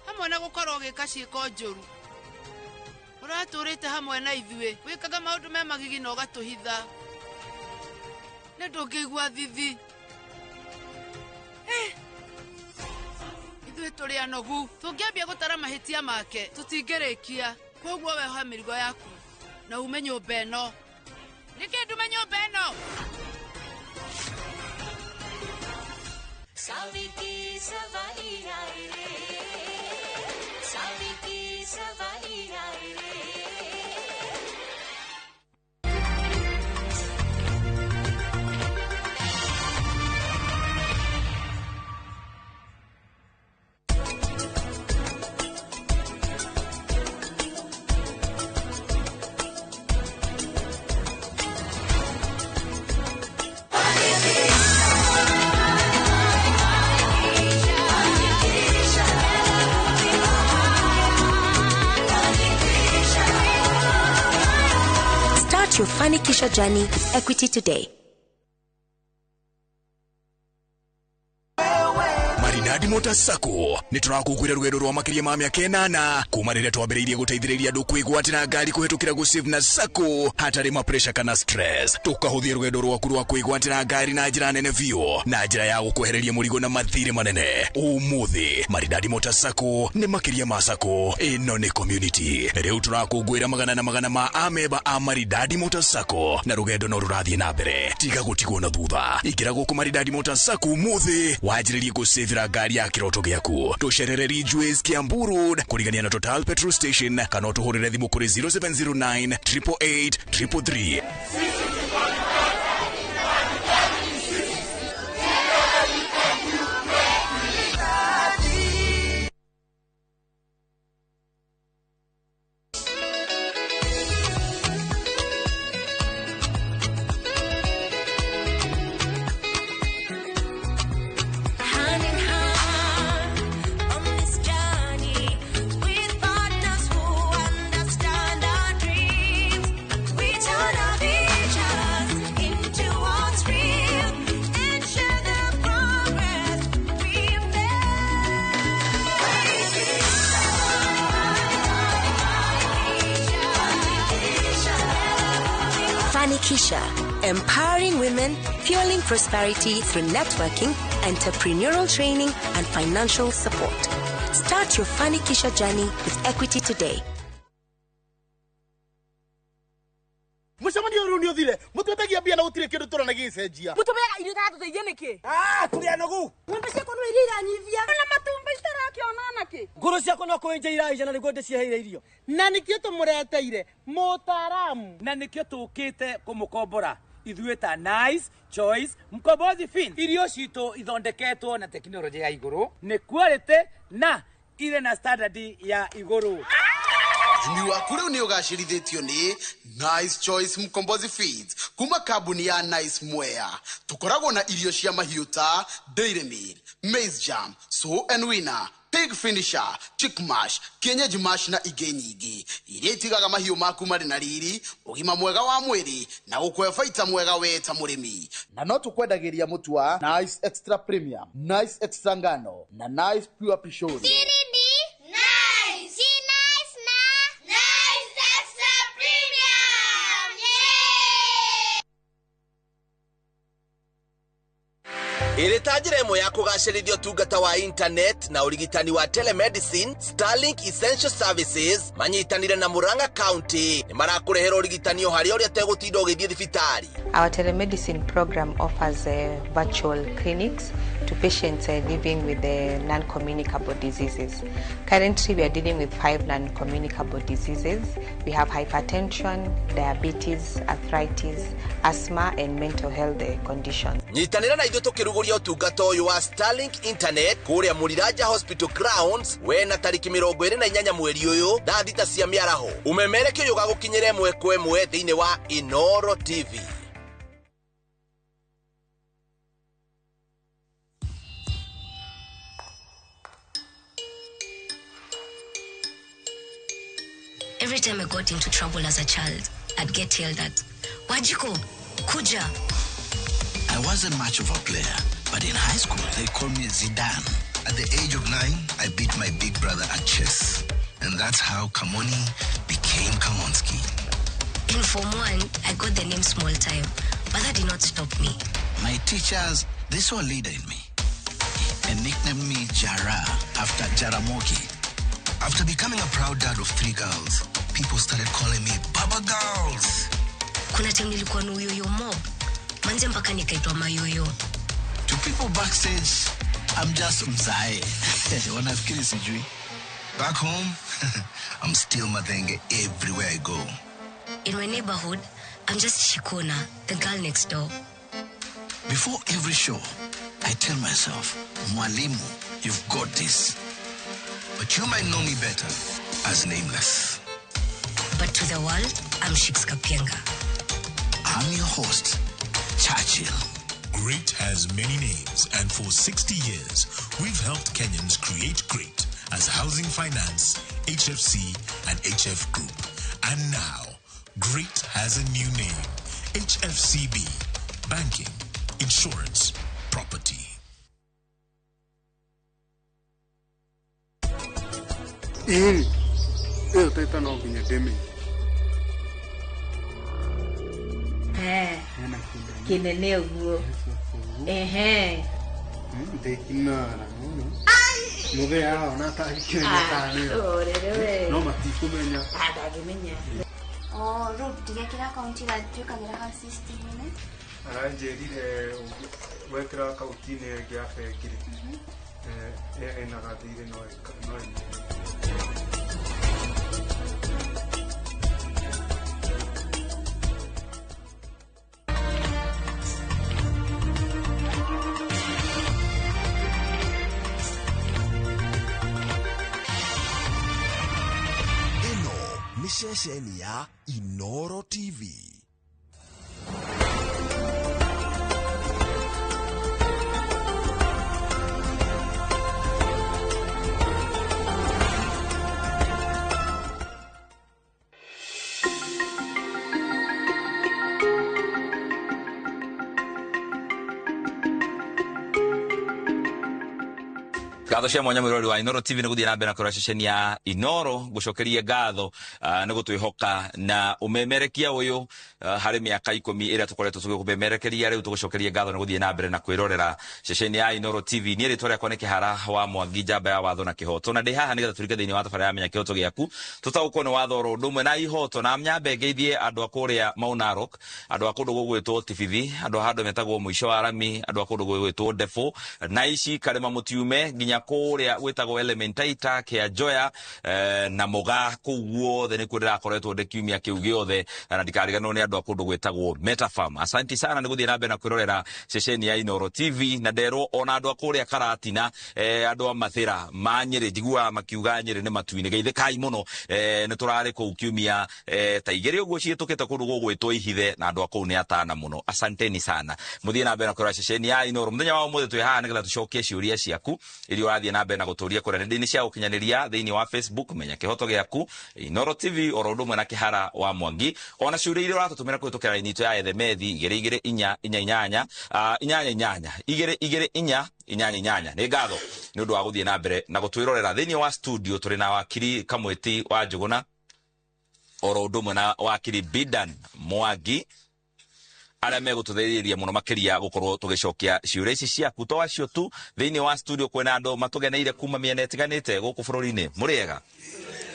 Hamwe na gũkorwo ũgĩka ciĩko njũru, ũratũrĩte hamwe na ithuĩ wĩkaga maũndũ me magigi na ũgatũhitha. Nĩ ndũngĩigua thithi. Ithuĩ tũrĩ anogu. Tũngĩambia gũtara mahĩtia make tũtingĩrĩkia. Koguo wehoe mĩrigo yaku na ume nyũmba ĩno. Nĩkĩ ndume nyũmba ĩno? Saviki सवारी आए रे, साविकी सवारी आए रे। Start your Fanikisha journey with Equity today. Maridadi Motors Sacco nĩ tũrakũngũĩra rũgendo rwa makĩria ma mĩaka 8 kuma rĩrĩa twambĩrĩirie gũteithĩrĩria andũ kwĩgwatĩra ngari kũhĩtũkĩra gũsave na Sacco hatarĩ ma pressure kana stress. Tũkahũthia rũgendo rwaku rwa kwĩgwatĩra ngari na njĩra nene biũ na njĩra ya gũkwehereria mũrigo na mathirĩ manene. Ũmũthĩ Maridadi Motors Sacco nĩ makĩria ma Sacco, ĩno nĩ community. Rĩu tũrakũngũĩra magana na magana ma amemba a Maridadi Motors Sacco na rũgendo no rũrathiĩ na mbere. Tiga gũtigwo na thutha. Ingĩra gũkũ Maridadi Motors Sacco ũmũthĩ wanjĩrĩrie gũsavĩra ngari ya kĩroto gĩaku. Tũcerere Ridgeways Kiambu Road kũrigania na Total Petrol Station kana ũtũhũrĩre thimũ kũrĩ 0709 888 333. Hand in hand on this journey with partners who understand our dreams. We turn our vision. Fanikisha, empowering women, fueling prosperity through networking, entrepreneurial training, and financial support. Start your Fanikisha journey with Equity today. Mucemanio rä u nä å thire må twetagia mbia na gå tirä kä ndå tå rona gä cenjia. Mũtũmĩaga irio itatũteithia nĩkĩ? Tũrĩ anogu. Ng'ombe ciakwa no iria iranyivia na matumbĩ itarakĩona nakĩ. Ngũrũ ciakwa no kũenja iraija na nĩguo ndĩciheire irio. Na nĩkĩo tũmũreteire mũtaaramu. Na nĩkĩo tũkĩte kũmũkombora ithuĩ ta Nice Choice Mkombozi Fin. Irio citũ ithondeketwo na tekinoronjĩ ya igũrũ, nĩ quality na irĩ na standard ya igũrũ. Ũrĩmi waku rĩu nĩ ũgacĩrithĩtio nĩ Nice Choice Mkombozi Feeds kuma kambuni ya Nice Mwea. Tũkoragwo na irio cia mahiũ ta Dairy Meal, Maize Jam, Sow and Winner, Pig Finisher, Chick Mash, Kienyeji Mash na ingĩ nyingĩ iria itigaga mahiũ maku marĩ na riri, ũgima mwega wa mwĩrĩ na gũkũhe baita mwega we ta mũrĩmi. Na no tũkwendagĩria mũtu wa Nice Extra Premium, Nice Extra Ngano na Nice Pure Pishori. Nice. Nice na Nice Extra Premium. Yeah! Ĩrĩ ta njĩra ĩmwe ya kũgacĩrithia ũtungata wa internet na ũrigitani wa telemedicine, Starlink Essential Services manyitanire na Murang'a County nĩ marakũrehera ũrigitani o harĩa ũrĩa ũtegũtinda ũgĩthiĩ thibitarĩ. Our telemedicine program offers virtual clinics to patients living with non-communicable diseases. Currently, we are dealing with 5 non-communicable diseases. We have hypertension, diabetes, arthritis, asthma, and mental health conditions. Nyitanĩra na ithuĩ tũkĩrugũria ũtungata ũyũ wa Starlink Internet kũrĩa Mũriraja Hospital Grounds wena tarĩki 28 mweri ũyũ thaa 6 cia mĩaraho. Ũmemerekie ũyũ ũgagũkinyĩra ĩmwe kwa ĩmwe thĩinĩ wa Inoro TV. Every time I got into trouble as a child, I'd get yelled at. Wajiko, Kuja. I wasn't much of a player, but in high school they called me Zidane. At the age of 9, I beat my big brother at chess. And that's how Kamoni became Kamonski. In Form 1, I got the name Small Time, but that did not stop me. My teachers, they saw a leader in me and nicknamed me Jara after Jaramogi. After becoming a proud dad of 3 girls, people started calling me Baba Girls. Kuna time nilikuwa na uyoyo mob. Manze mpaka nikaitwa mayoyo. To people backstage, I'm just mzae. Wanafikiri sijui. Back home, I'm still Mathenge everywhere I go. In my neighborhood, I'm just Shikona, the girl next door. Before every show, I tell myself, Mwalimu, you've got this. But you might know me better as Nameless. But to the world, I'm Shiks Kapienga. I'm your host, Churchill. Great has many names, and for 60 years, we've helped Kenyans create great as Housing Finance, HFC, and HF Group. And now, Great has a new name, HFCB, Banking, Insurance, Property. Ĩni ĩyo taita no nginya ndĩmenye. Kĩnene ũguo. Ehe. Ndĩkinara mũno. Mũthee arona atangĩkĩmenya kana nĩyo. No matikũmenya. Ndangĩmenya. Oh, rĩu tũtigekĩra akaunti ĩrĩa twĩkagĩra hau system-inĩ. Aranjĩrire wekĩra akaunti-inĩ ĩngĩ ya bengi rĩ, ĩna gathirĩ no ĩmwe. Ĩno nĩ ceceni ya Inoro TV. Ngatho cia mwanya mwirori wa Inoro TV nĩ gũthiĩ na mbere na kũrora ceceni ya Inoro. Ngũcokerie ngatho nĩ gũtwĩhoka na ũmemerekia ũyũ harĩ mĩaka 10 ĩrĩa tũkoretwo tũgĩkũmemerekeria. Rĩu tũgũcokerie ngatho nĩ gũthiĩ na mbere na kwĩrorera ceceni ya Inoro TV. Niĩ rĩtwa rĩakwa nĩ Kĩhara wa Mwangi, njamba ya watho na kĩhoto, na ndĩ haha nĩgetha tũrike thĩinĩ wa tabarĩra ya Menya Kĩhoto Gĩaku, tũtaũkwo nĩ watho oro ũndũ ũmwe na ihoto. Na nyambe ngeithie andũ a kũrĩa Mau Narok, andũ a kũndũ gũgwĩtwo Tibithi, andũ a handũ metagwo mũico wa rami, andũ a kũndũ gũgwĩtwo Ndebũ na ici Karĩma Mũtiume, nginya kũrĩa gwĩtagwo Elementaita, Kĩanjoya na Mũgaa. Kũu guothe nĩkuo ndĩrakoretwo ndĩ kiumia kĩu gĩothe, na ndikariganĩrwo nĩ andũ a kũndũ gwĩtagwo Metafarm. Asanti sana nĩ gũthiĩ na mbere na kwĩrorera ceceni ya Inoro TV. Na nderwo ona andũ a kũrĩa Karatina, andũ a Mathĩra ma Nyĩrĩ, njiguaga makiuga Nyĩrĩ nĩ matu-inĩ. Geithĩkai mũno, nĩ tũrarĩ kũu kiumia ta 2 ũguo ciĩtũkĩte kũndũ gũgwĩtwo Ihithe, na andũ a kũu nĩ atana mũno. Asanteni sana, mũthiĩ na mbere na kwĩrora ceceni ya Inoro. Mũthenya wa ũmũthĩ twĩ haha nĩgetha tũcokie ciũria ciaku iria ũrathiĩ na mbere na gũtũria kũrĩa nenda-inĩ cia gũkinyanĩria thĩinĩ wa Facebook, Menya Kĩhoto Gĩaku, Inoro TV, oro ũndũ ũmwe na Kĩhara wa Mwangi. Ona ciũria iria ũratũtũmĩra kũhĩtũkĩra raini itũ ya ethemethi 2 2 4 8 8 8 2 2 4 8 8. Nĩ ngatho nĩ ũndũ wa gũthiĩ na mbere na gũtwĩrorera. Thĩinĩ wa studio tũrĩ na wakiri Kamweti wa Njũgũna, oro ũndũ ũmwe na wakiri Bidan Mwangi, arĩa megũtũteithĩrĩria mũno makĩria gũkorwo tũgĩcokia ciũria ici ciaku. To acio tu, thĩinĩ wa studio kwĩna andũ matũgeneire kuma mĩena ĩtiganĩte gũkũ bũrũri-inĩ. Mũrĩega?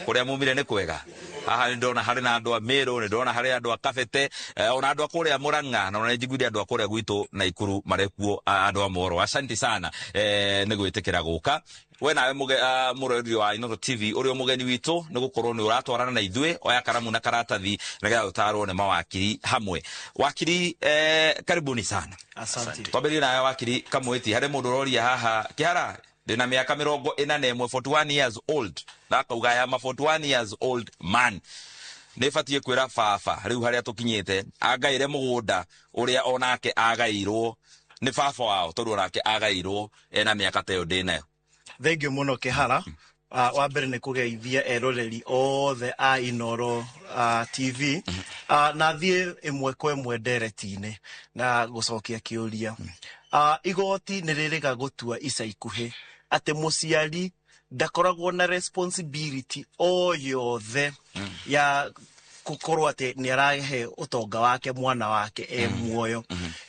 Kũrĩa mumire nĩ kwega? Haha nĩ ndona harĩ na andũ a Meru, nĩ ndona harĩ andũ a Kabete, ona andũ a kũrĩa Murang'a, na ona nĩ njiguire andũ a kũrĩa gwitũ Naikuru marekuo, andũ a Moro. Asante sana nĩ gwĩtĩkĩra gũka. We nawe mũrori wa Inoro TV ũrĩa mũgeni witũ, nĩ gũkorwo nĩ ũratwarana na ithuĩ, oya karamu na karatathi nĩgetha ũtarwo nĩ mawakiri hamwe. Wakiri, karibuni sana. Asante. Twambĩrĩrie nawe wakiri Kamweti. Harĩ mũndũ ũroria haha, Kĩhara, ndĩna mĩaka 41, 41 years old, na akauga I am a 41 years old man, nĩ batiĩ kwĩra baba rĩu harĩa tũkinyĩte angaĩre mũgũnda ũrĩa onake agairwo nĩ baba wao, tondũ onake agairwo ena mĩaka ta ĩyo ndĩnayo? Thengiũ mũno Kĩhara. Wa mbere nĩ kũgeithia eroreri othe a Inoro TV, na thiĩ ĩmwe kwa ĩmwe ndereti-inĩ na gũcokia kĩũria. Igoti nĩ rĩrĩga gũtua ica ikuhĩ atĩ mũciari ndakoragwo na responsibility o yothe ya gũkorwo atĩ nĩ arahe ũtonga wake mwana wake e muoyo.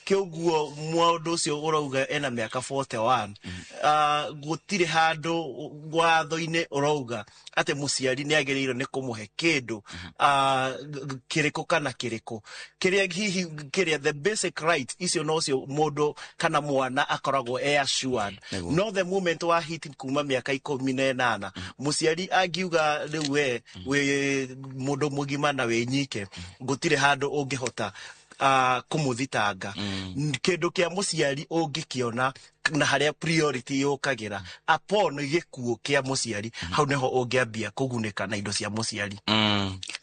Kĩoguo mũndũ ũcio ũrauga ena mĩaka 41, gũtirĩ handũ watho-inĩ ũrauga atĩ mũciari nĩ agĩrĩirwo nĩ kũmũhe kĩndũ kĩrĩkũ kana kĩrĩkũ kĩrĩa hihi kĩrĩa the basic right icio nocio mũndũ kana mwana akoragwo e assured. No the moment wa hit kuma mĩaka 18, mũciari angiuga rĩu we wĩ mũndũ mũgima na wĩ nyike, gũtirĩ handũ ũngĩhota kũmũthitanga. Kĩndũ kĩa mũciari ũngĩkĩona na harĩa priority yũkagĩra upon gĩkuũ kĩa mũciari, hau nĩho ũngĩambia kũgunĩka na indo cia mũciari.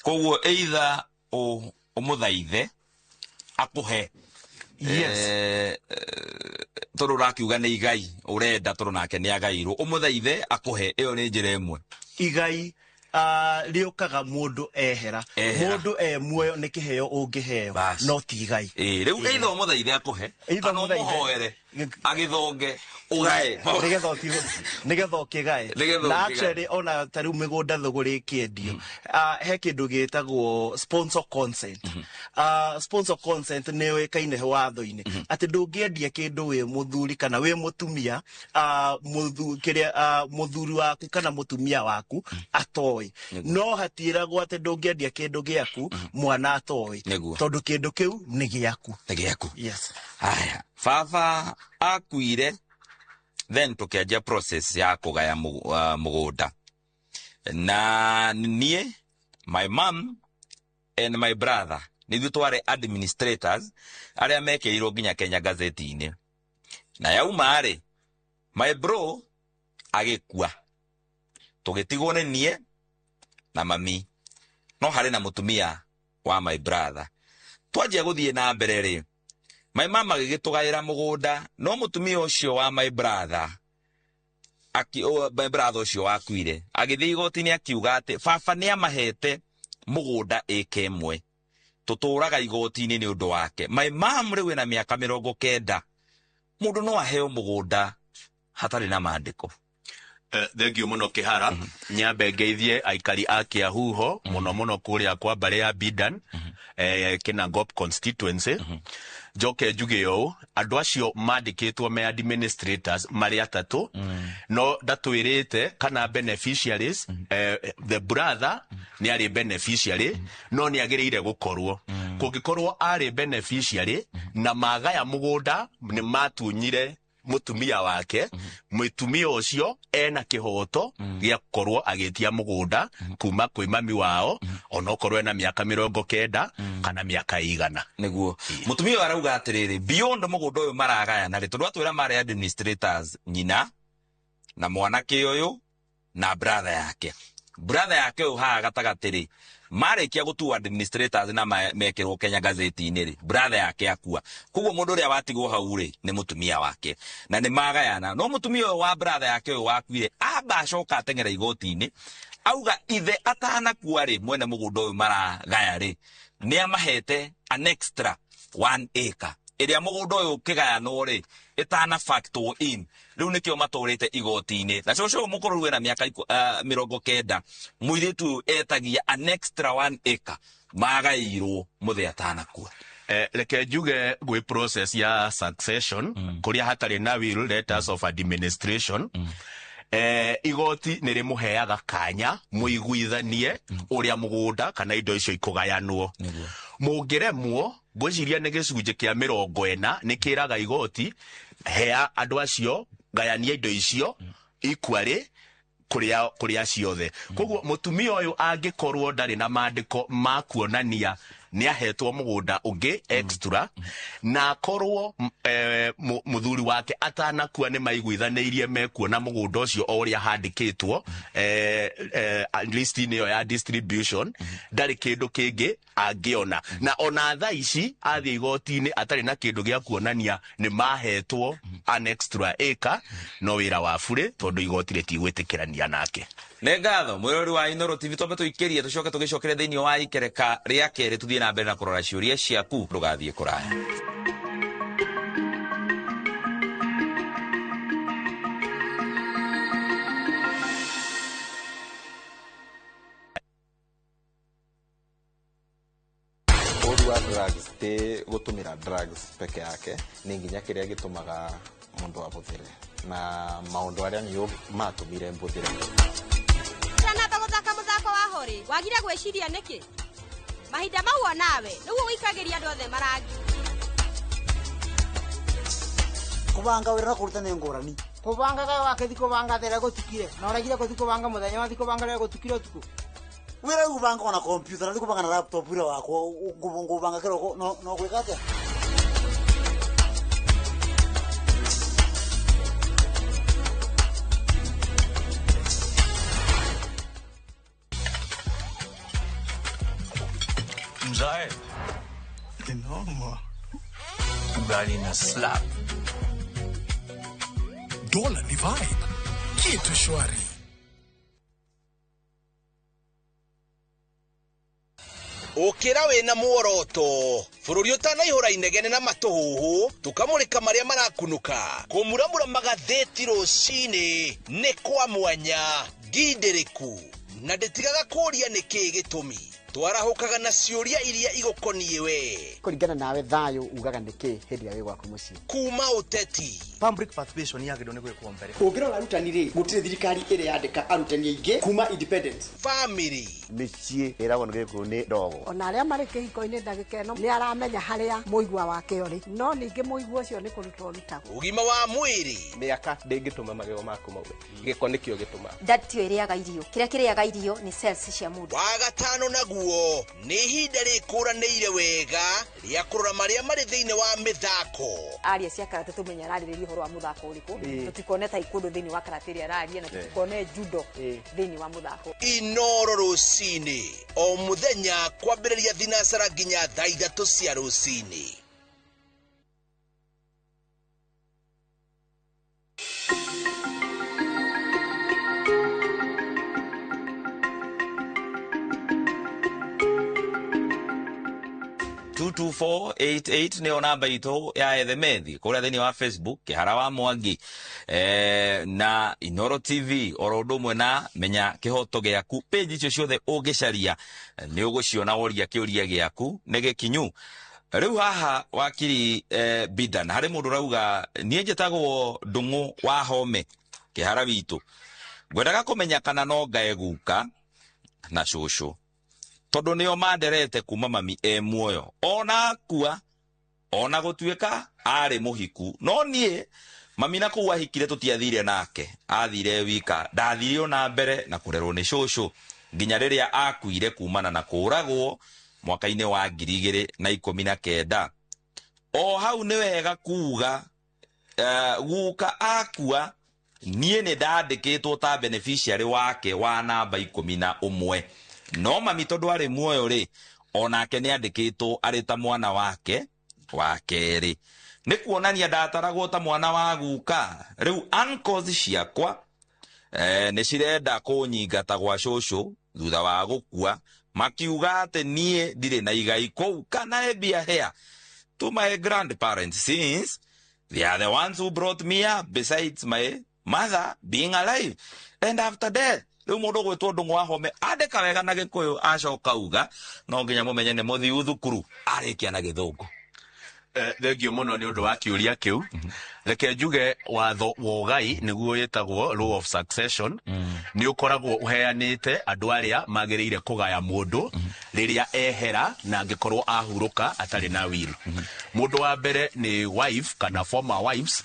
Koguo either ũmũthaithe akũhe. Yes. Tondũ ũrakiuga nĩ igai ũrenda, tondũ nake nĩ agairwo, ũmũthaithe akũhe, ĩyo nĩ njĩra ĩmwe. Igai rĩũkaga mũndũ ehera. Mũndũ e muoyo nĩ kĩheo ũngĩheo, no ti igai. Rĩu either ũmũthaithe akũhe kana ũmũhoere agĩthonge ũgae, nĩgetha ũkĩgae. Na actually ona ta rĩu mĩgũnda thũgũrĩ ĩkĩendio, he kĩndũ gĩtagwo sponsor consent. Sponsor consent nĩ yũĩkaine watho-inĩ atĩ ndũngĩendia kĩndũ wĩ mũthuri kana wĩ mũtumia kĩrĩa mũthuri waku kana mũtumia waku atoĩ. No hatiragwo atĩ ndũngĩendia kĩndũ gĩaku mwana atoĩ, tondũ kĩndũ kĩu nĩ gĩaku. Nĩ gĩaku. Yes. Haya, baba akuire, then tukianjia process ya kũgaya mũgũnda, na niĩ, my mom and my brother nithuĩ twarĩ administrators arĩa mekĩrirwo nginya Kenya gazeti-inĩ. Na yauma rĩ, my bro agĩkua, tũgĩtigwo nĩ niĩ na mami, no harĩ na mũtumia wa my brother. Twanjia gũthiĩ na mbere rĩ, my mama agĩgĩtũgaĩra mũgũnda, no mũtumia ũcio wa my brother, my brother ũcio wakuire, agĩthiĩ igoti-inĩ akiuga atĩ baba nĩ amahete mũgũnda ĩka ĩmwe, tũtũraga igoti-inĩ nĩ ũndũ wake. My mom rĩu ena mĩaka 90, mũndũ no aheo mũgũnda hatarĩ na maandĩko? Thengio muno Kihara. Nyambe ngeithie aikari a Kiahuho muno muno kuria kwa mbari ya Bidan, Kinangop constituency. Njoke njuge ũũ, andũ acio mandĩkĩtwo me administrators marĩ atatũ, no ndatwĩrĩte kana beneficiaries. The brother nĩ arĩ beneficiary, no nĩ agĩrĩire gũkorwo kũngĩkorwo arĩ beneficiary na magaya mũgũnda nĩ matunyire mutumia wake. Mutumia ũcio ena kĩhoto gĩa gũkorwo agĩtia mũgũnda kuma kwĩ mami wao, onokorwo ena mĩaka 90 kana mĩaka 100. Nĩguo mutumia ũyũ arauga atĩrĩrĩ, beyond mũgũnda ũyũ maragayana rĩ, tondũ atwĩra marĩ administrators, nyina na mwanake ũyũ na brother yake, brother yake ũyũ haha gatagatĩ rĩ, marĩkia gũtuo administrators na mekĩrwo Kenya gazeti-inĩ rĩ, brother yake akua, koguo mũndũ ũrĩa watigwo hau rĩ nĩ mũtumia wake na nĩ magayana. No mũtumia ũyũ wa brother yake ũyũ wakuire amba acoka ateng'era igoti-inĩ, auga ithe atanakua rĩ, mwene mũgũnda ũyũ maragaya rĩ nĩ amahete an extra 1 acre ĩrĩa mũgũnda ũyũ ũkĩgayanwo rĩ ĩtana factor in. Rĩu nĩkĩo matũrĩte igoti-inĩ. Na cũcũ ũyũ mũkũrũ wĩna mĩaka 90, mũirĩtu ũyũ etagia an extra 1 acre magaĩirwo mũthee atanakua. Reke njuge gwĩ process ya succession kũrĩa hatarĩ na will, letters of administration, igoti nĩ rĩmũheaga kanya mũiguithanie ũrĩa mũgũnda kana indo icio ikũgayanwo. Mũngĩremwo, ngwĩciria nĩ gĩcunjĩ kĩa 40 nĩ kĩraga igoti, hea andũ acio, gayania indo icio equally kũrĩa ciothe. Koguo mũtumia ũyũ angĩkorwo ndarĩ na maandĩko ma kuonania nĩ ahetwo mũgũnda ũngĩ extra, na akorwo mũthuri wake atanakua nĩ maiguithanĩirie mekuona mũgũnda ũcio o ũrĩa handĩkĩtwo list-inĩ ĩyo ya distribution, ndarĩ kĩndũ kĩngĩ angĩona. Na ona thaa ici athiĩ igoti-inĩ atarĩ na kĩndũ gĩa kuonania nĩ mahetwo an extra acre, no wĩra wa burĩ tondũ igoti rĩtigwĩtĩkĩrania nake. Nĩ ngatho mwĩrori wa Inooro TV, twambe tũikĩrie tũcoke tũgĩcokere thĩinĩ wa ikereka rĩa kerĩ tũthiĩ na mbere na kũrora ciũria ciaku, ndũgathiĩ kũraya. Ũru wa drugs ti gũtũmĩra drugs peke yake, nĩ nginya kĩrĩa gĩtũmaga mũndũ abũthĩre na maũndũ arĩa nĩo matũmire mbũthĩre. Tanamba gũthaka mũthako wa hori, wagire gwĩciria nĩkĩ? Mahinda mau onawe nĩguo wĩikagĩria andũ othe marangi. Kũbanga wĩra na kũruta nĩ ngũrani. Kũbanga kaĩ wakethi kũbanga there gũtukire na ũragire gũthi kũbanga mũthenya wathi kũbanga rĩrĩa gũtukire ũtukũ. Wĩra ũbanga ona computer na kũbanga na laptop wĩra wakwa ngũbanga kĩroko no gwĩka atĩa? Mzae. Noma. Ugali na slap. Dola ni vibe. Kitu shwari. Ũkĩra wĩna muoroto bũrũri ũtanaihũra inegene na matũhũhũ, tũkamũrĩka marĩa marakunũka, kũmuramura magathĩti rũcinĩ nĩ kwa mwanya ngindĩrĩku na ndĩtigaga kũũria nĩkĩĩ gĩtũmi. Twarahũkaga na ciũria iria igũkoniĩ we. Kũringana nawe thayũ ugaga nĩkĩ hĩndĩ ĩrĩa wĩ gwaku mũciĩ? Kuma ũteti. Public participation yagĩrĩirwo nĩ gwĩkwo mbere. Ũngĩrora arutani rĩ, gũtirĩ thirikari ĩrĩa yandĩka arutani aingĩ kuma independence. Family. Mĩciĩ ĩragwo nĩ gĩkũyũ nĩ ndogo. Ona arĩa marĩ kĩhiko-inĩ ndagĩka ĩno nĩ aramenya harĩa mũigua wake ũrĩ, no ningĩ mũigua ũcio nĩ kũrutwo ũrutagwo. Ũgima wa mwĩrĩ. Mĩaka ndĩngĩtũma magego maku maume, gĩko nĩkĩo gĩtũmaga. Ndatio ĩrĩaga irio, kĩrĩa kĩrĩaga irio nĩ cells cia mũndũ. Wa gatano naguo nĩ ihinda rĩkũranĩire wega rĩa kũrora marĩa marĩ thĩinĩ wa mĩthako. Aria cia karate tũmenye ararĩrĩria ũhoro wa mũthako ũrĩkũ, tũtikone taekwondo thĩinĩ wa karate ĩrĩa araria, na tũtikone judo thĩinĩ wa mũthako. Inooro rũcinĩ o mũthenya kwambĩrĩria thinacara nginya thaa 3 cia rũcinĩ. 22488 nĩyo namba itũ ya ethemethi kũrĩa thĩinĩ wa Facebook Kĩhara wa Mwangi na Inoro TV oro ũndũ ũmwe na Menya Kĩhoto Gĩaku. Page icio ciothe ũngĩcaria nĩ ũgũciona woria kĩũria gĩaku nĩ gĩkinyu. Rĩu haha wakiri Bidan, harĩ mũndũ ũrauga niĩ njĩtagwo Ndung'u wa Home Kĩhara witũ, ngwendaga kũmenya kana no ngae guka na cũcũ tondũ nĩo manderete kuma mami e muoyo ona akua ona gũtuĩka arĩ mũhiku, no niĩ mami na kũu ahikire tũtiathire nake, athire wika, ndathire ona mbere na kũrerwo nĩ cũcũ nginya rĩrĩa akuire kumana na kũragwo mwaka-inĩ wa 2019. O hau nĩ wega kuga guka akua niĩ nĩ ndandĩkĩtwo ta beneficiary wake wa namba 11, no mami tondũ arĩ muoyo rĩ onake nĩ andĩkĩtwo arĩ ta mwana wake wa kerĩ, nĩ kuonania ndataragwo ta mwana wa guka. Rĩu uncles ciakwa nĩ cirenda kũnyingata gwa cũcũ thutha wa gũkua, makiuga atĩ niĩ ndirĩ na igai kũu kana be a heir to my grandparents since they are the ones who brought me up besides my mother being alive and after death. Rĩu mũndũ gwĩtwo Ndung'u wa Home andĩka wega na Gĩkũyũ acoka uga no nginya mũmenye nĩ mũthiu thukuru arĩkia na Gĩthũngũ. Thengio mũno nĩ ũndũ wa kĩũria kĩu. Reke njuge watho wa ũgai nĩguo wĩtagwo law of succession, nĩ ũkoragwo ũheanĩte andũ arĩa magĩrĩire kũgaya mũndũ rĩrĩa ehera na angĩkorwo ahurũka atarĩ na will. Mũndũ wa mbere nĩ wife kana former wives,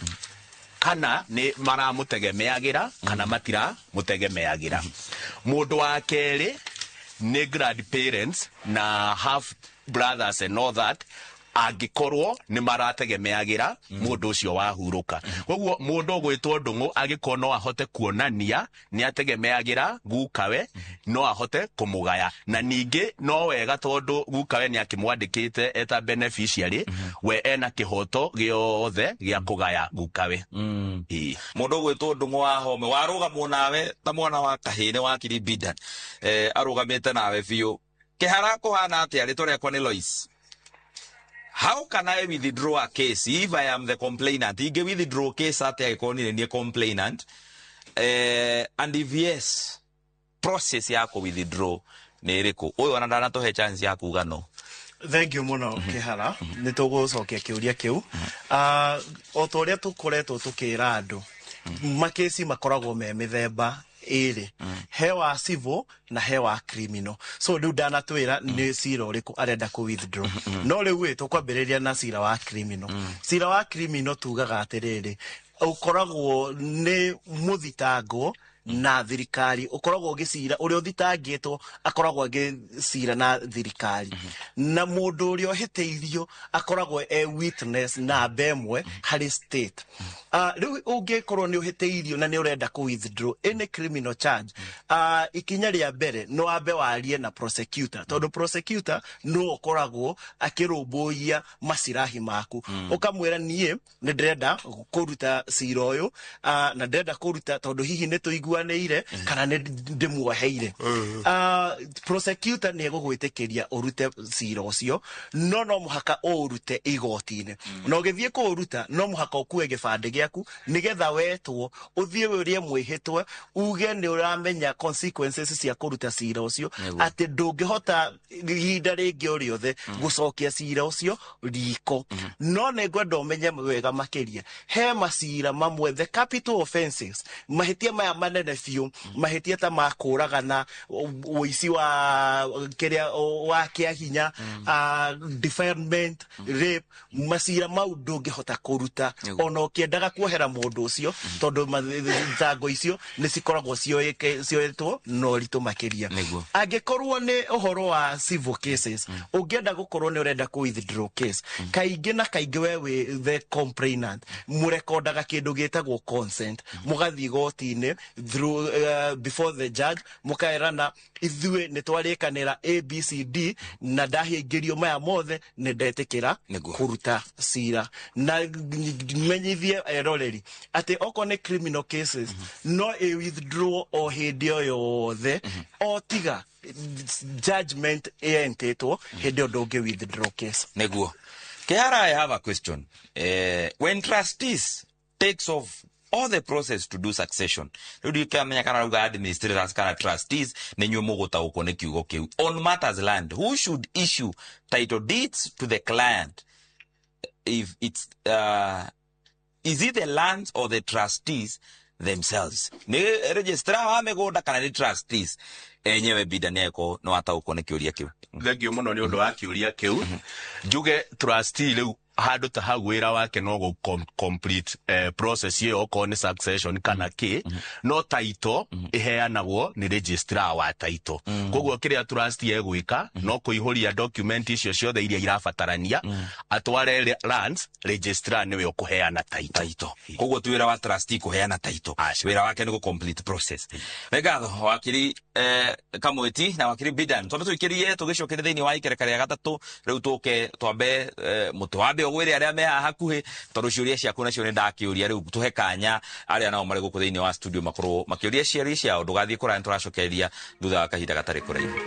kana nĩ maramũtegemeagĩra kana matiramũtegemeagĩra. Mũndũ wa kerĩ nĩ grandparents na half brothers and all that, angĩkorwo nĩ marategemeagĩra mũndũ ũcio wahurũka. Koguo mũndũ ũgwĩtwo Ndung'u angĩkorwo no ahote kuonania nĩ ategemeagĩra gukawe, no ahote kũmũgaya. Na ningĩ no wega tondũ gukawe nĩ akĩmwandĩkĩte eta beneficiary, we ena kĩhoto gĩothe gĩa kũgaya gukawe. Mũndũ ũgwĩtwo Ndung'u wa Home warũgamwo nawe ta mwana wa kahĩĩ nĩ wakiri Bidan, arũgamĩte nawe biũ. Kĩhara kũhana atĩa? Rĩtwa rĩakwa nĩ Lois. How can I withdraw a case if I am the complainant? Inge withdraw case atĩa angĩkorwo niĩ nĩ niĩ complainant? And if yes, process ya kũ withdraw nĩ ĩrĩkũ? Ũyũ ona ndanatũhe chance ya kuga no. Thank you mũno Kĩhara, nĩ tũgũcokia kĩũria kĩu. O ta ũrĩa tũkoretwo tũkĩra andũ, makĩci makoragwo me mĩthemba ĩrĩ, he wa civil na he wa criminal. So rĩu ndanatwĩra nĩ cira ũrĩkũ arenda kũ withdraw, no rĩu ĩ tũkwambĩrĩria na cira wa criminal. Cira wa criminal tugaga atĩrĩrĩ, ũkoragwo nĩ mũthitangwo na thirikari, ũkoragwo ũgĩcira ũrĩa ũthitangĩtwo akoragwo agĩcira na thirikari, na mũndũ ũrĩa ũhĩtĩirio akoragwo e witness namba ĩmwe harĩ state. Rĩu ũngĩkorwo nĩ ũhĩtĩirio na nĩ ũrenda kũ withdraw any criminal charge, ikinya rĩa mbere no wambe warie na prosecutor, tondũ prosecutor no ũkoragwo akĩrũmbũiya macirahi maku. Ũkamwĩra niĩ nĩ ndĩrenda kũruta cira ũyũ, na ndĩrenda kũruta tondũ hihi nĩ tũiguanĩire kana nĩ ndĩmuoheire. Prosecutor nĩ egũgwĩtĩkĩria ũrute cira ũcio, no no mũhaka ũũrute igoti-inĩ. Na ũgĩthiĩ kũũruta no mũhaka ũkue gĩbandĩ gĩaku nĩgetha wetwo ũthiĩ ũrie mwĩhĩtwe uge nĩ ũramenya consequences cia kũruta cira ũcio, atĩ ndũngĩhota ihinda rĩngĩ o rĩothe gũcokia cira ũcio riko. No nĩ ngwenda ũmenye wega makĩria, he macira mamwe the capital offenses, mahĩtia maya manene biũ, mahĩtia ta ma kũragana, ũici wa kĩrĩa wa kĩa hinya, defilement, rape, macira mau ndũngĩhota kũruta ona ũkĩendaga kuohera mũndũ ũcio, tondũ thitango icio nĩ cikoragwo cioetwo na ũritũ makĩria. Angĩkorwo nĩ ũhoro wa civil cases, ũngĩenda gũkorwo nĩ ũrenda kũ withdraw case, kaingĩ na kaingĩ we wĩ the complainant, mũrekondaga kĩndũ gĩtagwo consent, mũgathiĩ igoti-inĩ through before the judge, mũkaerana ithuĩ nĩ twarĩkanĩra ABCD na ndahingĩrio maya mothe nĩ ndetĩkĩra kũruta cira. Na menyithie eroreri atĩ okorwo nĩ criminal cases no ĩ withdraw o hĩndĩ o yothe o tiga Judgment ĩentĩtwo, hĩndĩ ĩyo ndũngĩ withdraw case. Neguo Kehara, I have a question. When trustees takes off all the process to do succession, rĩu ndikamenya kana rauga administrators kana trustees, nĩ inyuĩ mũgũtaũkwo nĩ kiugo kĩu. On matters land, who should issue title deeds to the client? If it's is it the lands or the trustees themselves? Nĩ registrar wa mĩgũnda kana nĩ trustees enyewe? Binda nĩ eko nĩ wataũkwo nĩ kĩũria kĩu. Thengio mũno nĩ ũndũ wa kĩũria kĩu. Njuge trustee rĩu handũ ta hau wĩra wake no gũ complete process ĩyo, okorwo nĩ succession kana kĩ, no title ĩheanagwo nĩ registrar wa title. Koguo kĩrĩa trustee egwĩka no kũihũria document icio ciothe iria irabatarania, atware lands registrar, nĩwe ũkũheana title. Title. Koguo ti wĩra wa trustee kũheana title, wĩra wake nĩ gũ complete process. Nĩ ngatho wakiri Kamweti na wakiri Bidan. Twambe tũikĩrie, tũgĩcokerie thĩinĩ wa ikereka rĩa gatatũ. Rĩu tũke twambe mũtĩ wambe ũgwĩre arĩa me haha hakuhĩ, tondũ ciũria ciaku nacio nĩ ndakĩũria. Rĩu tũhe kanya arĩa nao marĩ gũkũ thĩinĩ wa studio makorwo makĩũria ciaria ciao. Ndũgathiĩ kũraya, nĩ tũracokeria thutha wa kahinda gatarĩ kũraihu.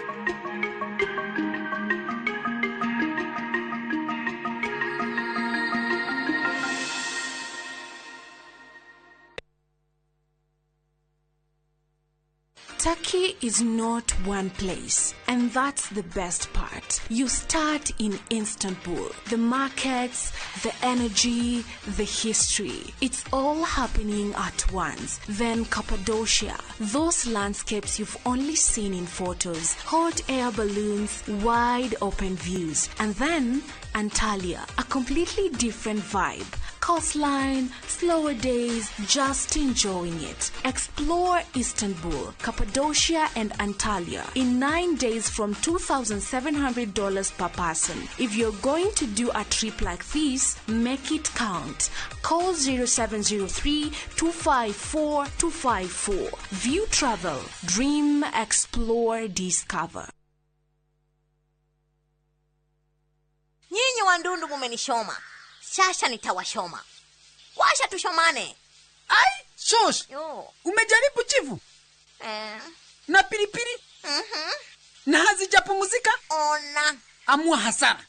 Turkey is not one place, and that's the best part. You start in Istanbul. The markets, the energy, the history. It's all happening at once. Then Cappadocia, those landscapes you've only seen in photos, hot air balloons, wide open views. And then Antalya, a completely different vibe. Coastline, slower days, just enjoying it. Explore Istanbul, Cappadocia, and Antalya in 9 days from $2,700 per person. If you're going to do a trip like this, make it count. Call 0703 254 254. View Travel. Dream, explore, discover. Nyinyi wandundu mumenishoma, sasa nitawashoma. Washa tushomane. Ai, shosh. Yo. Umejaribu chivu Eh. na pilipili na hazijapumzika? Ona. Amua hasara.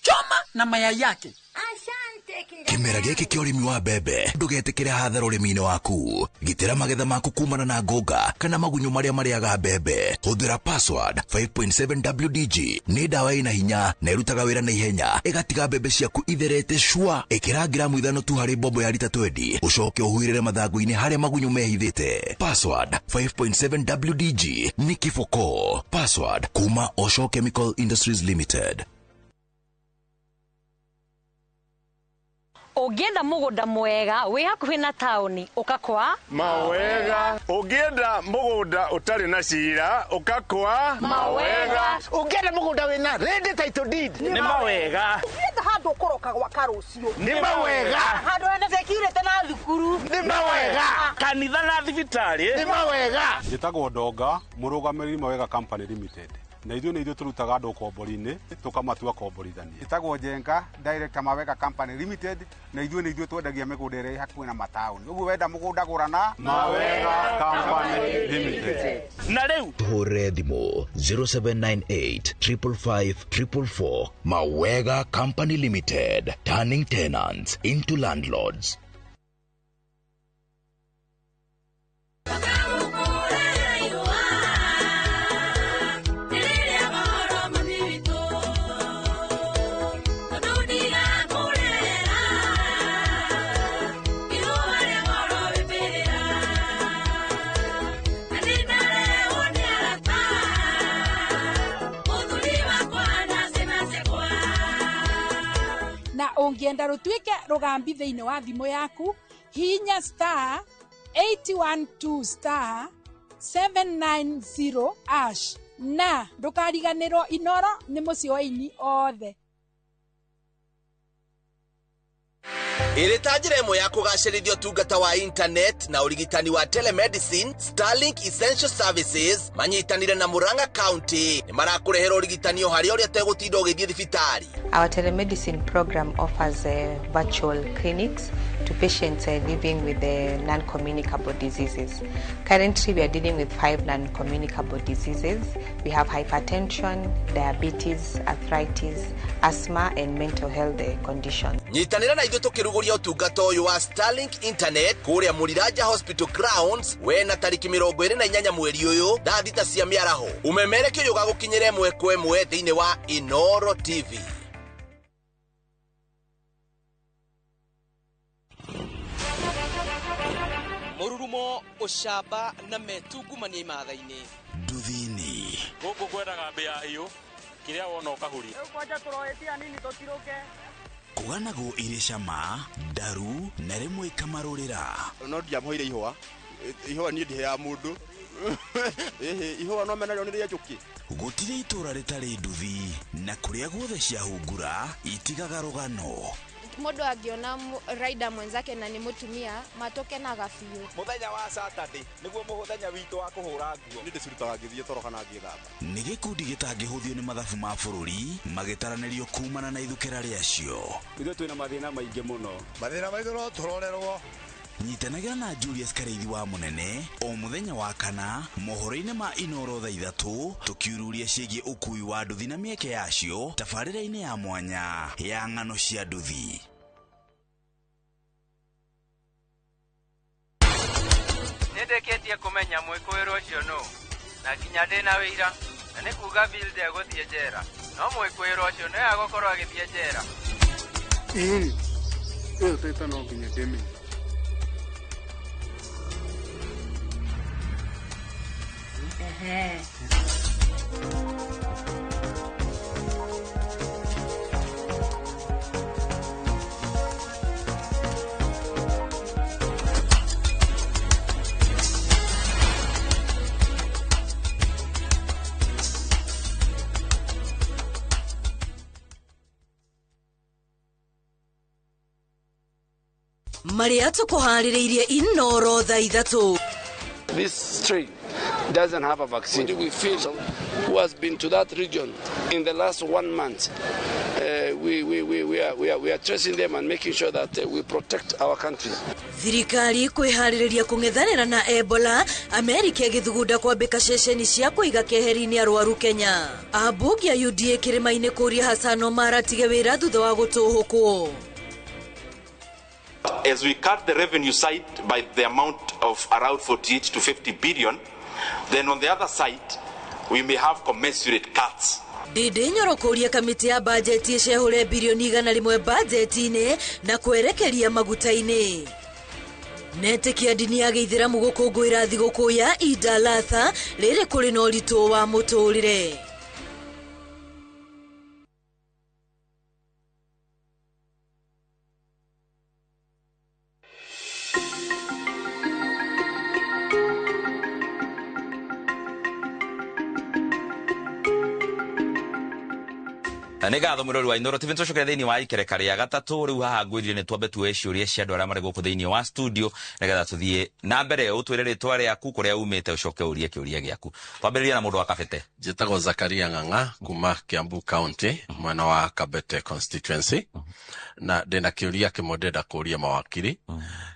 Choma na mayai yake. Asante kinda. Kĩmera gĩkĩ kĩa ũrĩmi wa mbembe, ndũgetĩkĩre hathara ũrĩmi-inĩ waku. Gitĩra magetha maku kumana na ngũnga kana magunyũ marĩa marĩaga mbembe. Hũthĩra Password 5.7 WDG. Nĩ ndawa ĩna hinya na ĩrutaga wĩra na ihenya, ĩgatiga mbembe ciaku itherete cua. Ĩkĩra ngiramu 5 tu harĩ mbombo ya rita 20, ũcoke ũhuhĩrĩre mathangũ-inĩ harĩa magunyũ mehithĩte. Password 5.7 WDG nĩ kĩboko. Password kuma Osho Chemical Industries Limited. Ũngĩenda mũgũnda mwega wĩ hakuhĩ na taũni, ũka kwa Mawega. Ũngĩenda mũgũnda ũtarĩ na cira, ũkakwa Mawega. Ũngĩenda mũgũnda wĩna ready title deed, Nĩ mawega. Ũngĩenda handũ ũkũroka gwaka rũciũ, Nĩ mawega. Handũ hena security na thukuru, Nĩ mawega. Kanitha na thibitarĩ. Nĩ mawega. Njĩtagwo Ndonga, mũrũgamĩrĩri Mawega Company Limited, na ithuĩ nĩ ithuĩ tũrutaga andũ ũkombori-inĩ tũkamatua komborithania. Ĩtagwo Njenga, director Mawega Company Limited, na ithuĩ nĩ ithuĩ twendagia mĩgũnda ĩrĩa ĩ hakuhĩ na mataũni. Ũguo wenda mũgũnda, gũrana Mawega Company Limited. Na rĩu Tũhũrĩre thimũ 0798 555 444. Mawega Company Limited, turning tenants into landlords. Na ũngĩenda rũtuĩke rũgambi thĩinĩ wa thimũ yaku, hihinya *812*790# na ndũkariganĩrwo Inoro nĩ mũciĩ wa aini othe. Ĩrĩ ta njĩra ĩmwe ya kũgacĩrithia ũtungata wa internet na ũrigitani wa telemedicine, Starlink Essential Services manyitanire na Murang'a County nĩ marakũrehera ũrigitani o harĩa ũrĩa ũtegũtinda ũgĩthiĩ thibitarĩ. Our telemedicine program offers virtual clinics to patients living with the non-communicable diseases. Currently, we are dealing with 5 non-communicable diseases. We have hypertension, diabetes, arthritis, asthma, and mental health conditions. Nyitanĩra na ithuĩ tũkĩrugũria ũtungata ũyũ wa Starlink Internet kũrĩa Mũriraja Hospital Grounds wena tarĩki 28 mweri ũyũ thaa 6 cia mĩaraho. Ũmemerekia ũyũ ũgagũkinyĩra ĩmwe kwa ĩmwe thĩinĩ wa Inoro TV. Mũrurumo, ũcamba na metungumania imatha-inĩ. Nduthi-inĩ. Gũkũ kwendaga mbĩa hiũ, kĩrĩa wona ũkahuria. Rĩu kwanja tũroĩtia nini tũtirũke. Kũganagwo irĩ cama, ndaru na rĩmwe ikamarũrĩra. No ndiamũheire ihũa, ihũa niĩ ndiheaga mũndũ. Ĩhĩ, ihũa no menarĩo nĩ rĩa njũkĩ. Gũtirĩ itũũra rĩtarĩ nduthi, na kũrĩa guothe ciahungura itigaga rũgano. Mũndũ angĩona rider mwenzake na nĩ mũtumia matũkenaga biũ. Mũthenya wa Saturday nĩguo mũthenya witũ wa kũhũra nguo. Nĩ ndĩcirutaga ngĩthiĩ toro kana ngĩthamba. Nĩ gĩkundi gĩtangĩhũthio nĩ mathabu ma bũrũri magĩtaranĩrio kumana na ithukĩra rĩacio. Ithuĩ twĩna mathĩna maingĩ mũno. Mathĩna maitũ no tũrorerwo. Nyitanagĩra na Julius Karĩithi wa Mũnene o mũthenya wa kana mohoro-inĩ ma Inoro thaa 3 tũkiururia ciĩgiĩ ũkui wa nduthi na mĩeke yacio tabarĩra-inĩ ya mwanya ya ng'ano cia nduthi. Nĩndĩkĩtie kũmenya mwĩkũĩrwo ũcio nũ na nginya ndĩna wĩira na nĩ kuga Bill ndegũthiĩ njera no mwĩkũĩrwo ũcio nĩwe agũkorwo agĩthiĩ njera. Ĩĩ, ĩyo taita no nginya ndĩmenye. Marĩa tũkũharĩrĩirie Inoro thaa 3. This strain doesn't have a vaccine. We feel who has been to that region in the last 1 month. We are tracing them and making sure that we protect our country. Thirikari kwĩharĩrĩria kũng'ethanĩra na Ebola, Amerika ĩgĩthugunda kwambĩka ceceni cia kũiga keheri-inĩ arwaru Kenya. Ambunge a UDA kĩrĩma-inĩ kũria Hassan Omar atige wĩra thutha wa gũtũhũkwo. As we cut the revenue side by the amount of around 48 to 50 billion, then on the other side, we may have commensurate cuts. Ndindi Nyoro kũria kamĩtĩ ya bajeti ĩcehũre birioni 100 bajeti-inĩ na kwerekeria maguta-inĩ. Netĩkia ndini ya gĩithĩramu gũkũngũĩra thigũkũ ya Eid al-Adha rĩrĩ kũrĩ na ũritũ wa mũtũrĩre. Nĩ ngatho mũrori wa Inoro TV tũcokere thĩinĩ wa ikereka rĩa gatatũ. Rĩu haha ngwĩrire nĩ twambe tuoe ciũria cia andũ arĩa marĩ gũkũ thĩinĩ wa studio nĩgetha tũthiĩ na mbere. Ũtwĩre rĩtwa rĩaku, kũrĩa umĩte, ũcoke ũrie kĩũria gĩaku. Twambĩrĩria na mũndũ wa Kabete. Njĩtagwo Zakaria Ng'ang'a kuma Kiambu County, mwena wa Kabete constituency, na ndĩna kĩũria kĩmwe ndĩrenda kũria mawakiri.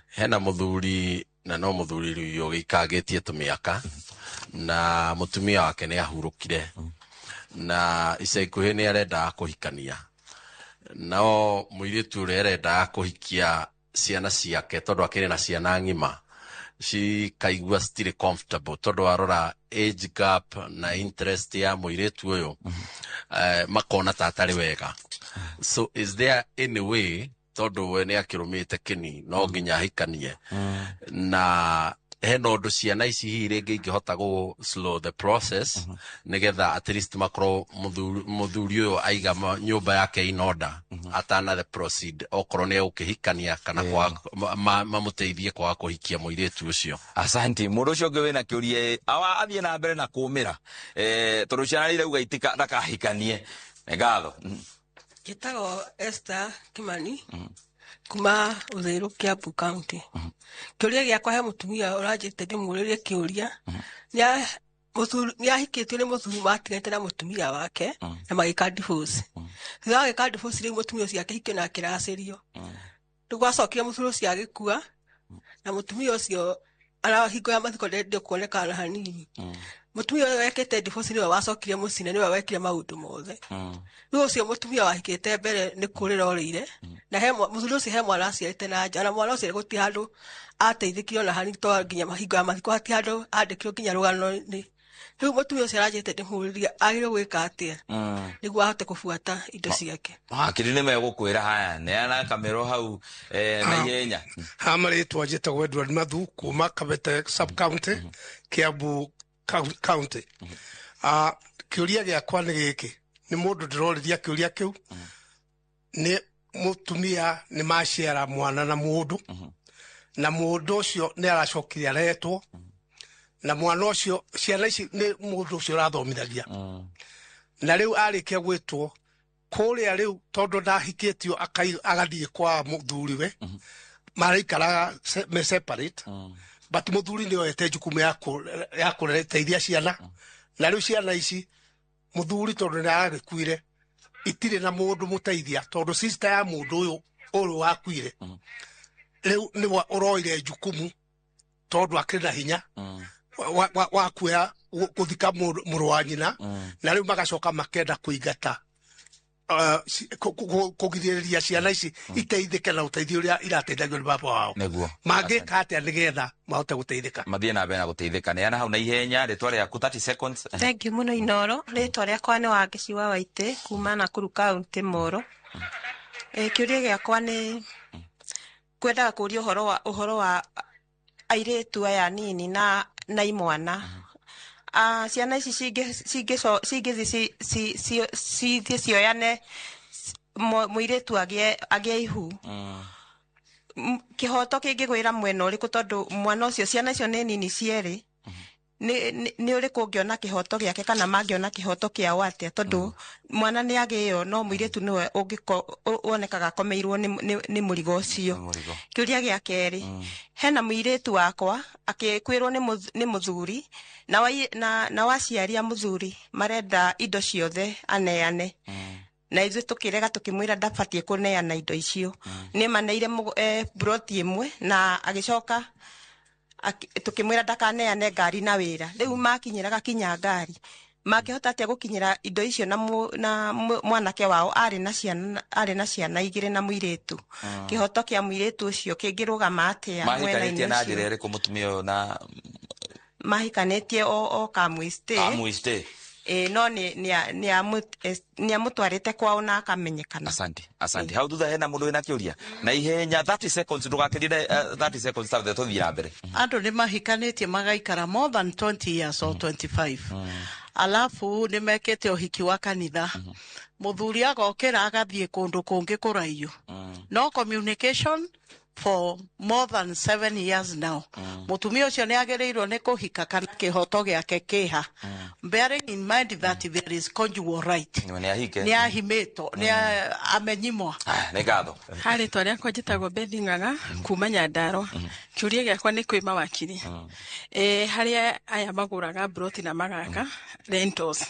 Hena mũthuri na no mũthuri rĩu ũgĩikangĩtie tũmĩaka na mũtumia wake nĩ ahurũkire na ica ikuhĩ nĩ arendaga kũhikania, no mũirĩtu ũrĩa arendaga kũhikia ciana ciake tondũ akĩrĩ na ciana ng'ima cikaigua citirĩ comfortable tondũ warora age gap na interest ya mũirĩtu ũyũ, makona ta atarĩ wega. So is there any way, tondũ we nĩ akĩrũmĩte kĩni no nginya ahikanie, na hena ũndũ ciana ici hihi rĩngĩ ingĩhota gũ slow the process nĩgetha at least makorwo mũthuri ũyũ aiga nyũmba yake in order atana the proceed okorwo nĩ egũkĩhikania kana mamũteithie kwaga kũhikia mũirĩtu ũcio. Asante. Mũndũ ũcio ũngĩ wĩna kĩũria awa athiĩ na mbere na kũmĩra tondũ ciana irauga itika ndakahikanie. Nĩ ngatho. Njĩtagwo Esther Kimani kuma Uthiru, Kiambu County. Kĩũria gĩakwa he mũtumia ũranjĩte ndĩmũrĩrie kĩũria. Nĩ ahikĩtio nĩ mũthuri matiganĩte na mũtumia wake na magĩka divorce. Thutha wa gĩka divorce rĩu mũtumia ũcio akĩhikio na akĩracĩrio. Rĩu gwacokire mũthuri ũcio agĩkua na mũtumia ũcio arahingo ya mathiko ndendire kuonekana na hanini. Mũtumia ũyũ wekĩte divorce nĩwe wacokire mũciĩ na nĩwe wekire maũndũ mothe. Rĩu ũcio mũtumia wahikĩte mbere nĩ kũrĩra orĩire na he mũthuri ũcio he mwana aciarĩte na nja, na mwana ũcio gũtirĩ handũ ateithĩkire ona hanini to nginya mahingo ya mathiko hatirĩ handũ andĩkirwo nginya rũgano-inĩ. Rĩu mũtumia ũcio aranjĩte ndĩmũrĩrie agĩrĩirwo gwĩka atĩa nĩguo ahote kũbuata indo ciake. Mawakiri nĩ megũkwĩra haya, neana kamero hau na ihenya. Ha marĩtwa njĩtagwo Edward Mathu kuma Kabete sub county, Kiambu county. Kĩũria gĩakwa nĩ gĩkĩ, nĩ mũndũ ndĩrorĩria kĩũria kĩu, nĩ mũtumia nĩ maciara mwana na mũndũ, na mũndũ ũcio nĩ aracokire aretwo, na mwana ũcio ciana ici nĩ mũndũ ũcio ũrathomithagia. Na rĩu arĩkia gwĩtwo kũrĩa rĩu tondũ ndahikĩtio agathiĩ kwa mũthuriwe, maraikaraga me separate, but mũthuri nĩ oete jukumu ya kũteithia ciana. Na rĩu ciana ici mũthuri tondũ nĩ aragĩkuire itirĩ na mũndũ mũteithia, tondũ sister ya mũndũ ũyũ wakuire rĩu nĩwe ũroire jukumu tondũ akĩrĩ na hinya wa kuoya gũthika mũrũ wa nyina. Na rĩu magacoka makenda kũingata kũgirĩrĩria ciana ici iteithĩke na ũteithio ũrĩa irateithagio nĩ baba wao. Mangĩka atĩa nĩgetha mahote gũteithĩka? Mathiĩ na mbere na gũteithĩka. Neana hau na ihenya rĩtwa rĩaku 30 seconds. Thank you mũno Inoro. Rĩtwa rĩakwa nĩ Wangeci wa Waitĩ kuma Nakuru County Moro. Kĩũria gĩakwa nĩ kwendaga kũũria ũhoro wa airĩtu aya nini na imwana. Ciana ici cingĩthiĩ cioyane mũirĩtu agĩe ihu, kĩhoto kĩngĩgwĩra mwena ũrĩkũ? Tondũ mwana ũcio ciana icio nĩ nini cierĩ, nĩ ũrĩkũ ũngĩona kĩhoto gĩake kana mangĩona kĩhoto kĩao atĩa? Tondũ mwana nĩ agĩo no mũirĩtu nĩwe wonekaga akomeirwo nĩ mũrigo ũcio. Kĩũria gĩa kerĩ, hena mũirĩtu wakwa akĩkwĩrwo nĩ mũthuri na waciari a mũthuri marenda indo ciothe aneane, na ithuĩ tũkĩrega tũkĩmwĩra ndabatiĩ kũneana indo icio. Nĩ maneire broti ĩmwe na agĩcoka tukimwira ndakaneane ngari na wira. Riu makinyiraga kinya ngari makihota atia gukinyira indo icio na mwanake wao ari na ciana igiri na muiritu. Kihoto kia muiritu ucio kingirugama atia? Mahikanitie na njira iriku mutumia uyu na mahikanitie o kamwiste no ni amutwarite kwao na akamenyekana. Asante. Hau thutha hena mundu wina kiuria na ihenya 30 seconds ndugakirire 30 seconds tha tuthie na mbere. Andu ni mahikanitie magaikara more than 20 years or 25. Alafu ni mekete uhiki wa kanitha. Muthuri agokira agathie kundu kungi kuraiyu. No communication for more than 7 years now. Mutumia ucio ni agiriirwo ni kuhika kana kihoto giake kiha. Bearing in mind that there is conjugal right. Ni ahimeto, ni amenyimwa. Ni ngatho. Hari twa riakwa njitagwo Bethi Ng'ang'a kuma Nyandarua. Kiuria giakwa ni kwĩ mawakiri. Haria aya maguraga broti na magaka rentals.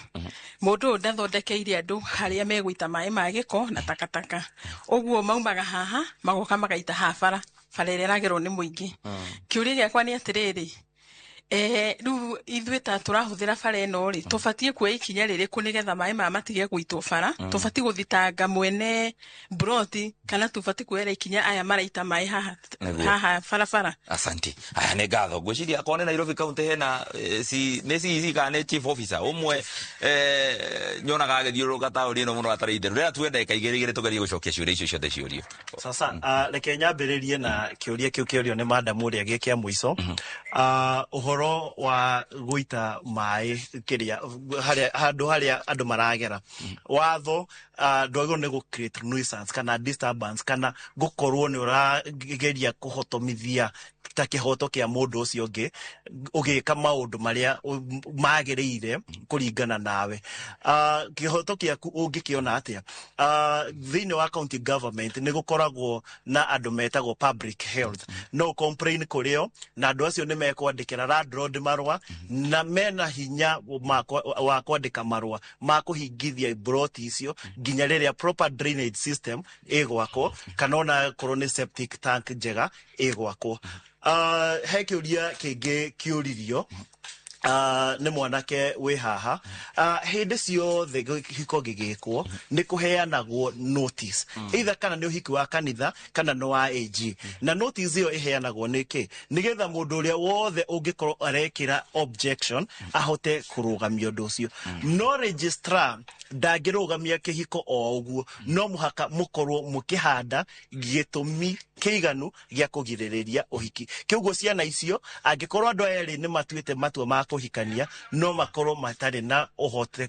Mundu ũyũ ndathondekeire andu haria megũita maĩ ma gĩko na takataka. Ũguo maumaga haha magoka magaita haha bara bara ĩrĩa ĩragerwo nĩ mũingĩ. Kĩũria gĩakwa nĩ atĩrĩrĩ, rĩu ithuĩ ta tũrahũthĩra bara ĩno rĩ, tũbatiĩ kuoya ikinya rĩrĩkũ nĩgetha maĩ maya matige gũitwo bara? Tũbatiĩ gũthitanga mwene broti kana tũbatiĩ kuoera ikinya aya maraita maĩ haha barabara? Asante. Aya nĩ ngatho. Ngwĩciria akorwo nĩ Nairobi County hena nĩ CEC kana nĩ chief officer ũmwe nyonaga agĩthiũrũrũka taũni ĩno mũno atarĩ itherũ. Rĩrĩa tuwe ndagĩka igĩrĩ igĩrĩ tũgerie gũcokia ciũria icio ciothe ciũrio. Sasa reke nyambĩrĩrie na kĩũria kĩu kĩũrio nĩ madam ũrĩa gĩ kĩa mũico. Ũhoro wa guita mai kiria handu haria andu maragera watho ndwagĩrĩirwo nĩ gũ create nuisance kana disturbance kana gukorwo nĩ ũrageria kũhotomithia ta kĩhoto kĩa mũndũ ũcio ũngĩ ũgĩka maũndũ marĩa magĩrĩire kũringana nawe. Kĩhoto gĩaku ũngĩkĩona atĩa? Thĩinĩ wa county government nĩ gũkoragwo na andũ metagwo public health. No complain kũrĩ o na andũ acio nĩ mekwandĩkĩra landlord landlord marũa, na mena hinya wa kwandĩka marũa ma kũhingithia broti icio nginya rĩrĩa proper drainage system ĩgwakwo, kana ona korwo nĩ septic tank njega ĩgwakwo. He kĩũria kĩngĩ kĩũririo nĩ mwanake wĩ haha. Hĩndĩ ciothe kĩhiko gĩgĩkwo nĩ kũheanagwo notice, either kana nĩ ũhiki wa kanitha kana nĩ wa AG, na notice ĩyo ĩheanagwo nĩkĩ? Nĩgetha mũndũ ũrĩa wothe ũngĩkorwo arekĩra objection ahote kũrũgamia ũndũ ũcio. No registrar ndangĩrũgamia kĩhiko o ũguo, no mũhaka mũkorwo mũkĩhanda gĩtũmi kĩiganu gĩa kũgirĩrĩria ũhiki. Kĩoguo ciana icio, angĩkorwo andũ aya erĩ nĩ matuĩte matua ma kũhikania, no makorwo matarĩ na ũhote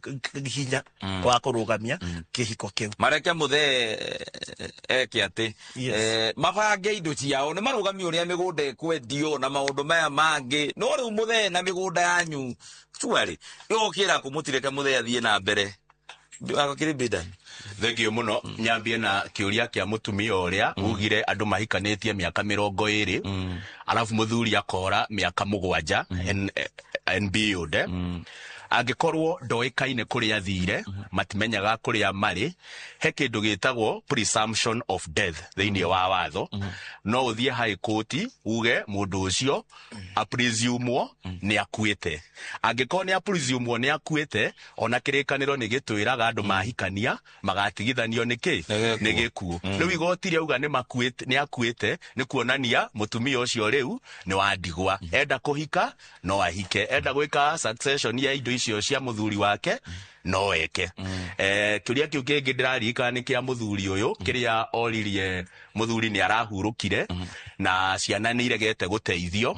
hinya wa kũrũgamia kĩhiko kĩu. Mareke muthee eke atĩ mabange indo ciao, nĩ marũgamie ũrĩa mĩgũnda ĩkwendio na maũndũ maya mangĩ. No rĩu mũthee na mĩgũnda yanyu cuarĩ ĩgũkĩra kũmũtireke mũthee athiĩ na mbere. Akĩrĩ Bidani. Thengio muno. Nyambie na kiuria kia mutumia uria ugire andu mahikanitie miaka 20, arabu muthuri akora miaka 7 and beyond. Angikorwo ndoikaine kuria athire, matimenyaga kuria mari, he kindu gitagwo presumption of death thiini wa watho. No uthie high court uge mundu ucio apresumwo ni akuite. Angikorwo ni apresumwo ni akuite, ona kirikaniro ni gitwiraga andu mahikania magatigithanio niki ni gikuo. Riu igoti riauga ni makuite, ni akuite, ni kuonania mutumia ucio riu ni wa ndigwa, enda kuhika no ahike, enda gwika succession ya indo icio cia muthuri wake no eke. Kiuria kiu kingi ndiraririkana ni kia muthuri uyu, kiria oririe muthuri ni arahurukire na ciana ni iregete guteithio,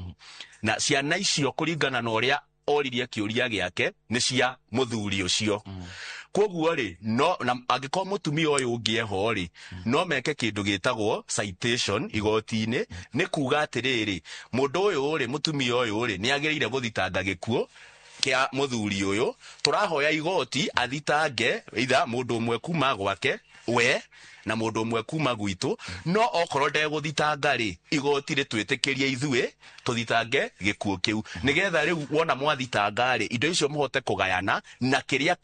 na ciana icio kuringana na uria oririe kiuria giake ni cia muthuri ucio. Koguo ri, no na angikorwo mutumia uyu ungi eho ri, no meke kindu gitagwo citation igoti-ini, ni kuga atiriri mundu uyu ri, mutumia uyu ri, ni agiriire guthitanga gikuo kia muthuri uyu, turahoya igoti athitange itha mundu umwe kuma gwake we na mundu umwe kuma gwitu, no okorwo ndeguthitanga ri, igoti ritwitikirie ithuĩ tuthitange gikuo kiu, nigetha riu wona mwathitanga ri, indo icio muhote kugayana na kiria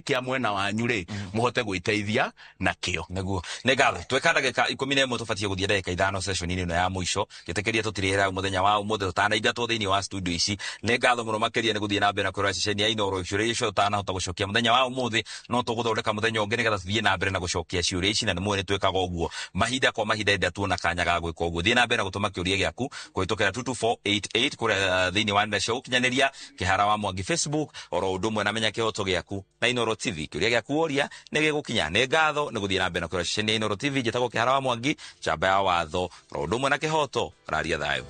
kia mwena wanyu ri, muhote gwiteithia nakio. Niguo nĩ ngatho. Tweka ndagĩka 11 tũbatiĩ gũthiĩ ndagĩka 5 session-inĩ ĩno ya mũico. Gĩtĩkĩria tũtirĩhĩra mũthenya wa ũmũthĩ tũtanaingatwo thĩinĩ wa studio ici. Nĩ ngatho mũno makĩria nĩ gũthiĩ na mbere na kwĩrora ceceni ya Inooro. Ciũria icio tũtanahota gũcokia mũthenya wa ũmũthĩ, no tũgũthondeka mũthenya ũngĩ nĩgetha tũthiĩ na mbere na gũcokia ciũria ici, na nĩ mũĩ nĩ twĩkaga ũguo mahinda kwa mahinda hĩndĩ ĩrĩa tuona kanya ga gwĩka ũguo. Thiĩ na mbere na gũtũma kĩũria gĩaku kũhĩtũkĩra 22488 kũrĩa thĩinĩ wa nenda cia ũkinyanĩria, Kĩhara wa Mwangi Facebook, oro ũndũ ũmwe na Menya Kĩhoto Gĩaku na Inooro TV. Kĩũria gĩaku woria nĩ gĩgũkinya. Nĩ ngatho nĩ gũthiĩ na mbere na kwĩrora ceceni ya Inooro TV. Njĩtagwo Kĩhara wa Mwangi, njamba ya watho, oro ũndũ ũmwe na kĩhoto. Raria thayũ.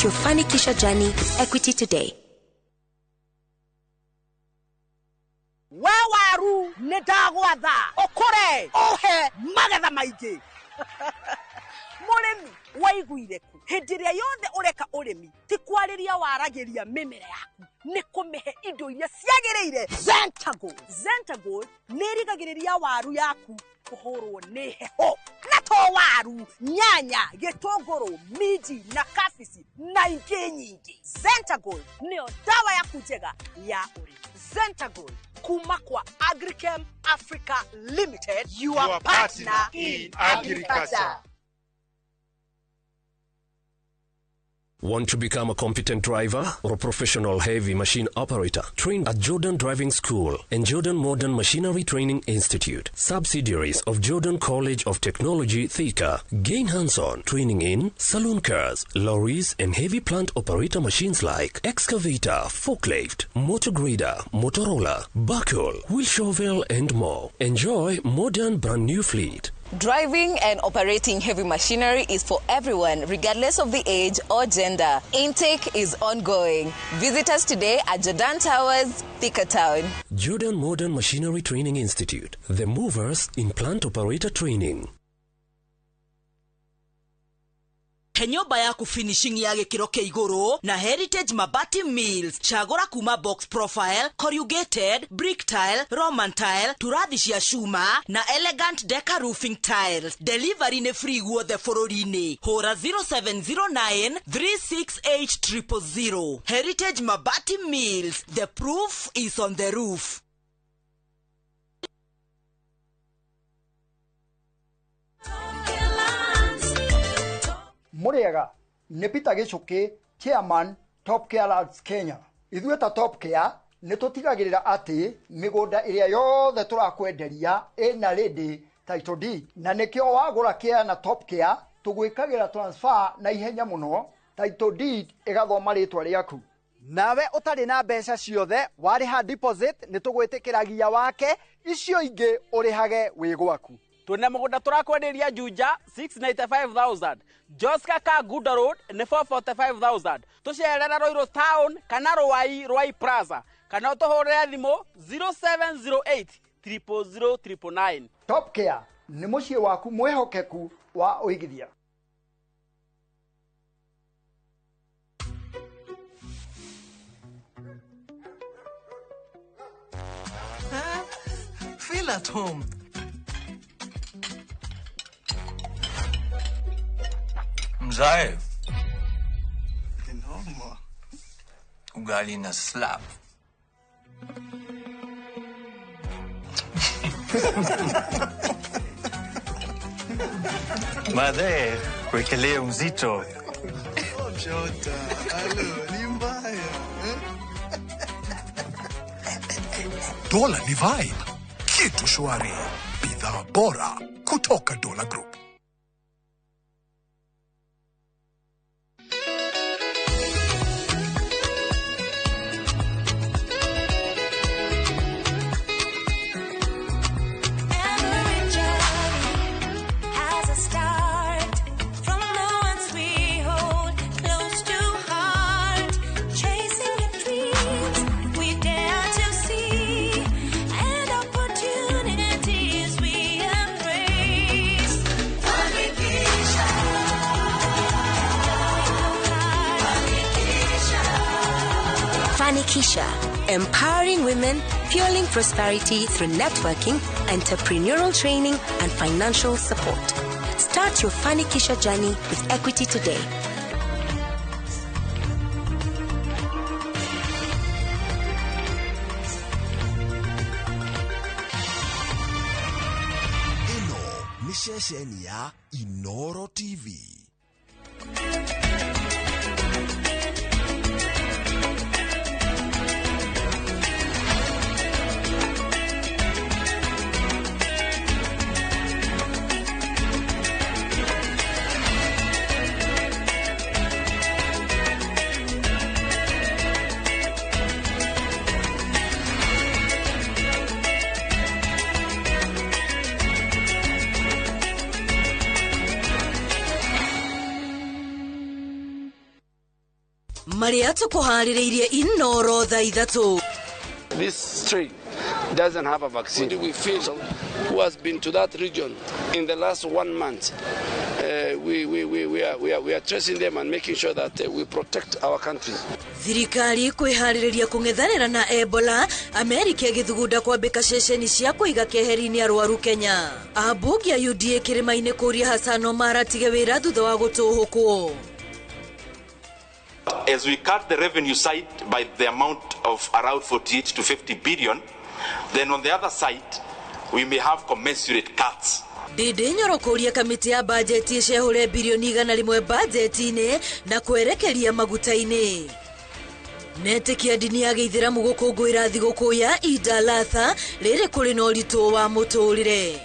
Your Fanikisha journey with Equity today. We waru nĩ ndagwatha ũkũre ũhe magetha maingĩ. Mũrĩmi waiguire ku hĩndĩ ĩrĩa yothe ũreka ũrĩmi ti kwarĩria waragĩria mĩmera yaku, Nĩ kũmĩhe indo iria ciagĩrĩire. Zentagold. Zentagold nĩ ĩrigagĩrĩria waru yaku kũhũrwo nĩ heho. Na to waru, nyanya, gĩtũngũrũ, minji na kabici na ingĩ nyingĩ. Zentagold nĩyo dawa yaku njega ya ũrĩmi. Zentagold kuma kwa Agrichem Africa Limited, your partner in agriculture. Want to become a competent driver or a professional heavy machine operator? Train at Jordan Driving School and Jordan Modern Machinery Training Institute, subsidiaries of Jordan College of Technology, Thika. Gain hands-on training in saloon cars, lorries, and heavy plant operator machines like excavator, forklift, motor grader, Motorola, buckle, wheel shovel, and more. Enjoy modern brand new fleet. Driving and operating heavy machinery is for everyone, regardless of the age or gender. Intake is ongoing. Visit us today at Jordan Towers, Thika Town. Jordan Modern Machinery Training Institute, the movers in plant operator training. He nyũmba yaku finishing ya gĩkĩro kĩa igũrũ na Heritage Mabati Mills. Cagũra kuma box profile, corrugated, brick tile, Roman tile, turathi cia cuma na elegant deca roofing tiles. Delivery nĩ free guothe bũrũri-inĩ. Hũra 0709 368 000. Heritage Mabati Mills, the proof is on the roof. Muriega nĩ Peter Gĩchũkĩ, chairman Top Care Lands Kenya. Ithuĩ ta Top Care nĩ tũtigagĩrĩra atĩ mĩgũnda ĩrĩa yothe tũrakwenderia ĩna ready title deed, na nĩkĩo wagũra care na Top Care tũgwĩkagĩra transfer na ihenya mũno, title deed ĩgathoma rĩtwa rĩaku. Nawe ũtarĩ na mbeca ciothe warĩha deposit nĩ tũgwĩtĩkĩragia wake, icio ingĩ ũrĩhage wĩ gwaku. Twina mugunda turakwenderia Juja 695,000, Joska ka Good Road ni 445,000, tucerera Ruiru Town kana Ruai Ruai Plaza kana utuhurire thimu 0708 000 999. Top Care nĩ mũciĩ waku mwĩhokeku wa ũigithia. Feel at home. Mzae. Noma. Ugali na slap. Madhe, kuekelea mzito. Jota, alo, ni mbaya. Dola ni vibe. Kitu shwari. Bidhaa bora kutoka Dola Group. Fanikisha, empowering women, fueling prosperity through networking, entrepreneurial training, and financial support. Start your Fanikisha journey with Equity today. Ĩno nĩ ceceni ya Inoro TV. Maria tukuharĩrĩirie Inoro thaa ithatũ. This strain doesn't have a vaccine. We feel who has been to that region in the last 1 month, We are tracing them and making sure that we protect our country. Thirikari kwĩharĩrĩria kũng'ethanĩra na Ebola, Amerika ĩgĩthugunda kwambĩka ceceni cia kũiga keheri-inĩ arwaru Kenya. Ambunge a UDA kĩrĩma-inĩ kũria Hassan Omar atige wĩra thutha wa gũtũhũkwo. As we cut the revenue side by the amount of around 48 to 50 billion, then on the other side, we may have commensurate cuts. Ndindi Nyoro kũria kamĩtĩ ya bajeti ĩcehũre birioni 100 bajeti-inĩ na kwerekeria maguta-inĩ. Metĩkia ndini ya gĩithĩramu gũkũngũĩra thigũkũ ya Eid al-Adha rĩrĩ kũrĩ na ũritũ wa mũtũrĩre.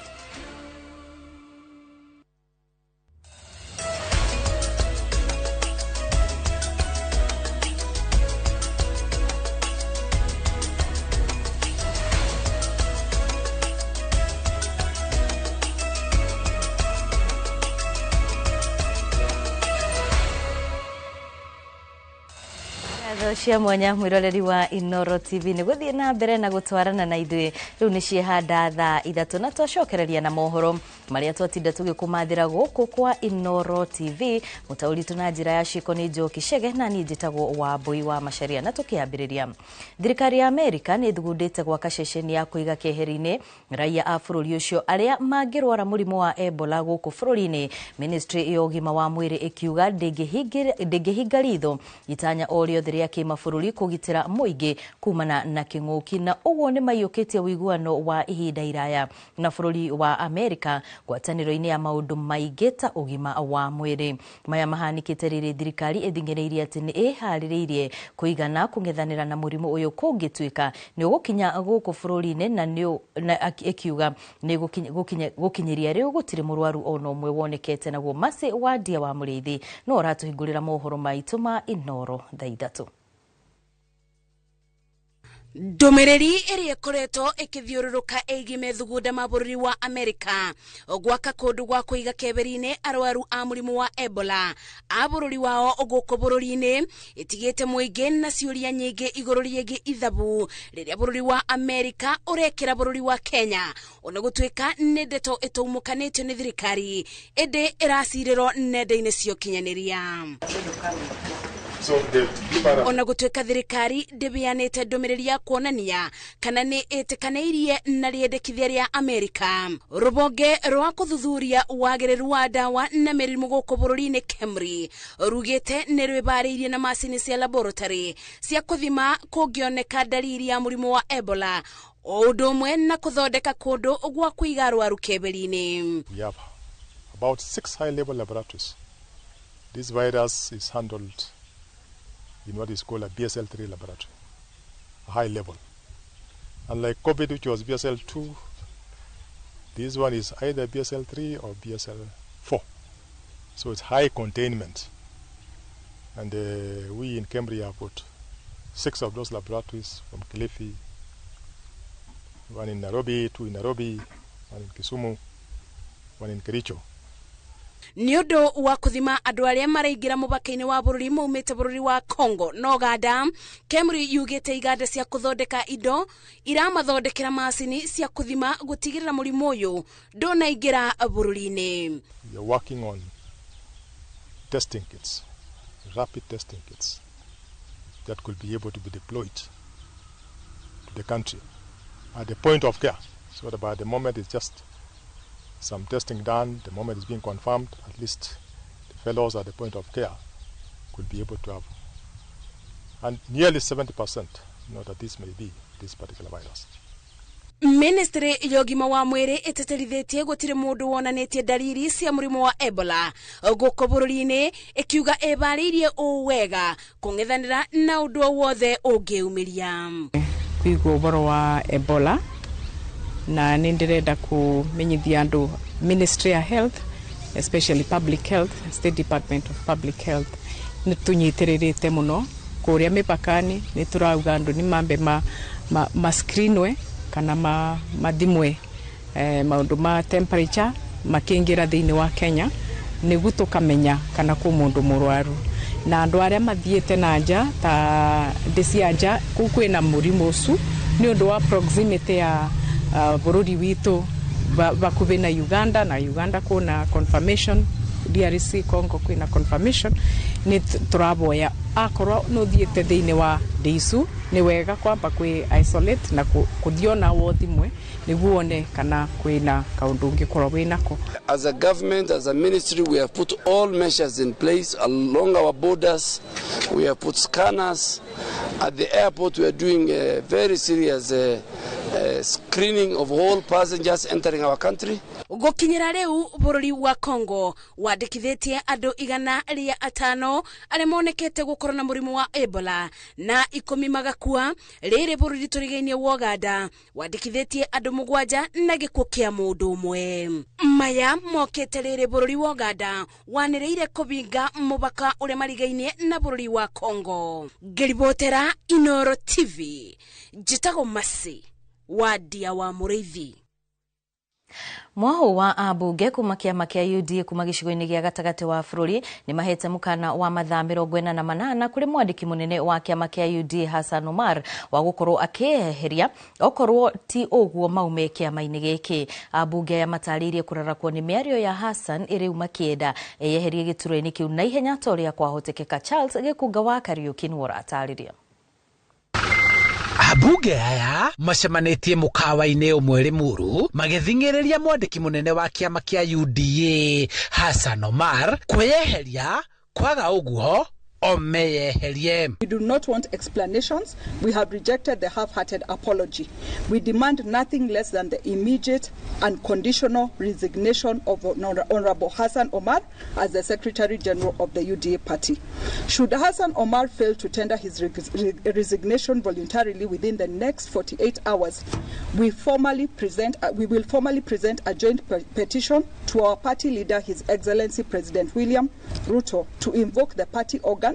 Cia mwanya mwiroreri wa Inoro TV nĩ gũthiĩ na mbere na gũtwarana na ithuĩ rĩu nĩ ciehanda thaa 3 na twacokereria na mohoro marĩa twatinda tũgĩkũmathĩra gũkũ kwa Inoro TV. Mũtaũri na njĩra ya ciĩko nĩ Njoki Chege na niĩ njĩtagwo Wambui wa Macharia. Na tũkĩambĩrĩria, thirikari ya Amerika nĩ ĩthugundĩte gwaka ceceni ya kũiga keheri-inĩ raia a bũrũri ũcio arĩa mangĩrwara mũrimũ wa Ebola gũkũ bũrũri-inĩ. Ministry ya ũgima wa mwĩrĩ ĩkiuga ndĩngĩhinga ritho itanya o rĩothe rĩa kĩmabũrũri kũgitĩra mũingĩ kumana na kĩng'ũki, na ũguo nĩ maiyũkĩtie ũiguano wa ihinda iraya na bũrũri wa Amerika ngwatanĩro-inĩ ya maũndũ maingĩ ta ũgima wa mwĩrĩ. Maya mahanĩkĩte rĩrĩ thirikari ĩthing'ĩrĩirie atĩ nĩ ĩharĩrĩirie kũigana kũng'ethanĩra na mũrimũ ũyũ kũngĩtuĩka nĩ ũgũkinya gũkũ bũrũri-inĩ, na ĩkiuga nĩ gũkinyĩria rĩu gũtirĩ mũrwaru ona ũmwe wonekete. Naguo Mercy Wandia wa Mũrĩithi no ũratũhingũrĩra mohoro maitũ ma Inoro thaa 3. Ndũmĩrĩri ĩrĩa ĩkoretwo ĩkĩthiũrũrũka ĩgiĩ methugunda ma bũrũri wa Amerika gwaka kũndũ gwa kũiga keberi-inĩ arwaru a mũrimũ wa Ebola a bũrũri wao gũkũ bũrũri-inĩ ĩtigĩte mũingĩ na ciũria nyingĩ igũrũ rĩgiĩ ithabu rĩrĩa bũrũri wa Amerika ũrekĩra bũrũri wa Kenya, ona gũtuĩka nĩ ndeto ĩtaumũkanĩtio nĩ thirikari ĩndĩ ĩracirĩrwo nenda-inĩ cia ũkinyanĩria. Ona gũtuĩka thirikari ndĩbĩanĩte ndũmĩrĩri ya kuonania kana nĩ ĩtĩkanĩirie na rĩendekithia rĩa Amerika. Rũbonge rwa kũthuthuria wagĩrĩru wa ndawa na mĩrimũ gũkũ bũrũri-inĩ KEMRI rugĩte nĩ rwĩbarĩirie na macini cia laboratory cia kũthima kũngĩoneka dalili ya mũrimũ wa Ebola, o ũndũ ũmwe na kũthondeka kũndũ gwa kũiga arwaru keberi-inĩ. We have about 6 high-level laboratories. This virus is handled in what is called a BSL-3 laboratory, a high level. Unlike COVID, which was BSL-2, this one is either BSL-3 or BSL-4. So it's high containment. And we in Cambria have put 6 of those laboratories from Kilifi, 1 in Nairobi, 2 in Nairobi, 1 in Kisumu, 1 in Kericho. Nĩ ũndũ wa kũthima andũ arĩa maraingĩra mũbaka-inĩ wa bũrũri maumĩte bũrũri wa Congo na Uganda, KEMRI yugĩte iganda cia kũthondeka indo iramathondekera macini cia kũthima gũtigĩrĩra mũrimũ ũyũ ndũnaingĩra bũrũri-inĩ. We are working on testing kits, rapid testing kits that could be able to be deployed to the country at the point of care, so that by the moment it's just some testing done, the moment it's being confirmed, at least the fellows at the point of care could be able to have, and nearly 70% know that this may be this particular virus. Ministry ya ũgima wa mwĩrĩ ĩtĩtĩrithĩtie gũtirĩ mũndũ wonanĩtie dalili cia mũrimũ wa Ebola gũkũ bũrũri-inĩ, ĩkiuga ĩbarĩirie ũũ wega kũng'ethanĩra na ũndũ o wothe ũngĩumĩria. Kwĩigua ũhoro wa Ebola na nĩ ndĩrenda kũmenyithia andũ Ministry ya Health, especially Public Health, State Department of Public Health, nĩ tũnyitĩrĩrĩte mũno kũrĩa mĩbaka-inĩ. Nĩ tũrauga andũ nĩ mambe ma screenwe kana mathimwe maũndũ ma temperature makĩingĩra thĩinĩ wa Kenya nĩguo tũkamenya kana kwĩ mũndũ mũrwaru. Na andũ arĩa mathiĩte na nja ta thĩ cia nja kũu kwĩna mũrimũ ũcio nĩ ũndũ wa proximity ya bũrũri witũ bakuhĩ na Uganda, na Uganda kuna confirmation. DRC Congo kwina confirmation ni turaboya akorwo no thiete thiini wa ndeicu ni wega kwamba kwi isolate na kuthiona wothimwe niguo one kana kwina kaundu ungikorwo winako. As a government, as a ministry, we have put all measures in place along our borders. We have put scanners at the airport. We are doing a very serious screening of all passengers entering our country. Gukinyira riu bururi wa Congo wandikithitie andu 105 aria monekete gukorwo na murimu wa Ebola na 10 magakua. Riri bururi turigainie wa Uganda wandikithitie andu 7 na gikuo kia mundu umwe. Maya mokete riri bururi wa Uganda waniriire kubinga mubaka uria marigainie na bururi wa Congo. Ngiribotera Inoro TV, njitagwo Masi Wadia wa Muriithi. Mwahu wa ambunge kuma kiama kia UDA kuma gicigo-inĩ gĩa gatagatĩ wa bũrũri nĩ mahete mũkana wa mathaa 48 kũrĩ mwandĩki mũnene wa kĩama kĩa UDA Hassan Omar wa gũkorwo akĩeheria okorwo ti ũguo maume kĩama-inĩ gĩkĩ. Ambunge aya matarĩirie kũrarakwo nĩ mĩario ya Hassan ĩrĩu makĩenda eyeherie gĩturwa-inĩ kĩu na ihenya ta ũrĩa kwahotekeka. Charles Gĩkunga wa Kariũki nĩwe ũratarĩria. Ambunge aya macemanĩtie mũkawa-inĩ ũmwe Limuru magĩthing'ĩrĩria mwandĩki mũnene wa kĩama kĩa UDA Hassan Omar kwĩyeheria, kwaga ũguo omeyeherie. We do not want explanations. We have rejected the half-hearted apology. We demand nothing less than the immediate and conditional resignation of Honorable Hassan Omar as the Secretary General of the UDA party. Should Hassan Omar fail to tender his resignation voluntarily within the next 48 hours, we will formally present a joint petition to our party leader, His Excellency President William Ruto, to invoke the party organs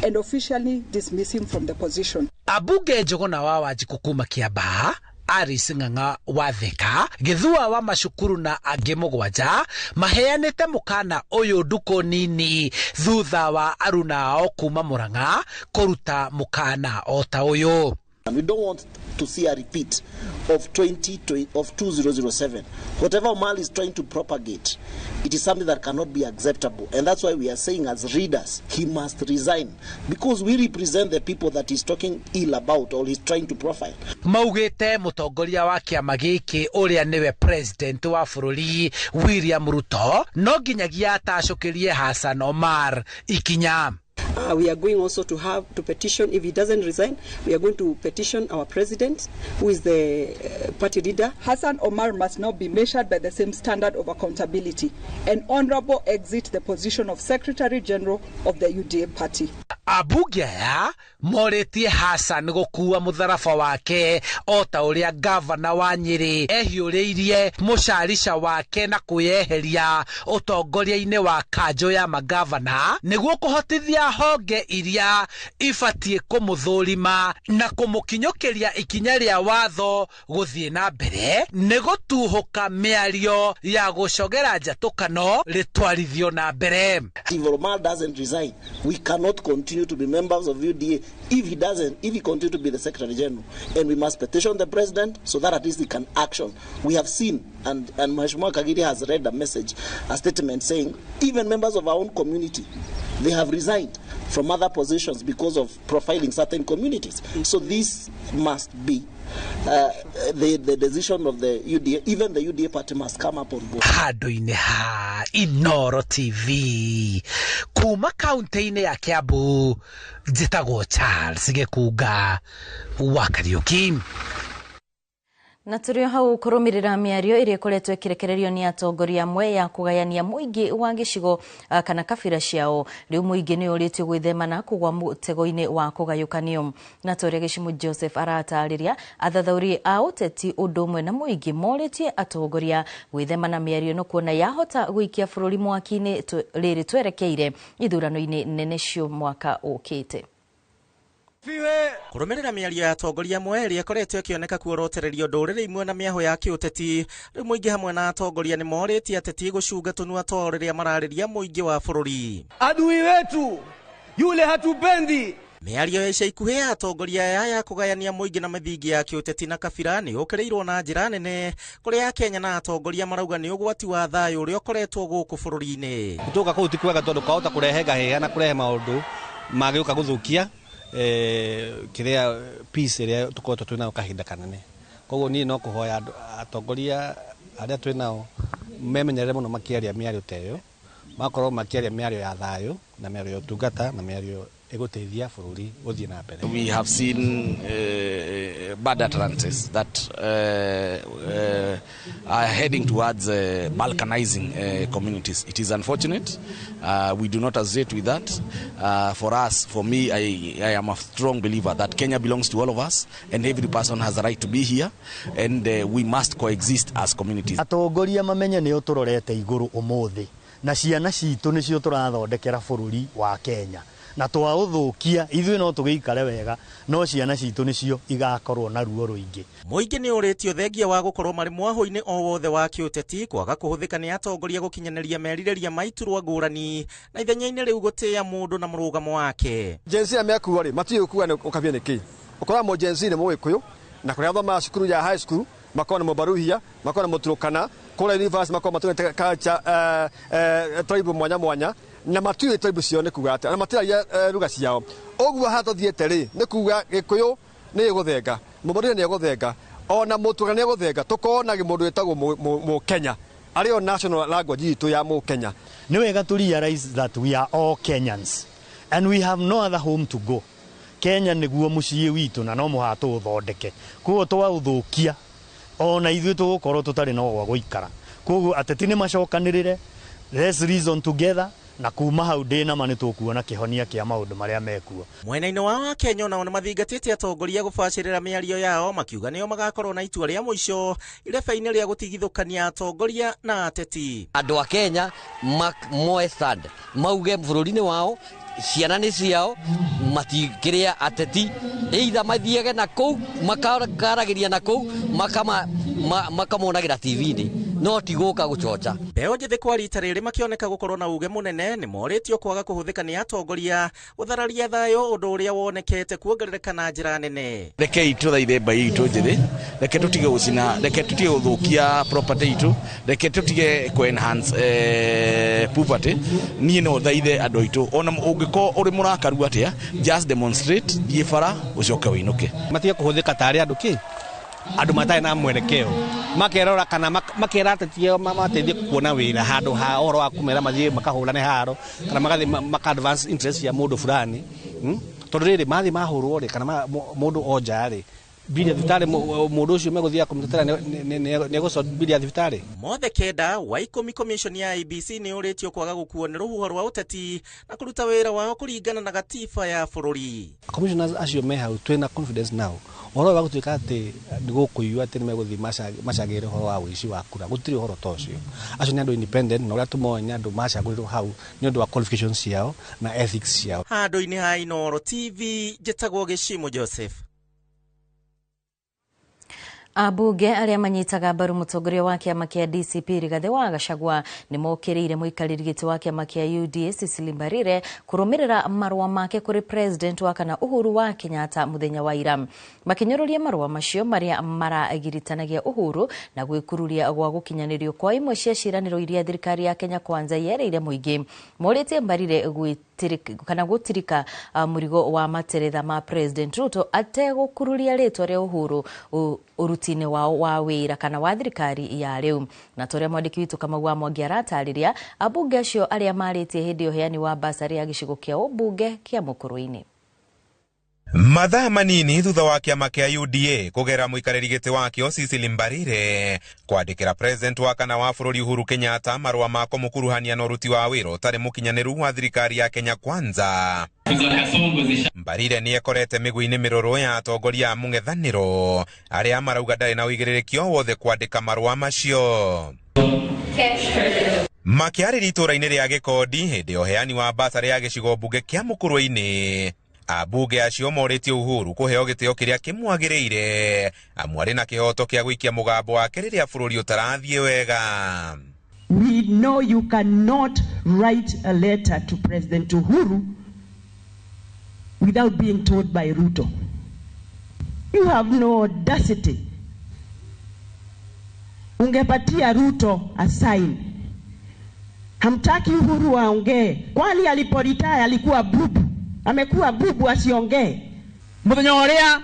and officially dismiss him from the position. Abunge Njuguna wa Wanjikũ kuma Kiambaa, Alice Ng'ang'a wa Thika, Gĩthua wa Macukuru na angĩ 7 maheanĩte mũkana ũyũ ndukũ nini thutha wa aruna ao kuma Murang'a kũruta mũkana o ta ũyũ. And we don't want to see a repeat of 2007. Whatever Omar is trying to propagate, it is something that cannot be acceptable. And that's why we are saying as readers, he must resign. Because we represent the people that he's talking ill about or he's trying to profile. Maugĩte mũtongoria wa kĩama gĩkĩ ũrĩa nĩwe president wa bũrũri William Ruto no nginyagia atacũkĩrie Hassan Omar ikinya. We are going also to have to petition. If he doesn't resign, we are going to petition our president, who is the party leader. Hassan Omar must not be measured by the same standard of accountability. An honorable exit the position of Secretary General of the UDA party. Abunge aya morĩtie Hassan gũkua mũtharaba wake o ta ũrĩa gavana wa Nyĩrĩ ehiũrĩirie mũcarica wake na kwĩyeheria ũtongoria-inĩ wa kanjũ ya magavana nĩguo kũhotithia honge iria ibatiĩ kũmũthũrima na kũmũkinyũkĩria ikinya rĩa watho gũthiĩ na mbere nĩ gũtuhũka mĩario ya gũcogera njatũkano rĩtwarithio na mbere. If Omar doesn't resign, we cannot continue to be members of UDA. If he doesn't, if he continue to be the Secretary General, and we must petition the president so that at least he can action. We have seen, and Mheshimiwa Kagiri has read a message, a statement saying even members of our own community, they have resigned from other positions because of profiling certain communities. So this must be the decision of the UDA. Even the UDA party must come up on board. Handũ-inĩ ha Inoro TV kuma kaunti-inĩ ya Kiambu, njĩtagwo Charles Gĩkunga wa Kariũki. Na tũrĩ o hau kũrũmĩrĩra mĩario ĩrĩa ĩkoretwo ĩkĩrekererio nĩ atongoria amwe ya kũgayania mũingĩ wa gĩcigo kana kabira ciao. Rĩu mũingĩ nĩ ũrĩtio gwĩthema na kũgwa mũtego-inĩ wa kũgayũkanio. Na ta ũrĩa Gĩcimu Joseph aratarĩria, athathaũri a ũteti ũndũ ũmwe na mũingĩ morĩtie atongoria gwĩthema na mĩario ĩno kuona yahota gũikia bũrũri mwaki-inĩ rĩrĩ twerekeire ithurano-inĩ nene cio mwaka ũkĩte. Kũrũmĩrĩra mĩario ya atongoria amwe ĩrĩa ĩkoretwo ĩkĩoneka kuorotererio ndũrĩrĩ imwe na mĩahũ ya kĩũteti, rĩu mũingĩ hamwe na atongoria nĩ morĩtie ateti gũcunga tũnua twao rĩrĩa mararĩria mũingĩ wa bũrũri. Adui wetu yule hatupendi. Mĩario ya ica ikuhĩ ya atongoria aya ya kũgayania mũingĩ na mĩthingi ya kĩũteti na kabira nĩ yũkĩrĩirwo na njĩra nene kũrĩa Akenya na atongoria marauga nĩ ũgwati wa thayũ ũrĩa ũkoretwo gũkũ bũrũri-inĩ. Gũtũka kũu ti kwega tondũ kwahota kũrehe ngahĩha na kũrehe maũndũ mangĩũka gũthũkia kĩrĩa peace ĩrĩa tũkoretwo twĩ nayo kahinda kanene. Koguo niĩ no kũhoya atongoria arĩa twĩ nao memenyerere mũno makĩaria mĩario ta ĩyo, makorwo makĩaria mĩario ya thayũ na mĩario ya ũtungata na mĩario ĩgũteithia bũrũri gũthiĩ na mbere. We have seen bad utterances that are heading towards balkanizing communities. It is unfortunate. We do not associate with that. For us, for me, I am a strong believer that Kenya belongs to all of us and every person has a right to be here, and we must coexist as communities. Atongoria mamenye nĩo tũrorete igũrũ ũmũthĩ na ciana citũ nĩcio tũrathondekera bũrũri wa Kenya, na twaũthũkia ithuĩ no tũgĩikare wega no ciana citũ nĩcio igakorwo na ruo rũingĩ. Mũingĩ nĩ ũrĩtio thengia wa gũkorwo marĩ mwahũ-inĩ o wothe wa kĩũteti kwaga kũhũthĩka nĩ atongoria gũkinyanĩria merirĩria ma iturwa ngũrani na ithenya-inĩ rĩu gũtĩĩa mũndũ na mũrũgamo wake. Gen Z arĩa mekuo rĩ matiũĩ kuga nĩ ũkabia nĩ kĩ. Ũkoraga mũ Gen Z nĩ Mũgĩkũyũ na kũrĩa athomaga cukuru ya high school makorwo nĩ Mũbaruhia, makorwo nĩ Mũturũkana, kũrĩa university makorwo matũmĩte culture tribe mwanya mwanya na matiũĩ tribe ciao nĩ kuga atĩa na matiraria lugha ciao. Ũguo haha tũthiĩte rĩ nĩ kuga Gĩkũyũ nĩ ĩgũthenga, Mũbaruhia nĩ egũthenga, ona Mũturũkana nĩ egũthenga, tũkona mũndũ wĩtagwo Mũkenya arĩ o national language itũ ya Mũkenya. Nĩ wega to realize that we are all Kenyans and we have no other home to go. Kenya nĩguo mũciĩ witũ na no mũhaka tũũthondeke. Koguo twaũthũkia ona ithuĩ tũgũkorwo tũtarĩ na gwa gũikara. Koguo ateti nĩ macokanĩrĩre, let's reason together, na kuma hau ndĩ nama nĩ tũkuona kĩhonia kĩa maũndũ marĩa mekuo. Mwena-inĩ wa Akenya onao nĩ mathingatĩte atongoria gũbacĩrĩra mĩario yao makiuga nĩo magakorwo na itua rĩa mũico irebe-inĩ rĩa gũtigithũkania atongoria na ateti. Andũ a Kenya moe stand mauge bũrũri-inĩ wao ciana nĩ ciao matikĩrĩa ateti either mathiage na kũu makaragĩria na kũu makamonagĩra TV-inĩ no ti gũka gũcoca. Mbeũ njĩthĩ kwa rita rĩrĩ makĩoneka gũkorwo na uge mũnene nĩ morĩtio kwaga kũhũthĩka nĩ atongoria gũthararia thayũ ũndũ ũrĩa wonekete kuongerereka na njĩra nene. Rekei tũthaithe mbaĩ itũ njĩthĩ, reke tũtige gũcina, reke tũtige gũthũkia property itũ, reke tũtige kũ enhance poverty. Niĩ no thaithe andũ aitũ ona ũngĩkorwo ũrĩ mũrakaru atĩa, just demonstrate, thiĩ bara ũcoke ũinũke. Matige kũhũthĩka tarĩ andũ kĩ andũ matarĩ na mwerekeo makerora kana makera ateti ao mamateithie kuona wĩra handũ ha ũhoro wa kũmera mathiĩ makahũrane haro kana magathiĩ maka advance interest ya mũndũ fulani, tondũ rĩrĩ mathiĩ mahũrwo rĩ kana mũndũ onja rĩ bili ya thibitarĩ mũndũ ũcio megũthiaga kũmũtetera nĩ egũco bili ya thibitarĩ. Mothe kenda wa ikũmi commission ya IEBC nĩ ũrĩtio kwaga gũkuo nĩ rũhuho rwa ũteti na kũruta wĩra wao kũringana na gatiba ya bũrũri. Commissioners acio me hau twĩna confidence nao ũhoro wa gũtuĩka atĩ nĩ gũkũiywo atĩ nĩ megũthiĩ macagĩre ũhoro wa ũici wa kura gũtirĩ ũhoro ta ũcio. Acio nĩ andũ independent na ũrĩa tũmoĩ nĩ andũ macagũrirwo hau nĩ ũndũ wa qualifications ciao na ethics ciao. Handũ-inĩ ha Inooro TV njĩtagwo Gĩcimo Joseph. Ambunge arĩa manyitaga mbaru mũtongoria wa kĩama kĩa DCP Rigathĩ wa Gachagua nĩ mokĩrĩire mũikarĩri gĩtĩ wa kĩama kĩa UDA Cecily Mbarire kũrũmĩrĩra marũa make kũrĩ president wa kana Uhuru wa Kenyatta mũthenya wa ira. Makĩnyũrũria marũa macio marĩa maragiritanagia Uhuru na gwĩkururia gwa gũkinyanĩrio kwa imwe cia ciĩranĩro iria thirikari ya Kenya Kwanza yereire mũingĩ. Morĩtie Mbarire kana gũtirika mũrigo wa materetha ma President Ruto ategũkururia rĩtwa rĩa Uhuru ũruti-inĩ wao wa wĩra kana wa thirikari ya rĩu. Na torĩa mwandĩki witũ Kamau wa Mwangi aratarĩria, ambunge acio arĩa marĩtie hĩndĩ ya ũheani wa basarĩ ya gĩcigo kĩa ũmbunge kĩa Mũkũrũ-inĩ. Mathaa manini thutha wa kĩama kĩa UDA kũgera mũikarĩri gĩtĩ wakĩo Cecily Mbarire kwandĩkĩra president wa kana wa bũrũri Uhuru Kenyatta marũa ma kũmũkuruhania na ũruti wa wĩra ũtarĩ mũkinyanĩru wa thirikari ya Kenya Kwanza. Mbarire nĩ ekorete mĩgũi-inĩ mĩrũrũ ya atongoria a mũng'ethanĩro arĩa marauga ndarĩ na ũigĩrĩrĩki o wothe kwandĩka marũa macio. Makĩarĩria itũũra-inĩ rĩa Gĩkondi hĩndĩ ya ũheani wa basarĩ ya gĩcigo mbunge kĩa Mũkũrũ-inĩ, ambunge acio morĩtie Uhuru kũheo gĩtĩo kĩrĩa kĩmwagĩrĩire amu arĩ na kĩhoto kĩa gũikia mũgambo wake rĩrĩa bũrũri ũtarathiĩ wega. We know you cannot write a letter to President Uhuru without being told by Ruto. You have no audacity. Ungepatia Ruto a sign. Hamtaki Uhuru aongee. Kwani aliporetire alikuwa bubu? Amekuwa bubu asiongee. Muthenya uria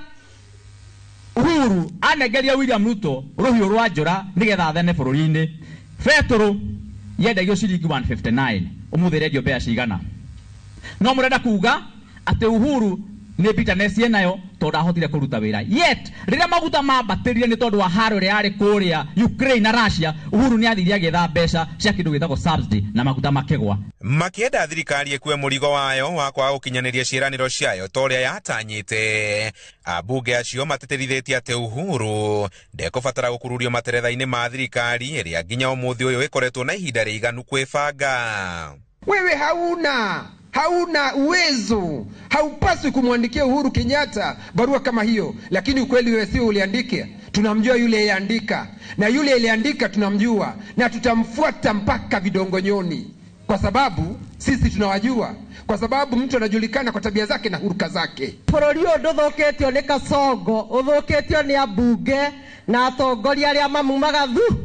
Uhuru anengeria William Ruto ruhiu rwa njora nigetha athene bururi-ini, betũrũ yendagio ciringi 159, umuthi irendio mbeca cigana? No murenda kuga ati Uhuru nĩ bitterness enayo tondu ahotire kuruta wira, yet rĩrĩa maguta mambatĩrire nĩ tondu wa haro ĩrĩa yarĩ kũrĩa Ukraine na Russia, Uhuru nĩ athire agĩetha mbeca cia kĩndũ gĩtagwo subsidy na maguta makĩgwa. Makĩenda thirikari ĩkue mũrigo wayo wa kwaga gũkinyanĩria ciĩranĩro ciayo ta ũrĩa yatanyĩte. Ambunge acio matĩtĩrithĩtie atĩ Uhuru ndekũbatara gũkururio materetha-inĩ ma thirikari ĩrĩa nginya ũmũthĩ ũyũ ĩkoretwo na ihinda rĩiganu kwĩbanga. Wewe hauna uwezo, haupaswi kumwandikia Uhuru Kenyatta barua kama hiyo, lakini ukweli wewe sio uliandikia. Tunamjua yule aliyeandika, na yule aliyeandika tunamjua, na tutamfuata mpaka vidongonyoni, kwa sababu sisi tunawajua, kwa sababu mtu anajulikana kwa tabia zake na huruka zake. Bũrũri ũyũ ndũthũkĩtio nĩ Kasongo, ũthũkĩtio nĩ ambunge na atongoria arĩa mamumaga thu.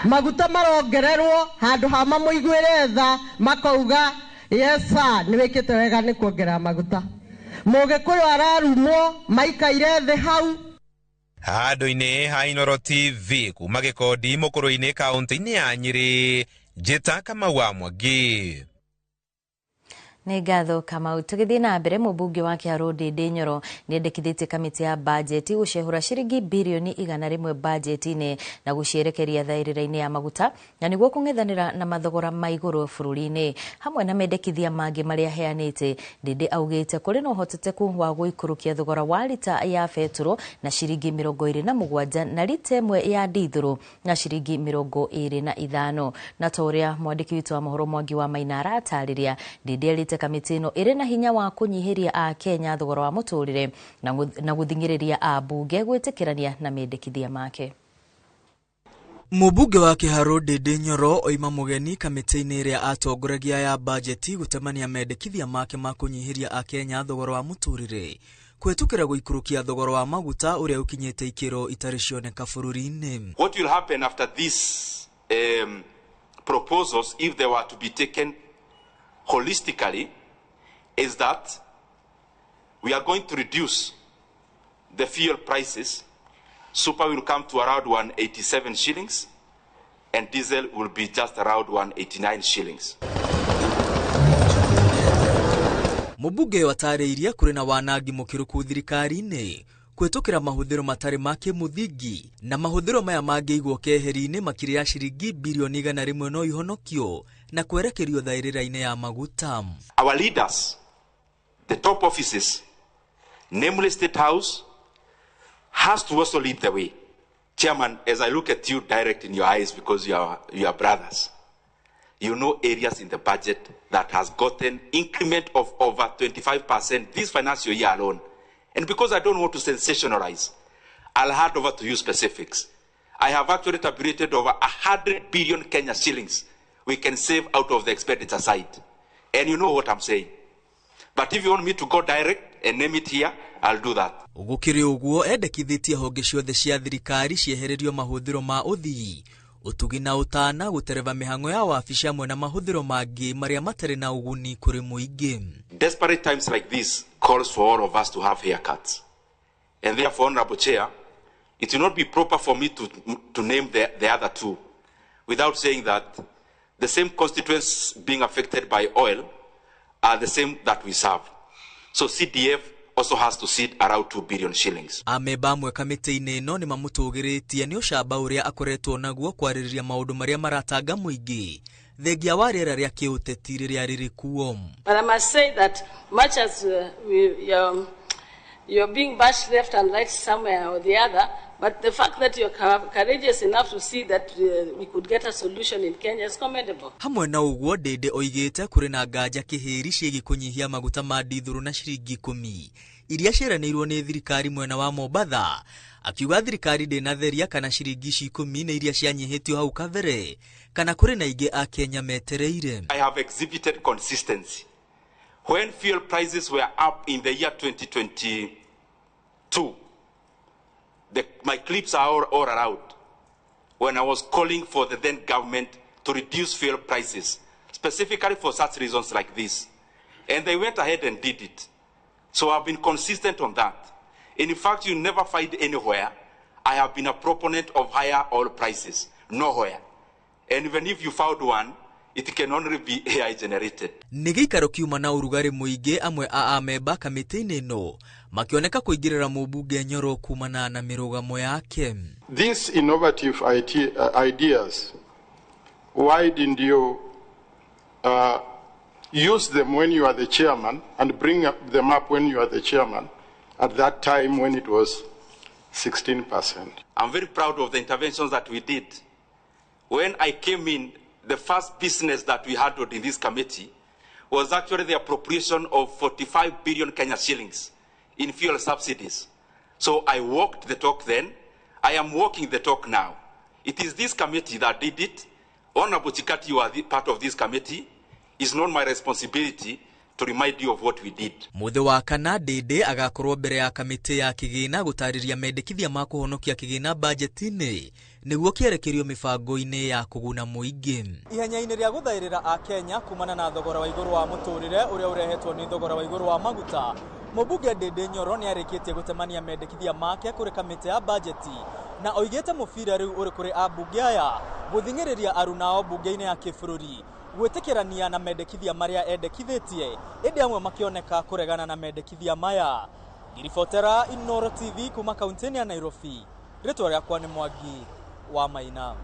Maguta marongererwo handũ ha mamũiguĩre tha, makauga yes sir, nĩ wĩkĩte wega nĩ kuongerera maguta. Mũgĩkũyũ ararumwo maikaire thĩ hau. Handũ-inĩ ha Inooro TV kuma Gĩkondi mũkũrũ-inĩ kaũntĩ-inĩ ya Nyĩrĩ, Njĩta Kamau wa Mwangi. Nĩ ngatho Kamau. Tũgĩthiĩ na mbere, mũmbunge wa Kĩharũ Ndĩndĩ Nyoro nĩendekithĩtie kamĩtĩ ya bajeti gũcehũra ciringi birioni 100 bajeti-inĩ na gũcierekeria thaĩrĩra-inĩ ya maguta na nĩguo kũng'ethanĩra na mathogora ma igũrũ bũrũri-inĩ. Hamwe na mendekithia mangĩ marĩa aheanĩte, Ndĩndĩ augĩte kũrĩ na ũhotekeku wa gũikũrũkia thogora wa rita ya betũrũ na ciringi 27 na rita ĩmwe ya ndithũrũ na ciringi 25. Na ta ũrĩa mwandĩki witũ wa mohoro Mwangi wa Maina aratarĩria, Ndĩndĩ erĩte kamĩtĩ ĩno ĩrĩ na hinya wa kũnyihĩria akenya thogora wa mũtũrĩre na gũthing'ĩrĩria ambunge gwĩtĩkĩrania na mendekithia make. Mũmbunge wa Kĩharũ Ndĩndĩ Nyoro oima mũgeni kamĩtĩ-inĩ ĩrĩa atongoragia ya bajeti gũtemania mendekithia make ma kũnyihĩria akenya thogora wa mũtũrĩre kũhetũkĩra gũikũrũkia thogora wa maguta ũrĩa ũkinyĩte ikĩro itarĩ cioneka bũrũri-inĩ. What will happen after these proposals, if they were to be taken holistically, is that we are going to reduce the fuel prices. Super will come to around 187 shillings and diesel will be just around 189 shillings. Mũmbunge ũyũ atarĩirie kũrĩ na wanangi mũkĩrũku thirikari-inĩ kũhetũkĩra mahũthĩro matarĩ ma kĩmũthingi na mahũthĩro maya mangĩigwo keheri-inĩ makĩria ya ciringi birioni 100 no ihonokio na kwerekerio thaĩrĩra-inĩ ya maguta. Our leaders, the top offices, namely State House, has to also lead the way. Chairman, as I look at you direct in your eyes, because you are brothers, you know areas in the budget that has gotten increment of over 25% this financial year alone. And because I don't want to sensationalize, I'll hand over to you specifics. I have actually tabulated over 100 billion Kenya shillings we can save out of the expenditure side. And you know what I'm saying. But if you want me to go direct and name it here, I'll do that. Gũkĩrĩ ũguo endekithĩtie honge ciothe cia thirikari ciehererio mahũthĩro ma ũthii, ũtugi na ũtana, gũtereba mĩhang'o ya wabici hamwe na mahũthĩro mangĩ marĩa matarĩ na ũguni kũrĩ mũingĩ. Desperate times like this calls for all of us to have haircuts. And therefore, Honorable Chair, it will not be proper for me to name the other two without saying that the same constituents being affected by oil are the same that we serve. So CDF also has to sit around 2 billion shillings. Amemba amwe kamĩtĩ-inĩ ĩno nĩ mamũtũgĩrĩtie nĩ ũcamba ũrĩa akoretwo naguo kwarĩrĩria maũndũ marĩa maratanga mũingĩ thengia wa rĩera rĩa kĩũteti rĩrĩa rĩrĩ kuo. But I must say that much as you're being bashed left and right somewhere or the other, but the fact that you're courageous enough to see that we could get a solution in Kenya is commendable. Hamwe na ũguo Ndĩndĩ oigĩte kũrĩ na nganja kĩhĩri ciĩgiĩ kũnyihia maguta ma ndithũrũ na ciringi 10 iria ciĩranĩirwo nĩ thirikari mwena wa Mombatha, akiuga thirikari ndĩnatheria kana ciringi ici 10 nĩ iria cianyihĩtio hau kabere kana kũrĩ na ingĩ a Kenya metereire. I have exhibited consistency. When fuel prices were up in the year 2022, my clips are all around, when I was calling for the then government to reduce fuel prices, specifically for such reasons like this. And they went ahead and did it. So I've been consistent on that. And in fact, you never find anywhere I have been a proponent of higher oil prices. Nowhere. And even if you found one, it can only be AI generated. Nĩ gĩikaro kiuma na ũrugarĩ mũingĩ amwe a amemba kamĩtĩ-inĩ ĩno makĩoneka kũingĩrĩra mũmbunge Nyoro kumana na mĩrũgamo yake. These innovative ideas, why didn't you use them when you are the chairman and bring them up when you are the chairman at that time when it was 16%? I'm very proud of the interventions that we did. When I came in, the first business that we handled in this committee was actually the appropriation of 45 billion Kenya shillings in fuel subsidies. So I walked the talk then. I am walking the talk now. It is this committee that did it. Honorable Chikati, you are part of this committee. It's not my responsibility to remind you of what we did. Mũthĩ wa kana Ndĩndĩ agakorwo mbere ya kamĩtĩ ya kĩgĩna gũtarĩria mendekithia ma kũhonokia kĩgĩna bajeti-inĩ nĩguo kĩerekerio mĩbango-inĩ ya kũguna mũingĩ. Ihenya-inĩ rĩa gũthaĩrĩra Akenya kumana na thogora wa igũrũ wa mũtũrĩre ũrĩa ũrehetwo nĩ thogora wa igũrũ wa maguta, mũmbunge Ndĩndĩ Nyoro nĩarĩkĩtie gũtemania mendekithia make kũrĩ kamĩtĩ ya bajeti na oigĩte mũbira rĩu ũrĩ kũrĩ ambunge aya gũthing'ĩrĩria arunao mbunge-inĩ ya kĩbũrũri gwĩtĩkĩrania na mendekithia marĩa endekithĩtie, ĩndĩ amwe makĩoneka kũregana na mendekithia maya. Ngiribotera Inooro TV kuma kaunti-inĩ ya Nairobi, rĩtwa rĩakwa nĩ Mwangi wa Maina.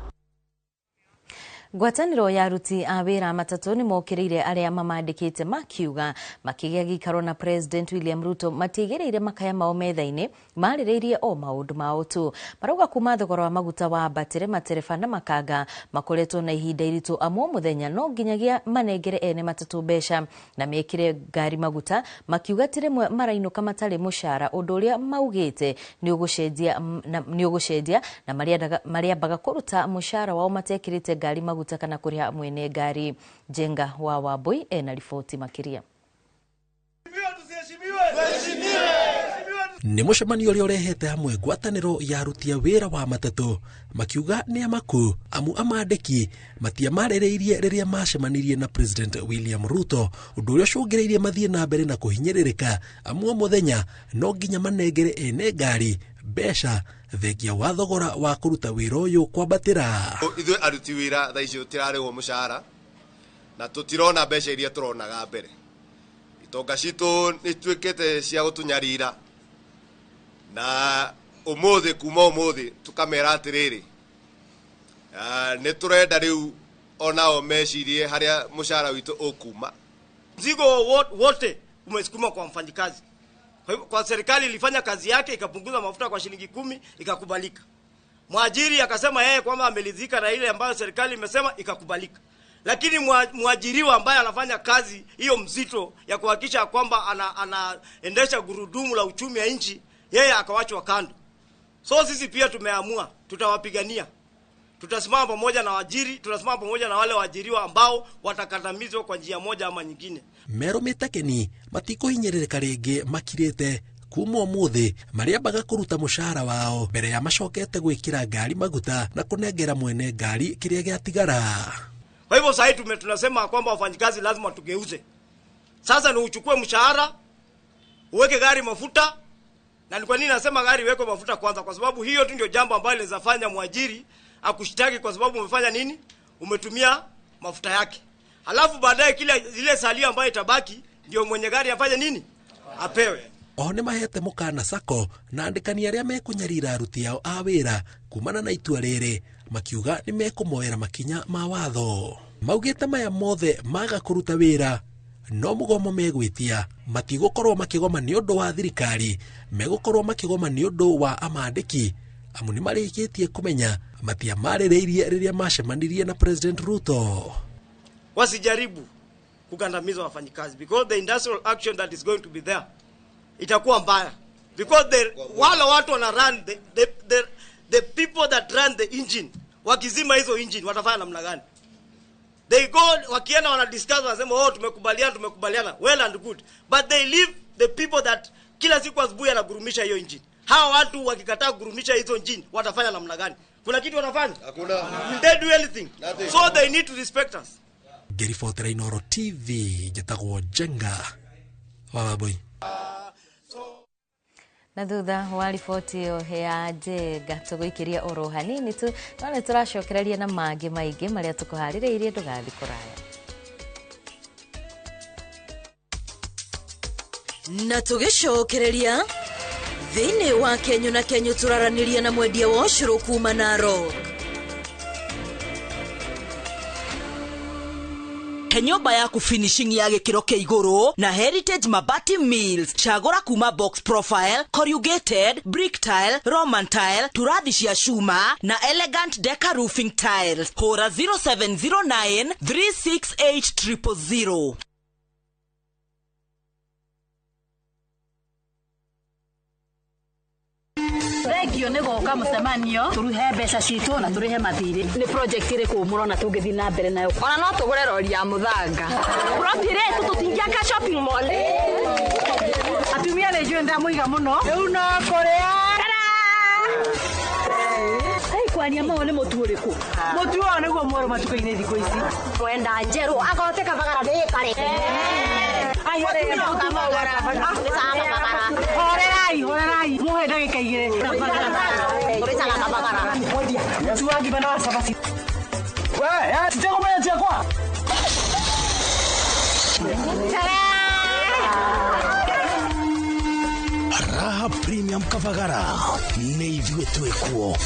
Ngwatanĩro ya aruti a wĩra matatũ nĩ mokĩrĩire arĩa mamandĩkĩte makiuga makĩgĩa gĩikaro na President William Ruto matiigĩrĩire makaya mao metha-inĩ, marĩrĩirie o maũndũ mao tu. Marauga kuma thogora wa maguta wambatĩre, matereba na makanga makoretwo na ihinda iritũ amu o mũthenya no nginyagia manengere ene matatũ mbeca na mekĩre ngari maguta, makiuga ti rĩmwe marainũka matarĩ mũcara, ũndũ ũrĩa maugĩte nĩ ũgũcenjia na marĩambaga kũruta mũcara wao matekĩrĩte ngari maguta kana kũrĩha mwene ngari. Jenga wa Wambui ena riboti makĩria. Nĩ mũcemanio ũrĩa ũrehete hamwe ngwatanĩro ya aruti a wĩra wa matatũ makiuga nĩ amaku amu amandĩki matiamarĩrĩirie rĩrĩa macemanirie na President William Ruto, ũndũ ũrĩa ũcũngĩrĩirie mathiĩ na mbere na kũhinyĩrĩrĩka amu o mũthenya no nginya manengere ene ngari mbeca thengia wa thogora wa kũruta wĩra ũyũ kwambatĩra. Ithuĩ aruti wĩra thaa ici tũtirarĩhwo mũcara na tũtirona mbeca iria tũronaga mbere. Itonga citũ nĩ ituĩkĩte cia gũtũnyarira na ũmũthĩ, kuma ũmũthĩ tũkamera atĩrĩrĩ, nĩ tũrenda rĩu onao mecirie harĩa mũcara witũ ũkuma. Mzigo wote umesukuma kwa mfanyikazi. Kwa hivyo kwa serikali ilifanya kazi yake ikapunguza mafuta kwa shilingi 10 ikakubalika. Mwajiri akasema yeye kwamba amelizika na ile ambayo serikali imesema ikakubalika. Lakini mwajiriwa ambaye anafanya kazi hiyo mzito ya kuhakikisha kwamba anaendesha gurudumu la uchumi ya nchi, yeye akawachwa kando. So sisi pia tumeamua tutawapigania. Tutasimama pamoja na waajiri, tutasimama pamoja na wale waajiriwa ambao watakandamizwa kwa njia moja ama nyingine. Merũmĩte keni matikũhinyĩrĩrĩka rĩngĩ makirĩte kuma ũmũthĩ marĩambaga kũruta mũcara wao mbere ya macokete gwĩkĩra ngari maguta na kũnengera mwene ngari kĩrĩa gĩatigara. Kwa hivyo sasa tunasema kwamba wafanyikazi lazima tugeuze. Sasa ni uchukue mshahara, uweke gari mafuta. Na ni kwa nini nasema gari iwekwe mafuta kwanza? Kwa sababu hiyo tu ndio jambo ambalo linaweza fanya mwajiri akushtaki kwa sababu umefanya nini? Umetumia mafuta yake. Halafu baadaye kile zile salio ambayo itabaki ndio mwenye gari afanye nini? Apewe. Oho nĩ mahete mũkana sacco na andĩkani arĩa mekũnyarira aruti ao a wĩra kumana na itua rĩrĩ makiuga nĩ mekũmoera makinya ma watho. Maugĩte maya mothe maga kũruta wĩra no mũgomo megwĩtia, matigũkorwo makĩgoma nĩ ũndũ wa thirikari, megũkorwo makĩgoma nĩ ũndũ wa amandĩki amu nĩ marĩkĩtie kũmenya matiamarĩrĩirie rĩrĩa macemanirie na President Ruto. Wasijaribu kukandamiza wafanyikazi because the industrial action that is going to be there itakuwa mbaya because wale watu wana run the people that run the engine, wakizima hizo engine watafanya namna gani? They go, wakienda wana discuss, wanasema oh, tumekubaliana, tumekubaliana, well and good, but they leave the people that kila siku asubuhi anagurumisha hiyo engine. Hawa watu wakikataa kugurumisha hizo engine watafanya namna gani? Kuna kitu wanafanya? Hakuna. Will they do anything? Nothing. So they need to respect us. Ngĩribotera Inooro TV njĩtagwo Njenga wa Wambui. Na thutha wa riboti ĩyo ya Njenga tũgũikĩria oro hanini tu, no nĩ tũracokereria na mangĩ maingĩ marĩa tũkũharĩrĩirie, ndũgathiĩ kũraya. Na tũgĩcokereria thĩinĩ wa Kenyu na Kenyu tũraranĩria na mwendia wa ũcũrũ kuma Narok. He nyũmba yaku finishing ya gĩkĩro kĩa igũrũ na Heritage Mabati Mills. Cagũra kuma box profile, corrugated, brick tile, Roman tile, turathi cia cuma na elegant deca roofing tiles. Hũra 0709 368 000. Thengio nĩ gũka mũcemanio tũruhe mbeca citũ na tũrĩhe mathirĩ. Nĩ project ĩrĩkũ mũrona tũngĩthiĩ na mbere nayo? Ona no tũgũre rori ya mũthanga. Plot ĩrĩa ĩtũ tũtingĩaka shopping mall. Atumia nĩ njũĩ ndamũiga mũno. Rĩu no kũrĩa. Hey, kwaria mau nĩ mũtu ũrĩkũ? Mũtu ũyũ nĩguo mwerũ matukũ-inĩ thikũ ici. Mwenda njerũ agote kabagara ndĩkare. Horerai, horerai. Muhe ndagĩka igĩrĩ. Mũtu wa ngima na wa cabaci. We, titegũmenya ciakwa. Raha Premium Kavagara nĩ ithuĩ twĩkuo.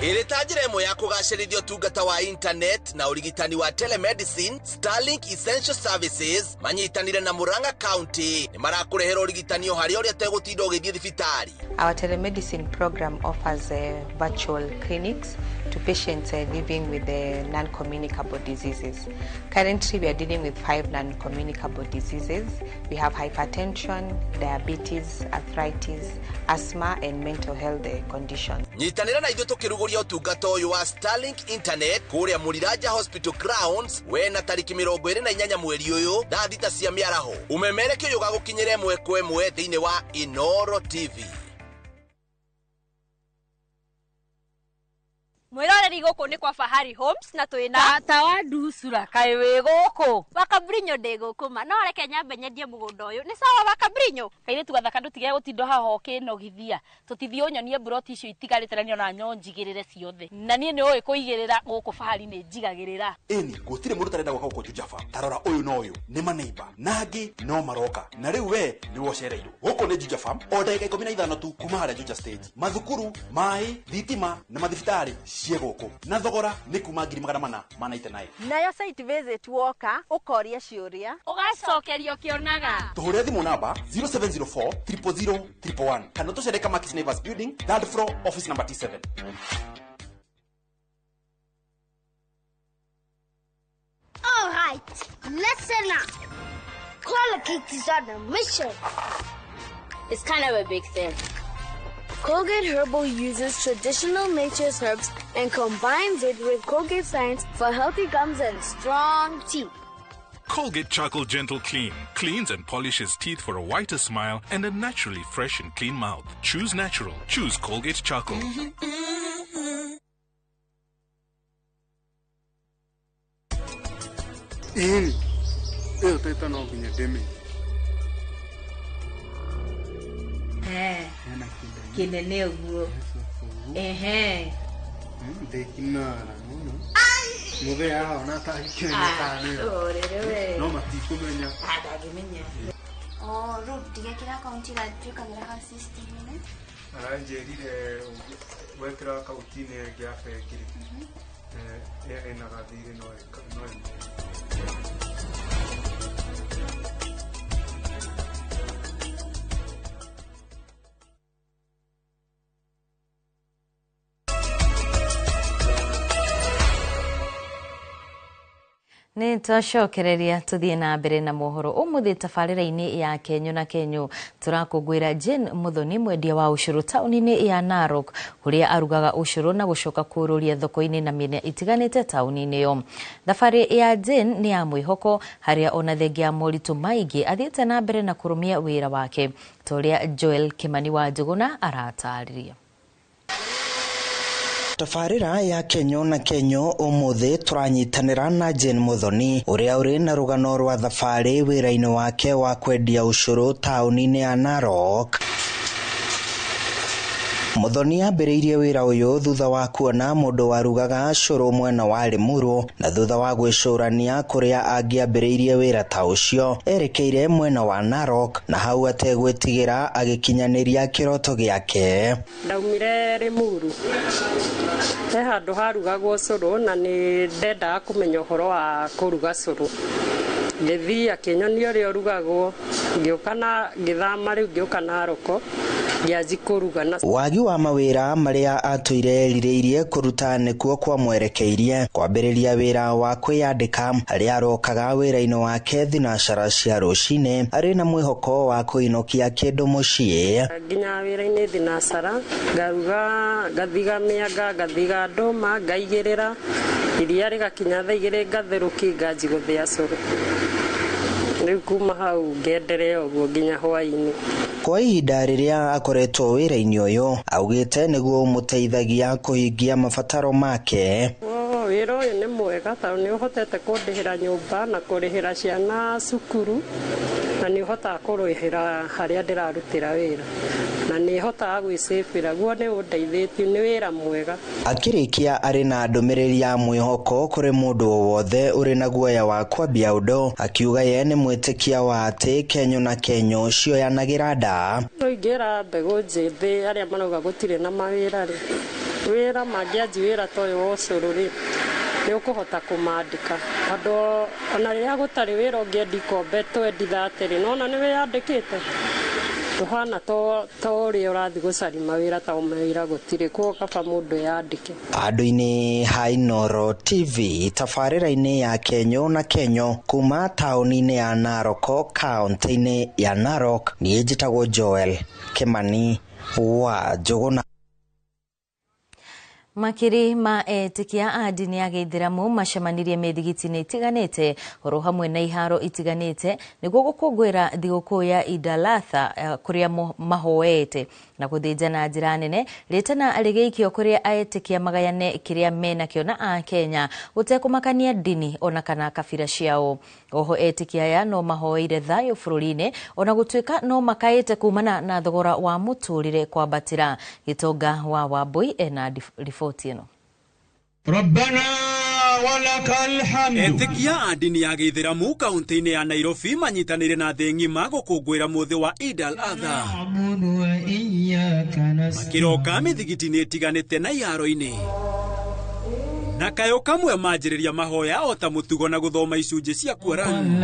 Ĩrĩ ta njĩra ĩmwe ya kũgacĩrithia ũtungata wa internet na ũrigitani wa telemedicine, Starlink Essential Services manyitanire na Murang'a County nĩ marakũrehera ũrigitani o harĩa ũrĩa ũtegũtinda ũgĩthiĩ thibitarĩ. Our telemedicine program offers virtual clinics to patients living with non-communicable diseases. Currently, we are dealing with 5 non-communicable diseases. We have hypertension, diabetes, arthritis, asthma, and mental health conditions. Nyitanĩra na ithuĩ tũkĩrugũria ũtungata ũyũ wa Starlink Internet kũrĩa Mũriraja Hospital Grounds wena tarĩki 28 mweri ũyũ thaa 6 cia mĩaraho. Ũmemereke ũyũ ũgagũkinyĩra ĩmwe kwa ĩmwe thĩinĩ wa Inooro TV. Mwiroreri gũkũ nĩ kwa Fahari Homes na twĩna tata wa nducura kaĩ wĩ gũkũ Wakabrinyo ndĩ gũkũ ma no reke nyambe nyendie mũgũnda ũyũ nĩ sawa Wakabrinyo. Kairĩtu gathaka ndũtige gũtinda haha ũkĩnogithia tũtithiĩ ũnyonie mburoti icio itigarĩte na nĩona nyo njigĩrĩre ciothe na niĩ nĩ ũĩ kũigĩrĩra gũkũ Fahari nĩ njigagĩrĩra. Ĩni gũtirĩ mũndũ ũtarenda gwaka gũkũ Juja Farm. Ta rora ũyũ na ũyũ nĩ maneiba na angĩ no maroka na rĩu we nĩwe ũcereirwo. Gũkũ nĩ Juja Farm o ndagĩka 15 tu kuma harĩa Juja stage. Mathukuru, maĩ, thitima na mathibitarĩ cie gũkũ na thogora nĩ kuma 499. Nayo site visit woka ũkoria ciũria ũgacokerio ũkĩonaga. Tũhũrĩre thimũ namba 0704 000 111 kana tũcere Kamakis Neighbors Building, third floor, office number T7. All right, listen up. Colgate is on a mission. It's kind of a big thing. Colgate Herbal uses traditional nature's herbs and combines it with Colgate science for healthy gums and strong teeth. Colgate Charcoal Gentle Clean cleans and polishes teeth for a whiter smile and a naturally fresh and clean mouth. Choose natural. Choose Colgate Charcoal. Ĩni ĩyo taita no nginya ndĩmenye. Kĩnene ũguo. Ehe. Ndĩkinara mũno. Mũthee haha ona atangĩkĩmenya kana nĩwe. No matikũmenya. Ndangĩmenya. Oh, rĩu ndigekĩra akaunti ĩrĩa twĩkagĩra hau system-inĩ. Aranjĩrire wekĩra akaunti-inĩ ĩngĩ ya bengi rĩ, ĩyo ĩna gathirĩ no ĩmwe. Nĩ twacokereria tũthiĩ na mbere na mohoro. Ũmũthĩ tabarĩra-inĩ ya Kenyo na Kenyo tũrakũngũĩra Jane Muthoni, mwendia wa ũcũrũ taũni-inĩ ya Narok, kũrĩa arugaga ũcũrũ na gũcoka kũũrũria thoko-inĩ na mĩena itiganĩte taũni-inĩ ĩyo. Thabarĩ ya Jane nĩ ya mwĩhoko, harĩa ona thengia ya moritũ maingĩ athiĩte na mbere na kũrũmia wĩra wake, ta ũrĩa Joel Kimani wa Njũgũna aratarĩria. Tabarĩra ya Kenyo na Kenyo ũmũthĩ tũranyitanĩra na Jane Muthoni, ũrĩa ũrĩ na rũgano rwa thabarĩ wĩra-inĩ wake wa kwendia ũcũrũ taũni-inĩ ya Narok. Muthoni ambĩrĩirie wĩra ũyũ thutha wa kuona mũndũ warugaga cũrũ mwena wa Limuru, na thutha wa gwĩcũrania kũrĩa angĩambĩrĩirie wĩra ta ũcio erekeire mwena wa Narok, na hau ategwĩtigĩra agĩkinyanĩria kĩroto gĩake. Ndaumire Limuru, he handũ harugagwo cũrũ na nĩ ndendaga kũmenya ũhoro wa kũruga cũrũ. Ngĩthiĩ akĩnyonia ũrĩa ũrugagwo, ngĩũka na ngĩthama rĩu ngĩũka Naroko. Wagi wa mawĩra marĩa atũire erirĩirie kũruta nĩkuo kwamwerekeirie kwambĩrĩria wĩra wa kwĩyandĩka, harĩa arokaga wĩra-inĩ wake thinacara cia rũcinĩ arĩ na mwĩhoko wa kũinũkia kĩndũ mũciĩ. Nginya wĩra-inĩ thinacara ngaruga, ngathiga mĩanga, ngathiga ndũma, ngaigĩrĩra iria rĩgakinya thaa igĩrĩ ngatherũki, nganji gũthĩa cũrũ. Rĩu kuma hau ngenderea ũguo nginya hwaĩ-inĩ. Kwa ihinda rĩrĩa akoretwo wĩra-inĩ ũyũ, augĩte nĩguo ũmũteithagia kũhingia mabataro make. Wĩra ũyũ nĩ mwega tondũ nĩ ũhotete kũndĩhĩra nyũmba na kũrĩhĩra ciana cukuru, na nĩ ũhotaga kũrĩhĩra harĩa ndĩrarutĩra wĩra, na nĩ hotaga gwĩcĩbĩra, guo nĩ ũndeithĩtie, nĩ wĩra mwega. Akĩrĩkia arĩ na ndũmĩrĩri ya mwĩhoko kũrĩ mũndũ o wothe ũrĩ na guoya wa kwambia ũndũ, akiuga ye nĩ mwĩtĩkia wa atĩ Kenyo na Kenyo cioyanagĩra nda. Ingĩra mbegũ njĩthĩ arĩa marauga gũtirĩ na mawĩra rĩ, wĩra mangĩanji wĩra ta ũyũ wa ũcũrũ rĩ, nĩ ũkũhota kũmandĩka, tondũ ona rĩrĩa gũtarĩ wĩra ũngĩendia ikombe twendi 30, nona nĩ wĩyandĩkĩte tũhana to ũrĩa ũrathiĩ gũcaria mawĩra ta mawĩra gũtirĩ, kuo kaba mũndũ eyandĩke. Andũ-inĩ ha Inooro TV tabarĩra-inĩ ya Kenyo na Kenyo kuma taũni-inĩ ya Naroko kaũntĩ-inĩ ya Narok, niĩ njĩtagwo Joel Kimani wa Njũgũna. Makiri ma etĩkia a ndini ya gĩithĩramu macemanirie mĩthigiti-inĩ itiganĩte oro hamwe na iharo itiganĩte nĩguo gũkũngũĩra thigũkũ ya Eid al-Adha kũrĩa mahoete na gũthĩnja na njĩra nene, rĩtana rĩgĩikio kũrĩa etĩkia magayane kĩrĩa menakĩo na Akenya gũtekũmakania ndini ona kana kabira ciao. Oho etĩkia aya no mahoeire thayũ bũrũri-inĩ ona gũtuĩka no makaĩte kumana na thogora wa mũtũrĩre kwambatĩra. Gĩtonga wa Wambui ena riboti ĩno. Rabbana walakal hamdu. Etĩkia a ndini ya gĩithĩramu kaũntĩ-inĩ ya Nairobi manyitanĩire na thĩ ng'ima gũkũngũĩra mũthĩ wa Eid al-Adha, makĩroka mĩthigiti-inĩ ĩtiganĩte na iharo-inĩ, na kayũ kamwe manjĩrĩria mahoya o ta mũtugo na gũthoma icunjĩ cia Quran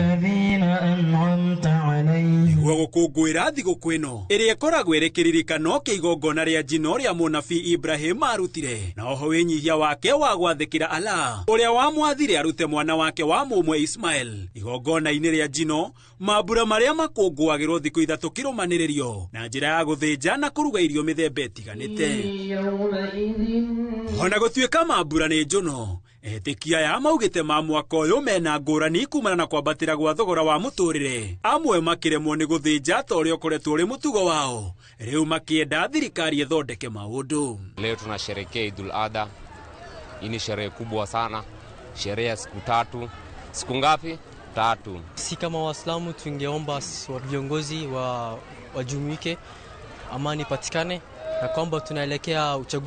nĩguo gũkũngũĩra thigũkũ ĩno ĩrĩa ĩkoragwo ĩrĩ kĩririkano kĩa igongona rĩa njino rĩa mũnabii Ibrahim arutire, na oho wĩnyihia wake wa gwathĩkĩra Allah ũrĩa wamwathire arute mwana wake wa mũmwe Ismail igongona-inĩ rĩa njino, mambura marĩa makũngũagĩrwo thikũ ithatũ kĩrũmanĩrĩrio na njĩra ya gũthĩnja na kũruga irio mĩthemba ĩtiganĩte. Ona gũtuĩka mambura nĩ njũno, etĩkia aya maugĩte ma mwaka ũyũ mena ngũrani kumana na kwambatĩra gwa thogora wa mũtũrĩre, amwe makĩremwo nĩ gũthĩnja ta ũrĩa ũkoretwo ũrĩ mũtugo wao, rĩu makĩenda thirikari ĩthondeke maũndũ. Leo tunasherehekea Eid al-Adha. Hii ni sherehe kubwa sana, sherehe ya siku tatu. Siku ngapi? Tatu. Si kama Waislamu tungeomba viongozi wajumuike, amani patikane, na kwamba tunaelekea uchaguzi.